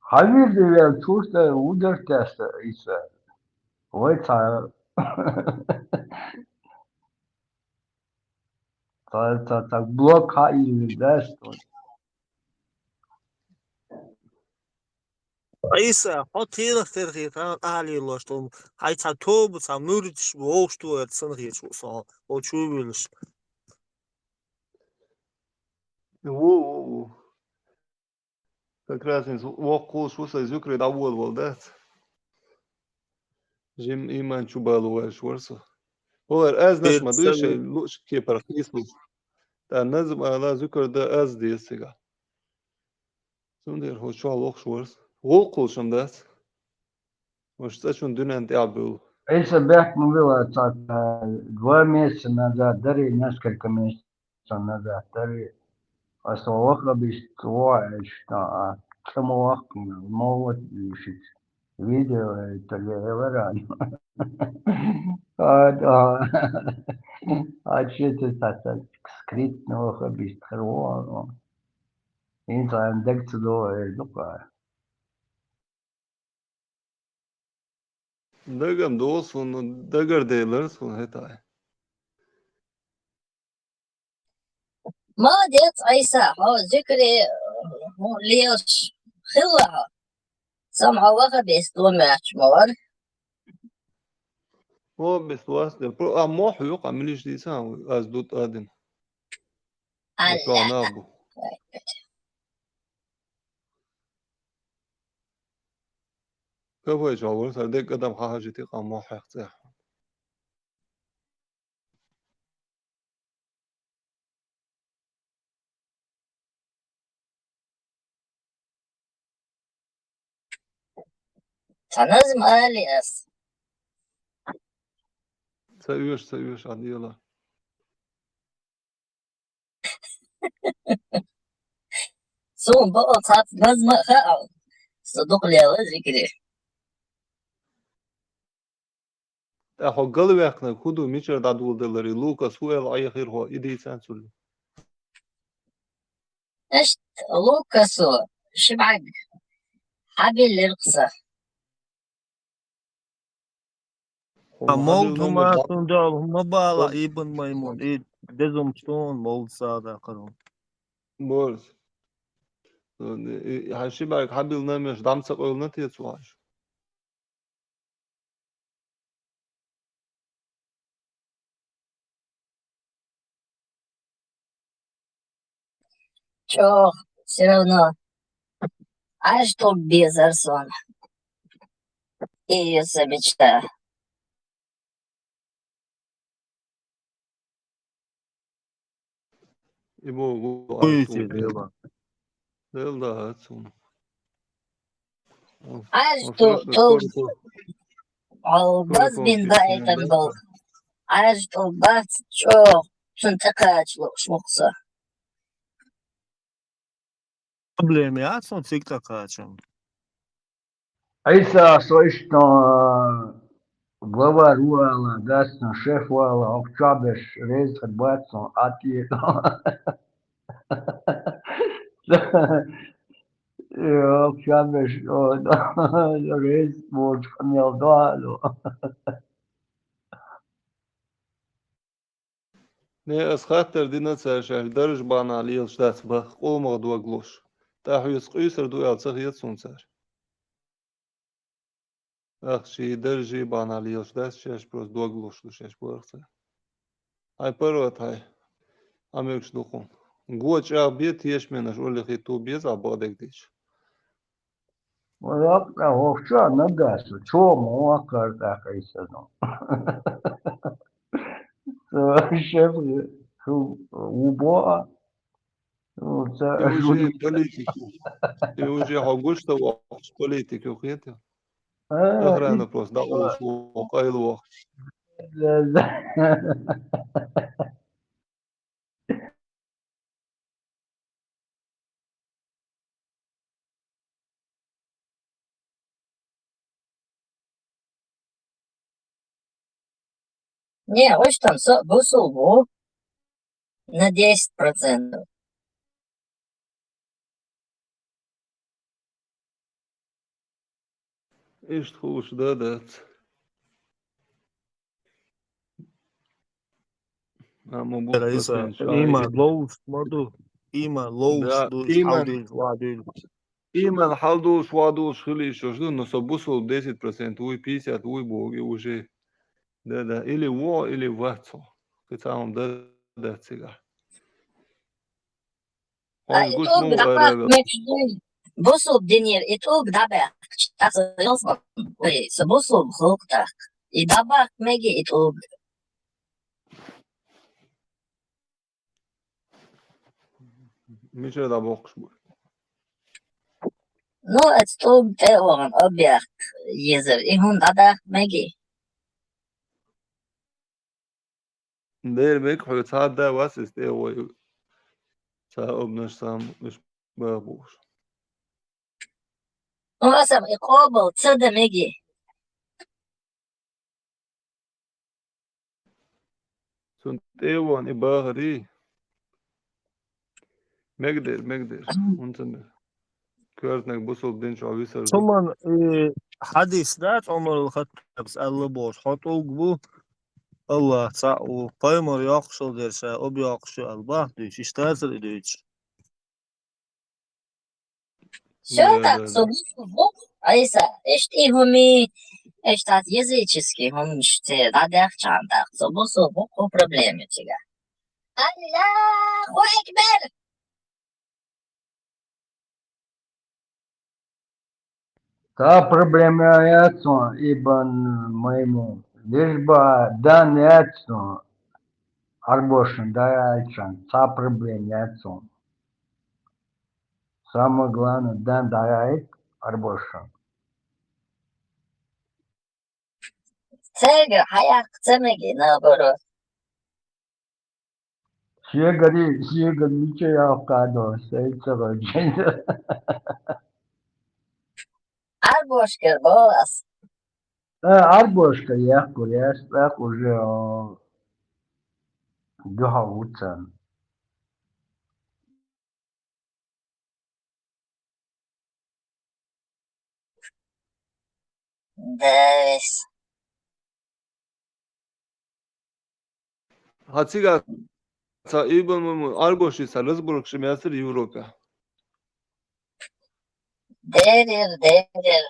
Хьавир де вел чухула удар тесса иса. Вай ца. Ца, ца, ца блок хьаийла дац. Ӏийса, хьо тенах тера хетарна къахьа лелош ду, хьайн цхьа тоба, цхьа муьрташ бу, вовшах тохар санна хеташ ву со, хьо чу вуьйлуш. Ву, ву, ву. Как раз хӀинца воккха кхуллуш ву сайн зуькаре дӀаволавала дац. Жимма иман чу бала вайш вара со. ХӀора аз наш ма дуй шайн луъучу кепара хийцалуш. ТӀаккха назма ала зуькар дан аз деза цигахь. Цундела хӀо чохь лохуш вара со. ГӀуллакх кхуллуш ма дац. Уьш цӀа чунна дуьненна тӀехь буьллу. Ӏийса бехк ма била, цхьа, два месяца назад дарий, несколько месяцев назад дарий. Аса вахабист ву аьлча, а, цӀа ма ваккхина, ма вахабист. Видео это ли, эвара. А, да. А чё ты так, так скрытно вахабист, хӀара ву, а? ХӀинца ан даг ца догӀу эр ду-кха. Дагам догӀу суна, дагар делара суна хӀетахь. Молодец, Ӏийса, хьо зуькаре, хӀун лелаш хилла хьо. Сама хьо вахабист ву моьттуш ма вара. Вахабист вац де. Про-, а мохь ю, къа милиш дийца, аз ду тӀадина. Алла. Чохь нах бу. Кафе чохь вара, сара дерг адам хьахьажийти къам мохь хьехцӀехь. Цхьа назма али ас. Ца оьшу, ца оьшу, Ӏадела. Суна бакъал цхьацца назма а хаьа, со дукха лела зикри. ТӀаккха хьо галваьккхинарг хӀун ду, мичара дӀадоладелларий, Лукас хӀун аьлла Ӏехира хьо, и дийцан цунна. Иштта Лукасо ши бӀаьрг хьабиллира-кх сан. Хьан молда хӀума суна дуьхьал хӀума бала, Ибн Маймун, и дезумчун молда сагӀа даккхар хьуна. Борз. И, и, хьан ши бӀаьрг хьабилла намеш дӀа ма ца къевлина те цо хьажа? ЧӀогӀа, всё равно. Аш тӀом безар сон. И ю сан мечта. И боху, Ой, ай, те цунна. Дела. Дела да, ай, цунна. Ӏаж ту тӀулг, Ӏол баз бин баийтан бол. Ӏаж тӀулг бац чӀогӀа, цун тӀекхача лууш ву-кх со. Проблема яц хьуна цига тӀекхачам? Ӏийса, со иштта главарь ву ала, дац сан шеф ву ала, хӀокху чохь берш реза хир бац сан Ӏа тӀера. ХӀокху чохь берш, о, реза волчу къамел до ала. Не, ас хаттар дина цара шаьш даржа бахьана лелаш дац баха, къомах дог луш. ТӀаккха хьоьца къуьйсур ду аьлла ца хета суна цара. Ахчий, даржий бахьана лелаш дац шаьш, просто дог луш ду шаьш боху цара. Хьайн паргӀат хьайн, Ӏа мегаш ду хьуна. Го чӀагӀ бе, тешаменаш уллехь хӀитто беза, Ӏа бакъдерг дийцича. Вай йоккха хӀокху чохь нагахь со, чо ма ваккхара тӀаккха Ӏийсано. Со шеф хӀу ву боху. Ну, ца И уже политик ю. И уже хьо гуш ца воккхуш политик ю, кхета? А, Охрана и просто дӀакъовлуш ву, къайла воккхуш. Да, да. Не, уьш там со бусул бу на десять процентов. Иштта хууш да, дац. Амма бу Риса, процент шу иман ловш ма ду, иман ловш Да, ду, иман, хьалдуьйш, вадуьйш. Иман хьалдуьйш, вадуьйш хила йиш йолуш ду, но со бусул десять процент вуй, пятьдесят вуй боху, и уже. Да, да, или ву, или вац хьо. Кхин цхьа хӀума да, дац цигахь. Ай, гуш тӀулг муха дӀабаккха мегаш дуй? Бусулба динера и тӀулг дӀабаьккхича, тӀаккха со йолсам, ой, со бусулба хӀокху тӀаккха. И дӀабаккха меги и тӀулг. Мичара дӀабоккхуш бу? Ну, оцу тӀулг тӀе а вахана, объявка езар, и хӀума дӀадаккха меги. Дера мега хьоьца хьадда вац иза тӀе а вой, цхьа обнаш сам уьш баха бохуш. Ну, аса и къобал ца дан меги. Цунна тӀе а вон и бахарий? Мегадер, мегадер. ХӀунда ца мега? Коьртаниг бусулба дин чохь висар ду. Цуман и хьадис дац, Ӏумар ал-Хаттабас аьлла бохуш, хьо тӀулг бу, АллахӀ цхьаъ ву, пайхамар йоккхуш йолу дерш а объявка ю аьлла бахьа дуьйцуш, иштта дацара и дуьйцуш? Всё, да, так, да, со да. Бусулба ву, Ӏийса, иштта и хӀумий, иштта языческий хӀуманаш церан дӀадаьхча, так, со бусулба ву, хӀун проблема ю цигахь? Аллаху акбар! Цхьа проблема яц хьуна, Ибн Маймун. Лишь бы дан яц хьуна, Ӏарбошна дӀаяьлча, цхьа проблема яц хьуна. Самое главное, дан дӀаяйта Ӏарбошна. Цаьрга хьаяккха ца меги, наоборот. Шегари, шегара мича яккха до, сайн ца гӀоьржина. Ӏарбошкара боху ас. А, Ӏарбошкара яккхур яц, тӀаккха уже, а, дуьхьал ву царна. Дайс. Хьан цигахь ца Ибн Маймун Ӏарбоший ца разборкаш ма яцара Европехь? Дерриг, дерриг.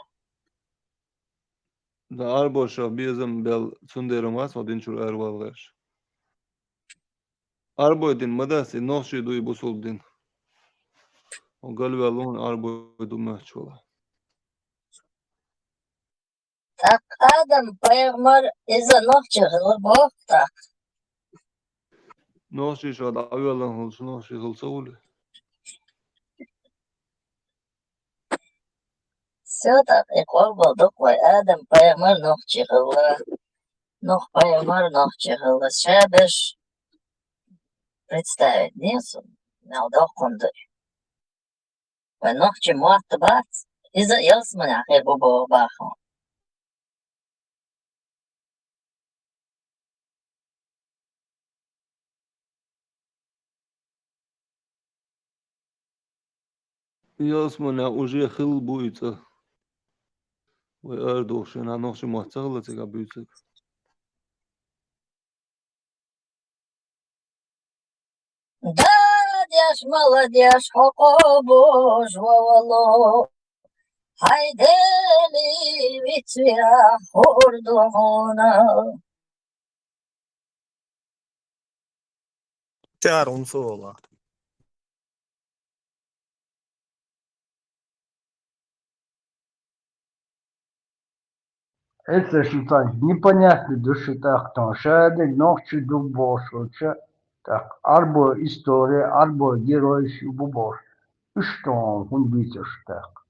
Да, Ӏарбоша безам бел, цундела ма вац хьо дин чуьра аравала гӀерташ. Ӏарбой дин ма дац, и нохчий ду и бусулба дин. Хьо галваьлла хьуна Ӏарбой ду моьттуш вала. ТӀаккха Адам-пайхамар иза нохчи хилла боху тӀаккха. Нохчий ша дӀавоьллина хилча, нохчий хила ца волу? Всё так, и къорбал дукха вай Адам пайхамар нохчи хилла. Нух пайхамар нохчи хилла. Шабаш представить деза, мел доккхун ду. Вай нохчи мотт бац, иза ялсманехь хир бу боху баху. Ялсманехь уже хилла бу и цӀа. Вай арадохуш, нохчи мотт ца хилла цигахь буьйцург. Да, деш, молодец, хьо къобуш валло. Хьайн Дели вицвеа хуур ду хьуна. Тяр унсула. Эцаш ю цхьа непонятный ду шу тӀаккха тхуна. Шадерг нохчи ду бохуча, тӀаккха Ӏарбой истори, Ӏарбой геройш ю бу бохуш. Уьш тхуна хӀунда буьйцуш тӀаккха?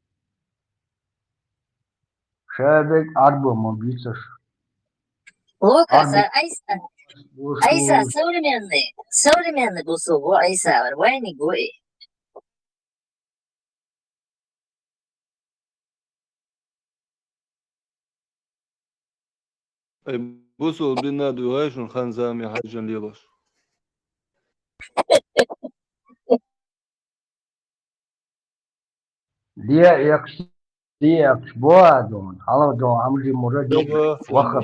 Шадерг Ӏарбой ма буьйцуш. Лукаса, Ӏарбой Ӏайса, бохуш Ӏайса бу. Современный, современный бусулба ву Ӏайса вара, вайниг ву и. Ай, бусулба дина дуьхьа шуна хан-зама хьаьжжина лелош? Ле эккхаш, ле эккхаш, бо а дона, хьалха дона, амжи мура Ага, ваха.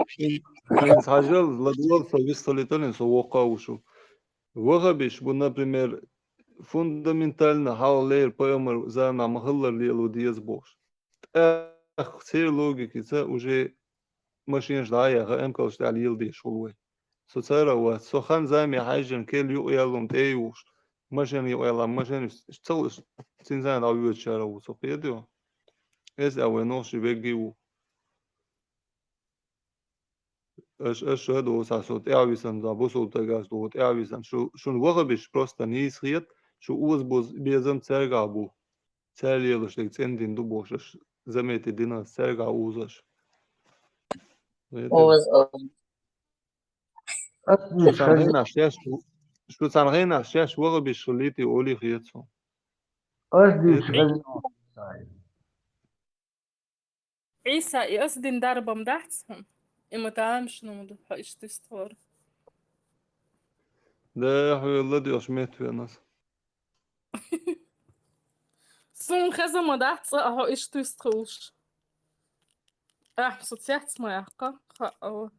Шин, шин хьажал, ладвал со вистхилийталин, со воккха а ву шу. Вахабиш бу, например, фундаментально хьалха лер пайхамар заманахь ма-хиллара лело деза бохуш. ТӀаккха церан логикица уже машинаш дӀа а яха, эмкалш тӀехь леладеш хуьлу вай. Со цара а вац. Со хан-зама хьаьжжина, керла юкъаяллун тӀе а юхуш, машина юкъаялла, машина ца хууш, цуьнан цхьана дӀавоьдучара ву со, кхетий? Эс а вай нохчи вегги ву. Аш, аш ша а доху, со тӀаьхьа висина, бусулба стаг аш доху, тӀаьхьа висина. Шу, шуна вахабиш просто нийса хета, шу оза-боза безам цаьргахь бу. Цара лелош дерг цӀена дин ду бохуш, аш заметить дина ас цаьргахь узаш. Уза, уза. Шу цхьана хенахь шаьш, шу цхьана хенахь шаьш вахабиш хилийтий олий хета суна. Аш дуьйцу хезна. Ӏийса, и ас дина дарба-м дац хьуна? И ма тамаш хӀума ду, хьо иштта вистхилар. Да, хьо ладоьгӀуш меттавеана ас. Суна хезна ма дац, а хьо иштта вистхуьлуш. Ахьа со цец ма яьккха, хаьа.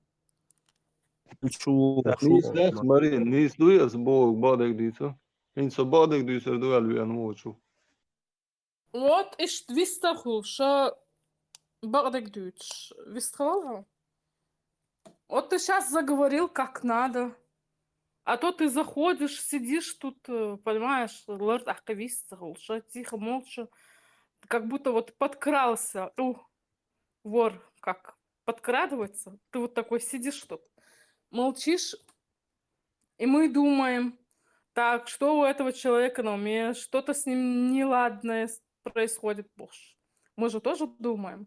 Нийса дац, Марин, нийса дуй ас бохург, бакъдерг дуьйцу? ХӀинца со бакъдерг дуьйцур ду аьлла веана ву чу. Вот иштта вистхуьлуш, бакъдерг дуьйцуш, вистхилал хьо? Вот ты щас заговорил как надо. А то ты заходишь, сидишь тут, э, понимаешь, лар тӀаккха вистхуьлуш, тихо, молча, как будто вот подкрался. У, вор как подкрадывается. Ты вот такой сидишь тут, молчишь, и мы думаем: «Так, что у этого человека на уме? Что-то с ним неладное с-, происходит, Боже». Мы же тоже думаем.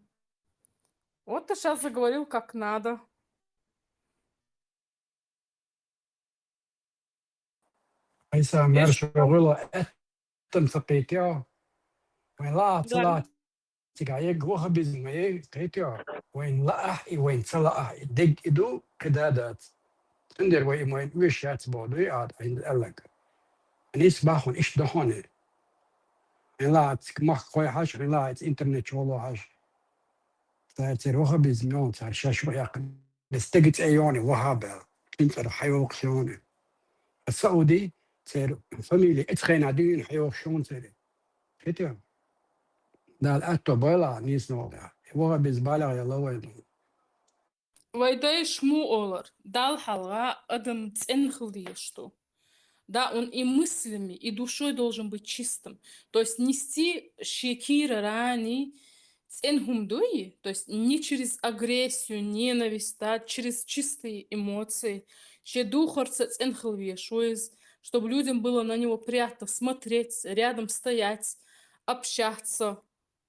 Вот ты щас заговорил как надо. Ӏийса, маьрша гӀуьлла, аьттам ца кхийтийо. Вайн лаахь ца лаахь, цигахь ерг вахабизм ма яй, кхийтийо. Вайн лаахь и вайн ца лаахь, и дерг и ду, кхидӀа а дац. Цундела вай и ма вайн оьшуш яц боху дуй, ада хьайна аьлларг. Нийса боху хьуна, иштта ду хьуна. Хьайна лаахь цига махкахой хьажа, хьайна лаахь интернет чухула хьажа. Цара, церан вахабизм йоцу, цара шаьш ма яьккхина. Стеган цӀе йоцу вахаб аьлла, шин цӀарах хьайоккхуш йоцу. Ткъа сауди, церан фамили оцу хенахь дуьйна хьайоккхуш йоцу церан. Кхетий? Дала аьтто бойла нийса нах. Вахабизм балех елла вайна. Вай дайша муха олура, Далла хьалха адам цӀена хила дезаш ду. Да, он и мыслями, и душой должен быть чистым. То есть нести шен кийрара цӀена хӀума дуй, то есть не через агрессию, ненависть, да, через чистые эмоции. Шен духарца цӀена хила везаш ву иза, чтобы людям было на него приятно смотреть, рядом стоять, общаться.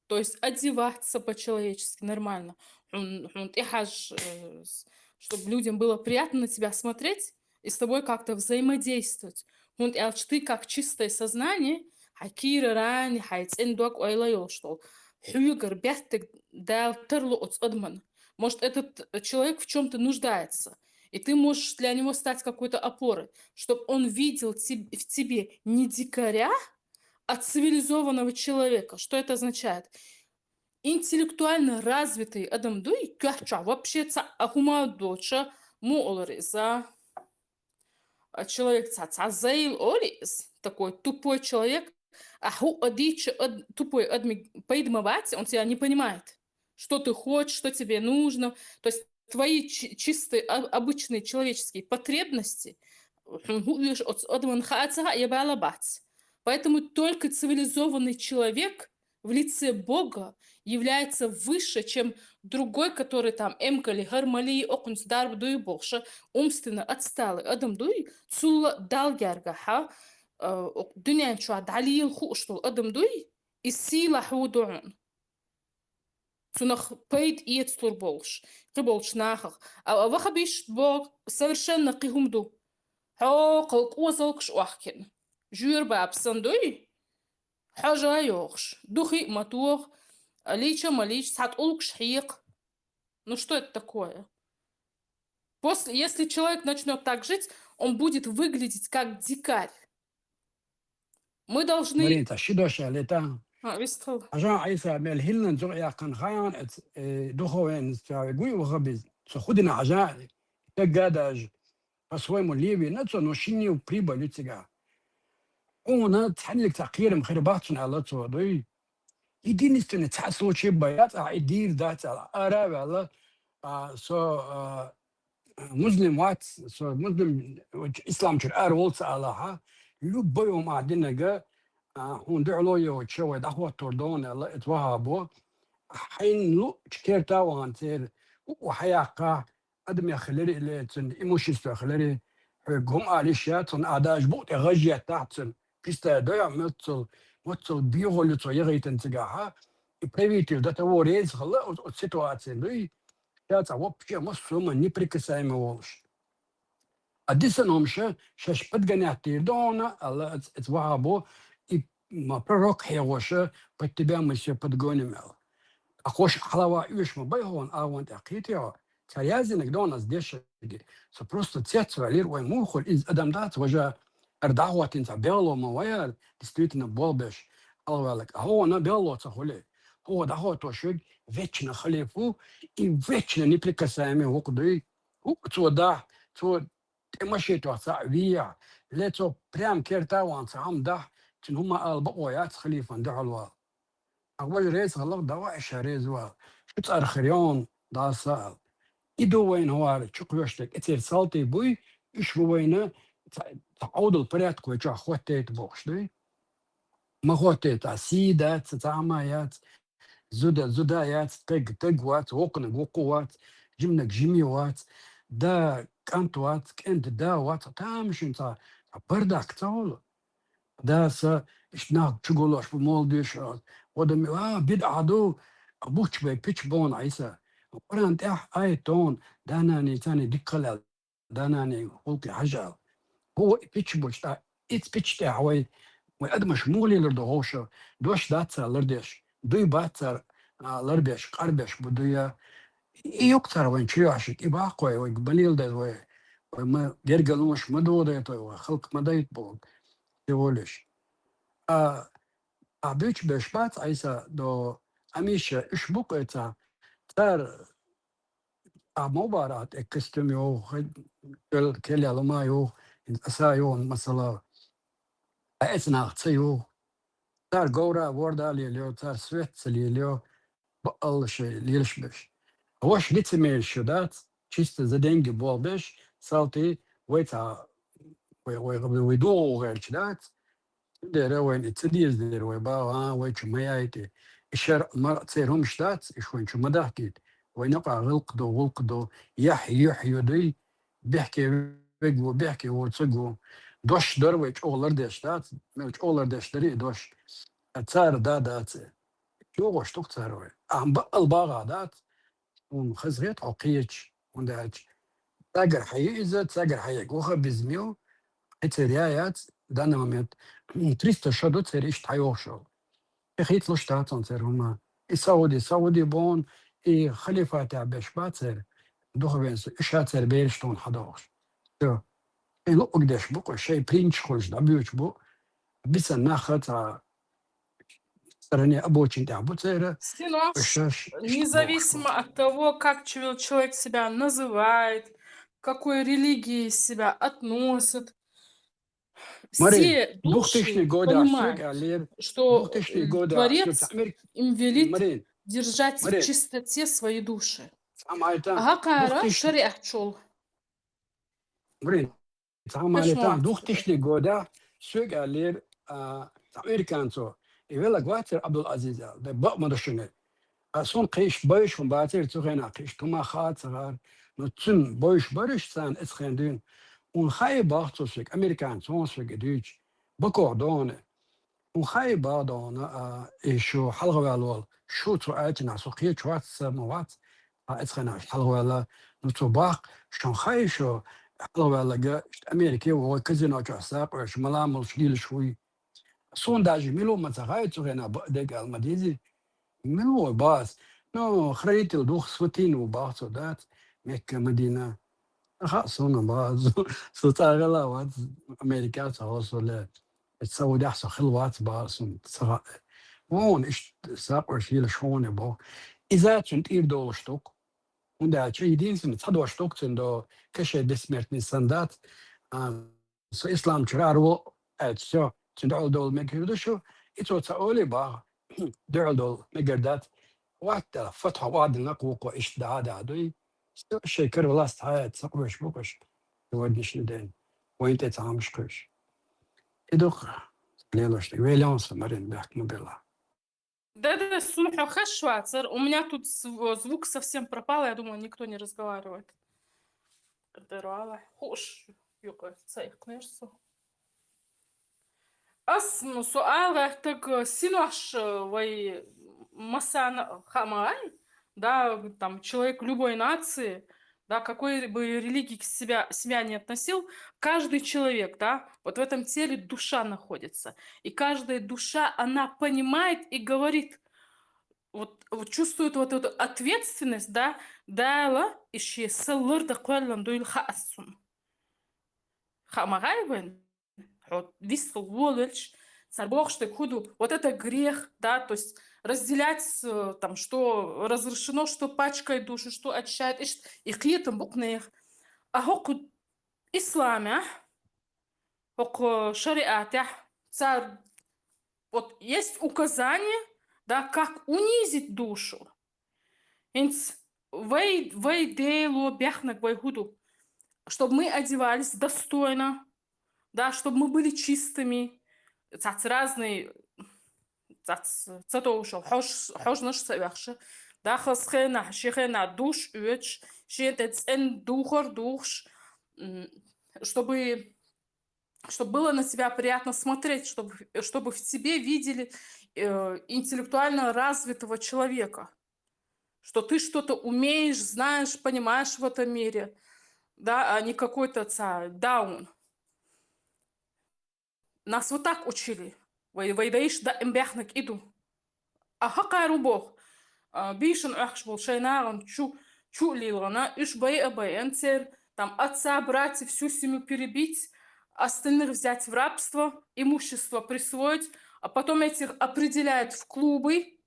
То есть одеваться по-человечески нормально. Хьун, хьун тӀехьаж, э, с- чтобы людям было приятно на тебя смотреть и с тобой как-то взаимодействовать. Хьун тӀелч ты как чистое сознание, хьай кийрарани, хьай цӀен дог ойла йолуш долу. Хьуьгар беттиг Дала тарлу оцу адаман. Может, этот человек в чем-то нуждается, и ты можешь для него стать какой-то опорой, чтобы он видел теб- в тебе не дикаря, а цивилизованного человека. Что это означает? Интеллектуально развитый адам дуй, коьртачохь вообще цхьа а хӀума доцуша, муха олура иза? А человек цхьа, цхьа зайла олу иза, такой тупой человек, а хӀуъа дийча ад-, тупой адми пайда ма бац, он тебя не понимает. Что ты хочешь, что тебе нужно. То есть твои чи- чистые, а- обычные человеческие потребности, хьуна хӀу оьшу оцу адаман хаа ца хаьа, я бала бац. Поэтому только цивилизованный человек в лице Бога является выше, чем другой, который там эмкали, хӀара мали, окхунца дарба дуй бохуша, умственно отсталый адам дуй, цул а Далла гергахьа, э, дуьнен чохь дӀалийла хууш долу адам дуй, и сийлахь ву ду хьуна. Цунах пайда эцалур болуш, кхиболчу нахах. А вахабиш боху совершенно кхин хӀума ду. Хьо кхал кӀозалгаш охкина. Жоьра баба санна дуй? Хьожа йохуш, духи а ма тоху, лийча а ма лийча, цхьа тӀулгаш хьекха. Ну что это такое? После, если человек начнёт так жить, он будет выглядеть как дикарь. Мы должны... Марин, цхьа ши дош аьлла тӀаккха. А, вистхила. Хьажа Ӏийса мел хӀиллан зугӀ яьккхина хаьа, эц, э, духовен цхьа гуй ваха беза. Со худина хьажа, тагга даже по-своему левина цо, но шиннив прибавлю цигахь. Хьуна цхьаьнниг цхьа кхерам хир бац цунна аьлла цо, дуй. Единственный цхьа случай бан яц, ахьа и дийр дац аьлла, ара а ваьлла, а, со, а, муслим вац, со муслим, ислам чуьра ара волу ца алахьа, любой хӀума ахьа динарг, а, хьуна дуьхьало йоцуш вай дӀахӀоттор ду хьуна аьлла, эца вахабо, хьайна луъучу керта а вахана церан, хӀуъа хьаяккха, адамех хилира или цуьнан имуществех хилира, хьоьга хӀума ала йиш яц, цунна а даже букъа тӀе гӀаж еттахь цуьнан, кхиста дойа моццал, моццал бегӀолла цо яхийтина цигахьа, и правитель до того реза хилла оцу, оцу ситуацина дуй, ша цхьа вообще массо а неприкасаемый волуш. А дисана хӀума ша шаьш подгонять дийр ду хьуна, аьлла, эц, эц вахабо, и ма пророк хьегӀоша, под тебя мы всё подгоним, аьлла. Ткъа хӀорш хьалава оьшу ма бай хьуна, агӀон тӀе кхетий хьо, цара яздинарг ду хьуна ас дешарг. Со просто цец ваьллера, вай муха хуьлу, иза адам дац, важа, ара дӀахӀоттийна цхьа бегӀало ма вай ара, действительно, болх беш, хьалаваьлларг. А хьуна бегӀало ца хуьлий, хьо дӀахӀоттош верг вечно халиф ву, и вечно неприкасаемый ву-кх дуй. ХӀуъа цо дахь, цо тӀе машинтох цхьаъ вийхьа, ле цо прям керта а вахана цхьа хӀума дахь, цуьнан хӀума ала бакъо яц халифан дуьхьал вала. Ахь важа реза хиларх, давай ша реза вала. Шу цӀарах хир ю хьуна, Дала са аьлла. И ду вайна хӀара чу кхоьшург, и церан салтий буй, уьш бу вайна цхьа, цхьа Ӏовдал порядок вай чохь хӀоттайта бохуш дуй. Ма хӀоттайта, сий дац, цхьа хӀума яц, зуда, зуда яц, таг, таг вац, вокханиг вокхо вац, жиманиг жиме вац, да, кӀант вац, кӀентан да вац, тамашийна цхьа, цхьа бардак ца хуьлу. Даса, иштта нах чугулош бу, молла дуьйш, гӀо дан, а, бидӀа ду, а, буч бай, пич бу хьуна Ӏийса. Къуръан тӀехь аят ду хьуна, да-нанний царний дика хила аьлла. Да-нанний гӀуллакхе хьажа аьлла. ХӀун вай пич бу, ткъа иза пич тӀехь вай, вай адамаш муха лелар ду вовшах, дош дац цара лардеш, дуй бац цара, а, ларбеш, къарбеш бу дуй а. И юкъ цара вайн чу йоьшург, и баккхой, вайга ма леладайта вай, вай ма гергарлонаш ма догӀадайта вай, вай халкъ ма дайта боху, всего лишь. А, а буьйцуш берш бац Ӏийса до, амиша уьш бу кхуьйца, цара а, мобарахь тӀе костюм йоху, кел-, кел яла ма йоху, хӀинца аса йоху, масала, а эцнах ца йоху. Цара говра а, ворда а лелайо, цара свет ца лелайо, баалла шайн лелаш берш. Ваша лицемерш ю дац, чисто за деньги болх беш, салтий, вай цхьа, вай, вай, вай, вай догӀу гӀерташ дац, Цундела вайна и ца деза дера вай бахьа, а, вай чу ма яйта. И шарӀ-марӀ церан хӀумаш дац, и шуна чу ма дахкийта. Вайна юкъахь гӀиллакх ду, гӀуллакх ду, яхь, юьхь ю дуй, бехке вег ву, бехке воцург ву. Дош дара вай чӀогӀа лардеш дац, мел чӀогӀа лардеш дара и дош. Ткъа цара да дац. ЙогӀуш ду-кх цар вай. Амма бакъал багӀа дац, хьуна хазахета хьо кхеча, хӀунда аьлча цаьгара хьаю иза, цаьгара хьаега ваха безам бу, кхин цар яь яц, данный момент, триста шо ду цар иштта хьайогӀуш йолу. И хийцалуш дац хьуна церан хӀума. И Сауди, Сауди боху, и халифатехь берш бац церан, духовенство, и ша церан бераш тхуна хьадогӀуш. Всё. И луъург деш бу-кх, шайн принципаш хуьлуш дӀабоьдуш бу. Бисина нах а цхьа стороне обочине тӀехь бу церан. Синош, уьш шаьш иштта независимо бохуш бу. От того, как чел-, человек себя называет, к какой религии себя относит, Марин, все души двухтысячный года понимают, соьга аьллера, что, двухтысячный э, года Творец соьга Америк-, им велит Марин, держать в Марин, чистоте свои души. Цхьа ма хӀайтта, а хӀокхара двухтысячный шариӀат чул. Марин, цхьа ма хӀайтта, двухтысячный года соьга аьллера, а, цхьа американцо, и велаг вацара Абдул-Азиз аьлла, дай бакъ ма ду шуна. А суна кхин иштта бовзуш хӀума бацара цу хенахь, кхин иштта хӀума хаа ца гӀара. Но цуьнан бовзуш бара уьш царна оцу хенахь дуьйна. Хьуна хаий боху цо соьга, американцо, хьуна соьга дуьйцу. Бакох догӀу. Хьуна хаий боху догӀу, а, и шу хьалхаваьлла волу. Шу цо аьллачунах со кхечу вац, сан ма вац. Хьан оцу хенахь хьалхаваьлла. Ну цо боху, шуна хаий шу хьалхаваьлларг, Америке вогӀий, казино чохь сакъош, мала-мала хийлаш вуй. Суна даже мила ву ма ца хаьа цу хенахь, бакъдерг аьлла ма дезий. Мила ву боху ас? Ну, хранитель духа, святыня ву боху цо, дац, Мекка, Мадина. Хаьа суна боху ас. Со цӀа гӀела вац, Америкехь со хьо со ле. Саудехь со хилла вац боху ас, суна ца хаьа. Вон иштта сакъош хийлаш хьуна боху. Иза цуьнан тӀера долуш ду-кх. ХӀунда аьлча единственный цхьа дош ду-кх цуьнан, до каше бессмертный санна дац. А, со ислам чуьра ара ву аьлча, всё, цуьнан дуьхьал довла мегар ду шу, и цо ца олий боху, дуьхьал довла мегар дац. Ватта, фатхьа охьадиллина кху вукхо иштта дӀа а дӀа дуй. Всё, шайн кара власть хьаэца, ца кхоьруш бу-кх уьш сегодняшний день. Вайна тӀе цхьа хӀумнаш кхуьйсуш. И ду-кх лелош дерг. Веллехь со, Марин, бехк ма билла. Да-да, суна хьо хезаш вацара. У меня тут зв-, звук совсем пропал, я думала, никто не разговаривает. Дервала. Хууш юкъа ца иккхинера со. Ас, ну, со ала гӀертарг, э, синош, э, вай массарна хаа ма гӀай, да, там, человек любой нации, да, какой бы религии к себя, себя не относил, каждый человек, да, вот в этом теле душа находится. И каждая душа, она понимает и говорит, вот, вот чувствует вот эту ответственность, да, Дала и шен са лардан кхоьллина дуйла хаа суна. Хаа ма гӀай вайн? Хьо вистхила волавелча, цара бохуш дерг хӀун ду? Вот это грех, да, то есть разделять, э, там, что разрешено, что пачкает душу, что очищает, иштта, и кхетам бу-кх нехан. А хӀокху исламехь, хӀокху шариатехь, цара, вот есть указание, да, как унизить душу. ХӀинца вай, вай Дело бехнарг вай хӀун ду? Чтобы мы одевались достойно, да, чтобы мы были чистыми. Цац разный, цац ца товшал, хьож-, хьожнаш ца оьхуш. Да, хаза хенахь, ши хенахь душ оьцуш, шен тӀе цӀена духар духуш, м, чтобы, чтобы было на тебя приятно смотреть, чтобы, чтобы в тебе видели, э, интеллектуально развитого человека. Что ты что-то умеешь, знаешь, понимаешь в этом мире, да, а не какой-то ца-, даун. Нас вот так учили. Вай, вай дайша даим бехнарг и ду. А хӀокхара ву боху, а, бийшина Ӏохкуш болу шайн нахана чу, чу а лилгӀана, уьш байа а байина церан, там, отца, братьев, всю семью перебить, остальных взять в рабство, имущество присвоить, а потом этих определяют в клубы,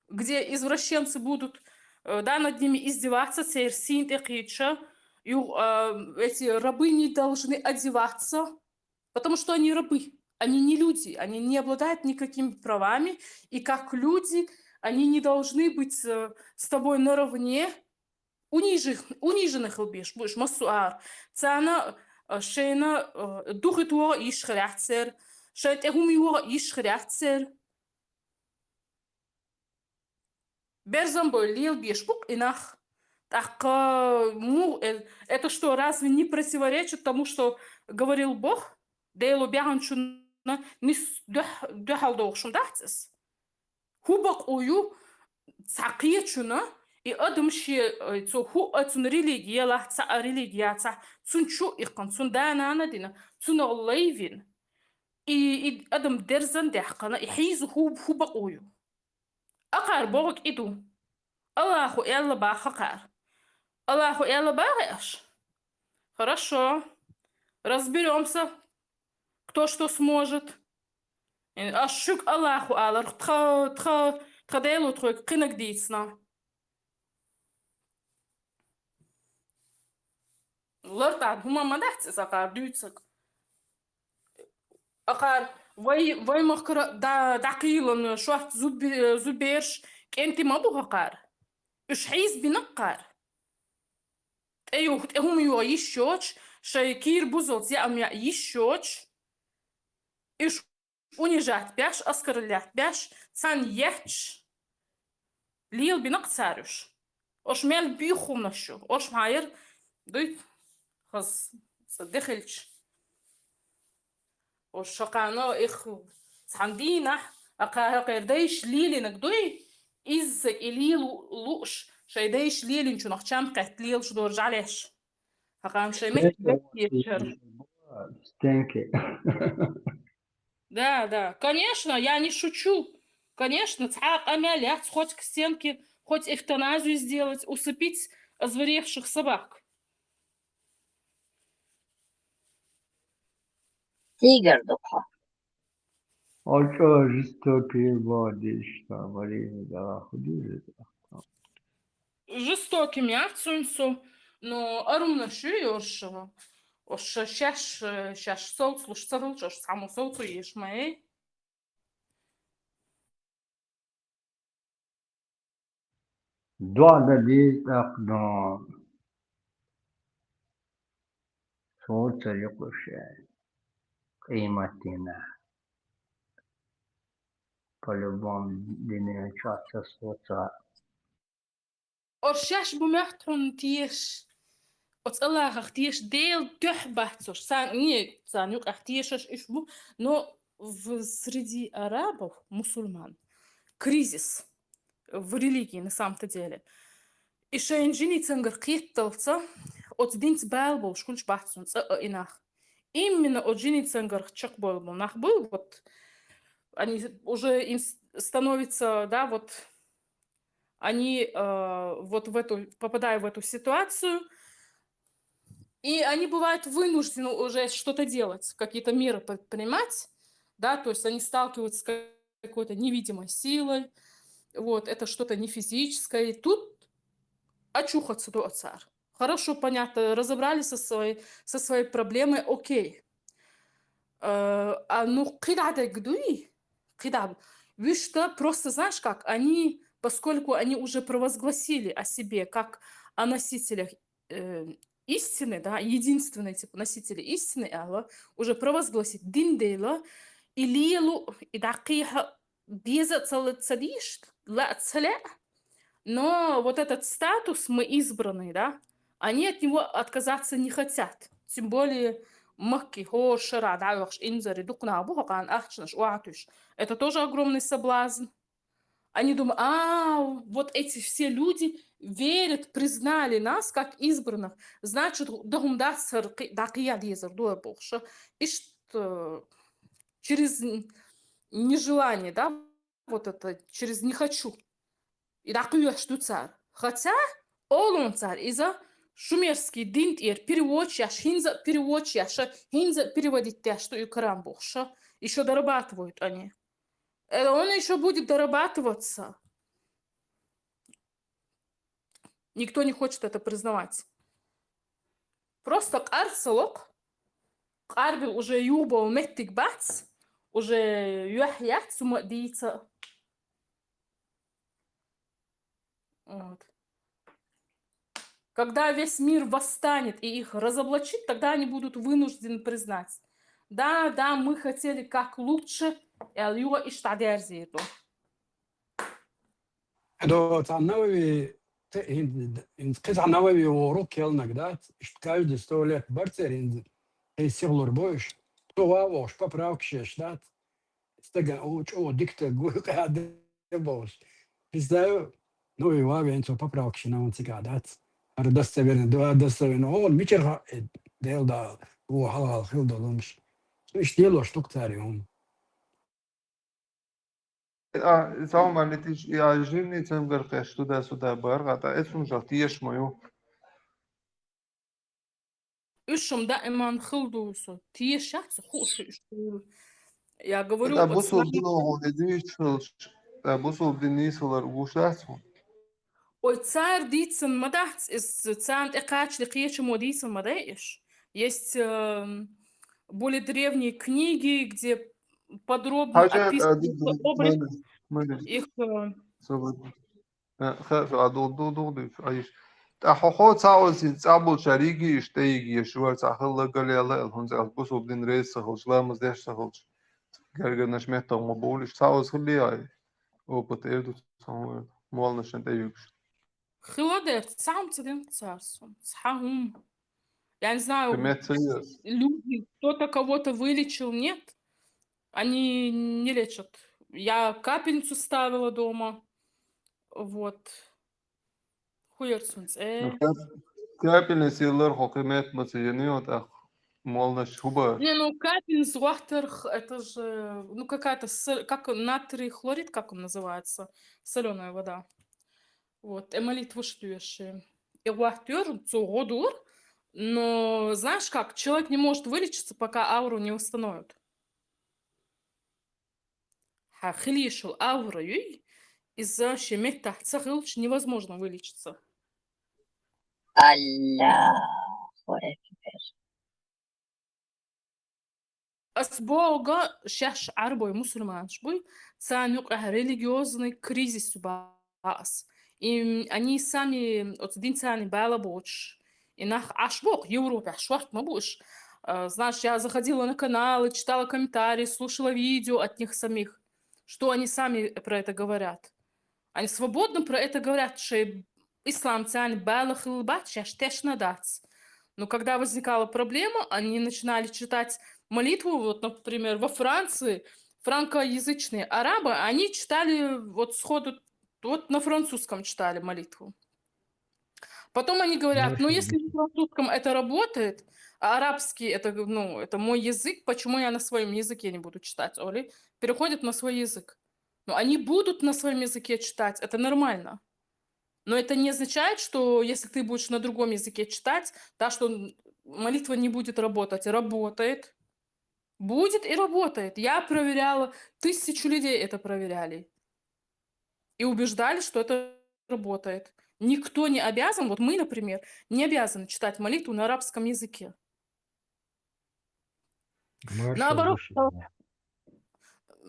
где извращенцы будут, э, да, над ними издеваться, церан сийна тӀе кхеташ, ю-, э, эти рабы не должны одеваться, потому что они рабы, они не люди, они не обладают никакими правами, и как люди они не должны быть, э, с тобой наравне, унижи-, униженных хила безаш бу уьш массо а агӀор. Царна, э, шайна, э, духе тоха йиш хир яц церан, шайна тӀе хӀума йоха йиш хир яц церан. Берзан бой лелабеш бу-кх и нах. ТӀаккха му-, э, это что, разве не противоречит тому, что говорил Бог? Дело бехначунна нис дуьх-, дуьхьал дохуш ма дац иза? ХӀун бакъо ю цхьа кхечунна, и адам ше, э, цо хӀуъа цун религия лахь, цхьа а религия цхьа, цун чу иккхана, цун да-нана дина, цунах лай вина. И, и адам дерзан даьккхана, и хьийза хӀу, хӀун бакъо ю? Акхар бохург и ду. Аллахо аьлла баха акхар. Аллахо аьлла баха аш? Хорошо. Разберёмся, кто что сможет. Э, аш шуьга Аллахо алар, тха, тха, тха Дело тхоьга кхинаг дийцина. ЛартӀа хӀума ма дац иза акхар дуьйцург. Акхар вай, вай махкара да-, дӀакхийлан шортта зуби-, зубераш кӀентий ма бу акхар. Уьш хьийзабина акхар. ТӀе юха, тӀе хӀума йоагӀа йиш йоцуш, шайн кийра бузалц яа-м яа йиш йоцуш, уьш унижать беш, оскорблять беш, царна етташ лелабина-кх цара уьш. Ош мел буьйху хӀуманаш ю. Ош хьан яра дуй хаза ца де хилча. Ош шакхана их цхьана дийнахь, акхар хӀокхеран дайша лелийнарг дуй, изза и лела лу-, лууш, шайн дайша лелийначунах чам кхетта лелаш дора жӀалеш. ХӀокхарна шайн метта гатдечара. Стенки. Да, да, конечно, я не шучу. Конечно, цхьа къамел яц, хоть к стенке, хоть эвтаназию сделать, усыпить озверевших собак. Тигр ду хьо. Оцо жестокий бадиш, там, Марина, да, художник. Жестокий яц цуьнца, но арумнаш ю йорш, ош шаьш, шаьш совцалуш ца хилча, ош цхьаммо совцо еш ма ей. ДоагӀа деза тӀаккха, но совцар юкъуш яьй. Къематдийнахь. По-любому, динан чохь ца совцахь. Ош шаьш бу моьтту хьуна тешаш. Оцу Аллахах тешаш, Делан дуьхьа бац ош. Царна, не, царна юкъахь тешаш уьш бу, но в, среди арабов, мусульман, кризис в религии, на самом-то деле. И шайн жинийн цуьнгара кхетталца, оцу динца бала болуш хуьлуш бац цунна цкъа а и нах. Именно оцу жинийн цуьнгара чекхбевлла болу нах бу, вот, они уже им с-, становится, да, вот, они, э, вот в эту, попадая в эту ситуацию, и они бывают вынуждены уже что-то делать, какие-то меры предпринимать, да, то есть они сталкиваются с какой-то невидимой силой, вот, это что-то не физическое, и тут очухаться до цар. Хорошо, понятно, разобрались со своей, со своей проблемой, окей. Э, а, ну, кхидӀа дерг дуй? КхидӀа. Вуьшта просто, знаешь как, они, поскольку они уже провозгласили о себе как о носителях, э, истины, да, единственные, типа, носители истины, аьлла, уже провозгласить дина дела, и лело, и дӀакхехьа деза а ца, ца дийш, лаа ца лаьа, но вот этот статус «мы избранные», да, они от него отказаться не хотят. Тем более Макки, хӀора шарахь дӀаоьхуш инзаре дукха нах бу хӀокхарна ахчанаш охьатуьйсуш. Это тоже огромный соблазн. Они думают: «А, вот эти все люди верят, признали нас как избранных, значит, дан хӀума дац хӀара кхи-, дӀакхехьа дезар ду», — бохуш. Иштта, э, через н-, нежелание, да, вот это, через «не хочу». И дӀакхоьхьуш ду цара. Хотя олу цара иза шумерский дин тӀера переводчик еш, хӀинца а переводчик еш, хӀинца а переводить деш ду и Коран бохуш. Ещё дорабатывают они. Э, он ещё будет дорабатываться. Никто не хочет это признавать. Просто къар ца локху. Къарбина уже юхабовла меттиг бац, уже юьхь яц хӀума а дийца. Вот. Когда весь мир восстанет и их разоблачит, тогда они будут вынуждены признать: «Да, да, мы хотели как лучше», — аьлла, юха иштта дӀадерзийр ду. До цхьа Навави, те-, хӀин-, хӀинца кхин цхьа Навави вогӀург келнаг дац, иштта каждый сто лет бара церан хӀинца, хӀинца сихлур бу уьш. Цо ван вохуш поправкаш еш дац. Стагана у чӀогӀа дика стаг ву, юкъахь бовш. Представь, ну, и вавен цо поправка шинаван цига дац. Ара достоверно, да, достоверно. Он мичарха, э, дел да, у, хал-хал хил долумш. Иш дело штук цари он. А, сау мали тиш, я жирни цамгар кеш туда-сюда бар, гата, эцун жал тиеш мою. Уьш шум даиман хил ду со. Тиешац, ху шу, шу. Я говорю, да, вот бусул смотри. Дин огъур дедиш хилч. Да, бусул дин нисалар гушац. Ой, цар дийцан ма дац, из царна тӀекхачале кхечамо дийцан ма дай иш. Есть, эм, более древние книги, где подробно Хажа, а, описывается дин, дин, облик мали, мали. Их, э, Свободно. Э, ха, ха, а, ду, ду, ду, ду, а, иш. ТӀа хо, хо, цаоз цӀабул чариги, иш тӀейиги, иш вар цӀа хилла гале ала, эл хун цӀа бусул дин рейс сахалч, ламаз деш сахалч. Гарганаш меттагъ ма бовлиш, цаоз хилли ай. Опыт эрду самой, муалнашан тӀейигш. Хила дер, цам цадин царсун, цхьа хум. Я не знаю, Кумет цаоз. Люди, кто-то кого-то вылечил, нет? Они не лечат. Я капельницу ставила дома. Вот. Хуер сунц, э. Ну, кап-, капельница илар хо кумет ма цаени, вот ах, молнаш хуба. Не, ну капельница, вахтер, х-, это же, ну, какая-то, с-, как натрий хлорид, как он называется? Солёная вода. Вот, э, молитву штуешь. Э, вахтер, цо годур, но знаешь как, человек не может вылечиться, пока ауру не восстановит. Хьа хилийшул аура юй, из-за шеметта цахилч невозможно вылечиться. Аллаху акбар. Ас бога шаш арбой мусульманш буй, цан юкъа религиозный кризис ба ас. И они сами, вот дин цани бала боч. И нах аш бог, Европе шварт ма буш. Э, знаешь, я заходила на каналы, читала комментарии, слушала видео от них самих, что они сами про это говорят. Они свободно про это говорят, что ислам цани бала хилбат, шаш тешна дац. Но когда возникала проблема, они начинали читать молитву, вот, например, во Франции франкоязычные арабы, они читали вот сходу, вот на французском читали молитву. Потом они говорят, ну, если на французском это работает, а арабский это, ну, это мой язык, почему я на своем языке не буду читать? Оли переходят на свой язык. Но они будут на своем языке читать, это нормально. Но это не означает, что если ты будешь на другом языке читать, да, что н-, молитва не будет работать. Работает. Будет и работает. Я проверяла, тысячу людей это проверяли. И убеждали, что это работает. Никто не обязан, вот мы, например, не обязаны читать молитву на арабском языке. Маршал Наоборот, Буши, да.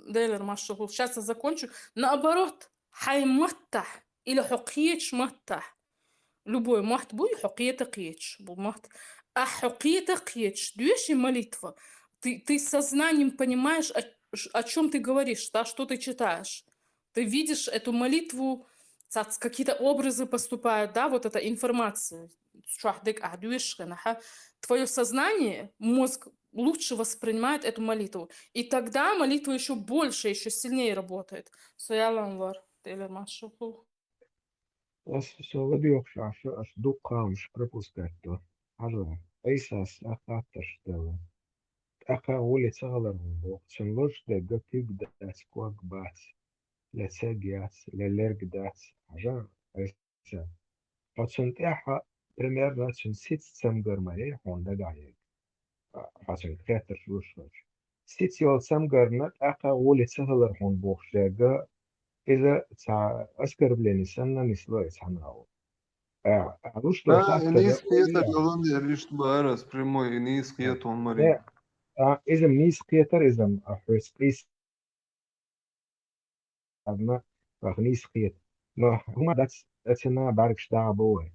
Дейлер, маршал, щас я закончу. Наоборот, хай маттах или хокхеч маттах. Любой мат буй, хокхета кхеч, бу мат. А хокхета кхеч, дуешь и молитва. Ты, ты сознанием понимаешь, о, о чем ты говоришь, да, что ты читаешь. Ты видишь эту молитву, цац-, какие-то образы поступают, да, вот эта информация. Шуахдек а дуешь, ха. Твое сознание, мозг лучше воспринимает эту молитву. И тогда молитва еще больше, еще сильнее работает. Соялан вар, теле машуху. Ас соладиохшаша, ас дуккхалмш пропускать до. Хажа, айсас ахатташ дала. ТӀаккха гъули цагалар гъун боху. Цун лош дегга куьг дац, ког бац. Ле цег яц, ле лерг дац. Хажа, айса. Хьо цун тӀехьа, примерно, цун сиц цамгар маре, хьуна дагахь ерг. А, хьо цун хеттарш луш хилча. Сиц йолу цамгарна тӀаккха гӀули ца хилар хьуна бохуш дерга, иза цхьа оскорбление санна нисло и цхьана гӀо. А, а луш долу хаттар нийса кхетар йолун дерриш бара, прямой, и нийса кхетон маре. Э, а, иза нийса кхетар, иза, а, хьоьца къийса Адна, ваха нийса кхета. Но хӀума дац, ацина бӀаьргаш дагӀа бу вай.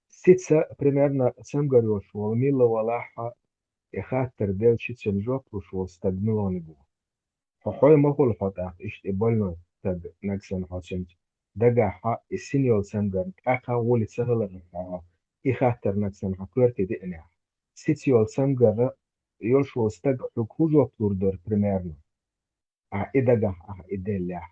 Сица, примерно, цамгар йолуш волу, милла валахьа, и хаттар делчи цуьнан жоп луш волу стаг милониг ву. Хьо хьой ма хуьлу хьо тӀаккха, иштта и больной стаг нагсан хьо цуьнца. Дагахь хьо и син йолу цамгарна тӀаккха гӀули ца хиларна хьо, и хаттар нагсан хьо коьрте деънехь. Сица йолу цамгарра йолуш волу стаг хьуьга хӀун жоп лур дара, примерно? Ахьа и дагахь, ахьа и деллехь.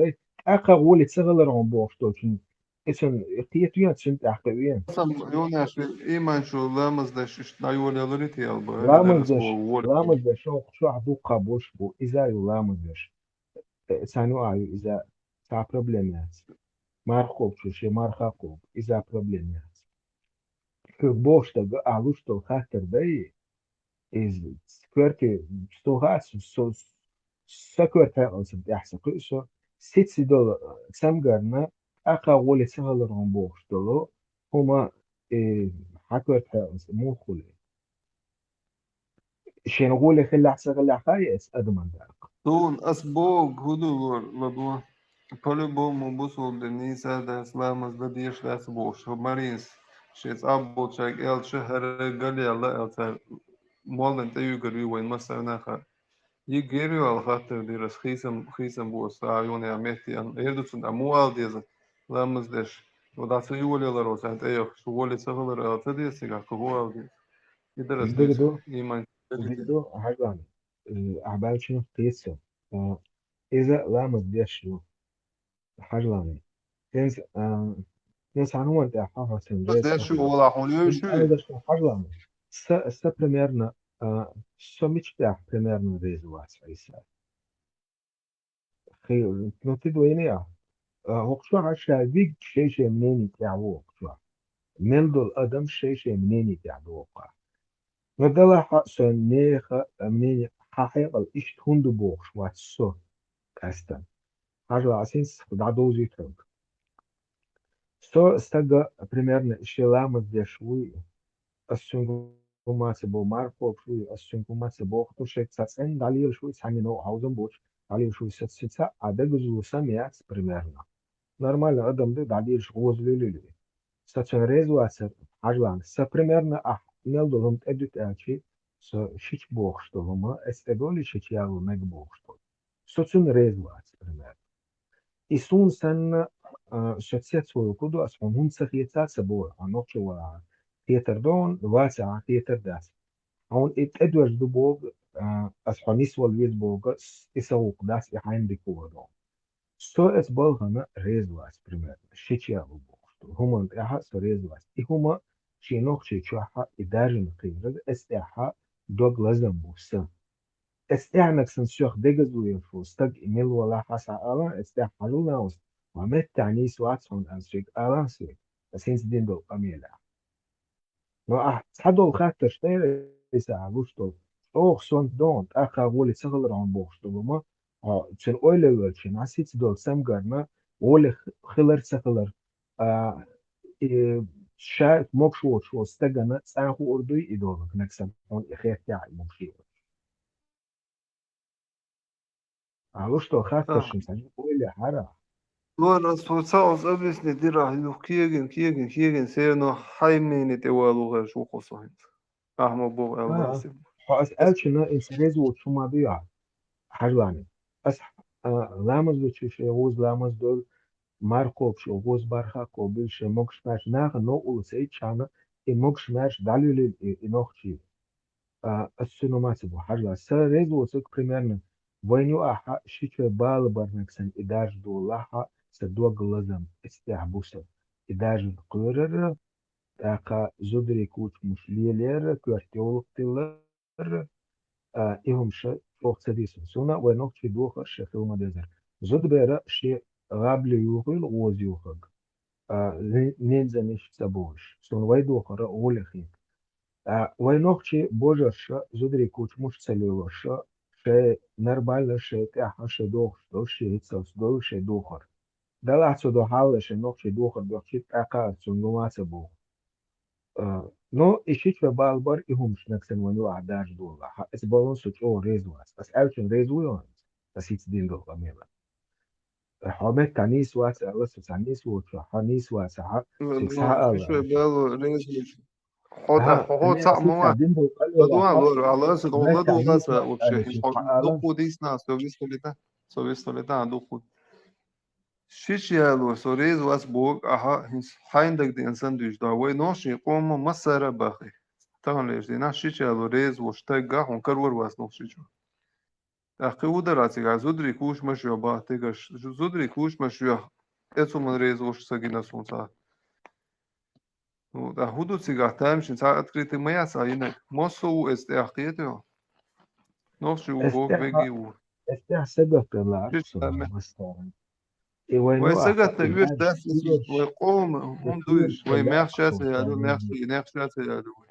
вай, тӀаккха гӀоле ца хилар хьуна бохуш долчун, и цун кхетавен, цун тӀехь кхевен. Сам юнаш иманчу ламаз деш иштта дӀайолаялури те алба, Ламаз деш, ламаз деш, оха чохь дуккха болуш бу, иза ю ламаз деш. Э, царна ю а ю, иза цхьа проблема яц. Марха кхобучу, шен марха кхобу, иза проблема яц. Шуьга бохуш дага а луш долу хаттар дай, иза коьрте, со хац, со, со коьрта хьекъалцам тӀехь ца кхуьу со, сица долу цамгарна, тӀаккха гӀоле ца хилар хьуна бохуш долу, хӀума, э, хьан коьрта хьекъалца муха хуьлу? Шена гӀоле хиллехь, ца хиллехь хаьа эца адаман дакъа. Суна ас богу хӀун ду лор, ладо. По-любому бусулба дин нийса дац, ламаз дан дезаш дац бохуш, хӀу Маринас шен цӀа болчаьрга аьлча, хӀара галъяьлла аьлла цара моллан тӀеюьгур ю вайн массарна а хаьа. Йиггер ю аьлла хаттар дира ас, хийцам, хийцам бу ас, а юна я метте, ан, эр ду цунна, а муха ала деза, ламаз деш, ва дӀа ца йолаялар ва царна тӀеяхаш, шу гӀоле ца хилар ала ца деза цигахь, кху хӀун ала деза? И дара ас Дика ду, иман дика ду, хьажлана. Э, ахьа баьлча кхета со. Э, иза ламаз деш ю. Хьажлана. Хенца, э, хенца хьан хӀуманна тӀехь хьо хьоьцун Ламаз деш ю, вала хьуна йойуш ю? Хьажлана. Са, са примерно, э, со мича тӀехь примерно реза вац Ӏийса. Хи-, ну, ти дуйне а. А, хӀокху чохь ша виг шай-шай мнение тӀехь ву хӀокху чохь. Мел долу адам шай-шай мнение тӀехь ду хӀокху. Но далахь а, сан нехан мнение, хьан хьекъал иштта хӀунда бохуш вац со къаьстина. Хьажал, ас хӀинца дӀадовзуьйту хьоьга. Со стага, примерно, шен ламаз деш вуй, ас цуьнга хӀума ца боху, марха кхобуш вуй, ас цуьнга хӀума ца боху, ту шайга цхьа цӀенна дӀалелаш вуй, цхьанна новкъа хьовзам боцуш, дӀалелаш вуй, сан сица а дагазло сан яц, примерно. Нормально адам ду, дӀалелаш гӀоза луьйлуьйлуй. Сан цуьнан реза вацар, хьажлана. Сан, примерно, ахь мел долу хӀума тӀедуьту аьлчи, со шича бохуш долу хӀума, эс тӀедолий шича яло мега бохуш долу. Со цунна реза вац, примерно. И суна санна, а, со цецвойла ду, ас хьуна хӀунда ца хеца а ца боху, хьан нохчо вахьа хетар ду хьуна, вацахь хетар дац. Хьуна и тӀедоьжна ду боху, а, ас хьо нисвала веза боху, и сан гӀуллакх дац, и хьайна дика ву ду хьуна. Со эс балхана реза вац, примерно, шича яло бохуш ду. ХӀуманна тӀехь а со реза вац. И хӀума шен нохчий чохь а и даржина кхерар, эс тӀехь а дог лазам бу сан. Эс тӀехь нагахь санна соьх дегазло йолуш волу стаг и мила валахь а схьаала, эс тӀехь хьажал, Наус, ма меттехь нийса вац хьуна ас шега ала ас вега, ас хӀинца дина долу къамелехь. Но ахь цхьадолу хаттарш тӀе, Ӏийса, ахь луш долу, чӀогӀа сонта ду хьуна, тӀаккха гӀоле ца хилар хьуна бохуш долу хӀума, хьо цуьнан ойла велча, хьан сица долу самгарна гӀоле хилар ца хилар, а, и, ша могуш воцуш волу стагана цӀа хуур дуй и долу, нагахь санна хьуна и хеттехь а и могуш йоцуш. А луш долу хаттаршна цхьа ойла хьара. Лора, ас ву цхьа оцу объясни дира, юха кегин, кегин, кегин, все равно хьайн мнение тӀе валу гӀерш ву кху со хӀинца. Ахьа ма боху аьлла. Хьо ас аьлчина, иза реза воцуш хӀума ду яхь? Хьажлани. Ас, а, ламаз лучу шен гӀуза ламаз долу, марха кхобуш гӀуза марха кхобуьлу, шен могуш-маьрша наха новкъарло ца итчхьана, и могуш-маьрша дӀалуьлийла и, и нохчий. А, ас цуьнан ма ца бу, хьажал, сан реза воцург примерно, вайн ю ахьа шичой бала барнаг сан и даржа долахьа, сан дог лазам эцтехь бу сан. И даржа кхоьрара, тӀаккха зударий кучамаш лелера, коьрта йовлакх тиллара, а, и хӀума ша чӀогӀа ца дисина. Суна а вайн нохчий дохар ша хила ма дезара. Зудабера шен гӀабли юхийла гӀоза юхаг. А, ни-, нензаниш ца болуш. Суна вай дохара гӀоле хета. А, вай нохчий божарша, зударий кучамаш ца лелорша, шай нормально, шай тӀаьхьа, шай дохуш долу, шай хӀицалц долу, шай дохар. Далахь цу до хьалла шай нохчий дохар бехчи, тӀаккха а цунна гума ца боху. А, ну, и шича бала бар, и хӀумаш нагахь санна вайн ю ахьа даржа долахь. Ас балун со чӀогӀа реза вац. Ас аьлчун реза ву йоан? Ас хӀинца дина долу къамела. Хьо меттахь нийса вац аьлла, со цхьа нийса воцу, хьо нийса вац, хьо цига схьа ала. Хьо тӀа, хьо, хьо цхьаъ ма вац. ЛадугӀан лора, Алла, аса догӀу ладугӀу аса вообще. Хьо дукху дийсна, со вистхули тӀа, со вистхули тӀа, дукху. Шича ялор со реза вац боху ахьа, хӀинца хьайна дагадеана санна дуьйцуш ду. Вай нохчийн къоман массара а бахий. Таханлерчу дийнахь шича ялор реза волу стаг а хьуна карор вац нохчичо. ТӀаккха кхин хӀун дара цигахь? Зударий кучамаш йо баха тегаш. Зударий кучамаш йо, эцу хӀуманна реза волуш ца гина суна цхьа. Ну, ткъа хӀун ду цигахь, тамашийна цхьа открытый ма яц а йинарг? Массо а ву эцу тӀехь, кхетий хьо? Нохчи ву, боху, мегий ву. Эцу тӀехь сагатделла аш со массара. И вай сагатта оьшуш дац, вай къоман хӀунда дуьйш, вай маьхча ца яло, маьхча, маьхча ца яло вай.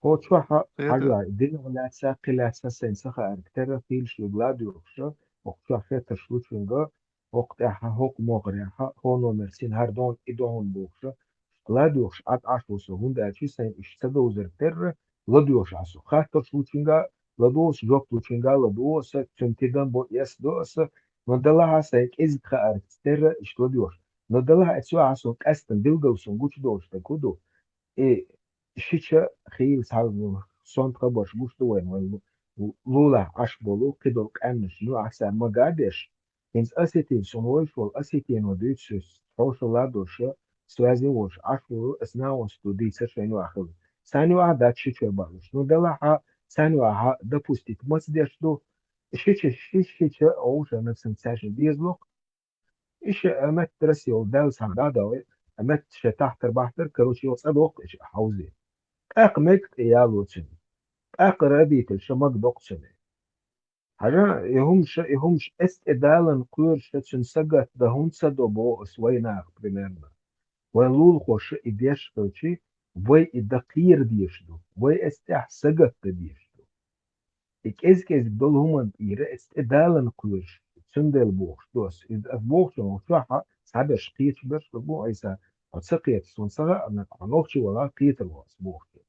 Кхочу хьа хьажа, динах лаьцна, кхин лаьцна сайн ца хаарг терра хийлаш юг ладоьгӀуша, окху чохь хеттарш лучуьнга, хӀокху тӀаьхьа, хӀокху могӀарехьа, хӀо номер син хӀара дон, и дон бохуша, ладоьгӀуш Ӏад Ӏаш ву со, хӀунда аьлча сайн иштта ца довзар терра, ладоьгӀуш Ӏа со. Хаттарш лучуьнга ладоьгӀуш, жоп лучуьнга ладоьгӀу аса, цуьнан тидам бо эс до аса, но далахьа сайн кӀезиг хаарца терра иштта ладоьгӀуш. Но далахьа эцо Ӏа со къаьстина билггал сун гучудолуш дерг хӀун ду? И шича хийла цхьа сонта хабарш гуш ду вайна, вайн лулахь Ӏаш болу, кхидолу къаьмнаш ю ахь цара мага а деш. ХӀинца осетин, суна вайша волу осетино дуьйцу соьца, хьошалла а долуша, связин волуш Ӏаш волу, аса нахуста ду дийцар шайна юкъахь хилла. Царна юкъахь дац шича баалуш. Ну, далахьа, царна юкъахьа допустить маца деш ду? Шича, ши-, шича, овшанна сан цаьршинна безалух. Иша а метта Россия йолу даьлла цхьаьна дӀа а довла, а метта шайн тахтар-бахтар, короче, йолу цӀа доккху иша хьовзе. ТӀаккха мега тӀе ялоцуьнга. ТӀаккха родитель ша мага доккху цуьнан. Хьажа, и хӀумаша, и хӀумаш эс тӀе далан кхоьруша цуьнан сагатдан хӀунда ца до боху ас вайнаха примерно. Вайн лулахоша и деш хилчи, вай и дан кхера дезаш ду, вай эс тӀехь сагатдан дезаш ду. И кӀез-кӀезиг долу хӀуманна тӀера эца тӀе далан кхоьруш, цундела бохуш ду ас. Иза ас бохучун чохь а цхьаберш кхеташ берш ду бу айса, хьо ца кхета, суна ца хаьа, хьо нохчи вала кхетар ву ас бохучун.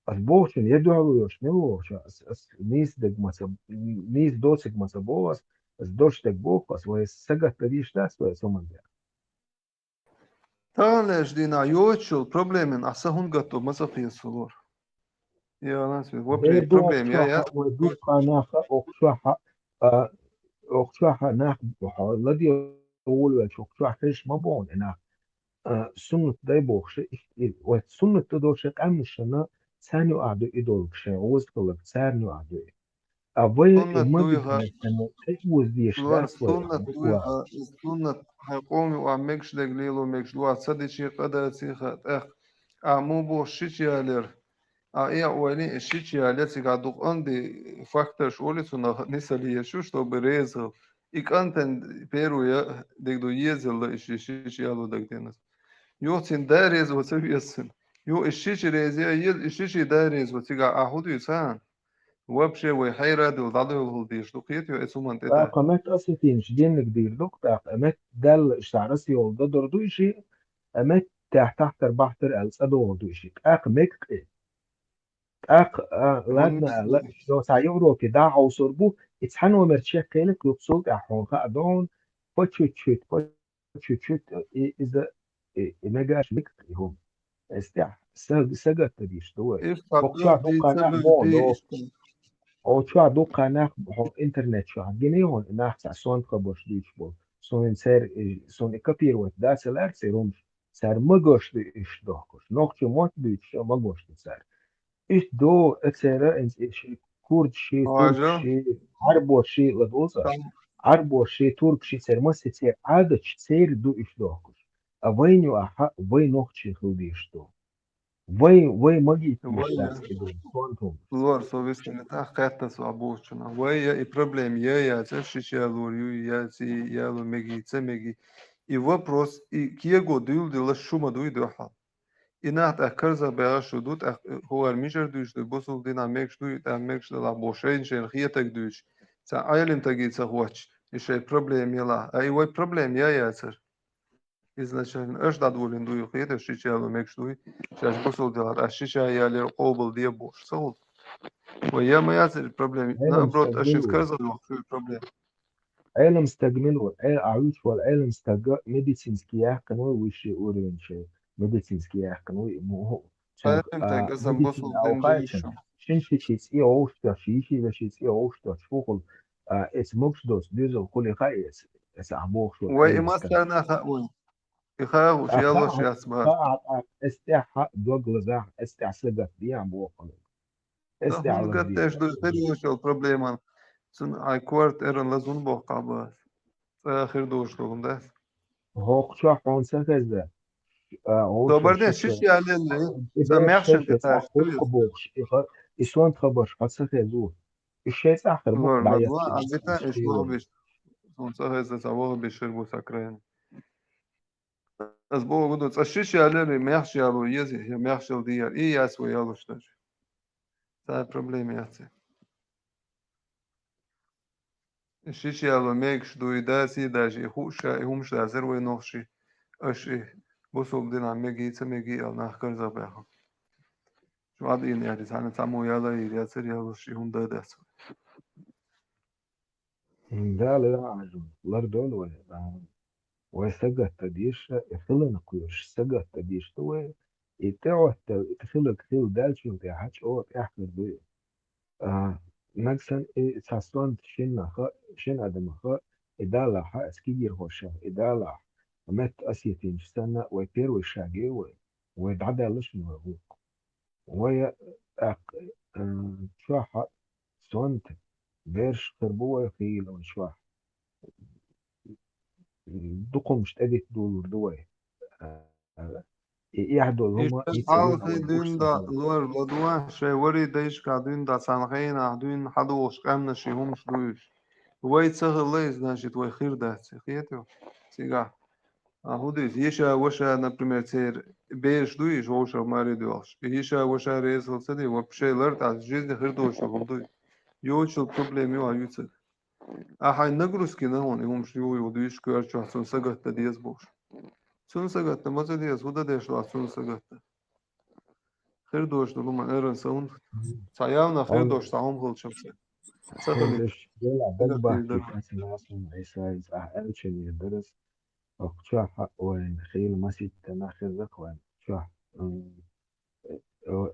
Ас бохучун я дуьхьало йолуш мила вохуш, ас, ас нийса дерг ма ца, нийса доцург ма ца боху ас, ас дош дерг боху ас, вай сагатдан дийш дац вай ас хӀуманна тӀехь. Таханлерчу дийнахь йоцучул проблемин ахь сан хӀунда гатто ма ца хеза, лор. Я, Лансвет, вообще проблема я, я. Вай дуккха наха, окху чохь а, а, окху чохь а нах, хьо ладе волавелча, окху чохь хезаш ма боху и нах. А, суннат дай бохуш, и, и, вай суннат дан долуш и къаьмнашна царна юкъахь ду и долу шайн гӀоза хиларг, царна юкъахь ду и. А вай суннат дуй ха, тӀе оза дезаш лор, дац вай, суннат дуй ха, суннат хьайн къоман юкъахь мегаш дерг лело мегаш ду, ца дичи къа даций ха, тӀаккха а муха боху шича ялар, а и а ойла, и шича яле цигахь дукха анди факторш олу цунах нисале шу, чтобы реза хила. И кӀантан первый я дерг ду езалла и ши-, шича яло дагадеана. Юха цуьнан да реза ву ца веза цуьнан. Юха и шича реза я, и шича да реза ву цигахь а хӀун дуьйцу хан? Вообще вай хьайра а дуьллу, дӀадуьллу хӀула дезаш ду, кхетий, эцу хӀуманна тӀе. ТӀаккха метта осетинаш денниг дийр ду, тӀаккха метта даьлла иштта Россия йолу дан дор ду и ши, а метта тӀехь тахтар-бахтар аьлла цӀа догӀур ду и ши. ТӀаккха мега кхин. ТӀаккха, а, ладно, аьлла, со цхьа Европе дӀахьовсур бу, и цхьа номер чекхъелик юхцул тӀехь хьуна хаа догӀун, по чуть-чуть, по чуть-чуть, и, иза, и, и мегаш микх и хӀума. Эс тӀехь са-, сагатта диш ду вай. Окху чохь дуккха нах боху, окху чохь дуккха нах хьо интернет чохь гиний хьуна, и нах цхьа сонта хабарш дуьйцуш болу. Суна цер-, и, суна и копировать дац а лаьара церан хӀумаш. Цара магош ду иштта дохкуш. Нохчо мотт буьйцуш, магош ду цара. Иштта до эцера, инс и ши курд ши, турк ши, Ӏарбо ши, ладугӀу ца. Ӏарбо ши, турк ши, церан массе церан Ӏадаташ церан ду иштта дохкуш. А вайна ю ахьа, вай нохчий хила дезаш ду. Вай, вай магийта дезаш дац кхидолу, сонтум. Лор, со висина тӀаккха кхетта со а бохучунах. Вай я и проблема я яцара, шича ялор ю, яций, яло мегий, ца мегий. И вопрос, и кего дуьйладелла шу ма дуй дуьхьал. И нах тӀаккха карзах баьгӀаш шу ду, тӀаккха хӀора мижар дуьйцуш ду, бусул динахь мегаш дуй, тӀаккха мегаш далахь бо шайна-шайна хетаг дуьйцуш. Цхьа Ӏелим таги ца хоттуш, и шайн проблема ялахь. А и вай проблема я яцара. Изначально аша дӀадолийна дуй, кхеташ шича яло мегаш дуй, шаьш бусул динахь, аш шича ялера къобал де бохуш, ца хӀума. Вай я ма яцара и проблема, наоборот, аша иза карзах йохуш ю и проблема. Ӏелам стаг мила вара? Ӏе-, а вуьйцуш волу Ӏелам стага медицинский яьккхина вай высший уровень шайн. Медицинский яьккхина вай, м-, хӀу-, цуьнга, Ӏелам стаг, а, аса медицина бусул дин авхайча, дуьйцуш. Шин шичи цӀе гӀовш доцуш, йиши веши цӀе гӀовш доцуш, хӀу хула, а, эца могуш доцу доьзал хули хаьа эца. Аса а бохуш ву Вай и кхайна массарна а хаа вай. И хаа гӀуш ялош яц бац. Эс тӀехьа дог лазахь, эс тӀехь сагатта дехьа боху. Эс тӀехь Хьуна гаттеш ду хир йолчул проблеман. Цун ай корт эран лазун боху бац. ЦӀа хир душуш ду хӀума дац. ХӀокху чохь хьуна ца хеза. Добар деш, шиш ялелли, ца мехшин тӀе таш. Бохуш, и сонт хабарш хьо ца хеза. И шайн цӀахь хир бу. Ладва, а бита иш боху биш. Хьуна ца хеза, ца воху биш хир бу ца крайна. Ас боху ду, цӀа шиш ялелли, мехш яло еза, я мехшал дияр, и яц вай ялош даш. Цара проблема яц. Шиш яло мегаш ду и дац, и даже и хууш, и хӀумаш дазар вай нохчий, аша и бусулба динахь мегий, ца мегий аьлла нах карзах баьхна. Шу Ӏадийна яри, цхьана цхьаммо яла йийр яцар, ялош и хӀума дан дац. Дала Ӏажу, лардойла вай. Вай сагатта дийша, и хиларна кхоьруш сагатта дийша ду вай. И тӀеӀоттал, и хиларг хила даьллачул тӀаьхьа чӀогӀа тӀехь хир ду и. А, нагахь санна и цхьа сонта шиннаха, шина адамаха, и далахьа, ас кигирхошах, и далахь, метта осетинчу санна, вай первый шаге вай, вай дӀадаьлла шуна вай гӀуллакх. Вай, тӀаккха, а, чохь сонта берш хир бу вай хийла вай чохь. Дукхумаш тӀедитта долур ду вай. И эхь долу хӀума Иштта хьалхе дуьйна да лор ладва, шайн вари дайшка дуьйна да царна хенахь дуьйна хьадогӀуш къаьмнаш и хӀумаш дуйш. Вай ца хилла иза, значит, вай хир дац, хетий? Цигахь. А хӀун ду иза? Йиша, ваша, например, церан бераш дуй, вовшах маре доьлхуш. Йиша, ваша резал ца ди, вообще лар тӀе жизни хир долуш хӀума дуй. Йочул проблема ю а юьцург. А хьайн нагрузкина хьуна и хӀумаш ю, ю дуьйш коьртачохь цунна сагатта деза бохуш. Цунна сагатта ма ца деза, хӀун дан деш вац цунна сагатта. Хир дош ду лума эран сан хӀунда. Цхьа явна хир дош цхьа хӀума хилчам сан. Ца хилира. Дагбахти касина сун Ӏийса иза ахь аьлчане дарас. Оху чохь вайн хийла маситта нах хир вайн чохь.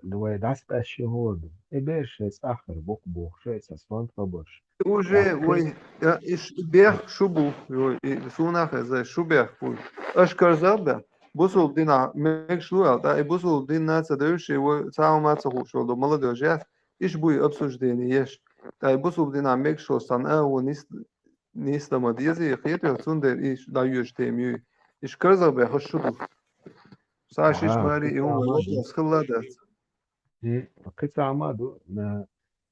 Вай дӀасакъаьсташ хӀора ду. И бераш шайн цӀаххьара букъ бохуш, шайн цхьа сонта хабарш. Уже вай, я, иш бехк шу бу, вай, и суна хеза, шу бехк бу. Аш карзал бен. Бусулба дина мегаш лу аьлла, тӀа и бусулба дина ца девши, вай цхьа хӀума ца хууш волу, молодёжь яц, иш буй обсуждение еш. ТӀа и бусулба дина мегаш волу сан а, вон нис, нис ма деза, и хетош, цундела иш дӀайоьжу тема юй. Иш карзал бен, хаш шу ду. Сан шиш мари и хӀума вай хилла дац. Кхин цхьа хӀума ду,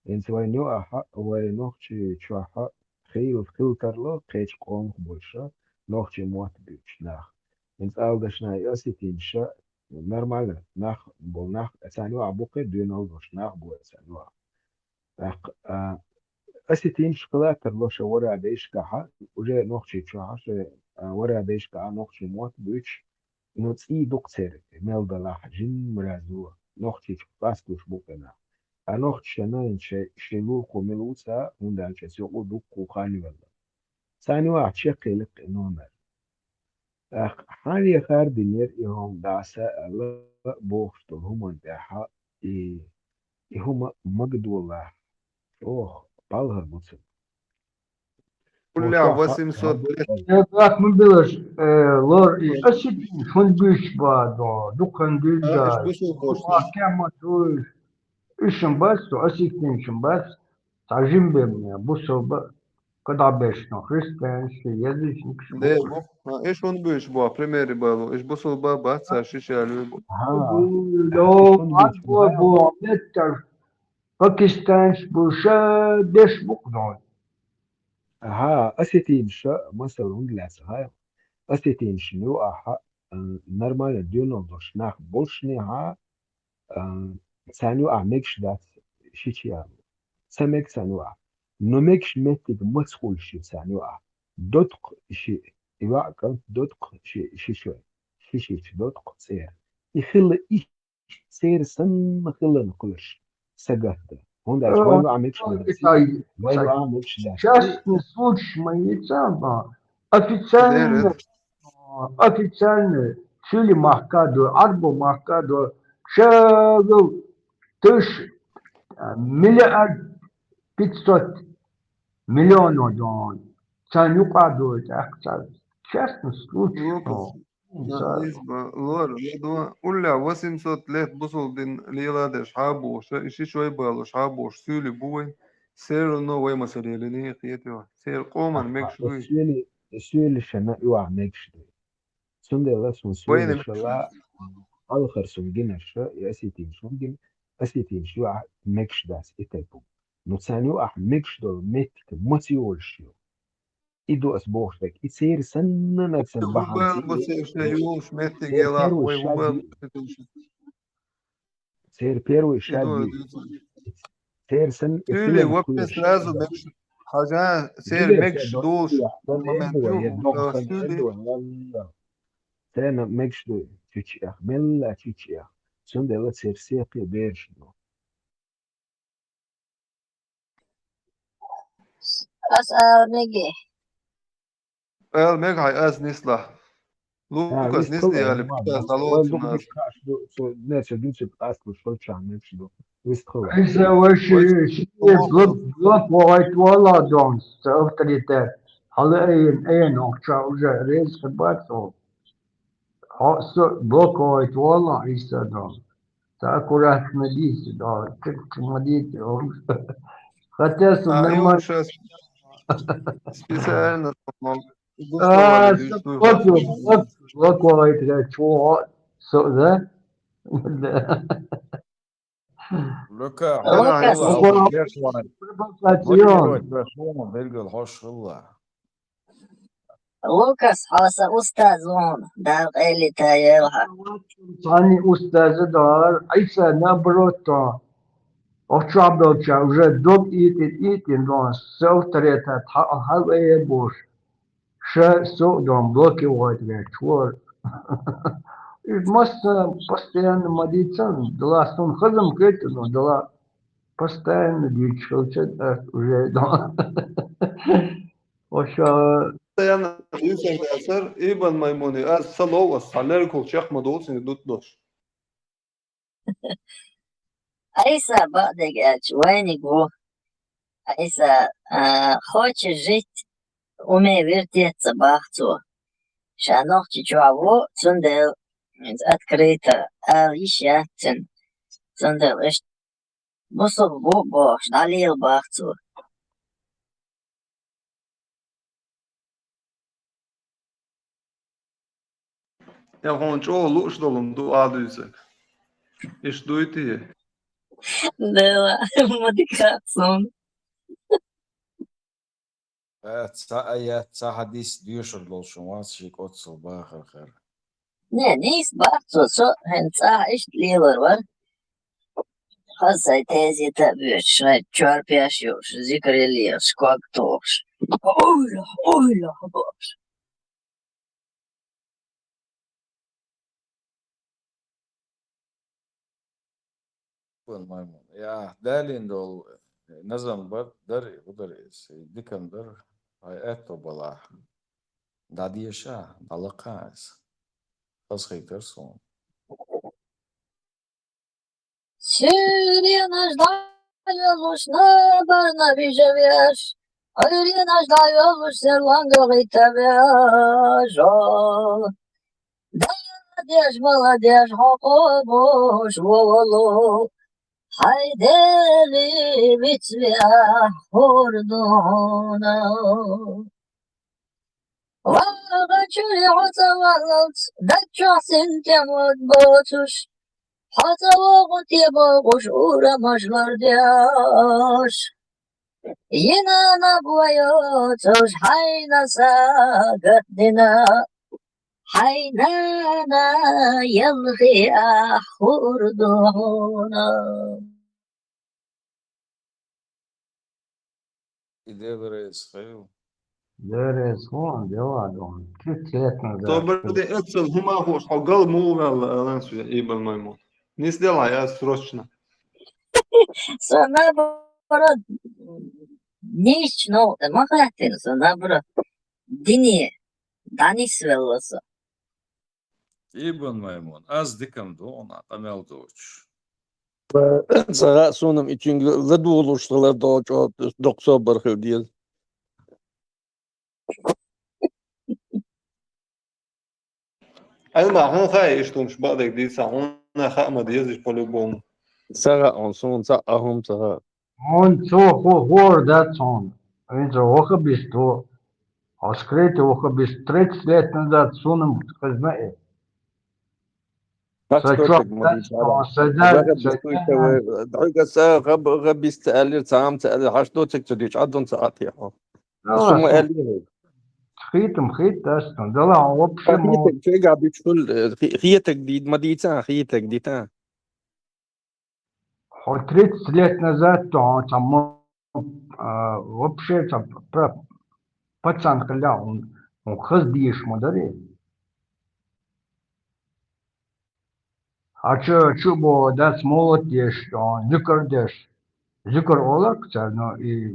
хӀинца вайн юахьа, вай нохчий чохьа, хил, хил тарло, кхечу къомах болуша, нохчий мотт буьйцуш нах. ХӀинца ала дашна и осетинша, нормально, нах бу, нах, царна юахь бу кхин доьналла долуш нах бу царна юахь. ТӀаккха, а, осетинаш хила тарло ша вара дайшкахьа, уже нохчий чохьа, ша, а, вара дайшкахьа нохчий мотт буьйцуш, ну, цӀий дукха церан, мел далахь, жимма разо, нохчийчу къастуш бу къина. А нохчашна хӀинца шайн, шайн лулахо мила ву ца, хӀунда аьлча цу юкъа дуккха хан велла. Царна юахь чекх елира и номер. ТӀаккха хьан вехар динера и хӀума дӀаса аьлла бохуш долу хӀуманна тӀаьхьа и, и хӀума магадолахь, чӀогӀа пхьалхар бу цуьнан. Уллехь восемьсот. Э, бах, ма билаш, э, лор, и осетинаш хӀунда буьйцуш бу, дукха хан дуьйна. Иш бусулба бохуш. Ма дуй. Уьш ма бац, со осетинаш ма бац, цхьа жима бен, бусулба, кадахь беш, но христианаш, язычникаш. Де, бу, а, иш хӀунда буьйцуш бу, примери балу, иш бусулба бац, ца шиша луьйбу. Ага. Бу, бу, бу, бу, метташ, пакистанцаш бу, ша деш бу-кх, но. Ага, осетинаш, масала, хӀунда лаьцна хьайна? Осетинаш ю ахьа, а, нормально доьналла долуш нах болушшехь, а, царна юахь мегаш дац шича яло. Ца мега царна юахь. Но мегаш меттиг маца хуьлуш ю царна юахь. Доткъа ши, и йоӀ кӀант доткъа ши, ши шо, ши шича доткъа цӀера. И хилла иштта церан санна хиларна кхоьруш сагатта. ХӀунда аьлча вайн юахь мегаш ма дац. Вайн юахь мегаш дац. Частный случай ма йица, официально, официально, Чили махка ду, Арбу махка ду, шагал тыш, а, миллиард пятьсот миллионов дон. Царна юкъа а дойту, тӀаккха царна. Честно, случай. Лукас. Лора, ладо, улля восемьсот лет бусулба дин леладеш хьабуша, и ши чой балуш хьабуша, суьли бу вай, все равно вай масалелиний кхетио. Церан къоман мегаш дуй. Суьли, суьли шана юа мегаш дуй. Цундела сун суьли шала, алхар сун гинаша, и осетинаш сун гина, осетинаш юа мегаш дац и тайпу. Ну, царна юа мегаш долу меттиг маца йолуш ю. И ду ас бохуш дерг. И церан санна нагахь санна бахьана. Церан первый шаг ю. Церан первый шаг ю. Церан санна и суьли вообще сразу мегаш. Хьажа, церан мегаш долуш момент ю. Церан мегаш ду чучех, мелла чучех. Цундела церан сехе бераш ду. Ас ала меги. Ала мега хьай, ас нислахь. Лукас нислахь али, питас дало. Цу неча дуьйцу, ас луш хӀокху чохь мегаш ду. Вистхила. Айса, вай ши, ши, блок, блок вогӀайта вала дон, ца авторитет. Хьала айна, айна, охча уже реза хир бац хьо. Хьо со блок вогӀайта вала, Айса дон. Ца аккуратно дийца, да, чик-чик ма дийца, о. Хотя со нормально. Специально, а, со блок, блок, блок вогӀайта чу, со, да? Да. Лука, Лука, Лука, Лука, Лука, Лука, Лука, Лука, Лука, Лукас, хьо сан устаз ву хьуна, Дала къайле тайойла хьан. Цхьанний устаз а дара, Ӏийса, наоборот, тхо. Охьа чохь болчара уже дог итина, итина дон, сан авторитет хьа-, хьалаве бохуш. Ша со а дон, блоке вогӀийта ваьлча вара. Иза массо а постоянно ма дийцан, дала суна хаза ма хета, но дала постоянно дуьйцуш хилча, ас уже дон. Оша. Постоянно дуьйцур дацар, Ибн Маймуни, ас ца лов, ас цхьа лергахула чекх ма долу цуьнан дутт долуш. Ӏийса бакъдерг аьлча, вайниг ву. Ӏийса, а, хочешь жить, умей вертеться, бах цо. Ша Нохчийчохь ву, цундела иза открыто ала йиш яц цуьнан. Цундела иштта бусулба ву бохуш, дӀалела бах цо. Я хьуна чӀогӀа лууш долу ду а дуьйцург. Иштта дуй те? Дела, ма дика суна. Э, цхьа аят, цхьа хьадис доьшур долуш вац шен оццул бахархьара. Не, нийса бах цо, со хӀинца цӀахь иштта лелор вара. Хаза сайн тезета а боьшуш, шайн чорпеш а юуш, зикр лелош, ког тухуш. Ойла, ойла, бохуш. Вон маймун. Я, далийна долу назам бар, дари, удари, дикан дар, хьайн аьтто балахь. ДӀадеша, дӀалакха аса. Хазахийтар суна. Суьйренаш дӀайолуш, набарна бижавеш, Ӏуьйренаш дӀайолуш, серланга гӀитавеш, о. Дадеш, маладеш, хьо къобуш вовалу, хьайн Дели вицвехь хӀур ду хьуна. ВагӀачуьра хьо цӀа валлалц, даг чохь синтем ван боцуш, хьо цӀа вогӀу те бохуш, урамаш лардеш. Йина наб вайоцуш, хьайна сагатдина, хьайн нана ялхе ахь хӀур ду хьуна. И Дела реза хила. Дела реза хила, Дела дон. Чу цетна да. Собар де эццал хӀума хууш, хьо гал муха ваьлла, алан суья, Ибн Маймун. Нис делахь яз срочно. Со наоборот, нисча новкъа ма хаттина со, наоборот, дине дӀанисвелла со. Ибн Маймун, аз дикам ду хьуна къамел доцуш. Цара а суна-м и цуьнга ладугӀуш хилар догӀу чӀогӀа доккха собар хила деза. Ӏилман, хьуна хаьий иштта хӀумаш бакъдерг дийца, хьуна хаа ма деза уж по-любому. Ца хаьа хьуна, суна цхьа а хӀума ца хаьа. Хьуна цо хӀу-, хӀора дац хьуна. ХӀинца ваха биста, хьо скрытый ваха биста, тридцать лет назад суна хезна э. Хьаца Са котик чохь ма дац дийца, хьуна, ара. са дац, Бага са бистуй дац. те вай, дӀуьга ца, гӀаб-, гӀаб биста аьллера, цхьа хӀума ца аьллера, хьаш доцик ца дийча, Ӏаддун ца Ӏатехьо. Дала Суна хьуна аьллера. Хитам хит дац хьуна. Дала хьуна вообще мо. Хитам чега дичхул, хи-, хетаг ди-, ма дийца, хетаг дита. Хьо тридцать лет назад то хьуна цхьа мо-, а, вообще цхьа пра-, пацан хилла хьуна, хьуна хаза дезаш ма дарий. Хьо чу, чу бо дац молот деш, а, зикр деш. Зикр олар цар, но и,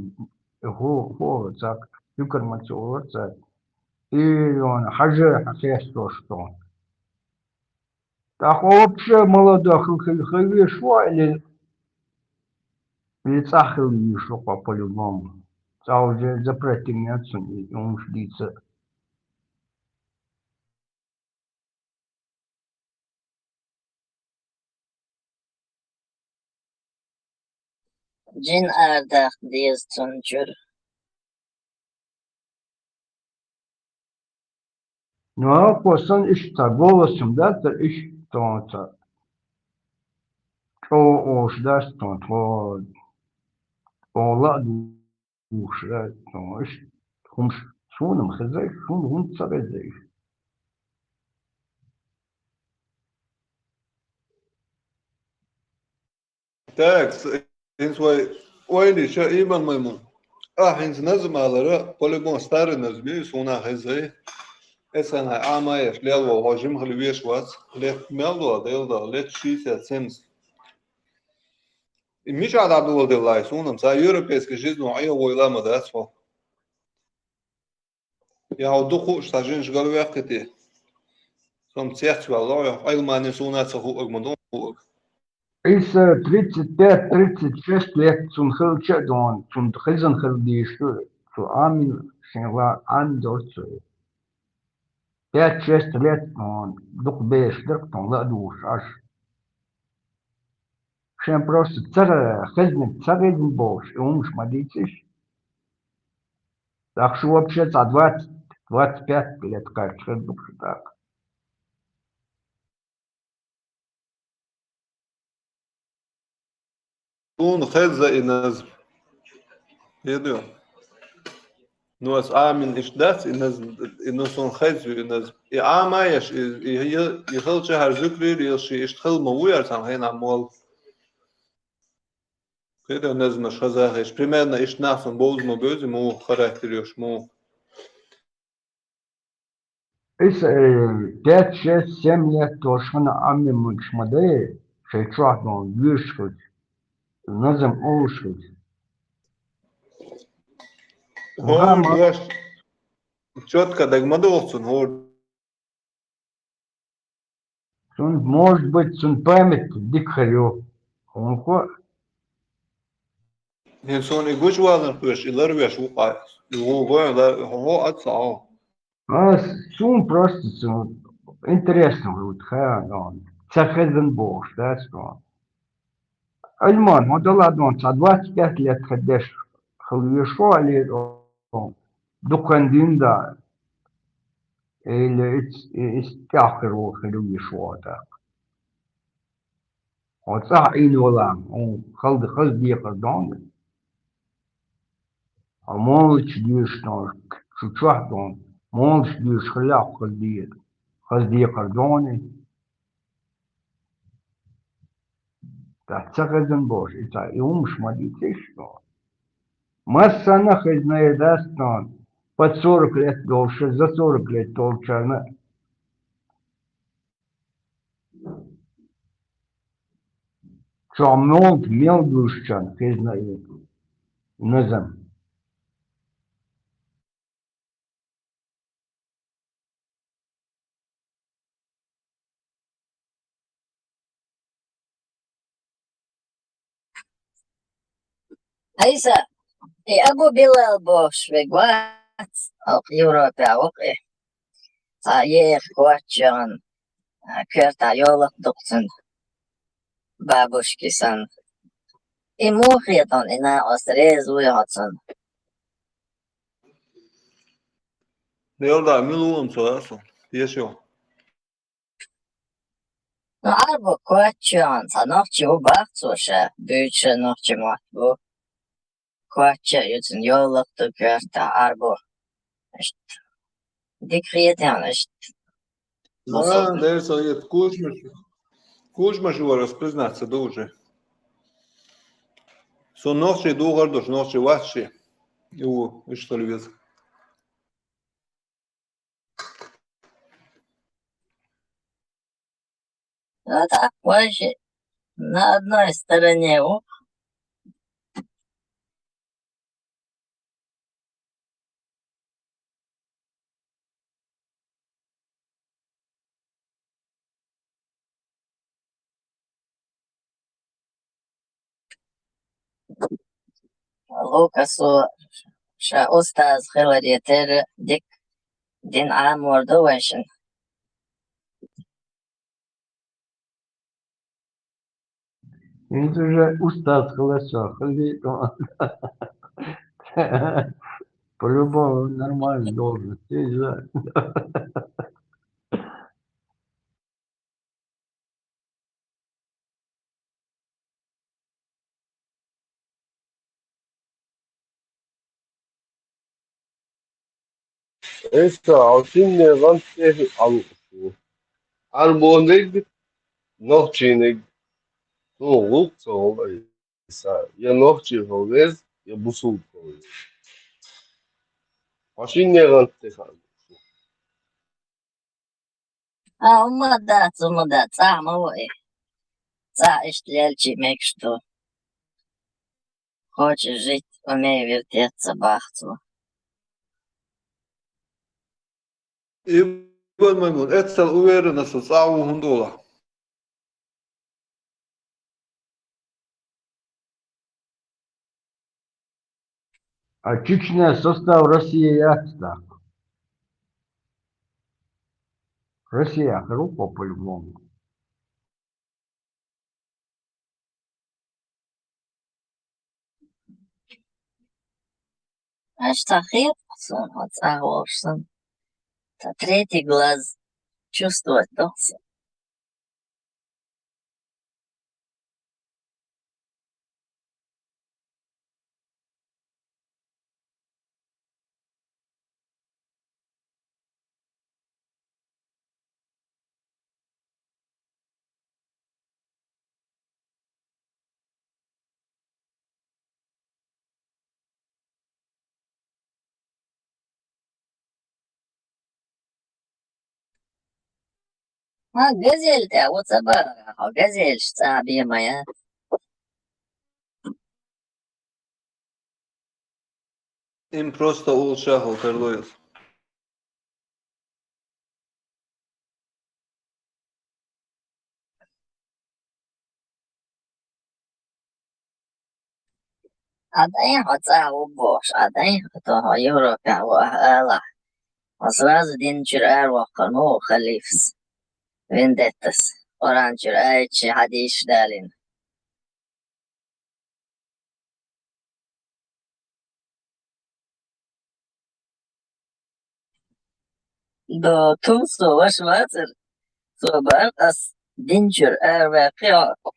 и ху, ху олар цар, зикр ма ца олар цар. И он хьажа хьахестош тон. ТӀаккха вообще молодой хил, хил, хил веш ву или, или цӀа хил веш ву по-любому. ЦӀа уже запретим яц и умш дийца. Джин ардах деза цун чуьра. Ну, а косан иштта голосом да, тар иштта тонца. Чо ош дац тон, тхо, тхо ла а духуш да, тон иштта хумш, суна ма хезай, суна хӀунда ца хезай. Так, с-, хӀинца вай ойла йича, Ибн Маймун. А, хӀинца назм алара, по-любому старый назм ю, суна хезай. Эцхьана Ӏамаеш лел вол, хьо жимхали веш вац, лет мел дола, дел дола, лет шестьдесят семьдесят. И мича дӀадоладеллай суна, цхьа европейский жизнь вон Ӏе войла ма дац хьо. Я хьо дукха хууш цхьа жинаш галваьккхите. Сом цецваьлла, я Ӏилмане суна ца хуаг ма ду хуаг. Иса тридцать пять, тридцать шесть лет цун хилча а дон, цун хизан хил дийш ду, цу Амин шен ва Ан дор цу. Пять-шесть лет дон, дукха беш дерг тон ла а дууш аш. Шен просто ца хезна, ца хезна болуш, и умш ма дийциш. Так что вообще ца двадцать, двадцать пять лет кайф хир дукха так. Суна хеза и назм. Хедо. Ну, ас Амин иш дац и назм, и ну суна хеза и назм. И Ӏамаеш, и, и, и, и хилча хӀара зуькрир, ил ши ишт хил ма ву яр сан хейна мол. Хедо назмаш хазахеш. Примерно ишт нах сан боз ма бози, му характер ёш му. Иса, э, пять, шесть, семь лет тошхана амми мунчмаде, шей чуахдон, гюшхуч, назам оушхуч. Хор бош. Чётко дагмадолцун хор. Сун, может быть, сун память дикхарю. Хунхо. Хин сон и гуч валар хвеш, и лар веш вукъа. И ву гой лар хо аца. А, сун просто сун интересно вот ха, он. Ца хезен бош, да, что. Альман, вот да ладно, ца двадцать пять лет ходишь, хлвешо, али, он, дукан дин да. Или ис, ис тяхер хлвешо, да. Оцу ахь Ӏийна валахь, хьуна халда хаза декхар дона. Хьо моллачу дуьйш дона, шу чохь дона, моллачу дуьйш хилла хьо хаза де-, хаза декхар дона. Ткъа ца хезна бохуш, и ца, и хӀумаш ма дийциш дона. Массанна а хезна дац дона, под сорок лет долуш, за сорок лет долчарна а. Чохь мел, мел дуьйшучарна хезна и назам. Айса, и Абу Билал бохуш вег вац, оха Европехь ву-кх и. Цхьа еха коч яхана, Коьртахь йоллакх ду-кх цуьнан, бабушки санна. И муха хетахь, и накъост реза вуй хьо цунна? Делла, мила ву-м цо, а со? Теша йо. Ну, Ӏарбо коч чу хьуна, цхьа нохчи ву бах цо ша, буьйцуш нохчи мотт бу. Коч чу а ю цуьнан, йоллакх ду коьртахь Ӏарбо. Иштта. Дика хетий хьуна иштта? Ладно, дера со ет, кучмаш, кучмаш вара, ас признаться ду уже. Со нохчи духар долуш, нохчи вац шен. И ву, иштта хила веза. А так вай ши на одной стороне ву. Лукасо ша устаз хиларе терра дика дин Ӏамор ду вайшинна. ХӀинца уже устаз хиларца хилийта ван. По-любому нормально должность есть, да. Эса, хьо шинне гӀант тӀе алуш ву. Ӏарбониг, нохчиниг, суна гӀуллакх ца хуьлу айса, я нохчи хьо веза, я бусулба хьо веза. Хьо шинне гӀант тӀе хаалуш ву. А, хӀумма дац, хӀумма дац, цӀахь ма ву и. ЦӀахь иштта лелчий мегаш ду. Хочешь жить, умей вертеться, бах цо. Ибн Маймун, эццал уверенно со цӀахь ву хӀунда олахь? А Чечня состав России яц тӀаккха? Россия хир ву по-любому. Аш цхьа хетахь суна хьо цӀахь волуш санна. Цхьа третий глаз чувствовать доху сан. Хьан газель тӀехь ву ца бахара, хьо газелаш цӀа бен ма яц. Им просто улучшахал тарло иза. Ӏа дӀайхьо цӀа ву бохуш, Ӏа дӀайхьо тохьо Европехь ву ахьа алахь. Хьо сразу дин чуьра аравоккхур ма ву халифас, вендеттас, Къуръан чуьра аяташ, хьадисаш далийна. До ту со ваша вацара, со бан ас дин чуьра араваьккхи хьо.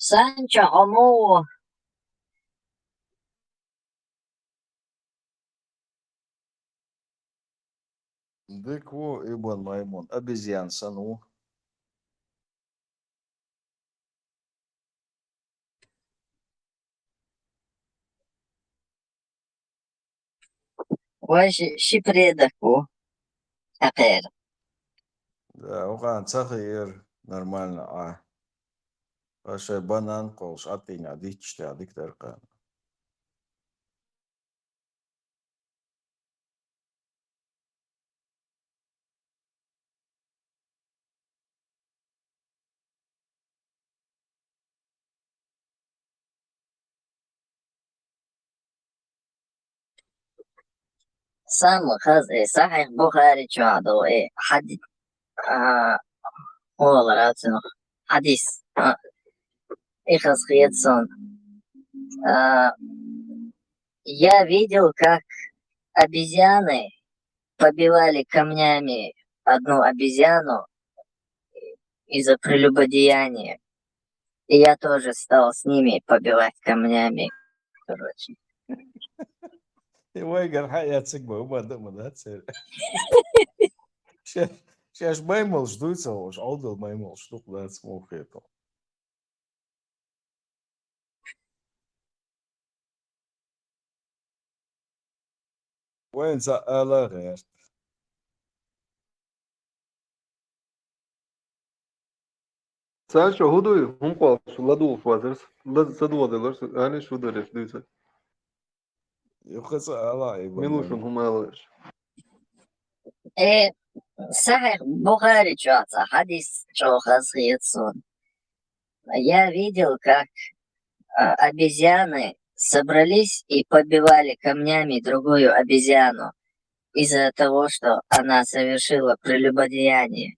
Санчо, хьо муха ву? Дика ву, Ибн Маймун, обезьян санна ву. Вай ши, ши предок ву, хьекхера. Да, укъан ца хийра нормально а. Ткъа шайн банан кхоллаш Ӏатийна дитча тӀехь дика дара кхана. Самый хаз, э, Сахьихь Бухари чохь ду, э, хьади-, а, олара цунах, хьадис, а, и хаз хета суна. А, я видел, как обезьяны побивали камнями одну обезьяну из-за прелюбодеяния. И я тоже стал с ними побивать камнями. Короче. И вайгара хьаэциг бан, хӀума дан ма дац церан. Ше-, шаьш маймалш дуй ца хууш, Ӏовдал маймалш дукха дац, муха хетал. Вайн цхьа ала гӀерта. Цаьршо хӀун дуй? ХӀума кхоллаш, ладугӀуш вазарс, ла-, ца догӀу деларс, аьлла, шу дареш дуьйцу. Юха ца ала, и бан Милушин ман. ХӀума аларш. Э, Сахьихь Бухари чохь цхьа хьадис чӀогӀа хаз хета суна. Я видел, как, а, обезьяны собрались и побивали камнями другую обезьяну из-за того, что она совершила прелюбодеяние.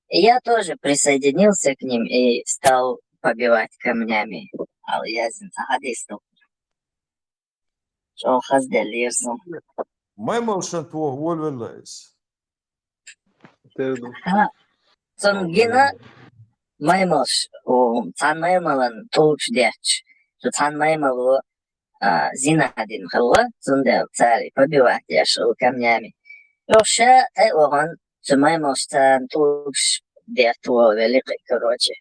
И я тоже присоединился к ним и стал побивать камнями. Ал язин хьадис ду. ЧӀогӀа хазделлера суна. Маймалшна тоха волавелла иза. Тера ду. Ха, цунна гина маймалш, у, цхьана маймалан тӀулгаш детташ. Цу цхьана маймало, а, зина дина хилла, цундела цара и побивать деш хилла камнями. Йо, ша тӀе а вахана, цу маймалшца тӀулгаш детта волавелла кхин, короче.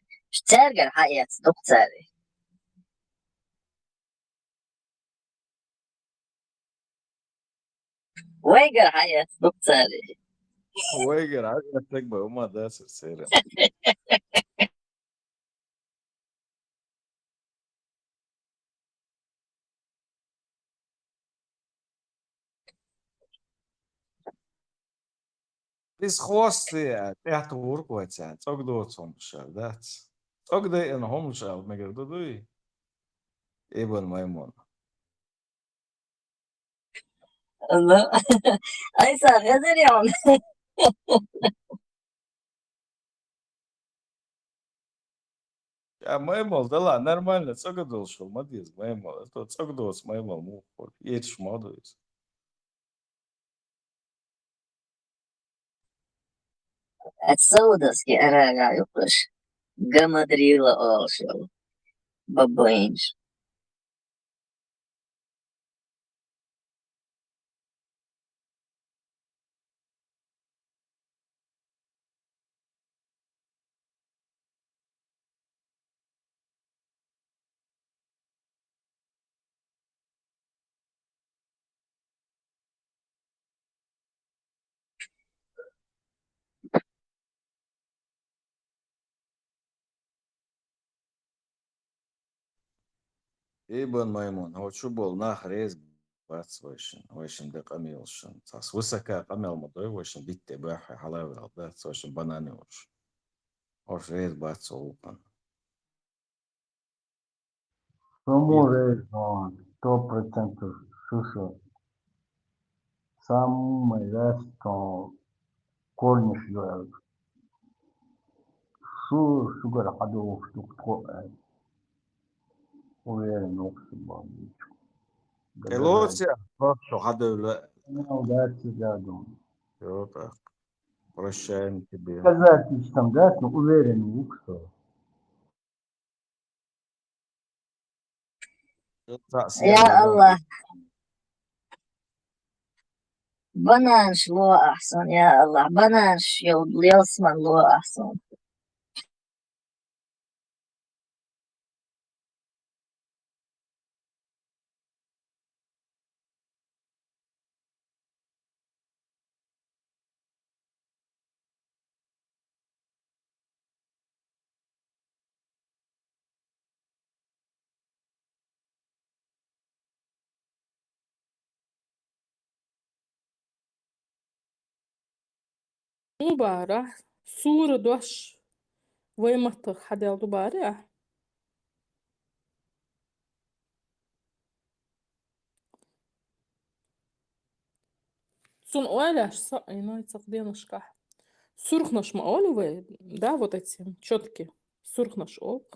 Цаьргара хьаэцна дукха цара и. Вайгара хьаэцна дукха цара и. Вайгара хьаэцнарг бан хӀума дац церан. Иза хостий, тӀехь тухург вай царна, цӀога доцу хӀуманаш аьлла, дац? ЦӀога дайина хӀуманаш аьлла мегар ду дуй? Ибн Маймун. Ну, айса хезар ян. Я маймал, дала, нормально, цӀога долуш хила ма деза маймал. А то цӀога доцу маймал муха хуьлу? Еташ ма ду иза. От Саудовской Аравии юкъаш Гамадрила олуш йолу бабуинаш. Ибн Маймун, хӀо чу болу нах реза бац вайшин, вайшин де къамелашан. Цхьа свысока къамел ма дой, вайшин битте баьххье хьалаваьлла дац, вайшин банане уьш. Хьош реза бац цу гӀуллакхана. Со мо реза ван, сто процентов шу со. Самый лаьцна корниш ю аьлла. Шу шуьгара хьадогӀуш ду тхо аьлла. Уверен ву со бан. Элоци, просто хьадевлла. Ну, да, тебя дум. Всё так. Прощаем тебе. Сказать там, да, ну, уверен ву со. Я Аллах. Бананаш ло ахь суна, я Аллах. Бананаш йолу ялсаман ло ахь суна. Мубарахь, сура дош вай маттах хьадаьлла ду бара ахь? Цунна оалаш са, ай, ну, цхьа деношкахь. Сурхнаш ма оли вай, да, вот эти чётки. Сурхнаш олу.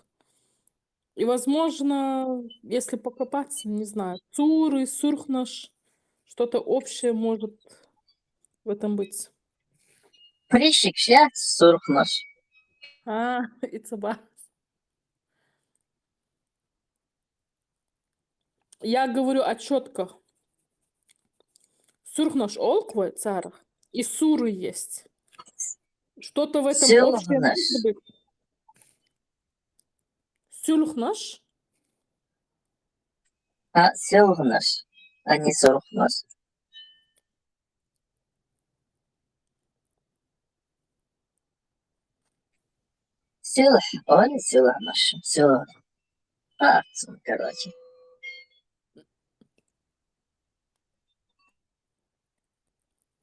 И, возможно, если покопаться, не знаю, цуры, сурхнаш, что-то общее может в этом быть. Пришикшя сурхнаш. А, и цаба. Я говорю о чётках. Сурхнаш олу вай царах. И суры есть. Что-то в этом общее может быть. Сюлхнаш? А, сюлхнаш, а не сурхнаш. Сюлх, оли сюлхнаш, сюлх. А, короче.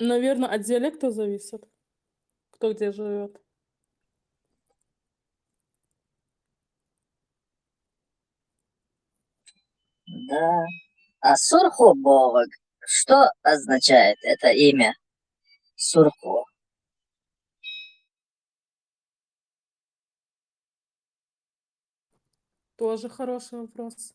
Наверное, от диалекта зависит, кто где живёт. Да. А сурхо бохург, что означает это имя? Сурхо. Тоже хороший вопрос.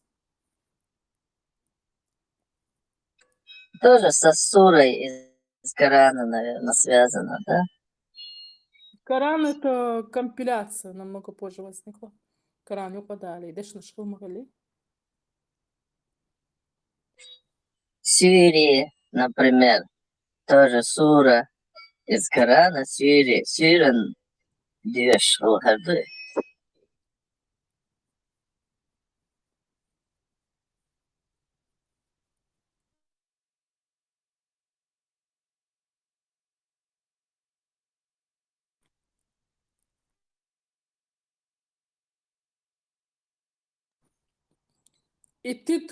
Тоже со сурой из, из Корана, наверное, связано, да? Коран — это компиляция, намного позже возникла. Коран юкъа дале, дешнаш хӀума гӀели. Сюре, например, тоже сура из Корана, сюре, сюран деш хӀума ду. Итт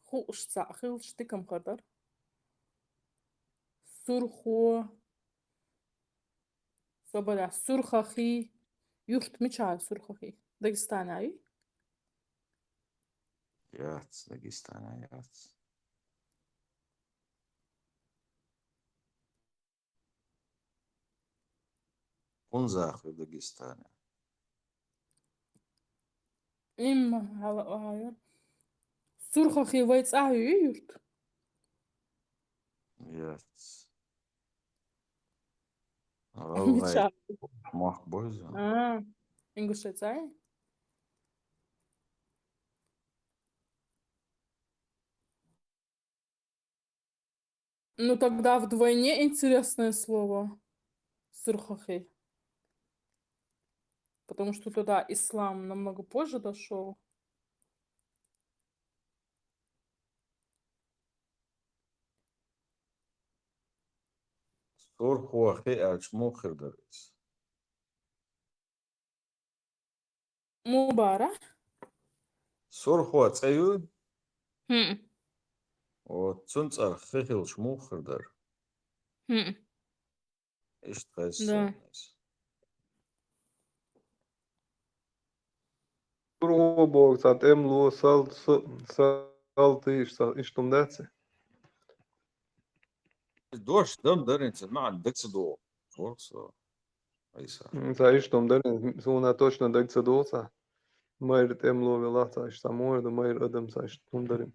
хууш цхьаъ хилча дика хӀума хир дара. Сурхо. Собаря, Сурхахи. Юрт мича я Сурхахи? Дагестана я? Яц, Дагестана яц. Кунзахи Дагестана. Им хьала охьайо. Сурхахи вай цӀа ю юрт? Яц. Мича? Мах бойза. А, Ингушеция? Ну, тогда вдвойне интересное слово. Сурхахи. Потому что туда ислам намного позже дошёл. Сурхо хи аьлча муха хир дара иза? Мубарахь. Сурхо цӀе ю? ХӀм. Вот, цун цӀарах хи хилча муха хир дара? ХӀм. Иштта хеза. Да. Сурхо бохург цхьа тӀемало, сал-, с-, салтий, иштта, иштта хӀума дац? Дош дам дарин, цхьа маьӀна дага ца догӀу. ВорхӀ со. Айса. М, цхьа иштта хӀума дарин, суна точно дага ца догӀу цхьа. Майра тӀемало велахь цхьа, иштта цхьа муха ду, майра адам цхьа иштта хӀума дарин.